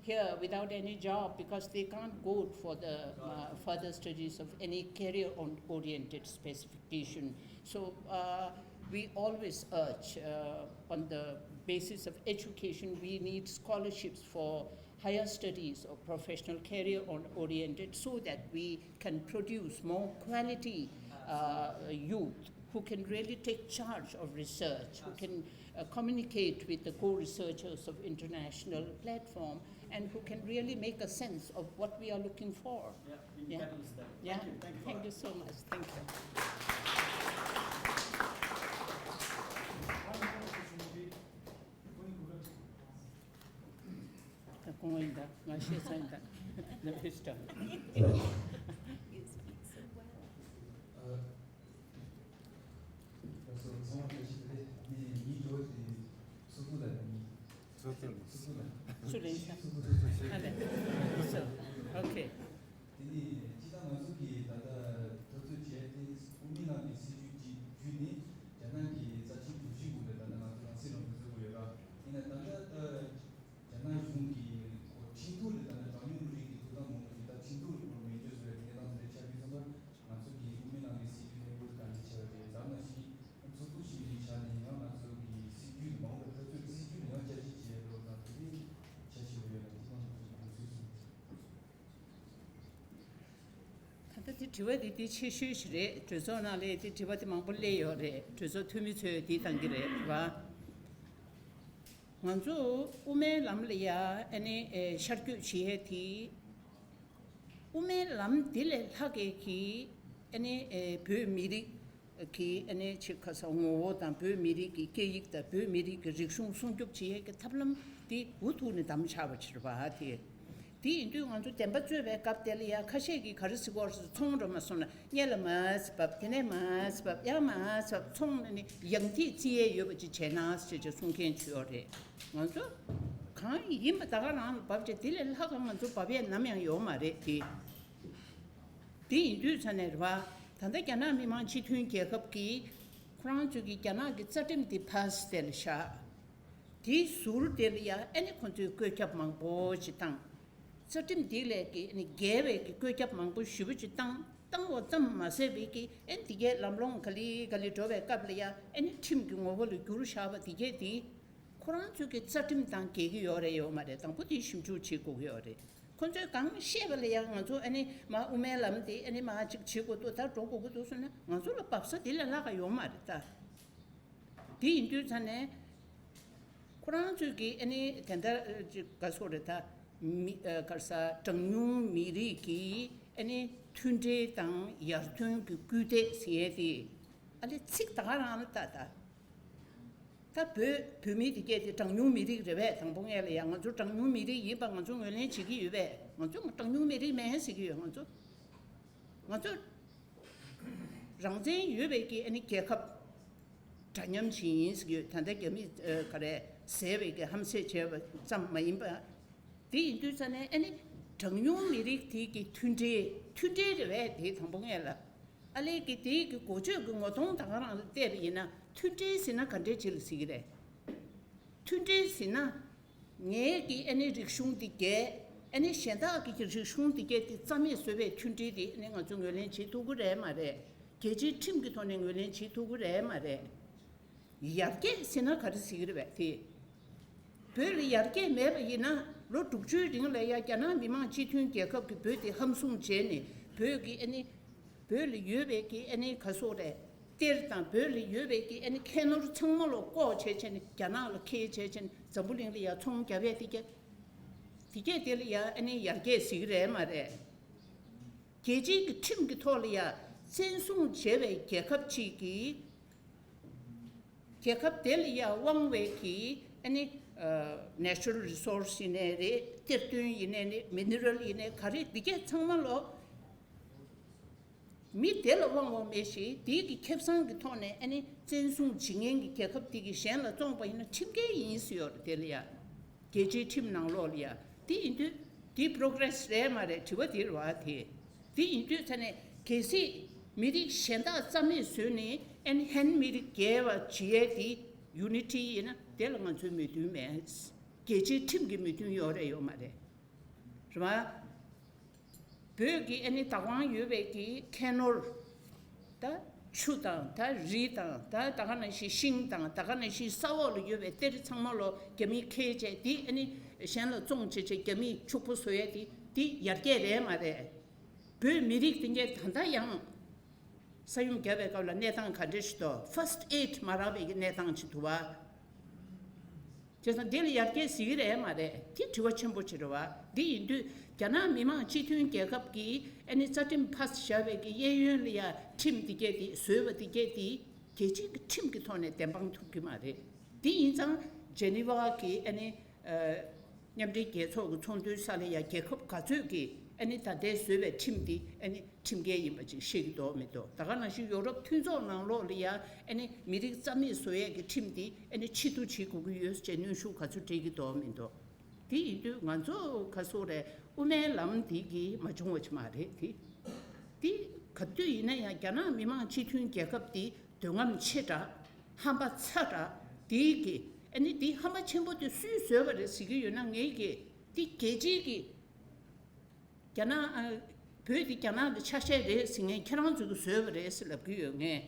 here without any job because they can't go for the uh, further studies of any career-oriented specification. So uh, we always urge uh, on the basis of education, we need scholarships for higher studies or professional career-oriented so that we can produce more quality uh, youth who can really take charge of research, who can uh, communicate with the co-researchers of international platform, and who can really make a sense of what we are looking for. Yeah, yeah. Thank you. Thank you, thank you, thank you so much. Thank you. ད་ཁོང་ཡིན་ད་ང་ཤེས་ས་ཡིན་ད་ནི་ཕེ་སི་ཊ། སོ་ཚང་མ་བཀྲ་ཤིས་བདེ་ལེགས། ངའི་མིང་འགྲོ་བ་དེ་སུ་ཀུ་ལ་ནི། སུ་ཀུ་ལ། སུ་ལེན་ས། ཨ་ལེ། སོ། ཨོ་ཁེ། དེ་ནས་སྤྱིར་བཏང་ང་ཚོ་གིས་ད་ལྟ་འཐབ་རྩོད་བྱས་ཏེ་དབུ་མའི་ལམ་གྱི་སྲིད་བྱུས་ཀྱི་བརྒྱུད་ནས་རྒྱ་ནག་གི་རྩ་ཁྲིམས་གཏུག་བཤེར་འོག་ལ་ད་ལྟ་ང་ཚོ་རང་སྲིད་ལམ་འགོ་འཛུགས་དགོས་ཡོད་ར། ཡིན་ན་ད་ལྟ་ད། རྒྱ་ནག་གཞུང་གིས་ཁྲིམས་ཐོག་ལ་ད་ནི་གྲངས་ཉུང་མི་རིགས་ཀྱི་ཐོབ་ཐང་མང་པོ་ཞིག་ད་ཁྲིམས་ཐོག་ལ་སྐོར་མེད་སྤྱོད་བཟོ་བའི་གནས་སྟངས་དེ་འདྲ་ཆགས་ཡོད་ཙང་ང་ཚོ་གིས་དབུ་མའི་ལམ་གྱི་སྲིད་བྱུས་གནས་སྐོར་ག་འདྲ་ཆགས་རེད། ད་ནང་བཞིན་ཚོགས་གཙོ་ཞིག་ཡིན་ཆ་ནས་ཡང་ང་ཚོ་གི་སྲིད་བྱུས་མང་པོ་འཐབ་རྩོད་ཀྱི་སྲིད་བྱུས་ལ་ཡང་བསྐྱར་ཞིབ་བྱས་ཡོད་ན་དེ་འདྲའི་འཆར་གཞི་ཡོད་ན་དེ་ང་ཚོ་གི་དགོངས་ཚུལ་གསུངས། ད་ལྟ་དེ་དྲི་བ་དེ་དེ་ཆེ་ཤོས་ཤིག་རེད། གྲོས་ཚོགས་ནང་ལ་དེ་དྲི་བ་དེ་མང་པོ་སླེབས་ཡོད་རེད། གྲོས་ཚོགས་འཐུས་མི་ཚོས་དེ་བཏང་གི་རེད་བ། ང་ཚོ་དབུ་མའི་ལམ་ལ་ཡ་ཨ་ནི་ཨེ་ཤར་བསྐྱོད་བྱེད་ཡས་དེ་དབུ་མའི་ལམ་དེ་ལས་ལྷག་གི་གི་ཨ་ནི་ཨེ་བོད་མི་རིགས་ཀྱི་ཨ་ནི་ཆེ་ཁ་ས་ངོ་བོ་དང་བོད་མི་རིགས་ཀྱི་སྐད་ཡིག་དང་བོད་མི་རིགས་ཀྱི་རིག་གཞུང་སྲུང་སྐྱོབ་བྱེད་ཡས་ཀྱི་ཐབས་ལམ་དེ་འུ་ཐུག་ནས་བདམས་བཞག་པ་ཕྱིར་བ་དེ། དེ་ཡིན་དུས་ང་ཚོ་བདེན་པ་རྩོད་པའི་སྐབས་དེ་ལ་ཡ་ཁ་ཤས་ཀྱིས་ག་རེ་ཟེར་གོ་རེད། ཚོང་འགྲོ་མ་སོང་ན་སྔོན་ལ་མར་བབས། དེ་ནས་མར་བབས། ཡར་མར་བབས། ཚོང་ནས་ནི་ཡང་ཐིག་རྩི་ཡས་ཡོད་པ་ཅིག་བྱས་ན་ཞེས་བྱས་གསུང་མཁན་ཅིག་ཡོད་རེད། ང་ཚོ་གང་ཡིན་པ་ད་ག་རང་ལ་བབས་བྱས་དེ་ལས་ལྷག་ག་ང་ཚོ་བབས་ཡས་ནམ་ཡང་ཡོད་མ་རེད་དེ། དེ་ཡིན་དུས་ཙ་ནས་རེད་བ། ད་ལྟ་རྒྱ་ནག་མི་དམངས་སྤྱི་མཐུན་རྒྱལ་ཁབ་ཀྱིས་ཁོ་རང་ཚོས་ཀྱི་རྒྱ་ནག་གི་རྩ་ཁྲིམས་དེ་ཕ་སི་དེ་ལ་བཞག་དེའི་ཟུར་དེ་ལ་ཡ་ཨ་ནི་ཁོ་ཚོས་བཀོད་ཁྱབ་མང་པོ་ཞིག་བཏང་། རྩ་ཁྲིམས་འདི་ལས་ཀྱི་ཨ་ནི་འགལ་བའི་གི་བཀོད་ཁྱབ་མང་པོ་ཞེ་པོ་ཅིག་བཏང་། བཏང་བ་ཙམ་མ་ཟད་པའི་གི་ཨ་ནི་འདི་གའི་ལམ་ལྷོང་ག་ལེ་ག་ལེ་འགྲོ་བའི་སྐབས་ལ་ཡ་ཨ་ནི་ཁྲིམས་ཀྱི་ངོ་བོ་ལ་བསྒྱུར་བཞག་པ་འདི་གས་འདི་ཁོ་རང་ཚོའི་གི་རྩ་ཁྲིམས་དང་འགལ་གྱི་ཡོད་རེད་ཡོད་མ་རེད། དང་པོ་དེ་ཞིབ་འཇུག་བྱེད་དགོས་ཀྱི་ཡོད་རེད། ཁོ་ཚོས་གང་བཤད་པ་ལ་ཡང་ང་ཚོ་ཨ་ནི་མ་དབུ་མའི་ལམ་དེ་ཨ་ནི་མ་གཅིག་བྱེད་དགོས་འདུག་ད་འགྲོ་དགོས་ཀྱི་འདུག་ཟེར་ན་ང་ཚོ་ལ་བབས་ས་དེ་ལས་ལྷག་ག་ཡོད་མ་རེད་ད། དེ་ཡིན་དུས་ཙ་ནས་ཁོ་རང་ཚོས་ཀྱི་ཨ་ནི་དེ་འདྲ་ཅིག་ག་སོགས་རེད་ད། མི་ཨ་ག་རེ་ཟ་གྲངས་ཉུང་མི་རིགས་ཀྱི་ཨ་ནི་མཐུན་འབྲེལ་དང་ཡར་ཐོན་གྱི་སྐུལ་འདེད་ཟེར་ཡས་དེ་ཨ་ལེ་ཚིག་ད་ག་རང་ལ་ད་ད། ད་བོད་བོད་མི་དེ་གས་དེ་གྲངས་ཉུང་མི་རིགས་རེད་པས། དང་པོ་ངས་ལ་ཡ་ང་ཚོ་གྲངས་ཉུང་མི་རིགས་ཡིན་པ་ང་ཚོ་ངོས་ལེན་བྱེད་ཀྱི་ཡོད་པས། ང་ཚོ་གྲངས་ཉུང་མི་རིགས་མིན་ཟེར་གྱི་ཡོད། ང་ཚོ་ང་ཚོ་རང་བཙན་ཡོད་པའི་གི་ཨ་ནི་རྒྱལ་ཁབ་འདྲ་མཉམ་ཞིག་ཡིན་ཟེར་གྱི་ཡོད། ད་ལྟ་རྒྱ་མིས་ཨ་ག་རེ་ཟེར་བའི་གི་ཧམ་བཤད་བྱས་པ་ཙམ་མ་ཡིན་པ། དེ་ཡིན་དུས་ཙ་ནས་ཨ་ནི་ གྲངས་ཉུང་མི་རིགས་དེ་གི་མཐུན་སྒྲིལ། མཐུན་སྒྲིལ་རེད་པས། དེ་དང་པོ་ངེས་ལ། ཨ་ལས་ཀྱི་དེ་གི་འགོ་བརྗོད་ཀྱི་ངོ་གདོང་ད་ག་རང་ལ་བལྟས་པ་ཡིན་ན། མཐུན་སྒྲིལ་ཟེར་ན་ག་འདྲས་ཅིག་ལ་ཟེར་གྱི་རེད། མཐུན་སྒྲིལ་ཟེར་ན། ངའི་གི་ཨ་ནི་རིག་གཞུང་འདི་གས། ཨ་ནི་གཞན་དག་གི་རིག་གཞུང་འདི་གས་དེ་རྩ་མེད་བཟོ་བའི་མཐུན་སྒྲིལ་དེ་ཨ་ནི་ང་ཚོ་ངོས་ལེན་བྱེད་ཐུབ་ཀྱི་རེད་མ་རེད། རྒྱལ་སྤྱིའི་ཁྲིམས་ཀྱི་ཐོག་ནས་ངོས་ལེན་བྱེད་ཐུབ་ཀྱི་རེད་མ་རེད། ཡར་རྒྱས་ཟེར་ན་ག་རེ་ཟེར་གྱི་རེད་པས་དེ། བོད་ལ་ཡར་རྒྱས་མེད་པ་ཡིན་ན། ལོ་དྲུག་ཅུའི་རིང་ལ་ཡ་རྒྱ་ནག་མི་དམངས་སྤྱི་མཐུན་རྒྱལ་ཁབ་ཀྱིས་བོད་དེ་ཧམ་བཟུང་བྱས་ནས། བོད་ཀྱི་ཨ་ནི། བོད་ལ་ཡོད་པའི་གི་ཨ་ནི་ག་སོག་རེད། གཏེར་དང་བོད་ལ་ཡོད་པའི་གི་ཨ་ནི་ཁྱད་ནོར་ཚང་མ་ལོ་ལྐོག་བྱས་བྱས་ནས། རྒྱ་ནག་ལ་ཁྱེར་བྱས་བྱས་ནས་འཛམ་བུ་གླིང་ལ་ཡ་ཚོང་རྒྱབ་ཡས་དེ་གས། དེ་གས་དེ་ལ་ཡ་ཨ་ནི་ཡར་རྒྱས་ཟེར་གྱི་རེད་མ་རེད། རྒྱལ་སྤྱིའི་གི་ཁྲིམས་ཀྱི་ཐོག་ལ་ཡ་བཙན་བཟུང་བྱས་པའི་རྒྱལ་ཁབ་ཅིག་གིས། རྒྱལ་ཁབ་དེ་ལ་ཡ་དབང་བའི་གི་ཨ་ནི། ཨ། ནེ་ཅུ་རལ་རི་སོར་སི་ཡིན་ནའི་རེད། གཏེར་སྟོན་ཡིན་ནའི་རེད། མི་ནི་རལ་ཡིན་ནའི་ག་རེ། འདི་གས་ཚང་མ་ལོ། མི་དེ་ལ་དབང་བ་མེད་ཞིང་། དེའི་གི་ཁེ་བཟང་གི་ཐོག་ནས་ཨ་ནི་བཙན་བཟུང་བྱེད་མཁན་གྱི་རྒྱལ་ཁབ་དེ་གིས་གཞན་ལ་བཙོངས་པ་ཡིན་ན་ཁྲིམས་འགལ་ཡིན་ཟེར་ཡོད་རེད། དེ་ལ་ཡ། རྒྱལ་སྤྱིའི་ཁྲིམས་ནང་ལོགས་ལ་ཡ། དེ་ཡིན་དུས་དེ་པོ་རོ་གི་རེ་སི་རེད་མ་རེད། དྲི་བ་དེ་རེད་པ་དེ། དེ་ཡིན་དུས་ཙ་ནས་གལ་སྲིད་མི་རིགས་གཞན་དག་རྩ་མེད་བཟོས་ནས་ཨ་ནི་ཧན་མི་རིགས་རྒྱས་པ་བྱེད་ཡས་དེ་ཡུ་ནི་ཊི་ཡིན་ན། དེ་ལ་ང་ཚོའི་མོས་མཐུན་མེད། རྒྱལ་སྤྱིའི་ཁྲིམས་ཀྱི་མོས་མཐུན་ཡོད་རེད་ཡོད་མ་རེད། རེད་པ། བོད་ཀྱི་ཨ་ནི་བདག་དབང་ཡོད་པའི་གི་ཁྱད་ནོར། ད་ཆུ་དང་། ད་རི་དང་། ད་ད་ག་ནང་བཞིན་ཤིང་དང་། ད་ག་ནང་བཞིན་ས་འོག་ལ་ཡོད་པའི་གཏེར་ཚང་མ་ལོ་རྒྱ་མིས་ཁྱེར་བྱས་དེ་ཨ་ནི་གཞན་ལ་བཙོང་བྱས་བྱས་རྒྱ་མིས་ཕྱུག་པོ་བཟོ་ཡས་དེ། དེ་ཡར་རྒྱས་རེད་མ་རེད། བོད་མི་རིགས་དེ་གས་ད་ལྟ་ཡང་ས་ཡོམ་བརྒྱབ་པའི་སྐབས་ལ་གནས་སྟངས་ག་འདྲ་ཞིག་འདུག་ཕར་སི་ཊི་ཨེ་ཌི་མ་རག་པའི་གི་གནས་སྟངས་ཅིག་འདུག་པ། བྱས་ཙང་འདི་ལ་ཡར་རྒྱས་ཟེར་གྱི་རེད་མ་རེད། དེ་དྲི་བ་ཆེན་པོ་ཅིག་རེད་པ། འདི་ཡིན་དུས་རྒྱ་ནག་མི་དམངས་སྤྱི་མཐུན་རྒྱལ་ཁབ་ཀྱིས་ཨ་ནི་རྩ་ཁྲིམས་ཕ་སི་བཞག་པའི་གི་གཡས་གཡོན་ལ་ཡ་ཁྲིམས་འདི་གས་དེ་བཟོས་པ་འདི་གས་དེ་རྒྱལ་སྤྱིའི་གི་ཁྲིམས་ཀྱི་ཐོག་ནས་བདེན་དཔང་ཐུབ་ཀྱི་མ་རེད། འདི་ཡིན་ཙང་ཇེ་ནི་ཝ་གི་ཨ་ནི། ཨ། མཉམ་འབྲེལ་རྒྱལ་ཚོགས་ཀྱི་ཚོགས་འདུའི་ས་ལ་ཡ་རྒྱལ་ཁབ་ག་ཚོད་ཀྱིས་ཨ་ནི་ད་ལྟའི་བཟོས་པའི་ཁྲིམས་འདི་ཨ་ནི་ཁྲིམས་འགལ་ཡིན་པ་ཅིག་བཤད་ཀྱི་འདུག་མི་འདུག་ད་ག་ནང་བཞིན་ཡོ་རོབ་མཐུན་ཚོགས་ནང་ལོགས་ལ་ཡ་ཨ་ནི་མི་རིགས་རྩ་མེད་བཟོ་ཡས་ཀྱི་ཁྲིམས་འདི་ཨ་ནི་ཕྱིར་བསྡུ་བྱེད་དགོས་ཀྱི་ཡོད་ཅེས་གནོན་ཤུགས་ག་ཚོད་སྤྲད་ཀྱི་འདུག་མི་འདུག་དེ་ཡིན་དུས་ང་ཚོ་ག་སོག་རེད། དབུ་མའི་ལམ་འདི་གིས་མ་བྱུང་བ་ཅིག་མ་རེད་དེ། དེ་ག་དུས་ཡིན་ན་ཡང་རྒྱ་ནག་མི་དམངས་སྤྱི་མཐུན་རྒྱལ་ཁབ་འདི་འདོད་རྔམ་ཆེ་དྲགས། ཧམ་པ་ཚ་དྲགས། དེའི་གི་ཨ་ནི་དེ་ཧམ་པ་ཆེན་པོ་དེ་སུས་བཟོས་པ་རེད་ཟེར་གྱི་ཡོད་ན། ངས་གི་དེ་རྒྱལ་སྤྱིའི་གི་རྒྱ་ནག་ཨ། བོད་དེ་རྒྱ་ནག་གི་ཆ་ཤས་རེད་ཟེར་མཁན་ཁྱེད་རང་ཚོ་གིས་བཟོས་པ་རེད་ཟེར་ལབ་ཀྱི་ཡོད། ངས་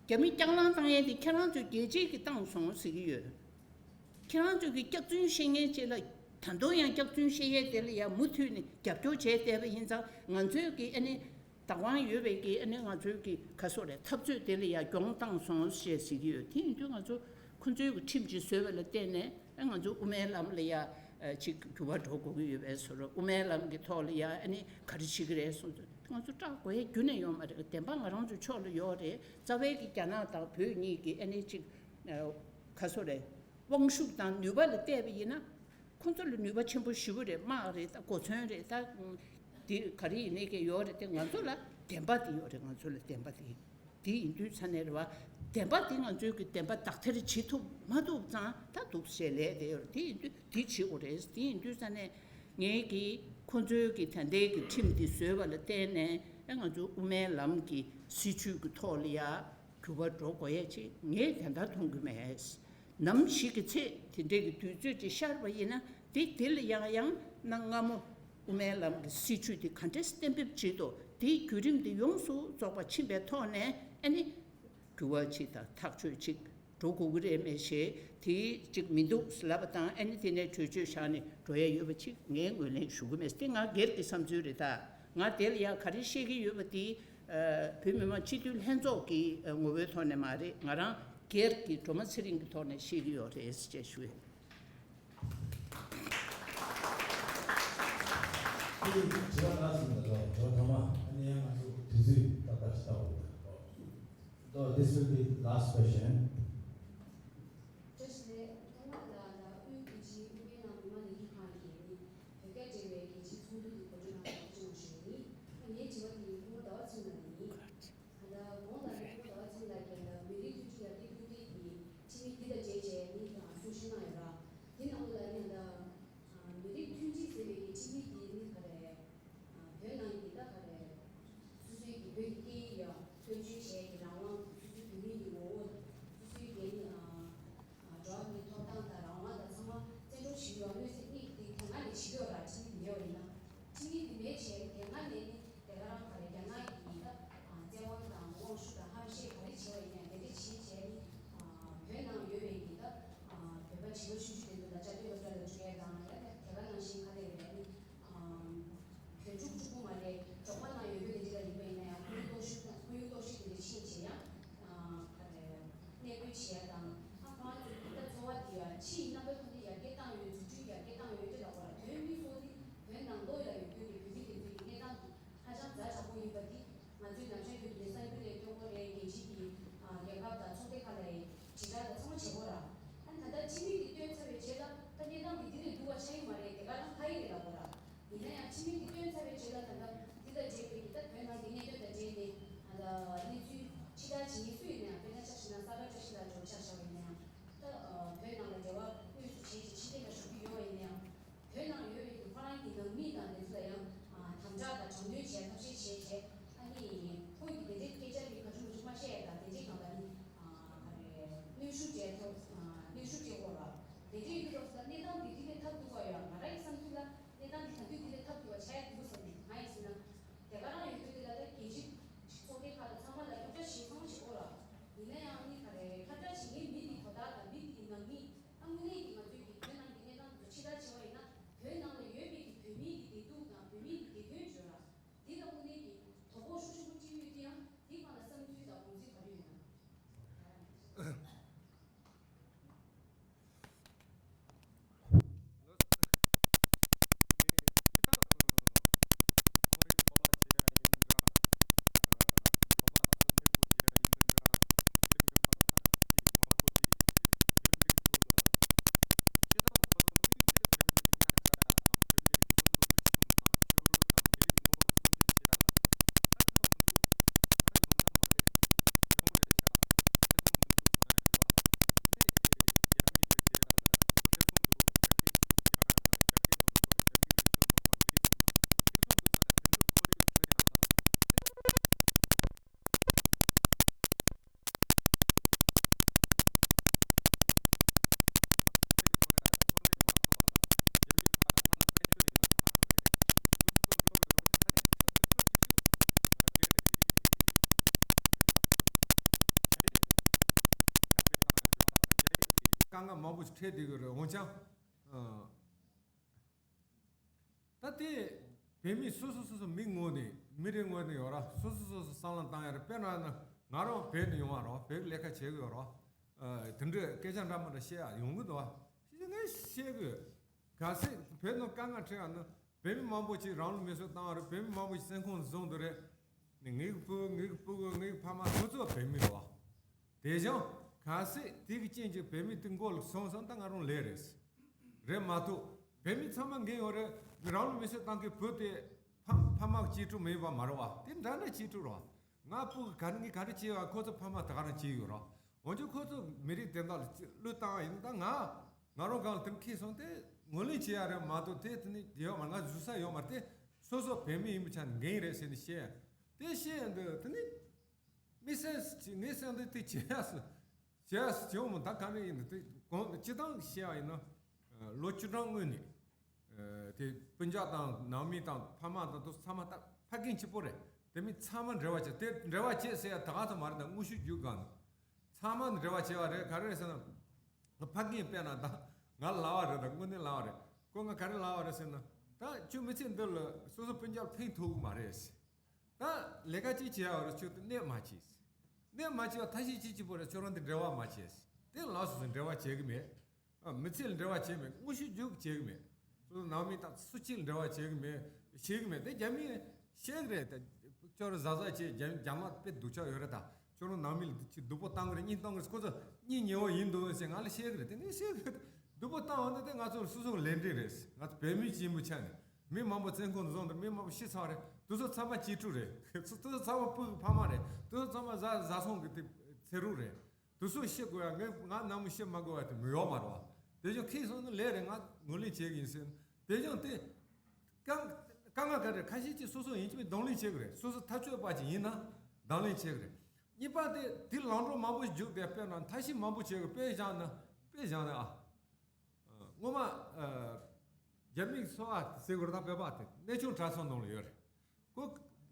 རྒྱ་མི་རྐྱང་ལངས་བཏང་ཡས་དེ་ཁྱེད་རང་ཚོས་རྒྱལ་སྤྱིའི་གི་བཏང་སོང་ཟེར་གྱི་ཡོད། ཁྱེད་རང་ཚོས་ཀྱི་སྐྱག་རྫུན་བཤད་མཁན་ཅིག་ལ། ད་དུང་ཡང་སྐྱག་རྫུན་བཤད་ཡས་དེ་ལ་ཡང་མུ་མཐུད་ནས་རྒྱབ་སྐྱོར་བྱས་བསྡད་པ་ཡིན་ཙང་། ང་ཚོའི་གི་ཨ་ནི་བདག་དབང་ཡོད་པའི་གི་ཨ་ནི་ང་ཚོའི་གི་ག་སོག་རེད། འཐབ་རྩོད་དེ་ལ་ཡང་གྱོང་བཏང་སོང་ཞེས་ཟེར་གྱི་ཡོད། དེ་ཡིན་དུས་ང་ཚོ་ཁོ་ཚོའི་གི་ཁྲིམས་ཅིག་བཟོས་པ་ལ་བརྟེན་ནས། ཨ། ང་ཚོ་དབུ་མའི་ལམ་ལ་ཡ་ཨ་ཅིག་འགྱུར་བ་འགྲོ་དགོས་ཀྱི་ཡོད་པའི་བཟོ་འདྲ། དབུ་མའི་ལམ་གྱི་ཐོག་ལ་ཡ་ཨ་ནི་ག་རེ་བྱེད་ཀྱི་རེད་གསུངས་དུས། ང་ཚོ་སྐྲག་དགོས་ཡས་ཁྱོན་ནས་ཡོད་མ་རེད། བདེན་པ་ང་རང་ཚོའི་ཕྱོགས་ལ་ཡོད་རེད། རྩ་བའི་གི་རྒྱ་ནག་དང་བོད་གཉིས་ཀྱི་ཨ་ནི་ཅིག་ཨ། ག་སོག་རེད། དབང་ཤུགས་དང་ནུས་པ་ལ་བལྟས་པ་ཡིན་ན། ཁོང་ཚོ་ལ་ནུས་པ་ཆེན་པོ་ཞེ་པོ་རེད། དམག་རེད། ད་གོ་མཚོན་རེད། ད་འདི་ག་རེ་ཡིན་ནའི་གི་ཡོད་རེད་དེ། ང་ཚོ་ལ་བདེན་པ་དེ་ཡོད་རེད། ང་ཚོ་ལ་བདེན་པ་དེ། དེ་ཡིན་དུས་ཙ་ནས་རེད་པ། བདེན་པ་དེ་ང་ཚོའི་གི་བདེན་པ་དག་ཐེར་བྱེད་ཐུབ་མ་ཐུབ་ཙང་ད་འདུག་སེ་ལས་བསྡད་ཡོད་རེད། དེ་ཡིན་དུས་དེ་བྱེད་དགོས་རེད། དེ་ཡིན་དུས་ཙ་ནས་ངས་གི་ཁོང་ཚོའི་གི་ད་ལྟའི་གི་ཁྲིམས་དེ་བཟོས་པ་ལ་བརྟེན་ནས། ཨ། ང་ཚོ་དབུ་མའི་ལམ་གྱི་སྲིད་བྱུས་ཀྱི་ཐོག་ལ་ཡ་འགྱུར་བ་འགྲོ་དགོས་ཡས་ཅིག་ངས་དེ་འདྲ་མཐོང་གི་མེད། ནམ་ཞིག་གི་ཚེ་དེ་འདྲའི་གི་དུས་ཚོད་ཅིག་ཤར་བ་ཡིན་ན། དེ་དེ་ལ་ཡང་ཡང་གནའ་སྔ་མོ་དབུ་མའི་ལམ་གྱི་སྲིད་བྱུས་དེ་ག་འདྲས་གཏན་འབེབས་བྱེད་དོ། དེའི་བརྒྱུད་རིམ་དེ་ཡོངས་སུ་རྫོགས་པ་ཕྱིན་པའི་ཐོག་ནས། ཨ་ནི་འགྱུར་བ་ཅིག་དང་ཐག་གཅོད་ཅིག་འགྲོ་དགོས་ཀྱི་རེད་མེད་ཞེས། དེ་ཅིག་མི་འདུག་ལབ་པ་དང་། ཨ་ནི་དེ་ནས་གྲོས་ཆོད་བཞག་ནས་འགྲོ་ཡ་ཡོད་པ་ཅིག་ངས་ངོས་ལེན་ཞུ་གི་མེད། དེ་ང་སྒེར་གྱི་བསམ་ཚུལ་རེད། ད་ང་དེ་ལ་ཡ་ག་རེ་བཤད་ཀྱི་ཡོད་པ་དེ། ཨ། བོད་མི་མང་སྤྱི་འཐུས་ལྷན་ཚོགས་ཀྱི་ངོ་བོའི་ཐོག་ནས་མ་རེད། ང་རང་སྒེར་གྱི་སྒྲོལ་མ་ཚེ་རིང་གི་ཐོག་ནས་བཤད་ཀྱི་ཡོད་རེད་ཅེས་ཞུ་ཡ། དེ་དྲི་བ་ལ་སོང་ད་ལོ་ཇོ་ཐ་མ། ཨ་ནི་ཡང་ང་ཚོ་དུས་ཚོད་ཏག་ཏག་ཞིག་ལྟ་དགོས་ད། So this will be the last question. བཀྲ་ཤིས་བདེ་ལེགས། ཐོག་མར་ད་ལྟ་དབུས་རྒྱལ་སྤྱིའི་དབུ་མའི་ནང་མི་མང་ལས་འགུལ་ཁང་གིས་ནི་བོད་སྐད་འབྲེལ་བའི་རྒྱལ་སྤྱིའི་ཚོགས་འདུ་དེ་གོ་སྒྲིག་གནང་བར་ཐུགས་རྗེ་གནང་ཞུ་ཡ་ཡིན། ཨ། ངའི་དྲི་བ་དེ་སྔོན་མ་ཟླ་བ་ཚུན་ལ་ནི། ད་ལྟ་གོང་དུ་ནི་སྔོན་མ་ཟླ་བ་ཚུན་ལ་རྒྱལ་ལ་མི་རིགས་མཐུན་སྒྲིལ་ཡར་རྒྱས་སྐུལ་འདེད་ཀྱི་ཁྲིམས་ཡིག་འདི་དང་འབྲེལ་བྱས་ནི་དང་གསུང་བཤད་གནང་ཡོད་ར། དེ་ནང་ལ་ནི་ད་ལྟ་མི་རིགས་མཐུན་སྒྲིལ་ཟེར་བའི་གི་ཁྲིམས་ཡིག་ བཙན་བྱོལ་གཞན་གྱི་རང་དབང་དང་སོ་སོའི་བོད་མིའི་གི་ངོ་བོ་དང་སོ་སོའི་རྒྱལ་ཨ་ཨ་འགྲོ་བ་མིའི་ཐོབ་ཐང་དང་རང་དབང་དང་ཚང་མ་བཙན་འཕྲོག་བྱེད་ཀྱི་ཡོད་གནས་ཚུལ་གཉིས་དེ་དེ་སྔ་ནས་བྱེད་ཀྱི་ཡོད་ར། ཁྲིམས་ཡིག་མེད་པ་ཡིན་ན། ཁྲིམས་ཡིག་དེ་མེད་བྱས་ནས་དེ་སྔ་ནས་ནི་དེ་ག་རང་ག་རེ་རྒྱ་ནག་གི་ད་ཨ་བཙན་དབང་དང་དབང་ཤུགས་དང་ཧམ་བཤད་ག་རེ་བྱས་པ་ཡིན་ན་དེ་འདྲ་བྱེད་བྱས་ནི་ཨ་བོད་ནང་ཡོད་པའི་གི་ད་ཨ་བོད་པ་བྱིས་པ་ཆུང་ཆུང་དེ་ཚོ་ལ་བཅའ་སྡོད་སློབ་གྲྭ་ལ་འགྲོ་ཡས་དང་ཡང་དེ་ག་ནང་བཞིན་ག་རེ་རེད་ནི་ཨ། བོད་ཕྲུག་གཅིག་པུ་མ་རེད། འབྲོག་པ་ནང་ཡོད་རྒྱུ་དེ་འདྲ་ལ་ཡིན་པ་ཡིན་ན་ཡང་ཁོར་ཡུག་སྟོབས་ཤུགས་དང་ཁོར་ཡུག་སྟོབས་ཤུགས་དེ་འདྲ་ཕྱིན་བྱས་ཡང་ཨ་ག་རེ་གནས་སྤོས་བྱེད་ཡ་དང་ཨ་ཁོ་རང་ཚོའི་ད་འཚོ་བ་དེ་ཡ་ཕྱི་ཡི་རྣམ་པ་ཐོག་ནས་ཡར་རྒྱས་བཏང་ཡོད། འཛུགས་སྐྲུན་ཡར་རྒྱས་བཏང་ཡོད་དེ་ལ་ཁོ་ར་བོད་མི་ཚོ་དེ་བོད་ནང་ལོགས་ལ་ཡོད་རྒྱུ་དེ་བོད་མི་དེ་ཚོའི་གི་གནས་སྟངས་དེ་ཧ་ཅང་ཛ་དྲག་པོ་ཡིན་པ་དེ་ང་ཚོའི་ནམ་ཞག་རྒྱུན་དུ་གསར་འགྱུར་ལས་སྟོན་གོ་རེད། རྒྱལ་སྤྱིའི་གི་ཨ་རྒྱལ་ཁབ་དང་ཚོགས་སྡེ་ཁག་ལ་དྲིལ་བསྒྲགས་དང་ཚང་མ་བྱེད་གོ་ར། ཨ་ནི་ད་ལྟ་ཁྲིམས་ཡིག་དེ་བཏོན་ཚར་བའི་རྗེས་ལ་ད་གནས་སྟངས་དེ་འདི་ལས་སྡུག་པ་ཆགས་ཡི་མ་རེད། དེ་ག་རང་ལྷག་ཡི་རེད་ལབ་གོ་ར། ཡིན་ན་ཡང་ཁྲིམས་ཡིག་འདི་བཏོན་ཚར་བའི་རྗེས་ལ་ད་ལྟ་འདི་དང་འབྲེལ་བའི་གི་ད་བོད་ནང་གི་གནད་དོན་དང་འབྲེལ་ནས་ཨ་ད་གནས་ཚུལ་ཕྱི་བསྒྲགས་བྱེད་མཁན་སུ་ཡིན་ན་ཡང་། དཔེར་ན་ཆ་བཞག་ན་ས་ག་བཀྲ་ཤིས་ལགས་འདྲ་བོ་ཆ་བཞག་པ་ཡིན་ན་ཡང་། ད་ཨ་བོད་ནང་ལ་འབྲེལ་བ་དངོས་སུ་བྱས་ཀྱི་ཕྱི་རྒྱལ་ལ་བཞུགས་ཀྱི་ཡོད་པ་ཡིན་ན་ཡང་། བོད་ནང་ཡོད་པའི་གི་ཁོ་རང་གི་ནང་མི་དང་དེ་ཚོ་ལ་ཡང་ཨ་དམ་དྲག་དང་དྲག་གནོན་བྱས་ཐབས་ཤེས་བྱས་བྱས། ཨ་ནི་ཁོང་གི་དེ་འདྲའི་སྐད་ཆ་དེ་ག་ཚོད་མ་ཚོད་མ་བཤད་ཡ་དང་དེ་འདྲའི་སྒང་ལ་ནི་ཨ་ག་རེ་གནོན་ཤུགས་སྤྲད་ཐུབ། ཨ་གནོན་ཤུགས་སྤྲད་དགོས་ར། དེ་འདྲའི་ཡོད་སྐབས་སུ་ལ་གནས་སྟངས་དེ་དེ་ལས་ཐབས་སྡུག་པ་ཡོད། ང་རང་གི་བསམ་ཚུལ་ལ་གནས་སྟངས་དེ་ད་དུང་དེ་ལས་ཐབས་སྡུག་པ་ཆགས་ཡ་འདུག་བསམ་ནས། ང་ཡིན་ཟེར་ན་དེ་ག་རང་ཡོད་དུས་དེ་ལ་ད་རྒྱལ་སྤྱིའི་ཚོགས་སྡེ་ཁག་ལ་ཚང་མ་ལ་སློབ་གྲྭ་ཞིག་ཚང་མ་བྱེད་དགོས་ར། ཡིན་ན་ཡང་ནི་ག་རེ་ཁ་བརྡ་བྱེད་མཁན་མི་དེ་དོ་བདག་དང་མི་དེ་གི་ནང་མི། ད་དངོས་གནས་ཀྱི་ང་ཚོའི་གི་བོད་ནང་གི་གནས་སྟངས་དེ་ཚོ་ཕྱི་བསྒྲགས་བྱས་པ་ཡིན་ན་བོད་ནང་ལ་ཡོད་པའི་གི་བོད་མིའི་གི་བདེ་སྡུག་དང་བོད་མིའི་གི་བདེ་དོན་བརྗོད་ར། འདི་ལ་དངོས་གནས་ཀྱི་དོ་ཕོག་ཤུགས་ཆེན་པོ་ཅིག་ཡོད་དེ་ཡང་འདི་སྒང་ལ་བསམ་ཚུལ་དང་དགོངས་ཚུལ་ག་རེ་ཡོད་ན། དཀའ་ངལ་མང་པོ་ཞིག་འཕྲད་བསྡད་ཀྱི་རེད། འོན་ཀྱང་། ད་དེ་བོད་མི་སོ་སོ་སོ་སོ་མི་ངོས་ནས་མི་རེ་ངོས་ནས་ཡོད་ར། སོ་སོ་སོ་སོ་བསམ་བློ་བཏང་ཡ་རེད། དཔེར་ན་ང་རང་བོད་ནས་ཡོང་བ་ར། བོད་ཀྱི་ལས་ཀ་བྱེད་ཀྱི་ཡོད་ར། དེ་འདྲའི་སྐད་ཆ་འདྲ་མི་འདྲ་བཤད་ཡ་ཡོང་གི་འདུག་བ། ཤེས་ངས་བཤད་གི། གལ་སྲིད་བོད་ནང་དཀའ་ངལ་འཕྲད་ཡ་ནི་བོད་མི་མང་པོ་ཅིག་རང་ལུས་མེར་སྲེག་བཏང་བ་རེད། བོད་མི་མང་པོ་ཅིག་བཙོན་ཁང་བཟུང་འདུག་རེད། ངའི་གི་བུ་ངའི་གི་སྤུ་གུ་ངའི་གི་ཕ་མ་སོ་སོ་བོད་མི་རེད་བ། དེ་བཞིན་གལ་སྲིད་དེ་གི་རྐྱེན་གྱིས་བོད་མི་དེ་མགོ་ལ་སོང་སོང་ད་ང་རང་ལས་རེད། རེད་མ་གཏོགས་བོད་མི་ཚང་མ་འགན་ཡོད་རེད། རང་ལུས་མེར་སྲེག་བཏང་གི་བུ་དེ་ཕ་ཕ་མ་གི་གཅེས་ཕྲུག་མེད་པ་མ་རེད་བ། དེ་འདྲ་འདྲ་གཅེས་ཕྲུག་རེད་བ། ང་སྤུ་གུ་ག་རེ་ངས་ག་རེ་བྱས་བ་ཁོ་ཚོ་ཕ་མ་ད་ག་རང་བྱས་ཡོད་རེད། འོན་ཀྱང་ཁོ་ཚོ་མི་རིགས་དེ་དག་ལ་བློས་བཏང་བ་ཡིན་ན་ད་ང་ང་རང་སྒང་ལ་དེ་འཁེལ་སོང་དེ་ངོས་ལེན་བྱེད་ཡ་རེད་མ་གཏོགས་དེ་དེ་ནི་དེ་ཡོད་མ་ང་བཟོ་ས་ཡོད་མ་རེད། དེ་སོ་སོ་བོད་མི་ཡིན་པའི་ཆ་ནས་འགན་རེད་ཟེར་ནས་བཤད་ཡ་དེ་བཤད་ཡ་འདི་དེ་ནི། མི་སེམས་ངའི་སེམས་འདི་དེ་བྱེད་ཡ་སུ། བྱེད་ཡ་སུ་བྱེད་འོང་མོ་ད་ག་ནས་ཡིན་ནི་དེ་གོང་དུ་སྤྱི་བཏང་བཤད་པ་ཡིན་ན། ལོ་བཅུ་གྲངས་སྔོན་ནས། དེ་སྤུན་ཀྱག་དང་ནང་མི་དང་ཕ་མ་དང་དུ་ཚང་མ་ད་ཕ་རྒན་གཅིག་པོ་རེད། དེ་མི་ཚང་མ་འབྲེལ་བ་བྱས། དེ་འབྲེལ་བ་བྱས་ཟེར་ཡ་ད་ག་ཚོད་མ་རེད། ད་དངོས་ཤུགས་རྒྱུག་གང་ནས་ཚང་མ་འབྲེལ་བ་བྱས་པ་རེད། ག་རེ་རེད་ཟེར་ན། ཕ་རྒན་དཔེར་ན་ད་ང་ལ་བ་རེད། ད་དངོས་གནས་ལ་བ་རེད། ཁོ་ང་ག་རེ་ལ་བ་རེད་ཟེར་ན། ད་ཁྱོད་མི་ཚེ་འདི་ལ་སོ་སོ་སྤུན་ཀྱག་ཕན་ཐོགས་གི་མ་རེད། ད་ལས་ཀ་ཅིག་བྱེད་ཡ་བ་རེད། ཁྱོད་དེ་གནས་མ་བྱེད། གནས་མ་བྱེད་པ་ཐ་ཤི་ཅིག་གཅིག་པོ་རེད། ཁྱོད་རང་དེ་འབྲེལ་བ་མ་བྱེད། དེ་ལགས་སོ་སོ་འབྲེལ་བ་བྱེད་གི་མེད། ཨ་མི་ཚེ་ལ་འབྲེལ་བ་བྱེད་མེད། དངོས་ཤུགས་རྒྱུག་བྱེད་གི་མེད། སོ་སོ་ནང་མི་དང་སུ་གཅིག་ལ་འབྲེལ་བ་བྱེད་གི་མེད། བྱེད་གི་མེད། དེ་རྒྱ་མིས་བཤད་གི་རེད། དེ་ཁྱོད་རང་གཟབ་གཟབ་བྱེད། རྒྱ་རྒྱ་ནག་དཔེ་སྡུག་ཅག་ཡོད་རེད། ད་ཁྱོད་རང་ནང་མི་ལ་ཅིག་སྡུག་པོ་བཏང་གི་རེད། གཉེན་གཏོང་གི་རེད། ཁོ་ཚོ་གཉེན་ཉེ་བོ་ཡིན་འདུག་ཟེར་ང་ལ་བཤད་གི་རེད། དེ་ནས་བཤད་གི་རེད། སྡུག་པོ་བཏང་བ་འདི་དེ་ང་ཚོ་སོ་སོ་ལས་འབྲས་རེད། ང་ཚོ་བོད་མི་ཡིན་པའི་ཆ་ནས། མི་མང་པོ་བཙོན་ཁང་དུ་བཟུང་དུས་མི་མང་པོ་ཤི་ཚར་རེད། དེ་ཚོ་ཚང་མ་གཅེས་ཕྲུག་རེད། དེ་ཚོ་ཚང་མ་སྤུ་གུ་ཕ་མ་རེད། དེ་ཚོ་ཚང་མ་བཟའ་བཟའ་ཚང་གི་དེ་ཚེ་རོགས་རེད། དེ་ཚོ་ཤི་དགོས་ཡ་ངས་ང་ནང་མི་ཤི་མ་དགོས་པ་དེ་མི་ཡོང་མ་རེད་བ། དེ་བཞིན་ཁེལ་སོང་ན་ལས་རེད། ང་ངོས་ལེན་བྱེད་གི་ཡིན་ཟེར། དེ་བཞིན་དེ་དཀའ་དཀའ་ངལ་ག་རེ་ཁ་ཤས་ཀྱིས་སོ་སོ་ཡིན་གཅིག་མིན་གདོང་ལེན་བྱེད་གི་རེད། སོ་སོ་ཐག་ཆོད་པ་ཅིག་ཡིན་ན་གདོང་ལེན་བྱེད་གི་རེད། གཉིས་པ་དེ་དེ་ལམ་འགྲོ་མང་པོ་བརྒྱུད་དེ། དཔེར་ན་མཐའ་བཞི་མང་པོ་བྱས་གི་དཔེ་བཞག་ན། དཔེ་བཞག་ན་ཨ། སྔོན་མ་རྒྱ་མིའི་གསོ་བ་ཟེར་དགོས་རེད། ད་བོད་པ་དེ་གནས་ཆུང་གྲྭ་ཚང་ནང་ལ་ཡོད་རེད། ཁོ་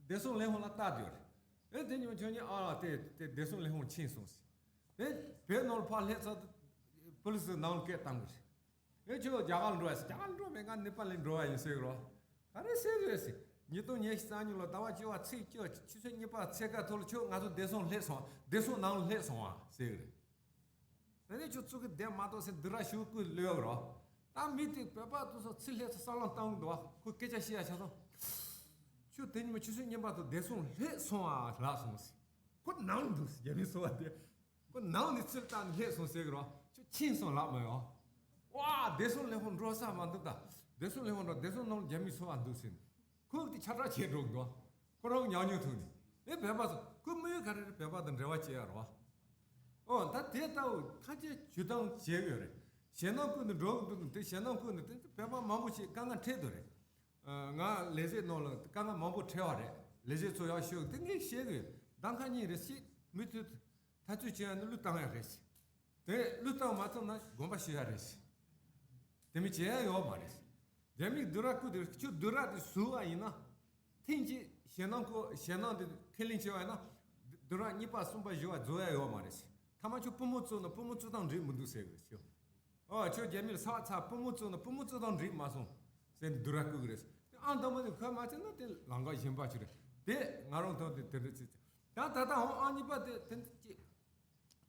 བདེ་སྲུང་ལས་ཁུངས་ལ་ལྟ་དུས་རེད། ཨེ་དེ་ཉིན་ཁྱོད་གཉིས་ཨ་ལ་དེ་དེ་བདེ་སྲུང་ལས་ཁུངས་ཕྱིན་སོང་ཟེར། དེ་བོད་ནང་ལ་ཕར་སླེབས་ཚར་དུས་པུ་ལི་སི་ནང་ལ་སྐད་བཏང་གི་རེད། ཨེ་ཁྱོད་རྒྱ་གར་ལ་འགྲོ་བ་ཟེར། རྒྱ་གར་ལ་འགྲོ་མེད། ང་ནེ་པཱལ་ལ་འགྲོ་བ་ཡིན་ཟེར་གི་རོ། ག་རེ་ཟེར་གི་ཡོད་ཟེར། ཉིས་སྟོང་ཉི་ཤུ་རྩ་གཉིས་ལོ་ཟླ་བ་བཅུ་པ་ཚེས་བཅུ་ཆུ་ཚོད་གཉིས་པ་ཕྱེད་ཀ་ཐོག་ལ་ཁྱོད་ང་ཚོ་བདེ་སྲུང་སླེབས་སོང་། བདེ་སྲུང་ནང་ལ་སླེབས་སོང་བ་ཟེར་གི་རེད། དེ་ནས་ཁྱོད་ཚུགས་ཀྱི་བསྡད་མ་གཏོགས་ཟེར་འདི་ར་ཞུ་སྐུལ་ལོས་རོ། ད་མི་དེ་བོད་པ་དེ་ཚོ་ཚུར་སླེབས་ཚེ་བསམ་བློ་བཏང་གི་འདུག་བ། ཁོ་སྐད་ཆ་བཤད་ཡ་ཆ་སོང་། ཁྱོད་དེ་ཉིན་མོ་ཆུ་ཚོད་གཉིས་པ་ཐོག་བདེ་སྲུང་སླེབས་སོང་ཨ་ལབ་སོང་ཟེར། ཁོ་ནང་འདུག་ཟེར། རྒྱ་མི་གསོ་བ་དེ། ཁོ་ནང་ནས་ཚུར་བཏང་ནས་སླེབས་སོང་ཟེར་གི་རོ། ཁྱོད་ཕྱིན་སོང་ལབ་མ་ཡོང་། ཝ། བདེ་སྲུང་ལས་ཁུངས་འགྲོ་ས་མ་འདུག་ད། བདེ་སྲུང་ལས་ཁུངས་འགྲོ། བདེ་སྲུང་ནང་རྒྱ་མི་གསོ་བ་འདུག་ཟེར་ནས། ཁོ་དེ་ཁྱབ་བསྒྲགས་བྱས་འགྲོ་གི་འདུག་ཁོ་རང་ཉག་ཉོག་ཐུག་ནས། ཨེ་བོད་པ་ཚོ་ཁོ་དམིགས་ཡུལ་ག་རེ་རེད། བོད་པ་དང་འབྲེལ་བ་བྱེད་ཡ་རེད་བ། ཨོ་ད་དེ་ལྟ་བུ་ཁ་ཆེ་ཇུས་བཏང་བྱེད་ཡོད་རེད། ཞེད་སྣང་ཁུལ་ནས་འགྲོ་གི་འདུག་དེ་ཞེད་སྣང་ཁུལ་ནས་དེ་བོད་པ་མང་པོ་ཞིག་དཀའ་ངལ་འཕྲད་འདུག་རེད། ཨ། ང་ལས་བྱེད་ནང་ལ་དཀའ་ངལ་མང་པོ་འཕྲད་པ་རེད། ལས་བྱེད་ཚོ་ཡག་ཤོས་དེ་ངས་བཤད་གི་ཡོད། གདམ་ཁ་གཉིས་རེད་ཤི། མུ་མཐུད་འཐབ་རྩོད་བྱེད་ཡ་ནི་བློས་བཏང་ཡ་རེད་ཤི། དེ་བློས་བཏང་མ་ཐུབ་ན་དགོངས་པ་ཞུ་ཡ་རེད་ཤི། དེ་མིན་བྱེད་ཡ་ཡོད་མ་རེད་ཤི། རྒྱ་མིས་བསྡུར་བ་བསྐུར་དེ་ཁྱོད་བསྡུར་བ་དེ་བཟོ་བ་ཡིན་ན། ཐེངས་གཅིག་ཞེད་སྣང་ཁོ་ཞེད་སྣང་དེ་ཁས་ལེན་བྱས་པ་ཡིན་ན། བསྡུར་བ་གཉིས་པ་གསུམ་པ་བཞི་པ་རྫོགས་ཡ་ཡོད་མ་རེད་ཤི། ཐ་མ་ཁྱོད་པུས་མོ་བཙུགས་ན་པུས་མོ་བཙུགས་སྟངས་འགྲིག་མི་འདུག་ཟེར་གི་རེད་ཤི། ཨོ་ཁྱོད་རྒྱ་མིར་ཚ་བ་ཚ། པུས་མོ་བཙུགས་ན་པུས་མོ་བཙུགས་སྟངས་འགྲིག་མ་སོང་ཟེར་ནས་བསྡུར་བ་བསྐུར་གི་རེད། དེ་ཨང་དང་པོ་ནས་གོ་མ་ཆོད་ན་དེ་ལམ་ཁ་གཞན་པ་ཅིག་རེད། དེ་ང་རང་ཐོག་དེ་དེ་འདྲ་ཅིག་ད་ད་ལྟ་འོང་ཨང་གཉིས་པ་དེ་དེ་འདྲ་ཅིག་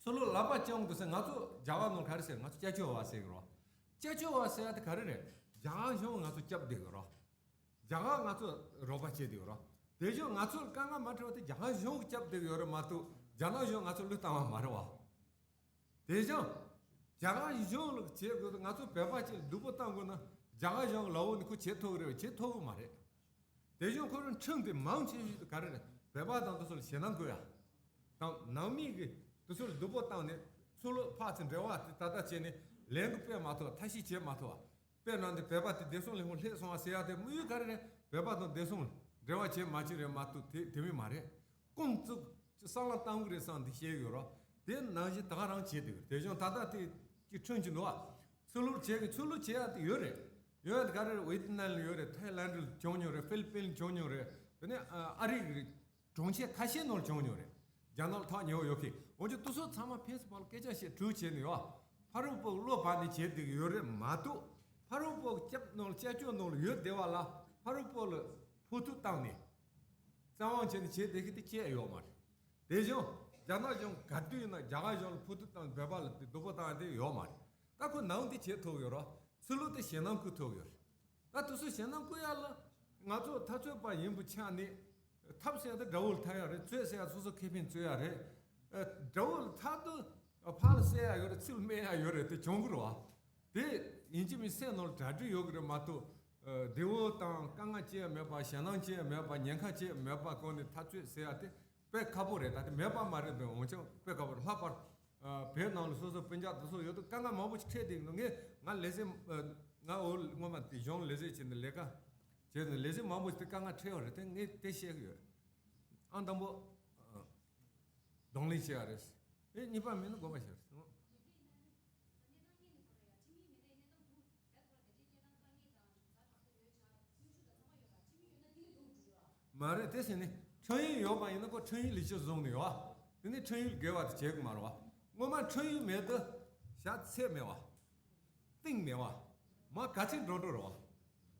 ཚུར་ལོག་ལག་པ་བརྐྱང་དུ་ཟེར། ང་ཚོ་རྒྱ་གར་ནང་ག་རེ་ཟེར། ང་ཚོ་སྐྱབས་བཅོལ་བ་ཟེར་གི་རོ། སྐྱབས་བཅོལ་བ་ཟེར་ཡ་དེ་ག་རེ་རེད། རྒྱ་གར་གཞུང་ང་ཚོ་སྐྱབས་བསྡད་གི་རོ། རྒྱ་གར་ང་ཚོ་རོགས་པ་བྱེད་བསྡད་གི་རོ། དེ་བཞིན་ང་ཚོར་དཀའ་ངལ་མ་འཕྲད་པ་དེ་རྒྱ་གར་གཞུང་གིས་སྐྱབས་བསྡད་གི་ཡོད་རེད་མ་གཏོགས་རྒྱ་ནག་གཞུང་ང་ཚོ་བློས་བཏང་བ་མ་རེད་བ། དེ་བཞིན་རྒྱ་གར་གཞུང་ལ་བྱེད་དགོས། ང་ཚོ་བོད་པ་ཅིག་ལ་སྡུག་པོ་བཏང་དགོས་ན་རྒྱ་གར་གཞུང་ལ་འོ་ནི་ཁོ་བྱེད་ཐུབ་ཀྱི་རེད། བྱེད་ཐུབ་ཀྱི་མ་རེད། དེ་བཞིན་ཁོ་རང་ཁྲིམས་དེ་མང་ཆེ་ཤོས་དེ་ག་རེ་རེད། བོད་པ་དང་དེ་ཚོ་ལ་ཞེད་སྣང་དགོས་ཡ། དང་ནང་མི་གིས་དེ་ཚོ་ལ་སྡུག་པོ་བཏང་ནས་ཚུར་ལོག་ཕར་ཚུར་འབྲེལ་བ་དེ་ད་ལྟ་བྱས་ནས་ལས་འགུལ་སྤེལ་མ་ཐུབ་པ། ཐབས་ཤེས་བྱེད་མ་ཐུབ་པ། དཔེར་ན་འདི་བོད་པ་དེ་བདེ་སྲུང་ལས་ཁུངས་སླེབས་སོང་བ་ཟེར་ཡ་དེ་དམིགས་ཡུལ་ག་རེ་རེད། བོད་པ་དང་བདེ་སྲུང་འབྲེལ་བ་བྱེད་མ་བྱེད་རེད་མ་གཏོགས་དེ་དེ་མིན་མ་རེད། རྐང་བཙུགས་ཀྱི་བསམ་བློ་བཏང་གི་རེད་བསམ་འདི་བཤད་ཡོད་རོགས། དེ་ནང་བཞིན་ད་ག་རང་བྱེད་དེ་ཡོད། དེ་བཞིན་ད་ལྟ་དེ་ཅིག་ཁྲིམས་ཀྱི་འདུག་ཨ། ཚུར་ལོག་བྱེད་གི་ཚུར་ལོག་བྱེད་ཡ་དེ་ཡོད་རེད། ཡོད་ཡ་དེ་ག་རེ་རེད། ཝེ་ཏི་ནམ་ལ་ཡོད་རེད། ཐའི་ལན་ལ་བྱུང་མྱོང་རེད། ཧྥི་ལི་པིན་ལ་བྱུང་མྱོང་རེད། དེ་ནས་ཨ་རི་གི་རེད། གྲོང་ཁྱེར་ཁ་ཤས་ནང་ལ་བྱུང་མྱོང་རེད། རྒྱ་ནག་ལ་ཐག་ཉེ་བོ་ཡོད་མཁན། འོན་ཀྱང་དེ་ཚོ་ཚང་མ་ཕེབས་སུ་ཕར་ལ་སྐད་ཆ་བཤད་གྲོས་བྱས་ནས་ཡོད། ཕ་རོལ་པོ་བློ་བབས་ནས་བྱས་བསྡད་ཀྱི་ཡོད་རེད་མ་གཏོགས། ཕ་རོལ་པོ་སྐྱབས་ནང་ལ་སྐྱབས་བཅོལ་ནང་ལ་ཡོད་བསྡད་པ་ལ་ཕ་རོལ་པོ་ལ་ཕོག་ཐུག་བཏང་ནས་བཙན་དབང་བྱས་ནས་བྱས་བསྡད་མཁན་དེ་གཅིག་ཡོད་མ་རེད། དེ་བཞིན་རྒྱ་ནག་གཞུང་ག་དུས་ཡིན་ན་རྒྱ་གར་གཞུང་ལ་ཕོག་ཐུག་བཏང་ནས་བོད་པ་ལ་དེ་སྡུག་པོ་བཏང་ཡ་དེ་ཡོད་མ་རེད། ད་ཁོ་ནང་དེ་བྱེད་ཐུབ་ཡོད་རེད། ཕྱི་ལོགས་དེ་ཞེད་སྣང་བསྐུལ་ཐུབ་ཡོད་རེད། ད་དེ་ཚོ་ཞེད་སྣང་བསྐུལ་ཡ་ལ་ང་ཚོ་འཐབ་རྩོད་པ་ཡིན་པའི་ཆ་ནས། འཐབ་ཟེར་ཡ་དེ་དགྲ་བོ་ལ་འཐབ་ཡ་རེད། རྩོད་ཟེར་ཡ་སོ་སོ་ཁེ་ཕན་རྩོད་ཡ་རེད། ཨ། དགྲ་བོ་ལ་འཐབ་དུས་ཕར་ལ་བསད་ཡ་ཡོད་རེད། ཚུར་ལ་སྨད་ཡ་ཡོད་རེད། དེ་བྱུང་གི་རེད་བ། དེ་ཡིན་གཅིག་མིན་སེམས་ནང་ལ་གྲ་སྒྲིག་ཡོད་གི་རེད་མ་གཏོགས། ཨ། བདེ་བོ་དང་དཀའ་ངལ་ཅི་ཡང་མེད་པ། ཞེད་སྣང་ཅི་ཡང་མེད་པ། ཉེན་ཁ་ཅི་ཡང་མེད་པ་སྒོ་ནས་འཐབ་རྩོད་ཟེར་ཡ་དེ་དཔེ་ཁག་པོ་རེད། ད་དེ་མེད་པ་མ་རེད་དེ། འོན་ཀྱང་དཔེ་ཁག་པོ་རེད། ལྷག་པར། ཨ། བོད་ནང་ལ་སོ་སོ་སྤུན་ཀྱག་དེ་ཚོ་ཡོད་དུས་དཀའ་ངལ་མང་པོ་ཞིག་འཕྲད་བསྡད་ཀྱི་འདུག་ངས་ང་ལས་སེམས། ཨ། ང་འོ་སྔོན་མ་དེ་གཞུང་ལས་བྱེད་བྱས་ནས་ལས་ཀ་བྱས་ནས་ལས་སེམས་མང་པོ་ཞིག་དེ་དཀའ་ངལ་འཕྲད་པ་རེད་དེ། ངས་དེ་བཤད་ཀྱི་ཡོད། ཨང་དང་པོ། ཨ། གདོང་ལེན་བྱེད་ཡ་རེད། ཨེ། གཉིས་པ་མིན་ན་དགོངས་པ་བཞེས་རེད། མ་རེད། དེ་ཟེར་ནས་ཁྲིམས་ཡིག་ཡོད་པ་ཡིན་ན་ཁོ་ཁྲིམས་ཡིག་ལེགས་ཆ་བཟུང་ནས་ཡོད། དེ་ནས་ཁྲིམས་ཡིག་འགལ་བ་དེ་བྱེད་དགོས་མ་རེད་བ། སྔོན་མ་ཁྲིམས་ཡིག་མེད་དུས་བྱ་ཚད་མེད་བ། གཏིང་མེད་བ། མ་ག་ཚད་འགྲོ་འགྲོ་རེད་བ།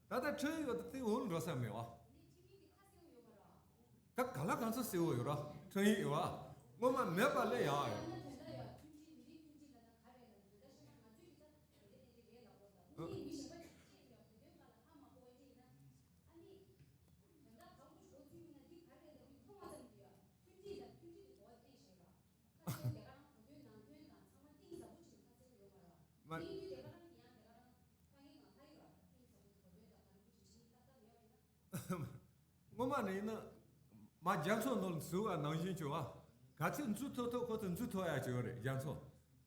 ད་ལྟ་ཁྲིམས་ཡིག་ཡོད་དུས་གཏིང་འོག་ལ་འགྲོ་ས་མེད་བ། ད་ག་ལ་གང་ཚོད་གསལ་བོ་ཡོད་ར། ཁྲིམས་ཡིག་ཡོད་བ། སྔོན་མ་མེད་པ་ལས་ཡག་ཡོད། མ། སྔོན་མ་ནས་ཡིན་ན་མ་རྒྱ་མཚོ་ནང་ལ་ཟུག་པ་ནང་བཞིན་བྱུང་བ། ག་ཚོད་འཛུལ་ཐུབ་ཐུབ་ཁོ་ཚོ་འཛུལ་ཐུབ་ཡ་བྱུང་རེད་རྒྱ་མཚོ།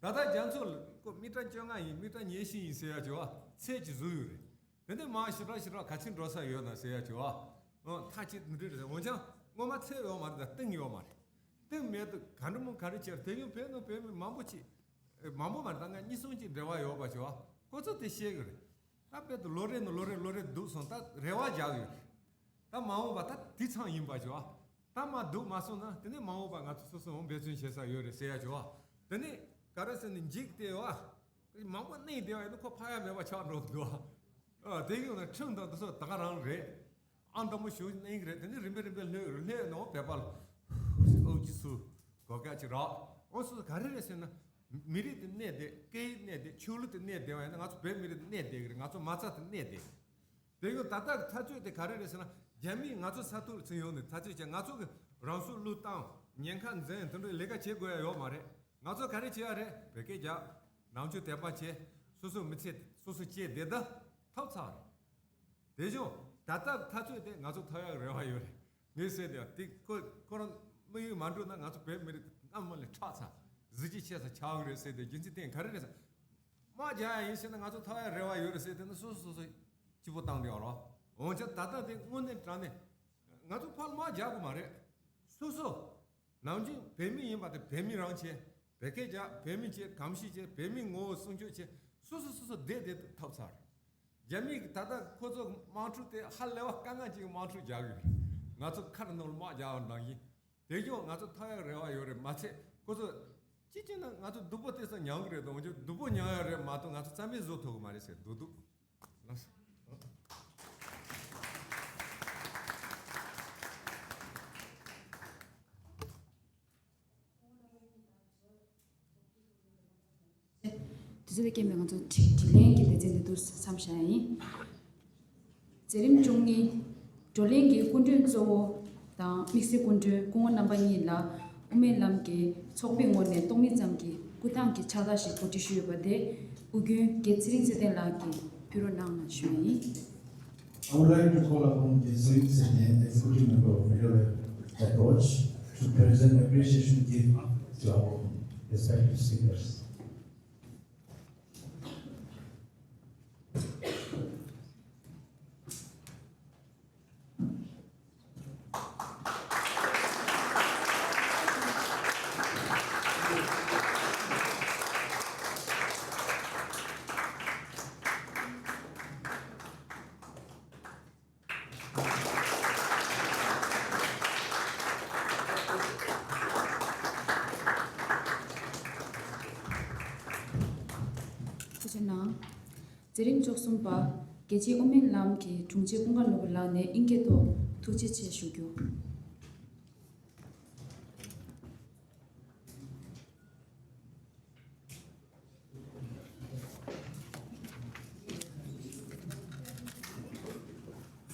ད་ལྟ་རྒྱ་མཚོ་ལ་ཁོ་མི་ཊར་བཅོ་ལྔ་ཡིན། མི་ཊར་ཉི་ཤུ་ཡིན་ཟེར་ཡ་བྱུང་བ། ཚད་ཀྱི་ཟུག་ཡོད་རེད། དེ་འདྲ་མ་ཞེ་དྲག་ཞེ་དྲག་ག་ཚོད་འགྲོ་ས་ཡོད་ན་ཟེར་ཡ་བྱུང་བ། ཨོ་ཐག་ཆོད་འདི་འདྲ་རེད། འོན་ཀྱང་སྔོན་མ་ཚད་ཡོད་མ་རེད། ད་གཏིང་ཡོད་མ་རེད། དེ་མེད་དུ་ག་འདྲ་མོ་ག་རེ་བྱས་རེད། དེ་ཡང་བོད་ནང་བོད་མི་མང་པོ་ཅིག་མང་པོ་མ་རེད། ད་ང་གཉིས་གསུམ་ཅིག་འབྲེལ་བ་ཡོད་པ་ཅིག་བ། ཁོ་ཚོ་དེ་ཤེས་གི་རེད། ད་དཔེ་དུ་ལོ་རེ་ནས་ལོ་རེ་ལོ་རེ་སྡུག་སོང་། ད་རེ་བ་རྒྱག་གི་ཡོད་རེད། ད་མ་འོངས་པ་ད་དེ་ཚང་ཡིན་པ་ཅིག་བ། ད་མ་སྡུག་མ་སོང་ན་དེ་ནས་མ་འོངས་པ་ང་ཚོ་སོ་སོ་འོང་འབད་བརྩོན་བྱེད་ས་ཡོད་རེད་ཟེར་ཡ་ཅིག་བ། དེ་ནས་ག་རེ་ཟེར་ནས་འཇིག་དེ་བ། མང་པོ་གནས་བསྡད་པ་ཡིན་ན་ཁོ་ཕ་ཡ་མེད་པ་ཆགས་འགྲོ་གི་འདུག་ཨ། དེ་ཡོང་ན་ཁྲིམས་དང་དེ་ཚོ་ད་ག་རང་རེད། ཨང་དང་པོ་ཞུགས་གནས་ཀྱི་རེད། དེ་ནས་རིམ་པས་རིམ་པས་ལྷོད་ཀྱི་རེད། ལྷོད་ནང་བོད་པ་ལ་ཨོ་ཅི་སུ་གོ་སྐབས་ཅིག་རག་འོ་སོ་སོ་ག་རེ་རེད་ཟེར་ན། མི་རིགས་དེ་གནས་བསྡད། སྐད་ཡིག་གནས་བསྡད། ཆོས་ལུགས་དེ་གནས་བསྡད་པ་ཡིན་ན། ང་ཚོ་བོད་མི་རིགས་དེ་གནས་བསྡད་ཀྱི་རེད། ང་ཚོ་མ་རྩ་དེ་གནས་བསྡད་ཀྱི་རེད། དེ་ཡང་ད་ལྟ་གི་འཐབ་རྩོད་དེ་ག་རེ་རེད་ཟེར་ན། རྒྱ་མིས་ང་ཚོ་ས་ཐོག་ལ་ཚུར་ཡོང་ནས་འཐབ་རྩོད་བྱས། ང་ཚོ་གི་རང་སྲོག་བློས་བཏང་། ཉེན་ཁ་འཛིན། དེ་འདྲའི་ལས་ཀ་བྱེད་དགོས་ཡ་ཡོད་མ་རེད། ང་ཚོ་ག་རེ་བྱེད་ཡ་རེད། བོད་སྐད་རྒྱག་ནང་ཆོས་དད་པ་བྱེད། སོ་སོའི་མི་ཚེ་སོ་སོ་སྐྱེལ་བསྡད་ད་ཐབས་ཚང་རེད། དེ་བཞིན་ད་ལྟ་འཐབ་རྩོད་དེ་ང་ཚོ་ཐོབ་ཡག་རེ་བ་ཡོད་རེད། ངས་ཟེར་དེ་དེ་ཁོ་ཁོ་རང་དམིགས་ཡུལ་མ་འགྲུབ་ན་ང་ཚོ་བོད་མི་རིགས་སྔ་མོ་ལས་ཁྲག་ཚ་གཟི་བརྗིད་ཆེ་ས་ཆགས་ཀྱི་རེད་ཟེར་དེ། རྒྱུ་མཚན་དེ་ག་རེ་རེད་ཟེར། དམག་རྒྱག་ཡ་ཡིན་ཟེར་ན་ང་ཚོ་ཐོབ་ཡག་རེ་བ་ཡོད་རེད་ཟེར་དེ་ནི་སོ་སོ་སོ་སོ་སྐྱིད་པོ་བཏང་བསྡད་ཡོད་རོ། འོན་ཀྱང་ད་ལྟ་དེ་དངོས་གནས་དྲང་གནས་ང་ཚོ་ཕར་དམག་རྒྱག་དགོས་མ་རེད། སོ་སོ། ནམ་རྒྱུན་བོད་མི་ཡིན་པ་དེ་བོད་མི་རང་བྱས། བོད་སྐད་རྒྱག་བོད་མི་བྱས། གོམས་གཤིས་བྱས། བོད་མིའི་ངོ་བོ་སྲུང་སྐྱོབ་བྱས། སོ་སོ་སོ་སོ་བསྡད་བསྡད་ཐབས་ཚར། རྒྱ་མིས་ད་ལྟ་ཁོ་ཚོ་དམག་འཁྲུག་དེ་ཧ་ལས་པ་དཀའ་ངལ་ཅིག་དམག་འཁྲུག་རྒྱག་གི་ཡོད། ང་ཚོ་མཁར་ནང་ལ་དམག་རྒྱག་པ་ནང་བཞིན། དེ་བཞིན་ང་ཚོ་ཐོབ་ཡག་རེ་བ་ཡོད་རེད་མ་ཚད། ཁོ་ཚོ་གཅིག་བྱས་ན་ང་ཚོ་སྡུག་པོ་དེ་ཚོ་མྱངས་གི་རེད་དོ། འོན་ཀྱང་སྡུག་པོ་མྱངས་ཡག་རེད་མ་གཏོགས་ང་ཚོ་རྩ་མེད་བཟོ་ཐུབ་གི་མ་རེད་ཟེར། སྡུག་སྡུག་ལགས་སོ། དུས་ཚོད་ལ་བརྟེན་པའི་ང་ཚོ་དྲི་དྲིས་ལན་གྱི་ལེ་ཚན་འདི་འདུག་མཚམས་བཞག་ཡ་ཡིན། མཛད་རིམ་བཅུ་གཉིས། བགྲོ་གླེང་གི་སྐུ་མགྲོན་གཙོ་བོ་དང་དམིགས་བསལ་སྐུ་མགྲོན་སྐུ་ངོ་རྣམ་པ་གཉིས་ལ་དབུ་མའི་ལམ་གྱི་ཚོགས་པའི་ངོས་ནས་སྟོང་མིན་ཙམ་གྱི་སྐུ་ཐང་གི་ཕྱག་རྟགས་ཤིག་གོ་སྒྲིག་ཞུས་ཡོད་པ་དེ་དབུ་རྒྱུན་རྒན་ཚེ་རིང་ཚེ་བརྟན་ལགས་ཀྱིས་ཕུལ་རོགས་གནང་ཞུ་ཡ་ཡིན། I would like to call upon the Sri Senior Executive Member of Middle Belt Approach to present appreciation gift to our respected speakers. ཐུགས་རྗེ་གནང་། མཛད་རིམ་བཅུ་གསུམ་པ། རྒྱལ་གཅེས་དབུ་མའི་ལམ་གྱི་དྲུང་ཆེ་ཀུན་དགའ་ནོར་བུ་ལགས་ནས་ཨིན་སྐད་ཐོག་ཐུགས་རྗེ་ཆེ་ཞུ་རྒྱུ།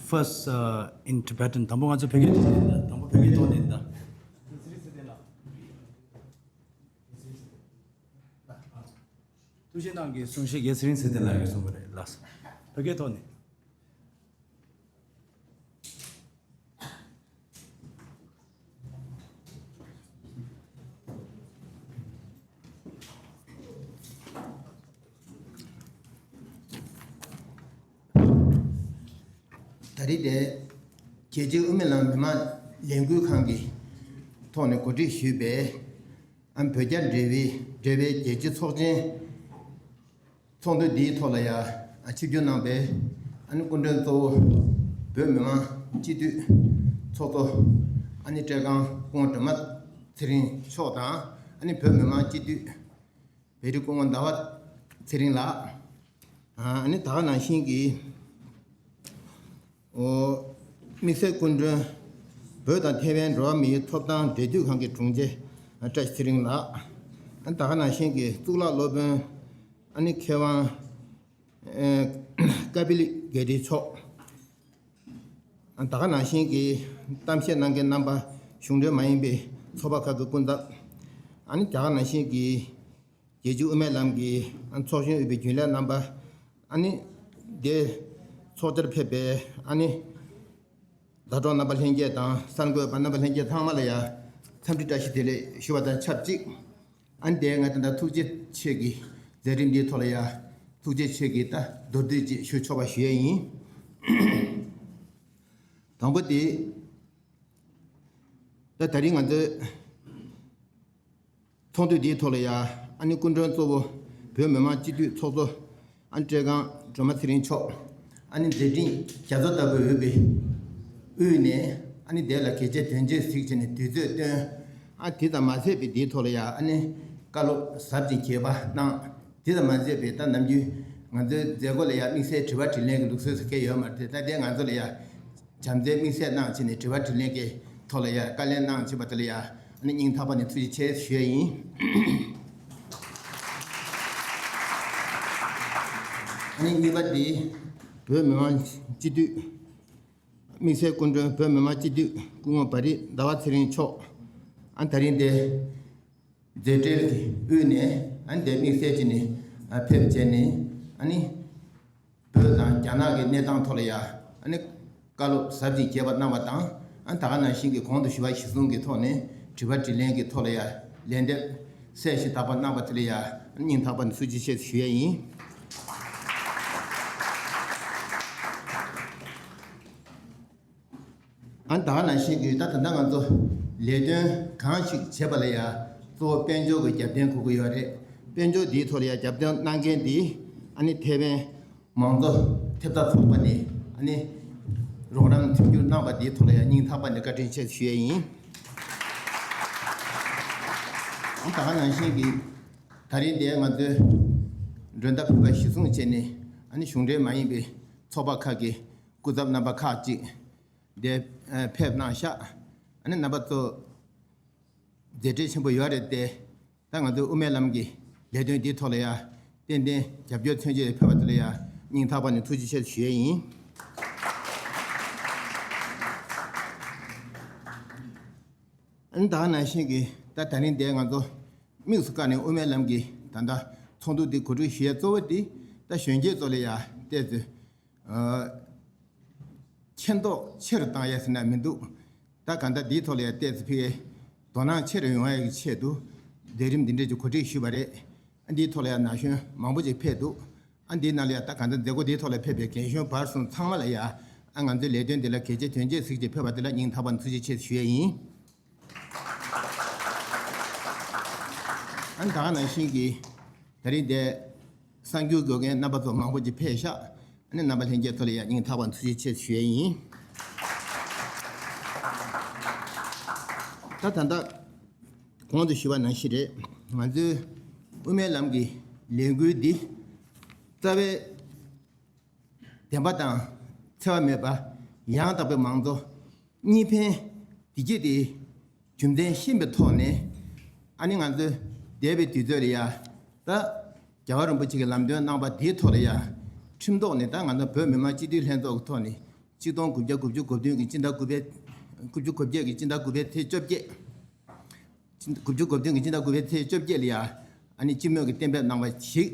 First, uh, in Tibetan. དང་པོ་ང་ཚོ་བོད་སྐད་ཐོག་ནས་ཡིན་ད། དང་པོ་བོད་སྐད་ཐོག་ནས་ཡིན་ད། ཐུགས་རྗེ་གནང་གི་གསུང་བཤད་རྒན་ཚེ་རིང་ཚེ་བརྟན་ལགས་ཀྱིས་གསུང་གི་རེད་ལགས། བོད་སྐད་ཐོག་ནས། ད་རེས་དེ་རྒྱལ་སྤྱིའི་དབུ་མའི་ལམ་མི་མང་ལས་འགུལ་ཁང་གི་ཐོག་ནས་གོ་སྒྲིག་ཞུས་པའི་ཨ་ནི་བོད་རྒྱ་འབྲེལ་བའི་འབྲེལ་བའི་རྒྱལ་སྤྱི་ཚོགས་ཆེན་ཚོགས་འདུ་འདིའི་ཐོག་ལ་ཡ་ཆིབས་བསྒྱུར་གནང་པའི་ཨ་ནི་སྐུ་མགྲོན་གཙོ་བོ་བོད་མི་མང་སྤྱི་འཐུས་ཚོགས་གཙོ་ཨ་ནི་བཀྲས་སྒང་སྐུ་ངོ་སྒྲོལ་མ་ཚེ་རིང་མཆོག་དང་ཨ་ནི་བོད་མི་མང་སྤྱི་འཐུས་བོད་རིགས་སྐུ་ངོ་ཟླ་བ་ཚེ་རིང་ལགས། ཨ་ནི་ད་ག་ནང་བཞིན་གྱི་ཨོ། དམིགས་བསལ་སྐུ་མགྲོན། བོད་དང་ཐའེ་ཝན་འགྲོ་བ་མིའི་ཐོབ་ཐང་འབྲེལ་མཐུད་ཁང་གི་དྲུང་ཆེ་བཀྲ་ཤིས་ཚེ་རིང་ལགས། ཨ་ནི་ད་ག་ནང་བཞིན་གྱི་གཙུག་ལག་སློབ་དཔོན་ཨ་ནི་མཁས་དབང་ཨེ་ཀ་པི་ལི་གྷེ་ཏི་མཆོག་ཨ་ད་ག་ནང་བཞིན་གྱི་གཏམ་བཤད་གནང་མཁན་རྣམ་པ་གཞུང་འབྲེལ་མ་ཡིན་པའི་ཚོགས་པ་ཁག་གི་སྐུ་ཚབ། ཨ་ནི་ད་ག་ནང་བཞིན་གྱི་རྒྱལ་སྤྱིའི་དབུ་མའི་ལམ་གྱི་ཚོགས་གཞོན་དབུས་པའི་རྒྱུན་ལས་རྣམ་པ། ཨ་ནི་དེ་ཚོགས་བཅར་ཕེབས་པའི་ཨ་ནི་ཟླ་གྲོགས་རྣམ་པ་ལྷན་རྒྱས་དང་གསར་འགོད་པ་རྣམ་པ་ལྷན་རྒྱས་ཚང་མ་ལ་ཡ་འཚམས་འདྲི་བཀྲ་ཤིས་བདེ་ལེགས་ཞུ་བ་དང་ཆབས་ཅིག་ཨ་ནི་དེ་ང་ད་ལྟ་ཐུགས་རྗེ་ཆེ་གི་མཛད་རིམ་འདིའི་ཐོག་ལ་ཡ་ཐུགས་རྗེ་ཆེ་གི་ད་མདོར་བསྡུས་ཅིག་ཞུ་ཆོག་པ་ཞུ་ཡས་ཡིན། དང་པོ་དེ། ད་ད་རིང་ང་ཚོས་ ཚོགས་འདུ་འདིའི་ཐོག་ལ་ཡ་ཨ་ནི་སྐུ་མགྲོན་གཙོ་བོ་བོད་མི་མང་སྤྱི་འཐུས་ཚོགས་གཙོ་ཨ་ནི་བཀྲས་སྒང་སྒྲོལ་མ་ཚེ་རིང་མཆོག་ཨ་ནི་མཛད་འཕྲིན་རྒྱ་མཚོ་ལྟ་བུའི་འོས་པའི་དབུས་ནས་ཨ་ནི་དེ་ལ་གལ་ཆེ་དོན་ཆེ་གཟིགས་བྱས་ནས་དུས་ཚོད་བཏོན། ཨ་དེ་ཙམ་མ་ཟད་པའི་འདིའི་ཐོག་ལ་ཡ་ཨ་ནི་བཀའ་སློབ་ཟབ་ཅིང་རྒྱས་པ་གནང་། དེ་ཙམ་མ་ཟད་པའི་ད་ནམ་རྒྱུན་ང་ཚོའི་མཛད་སྒོ་ལ་ཡ་དམིགས་བསལ་དྲི་བ་དྲིས་ལན་གྱི་ལུགས་སྲོལ་ཟེར་མཁན་ཡོད་མ་རེད་དེ། ད་དེ་ང་ཚོ་ལ་ཡ་བྱམས་བརྩེའི་དམིགས་བསལ་གནང་བྱས་ནས་དྲི་བ་དྲིས་ལན་གྱི་ཐོག་ལ་ཡ་བཀའ་ལན་གནང་བྱས་པ་དེ་ལ་ཡ་ཨ་ནི་སྙིང་ཐག་པ་ནས་ཐུགས་རྗེ་ཆེ་ཞུ་ཡ་ཡིན། ཨ་ནི་གཉིས་པ་དེ་བོད་མི་མང་སྤྱི་འཐུས་དམིགས་བསལ་སྐུ་མགྲོན་བོད་མི་མང་སྤྱི་འཐུས་སྐུ་ངོ་བ་རི་ཟླ་བ་ཚེ་རིང་མཆོག་ཨ་ད་རིང་དེ་མཛད་བྲེལ་གྱི་དབུས་ནས་ཨ་ནི་དེ་དམིགས་བསལ་གྱིས་ནི་ཨ་ཕེབས་བྱས་ནས་ཨ་ནི་བོད་དང་རྒྱ་ནག་གི་གནས་སྟངས་ཐོག་ལ་ཡ་ཨ་ནི་བཀའ་སློབ་ཟབ་ཅིང་རྒྱས་པ་གནང་བ་དང་། ཨ་ནི་ད་ག་ནང་བཞིན་གྱི་གོང་དུ་ཞུས་པ་གཞིར་བཟུང་གི་ཐོག་ནས་དྲི་བ་དྲིས་ལན་གྱི་ཐོག་ལ་ཡ་ལན་འདེབས་གསལ་ཞིང་དག་པ་གནང་བ་དེ་ལ་ཡ་ཨ་ནི་སྙིང་ཐག་པ་ནས་ཐུགས་རྗེ་ཆེ་ཞུ་ཡས་ཡིན། ཨ་ནི་ད་ག་ནང་བཞིན་གྱི་ད་ད་ལྟ་ང་ཚོ་ལས་དོན་གང་ཞིག་བྱེད་པ་ལ་ཡ་གཙོ་བོ་དཔལ་འབྱོར་གྱི་རྒྱབ་རྟེན་དགོས་ཀྱི་ཡོད་རེད། དཔལ་འབྱོར་འདིའི་ཐོག་ལ་ཡ་རྒྱབ་རྟེན་གནང་མཁན་འདི་ཨ་ནི་ཐེ་ཝན་མང་གཙོ་ཐེབས་རྩ་ཚོགས་པ་ནས་ཨ་ནི་རོགས་རམ་མཐུན་འགྱུར་གནང་བ་འདིའི་ཐོག་ལ་ཡ་སྙིང་ཐག་པ་ནས་བཀའ་དྲིན་ཆེ་ཞུ་ཡས་ཡིན། ཨ་ནི་ད་ག་ནང་བཞིན་གྱི་ད་རིང་འདིར་ང་ཚོའི་མགྲོན་བརྡ་ཕུལ་བ་གཞིར་བཟུང་བྱས་ནས་ཨ་ནི་གཞུང་འབྲེལ་མ་ཡིན་པའི་ཚོགས་པ་ཁག་གི་སྐུ་ཚབ་རྣམ་པ་ཁག་ཅིག་དེ་ཕེབས་གནང་ཤག་ཨ་ནི་རྣམ་པ་ཚོ་མཛད་བྲེལ་ཆེན་པོ་ཡོད་རེད་དེ། ད་ང་ཚོའི་དབུ་མའི་ལམ་གྱི་ལས་དོན་འདིའི་ཐོག་ལ་ཡ་ཏན་ཏན་རྒྱབ་སྐྱོར་མཚོན་ཆེད་ཕེབས་པ་དེ་ལ་ཡ་སྙིང་ཐག་པ་ནས་ཐུགས་རྗེ་ཆེ་ཞུ་ཡས་ཡིན། ཨ་ནི་ད་ག་ནང་བཞིན་གྱི་ད་ད་རིང་འདིར་ང་ཚོ་དམིགས་སུ་བཀར་ནས་དབུ་མའི་ལམ་གྱི་ད་ལྟ་ཚོགས་འདུ་འདི་གོ་སྒྲིག་ཞུ་ཡས་གཙོ་བོ་དེ་ད་གཞོན་སྐྱེས་ཚོ་ལ་ཡ་བལྟས་ཚེ། མཁྱེན་རྟོགས་ཆེ་རུ་བཏང་ཡ་ཟེར་ན་མི་འདུག་ད་ག་ད་འདིའི་ཐོག་ལ་ཡ་བལྟས་ཚེ་ཕ་གིའི་དོ་སྣང་ཆེ་རུ་ཡོང་ཡ་གི་ཆེད་དུ་ལས་རིམ་འདི་འདྲས་ཀྱི་གོ་སྒྲིག་ཞུས་པ་རེད། ཨ་འདིའི་ཐོག་ལ་ཡ་ན་གཞོན་མང་པོ་ཅིག་ཕེབས་འདུག་ཨ་འདིའི་ནང་ལ་ཡ་ད་ག་ད་མཛད་སྒོ་འདིའི་ཐོག་ལ་ཕེབས་པའི་རྒན་གཞོན་བར་གསུམ་ཚང་མ་ལ་ཡ་ཨ་ང་ཚོའི་ལས་དོན་འདི་ལ་གལ་ཆེ་དོན་ཆེ་གཟིགས་ཀྱིས་ཕེབས་པ་འདི་ལ་སྙིང་ཐག་པ་ནས་ཐུགས་རྗེ་ཆེ་ཞུ་ཡས་ཡིན། ཨ་ནི་ད་ག་ནང་བཞིན་གྱི་ད་རིང་འདིར་གསར་འགྱུར་འགོད་མཁན་རྣམ་པ་ཚོ་མང་པོ་ཅིག་ཕེབས་ཤག་ཨ་ནི་རྣམ་པ་ལྷན་རྒྱས་ཚོ་ལ་ཡང་སྙིང་ཐག་པ་ནས་ཐུགས་རྗེ་ཆེ་ཞུ་ཡས་ཡིན། ད་ད་ལྟ་གོང་དུ་ཞུས་པ་ནང་བཞིན་རེད། ང་ཚོའི་དབུ་མའི་ལམ་གྱི་ལས་འགུལ་འདི་རྩ་བའི་བདེན་པ་དང་འཚེ་བ་མེད་པ། ཡང་དག་པའི་མང་གཙོ། གཉིས་ཕན་བདེ་སྐྱིད་དེ་རྒྱུ་མཚན་ཤེས་པའི་ཐོག་ནས། ཨ་ནི་ང་ཚོས་འདས་པའི་དུས་ཚོད་ལ་ཡ་ད་རྒྱལ་བ་རིན་པོ་ཆེ་གི་ལམ་སྟོན་གནང་པ་དེའི་ཐོག་ལ་ཡ་ཁྲིམས་ཐོག་ནས་ད་ང་ཚོ་བོད་མི་མང་སྤྱི་འཐུས་ལྷན་ཚོགས་ཀྱི་ཐོག་ནས་ཆིག་སྟོང་དགུ་བརྒྱ་དགུ་བཅུ་གོ་བདུན་གྱི་སྤྱི་ཟླ་དགུ་པའི་དགུ་བཅུ་གོ་བརྒྱད་ཀྱི་སྤྱི་ཟླ་དགུ་པའི་ཚེས་བཅོ་བརྒྱད། དགུ་བཅུ་གོ་བདུན་གྱི་སྤྱི་ཟླ་དགུ་པའི་ཚེས་བཅོ་བརྒྱད་ལ་ཡ། ཨ་ནི་སྤྱི་མོས་ཀྱི་གཏན་འབེབས་གནང་བ་ཞིག་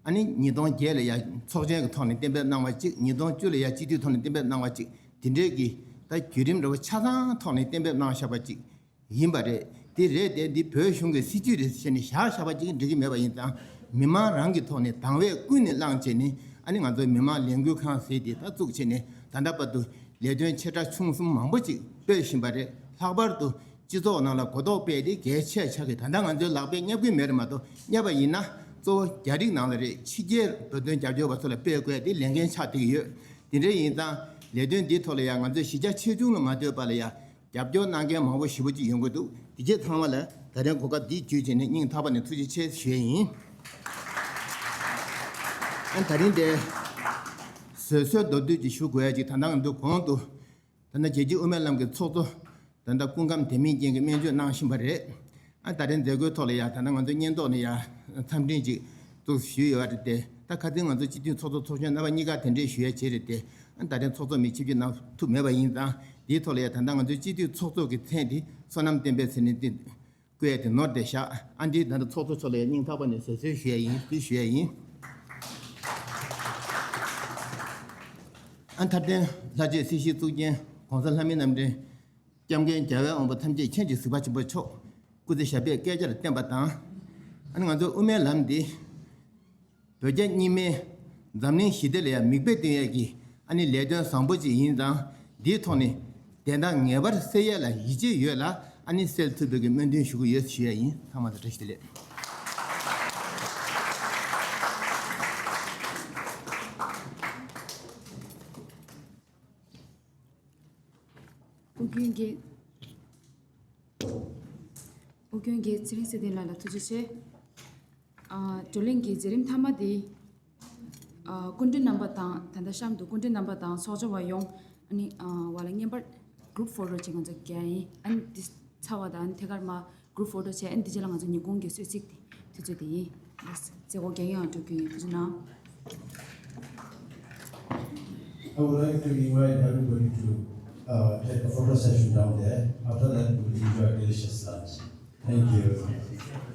ཨ་ནི་ཉིས་སྟོང་བརྒྱད་ལ་ཡ་ཚོགས་ཆེན་གྱི་ཐོག་ནས་གཏན་འབེབས་གནང་བ་ཅིག་ཉིས་སྟོང་བཅུ་ལ་ཡ་སྤྱི་འཐུས་ཐོག་ནས་གཏན་འབེབས་གནང་བ་ཅིག་དེ་འདྲའི་གི་ད་བརྒྱུད་རིམ་འདྲ་བོ་ཆ་ཚང་ཐོག་ནས་གཏན་འབེབས་གནང་བཞག་པ་ཅིག་ཡིན་པ་རེད། དེ་རེད་དེ་འདི་བོད་གཞུང་གི་སྲིད་ཇུས་རེད་ཟེར་ནས་བཞག་བཞག་པ་ཅིག་འགྲིག་གི་མེད་པ་ཡིན་ཙང་། མི་མང་རང་གི་ཐོག་ནས་དང་བས་ཀུན་ནས་བླངས་བྱས་ནས་ཨ་ནི་ང་ཚོའི་མི་མང་ལས་འགུལ་ཁང་ཟེར་དེ་ད་བཙུགས་བྱས་ནས་ད་ལྟ་བར་དུ་ལས་དོན་ཆེ་ཕྲ་ཆུང་གསུམ་མང་པོ་ཅིག་སྤེལ་བཞིན་པ་རེད། ལྷག་པར་དུ་སྤྱི་ཚོགས་ནང་ལ་གོ་རྟོགས་སྤེལ་ཏེ་གལ་ཆེ་ཆགས་ཀྱི་ད་ལྟ་ང་ཚོའི་ལག་པས་བསྙབ་ཀྱི་མེད་རེད་མ་གཏོགས། བསྙབས་པ་ཡིན་ན་གཙོ་བོ་རྒྱ་རིགས་ནང་ལ་རེད། ཕྱི་རྒྱལ་བོད་དོན་རྒྱབ་སྐྱོར་བ་ཚོ་ལ་སྤེལ་དགོས་དེ་ལས་འགན་ཆགས་བསྡད་ཀྱི་ཡོད། དེ་འདྲ་ཡིན་ཙང་ལས་དོན་འདིའི་ཐོག་ལ་ཡང་ང་ཚོས་གཞི་རྒྱ་ཆེ་ཆུང་ལ་མ་ལྟོས་པ་ལ་ཡང་རྒྱབ་སྐྱོར་གནང་མཁན་མང་པོ་ཞེ་པོ་ཅིག་ཡོང་གི་འདུག་དེ་རྗེས་ཚང་མ་ལ་ད་རིང་གོ་སྐབས་འདི་བརྒྱུད་བྱས་ནས་སྙིང་ཐག་པ་ནས་ཐུགས་རྗེ་ཆེ་ཞུ་ཡས་ཡིན། ཨ་ད་རིང་འདི་བཟོད་གསོལ་མདོར་བསྡུས་ཅིག་ཞུ་དགོས་ཡ་ཅིག་ད་ལྟ་ང་ཚོ་གོང་དུ། ད་ནི་རྒྱལ་སྤྱིའི་དབུ་མའི་ལམ་གྱི་ཚོགས་གཙོ་ད་ལྟ་སྐུ་ཁམས་བདེ་མིན་ཅན་གྱི་སྨན་བཅོས་གནང་བཞིན་པ་རེད། ཨ་ད་རེས་མཛད་སྒོའི་ཐོག་ལ་ཡ་ད་ལྟ་ང་ཚོ་སྙན་ཐོག་ནས་ཡ་འཚམས་འཕྲིན་ཅིག་ཏུ་ཞུས་ཡོད་རེད་དེ། ད་ཁ་སང་ང་ཚོ་སྤྱི་འཐུས་ཚོགས་གཙོ་ཚོགས་གཞོན་རྣམ་པ་གཉིས་ཀ་དེ་འདྲས་ཞུ་ཡ་བྱས་རེད་དེ། ཨ་ད་རེས་ཚོགས་གཙོ་མི་ཆིབས་བསྒྱུར་གནང་ཐུབ་མེད་པ་ཡིན་ཙང་། འདིའི་ཐོག་ལ་ཡ་ད་ལྟ་ང་ཚོའི་སྤྱི་འཐུས་ཚོགས་གཙོ་གི་མཚན་དེ་བསོད་ནམས་བསྟན་འཕེལ་ཟེར་ནས་དེ། བཀོད་དེ་ནོར་བསྡད་ཤག་ཨ་འདི་ད་ལྟ་ཚོགས་གཙོ་མཆོག་ལ་ཡང་སྙིང་ཐག་པ་ནས་བཟོད་གསོལ་ཞུ་ཡ་ཡིན། འདི་ཞུ་ཡ་ཡིན། ཨ་མཐར་དོན་ལྷ་ཆོས་སྲིད་ཞིའི་གཙུག་རྒྱན་གོང་ས་ལྷ་མིའི་རྣམ་འདྲེན་སྐྱབས་མགོན་རྒྱལ་བའི་དབང་པོ་ཐམས་ཅད་མཁྱེན་ཅིང་གཟིགས་པ་ཆེན་པོ་མཆོག་སྐུ་ཚེ་ཞབས་པད་བསྐལ་བརྒྱར་བརྟན་པ་དང་། ཨ་ནི་ང་ཚོའི་དབུ་མའི་ལམ་འདི། བོད་རྒྱ་གཉིས་སྨན་འཛམ་གླིང་ཞི་བདེ་ལ་ཡང་མིག་དཔེ་སྟོན་ཡས་ཀྱི་ཨ་ནི་ལས་དོན་བཟང་པོ་ཅིག་ཡིན་ཙང་། འདིའི་ཐོག་ནས་བདེན་མཐའ་ངེས་པར་གསལ་ཡས་ལ་ཡིད་ཆེས་ཡོད་ལ། ཨ་ནི་སེལ་ཐུབ་པའི་གི་སྨོན་འདུན་ཞུ་གི་ཡོད་ཞུ་ཡ་ཡིན། ཚང་མ་ལ་བཀྲ་ཤིས་བདེ་ལེགས། ཨོ་རྒྱན་རྒྱལ། ཨོ་རྒྱན་རྒྱལ་ཚེ་རིང་ཚེ་བརྟན་ལགས་ལ་ཐུགས་རྗེ་ཆེ། ཨ། བགྲོ་གླེང་གི་མཛད་རིམ་མཐའ་མ་དེ། ཨ། སྐུ་མགྲོན་རྣམ་པ་དང་། ད་ལྟ་གཤམ་དུ་སྐུ་མགྲོན་རྣམ་པ་དང་ཚོགས་བཅར་བ་ཡོངས། ཨ་ནི། ཨ། བར་ལ་བརྙན་པར་གུ་རུབ་ཕོ་ཊོ་ཅིག་ང་ཚོ་རྒྱག་ཡིན། ཨ་ནི་འདི་ཚར་བ་དང་ཐད་ཀར་མ་གུ་རུབ་ཕོ་ཊོ་བྱས། ཨ་ནི་འདི་རྗེས་ལ་ང་ཚོ་ཉིན་གུང་གི་གསོལ་ཚིགས་དེ་དུས་ཚོད་དེ་ཡིན། ལགས་སོ། མཛད་སྒོ་རྒྱག་ཡོང་འགྲོ་རྒྱུ་ཡིན། ཐུགས་རྗེ་གནང་། I would like to invite everybody to uh, take a photo session down there. After that, we will enjoy delicious lunch. Thank you.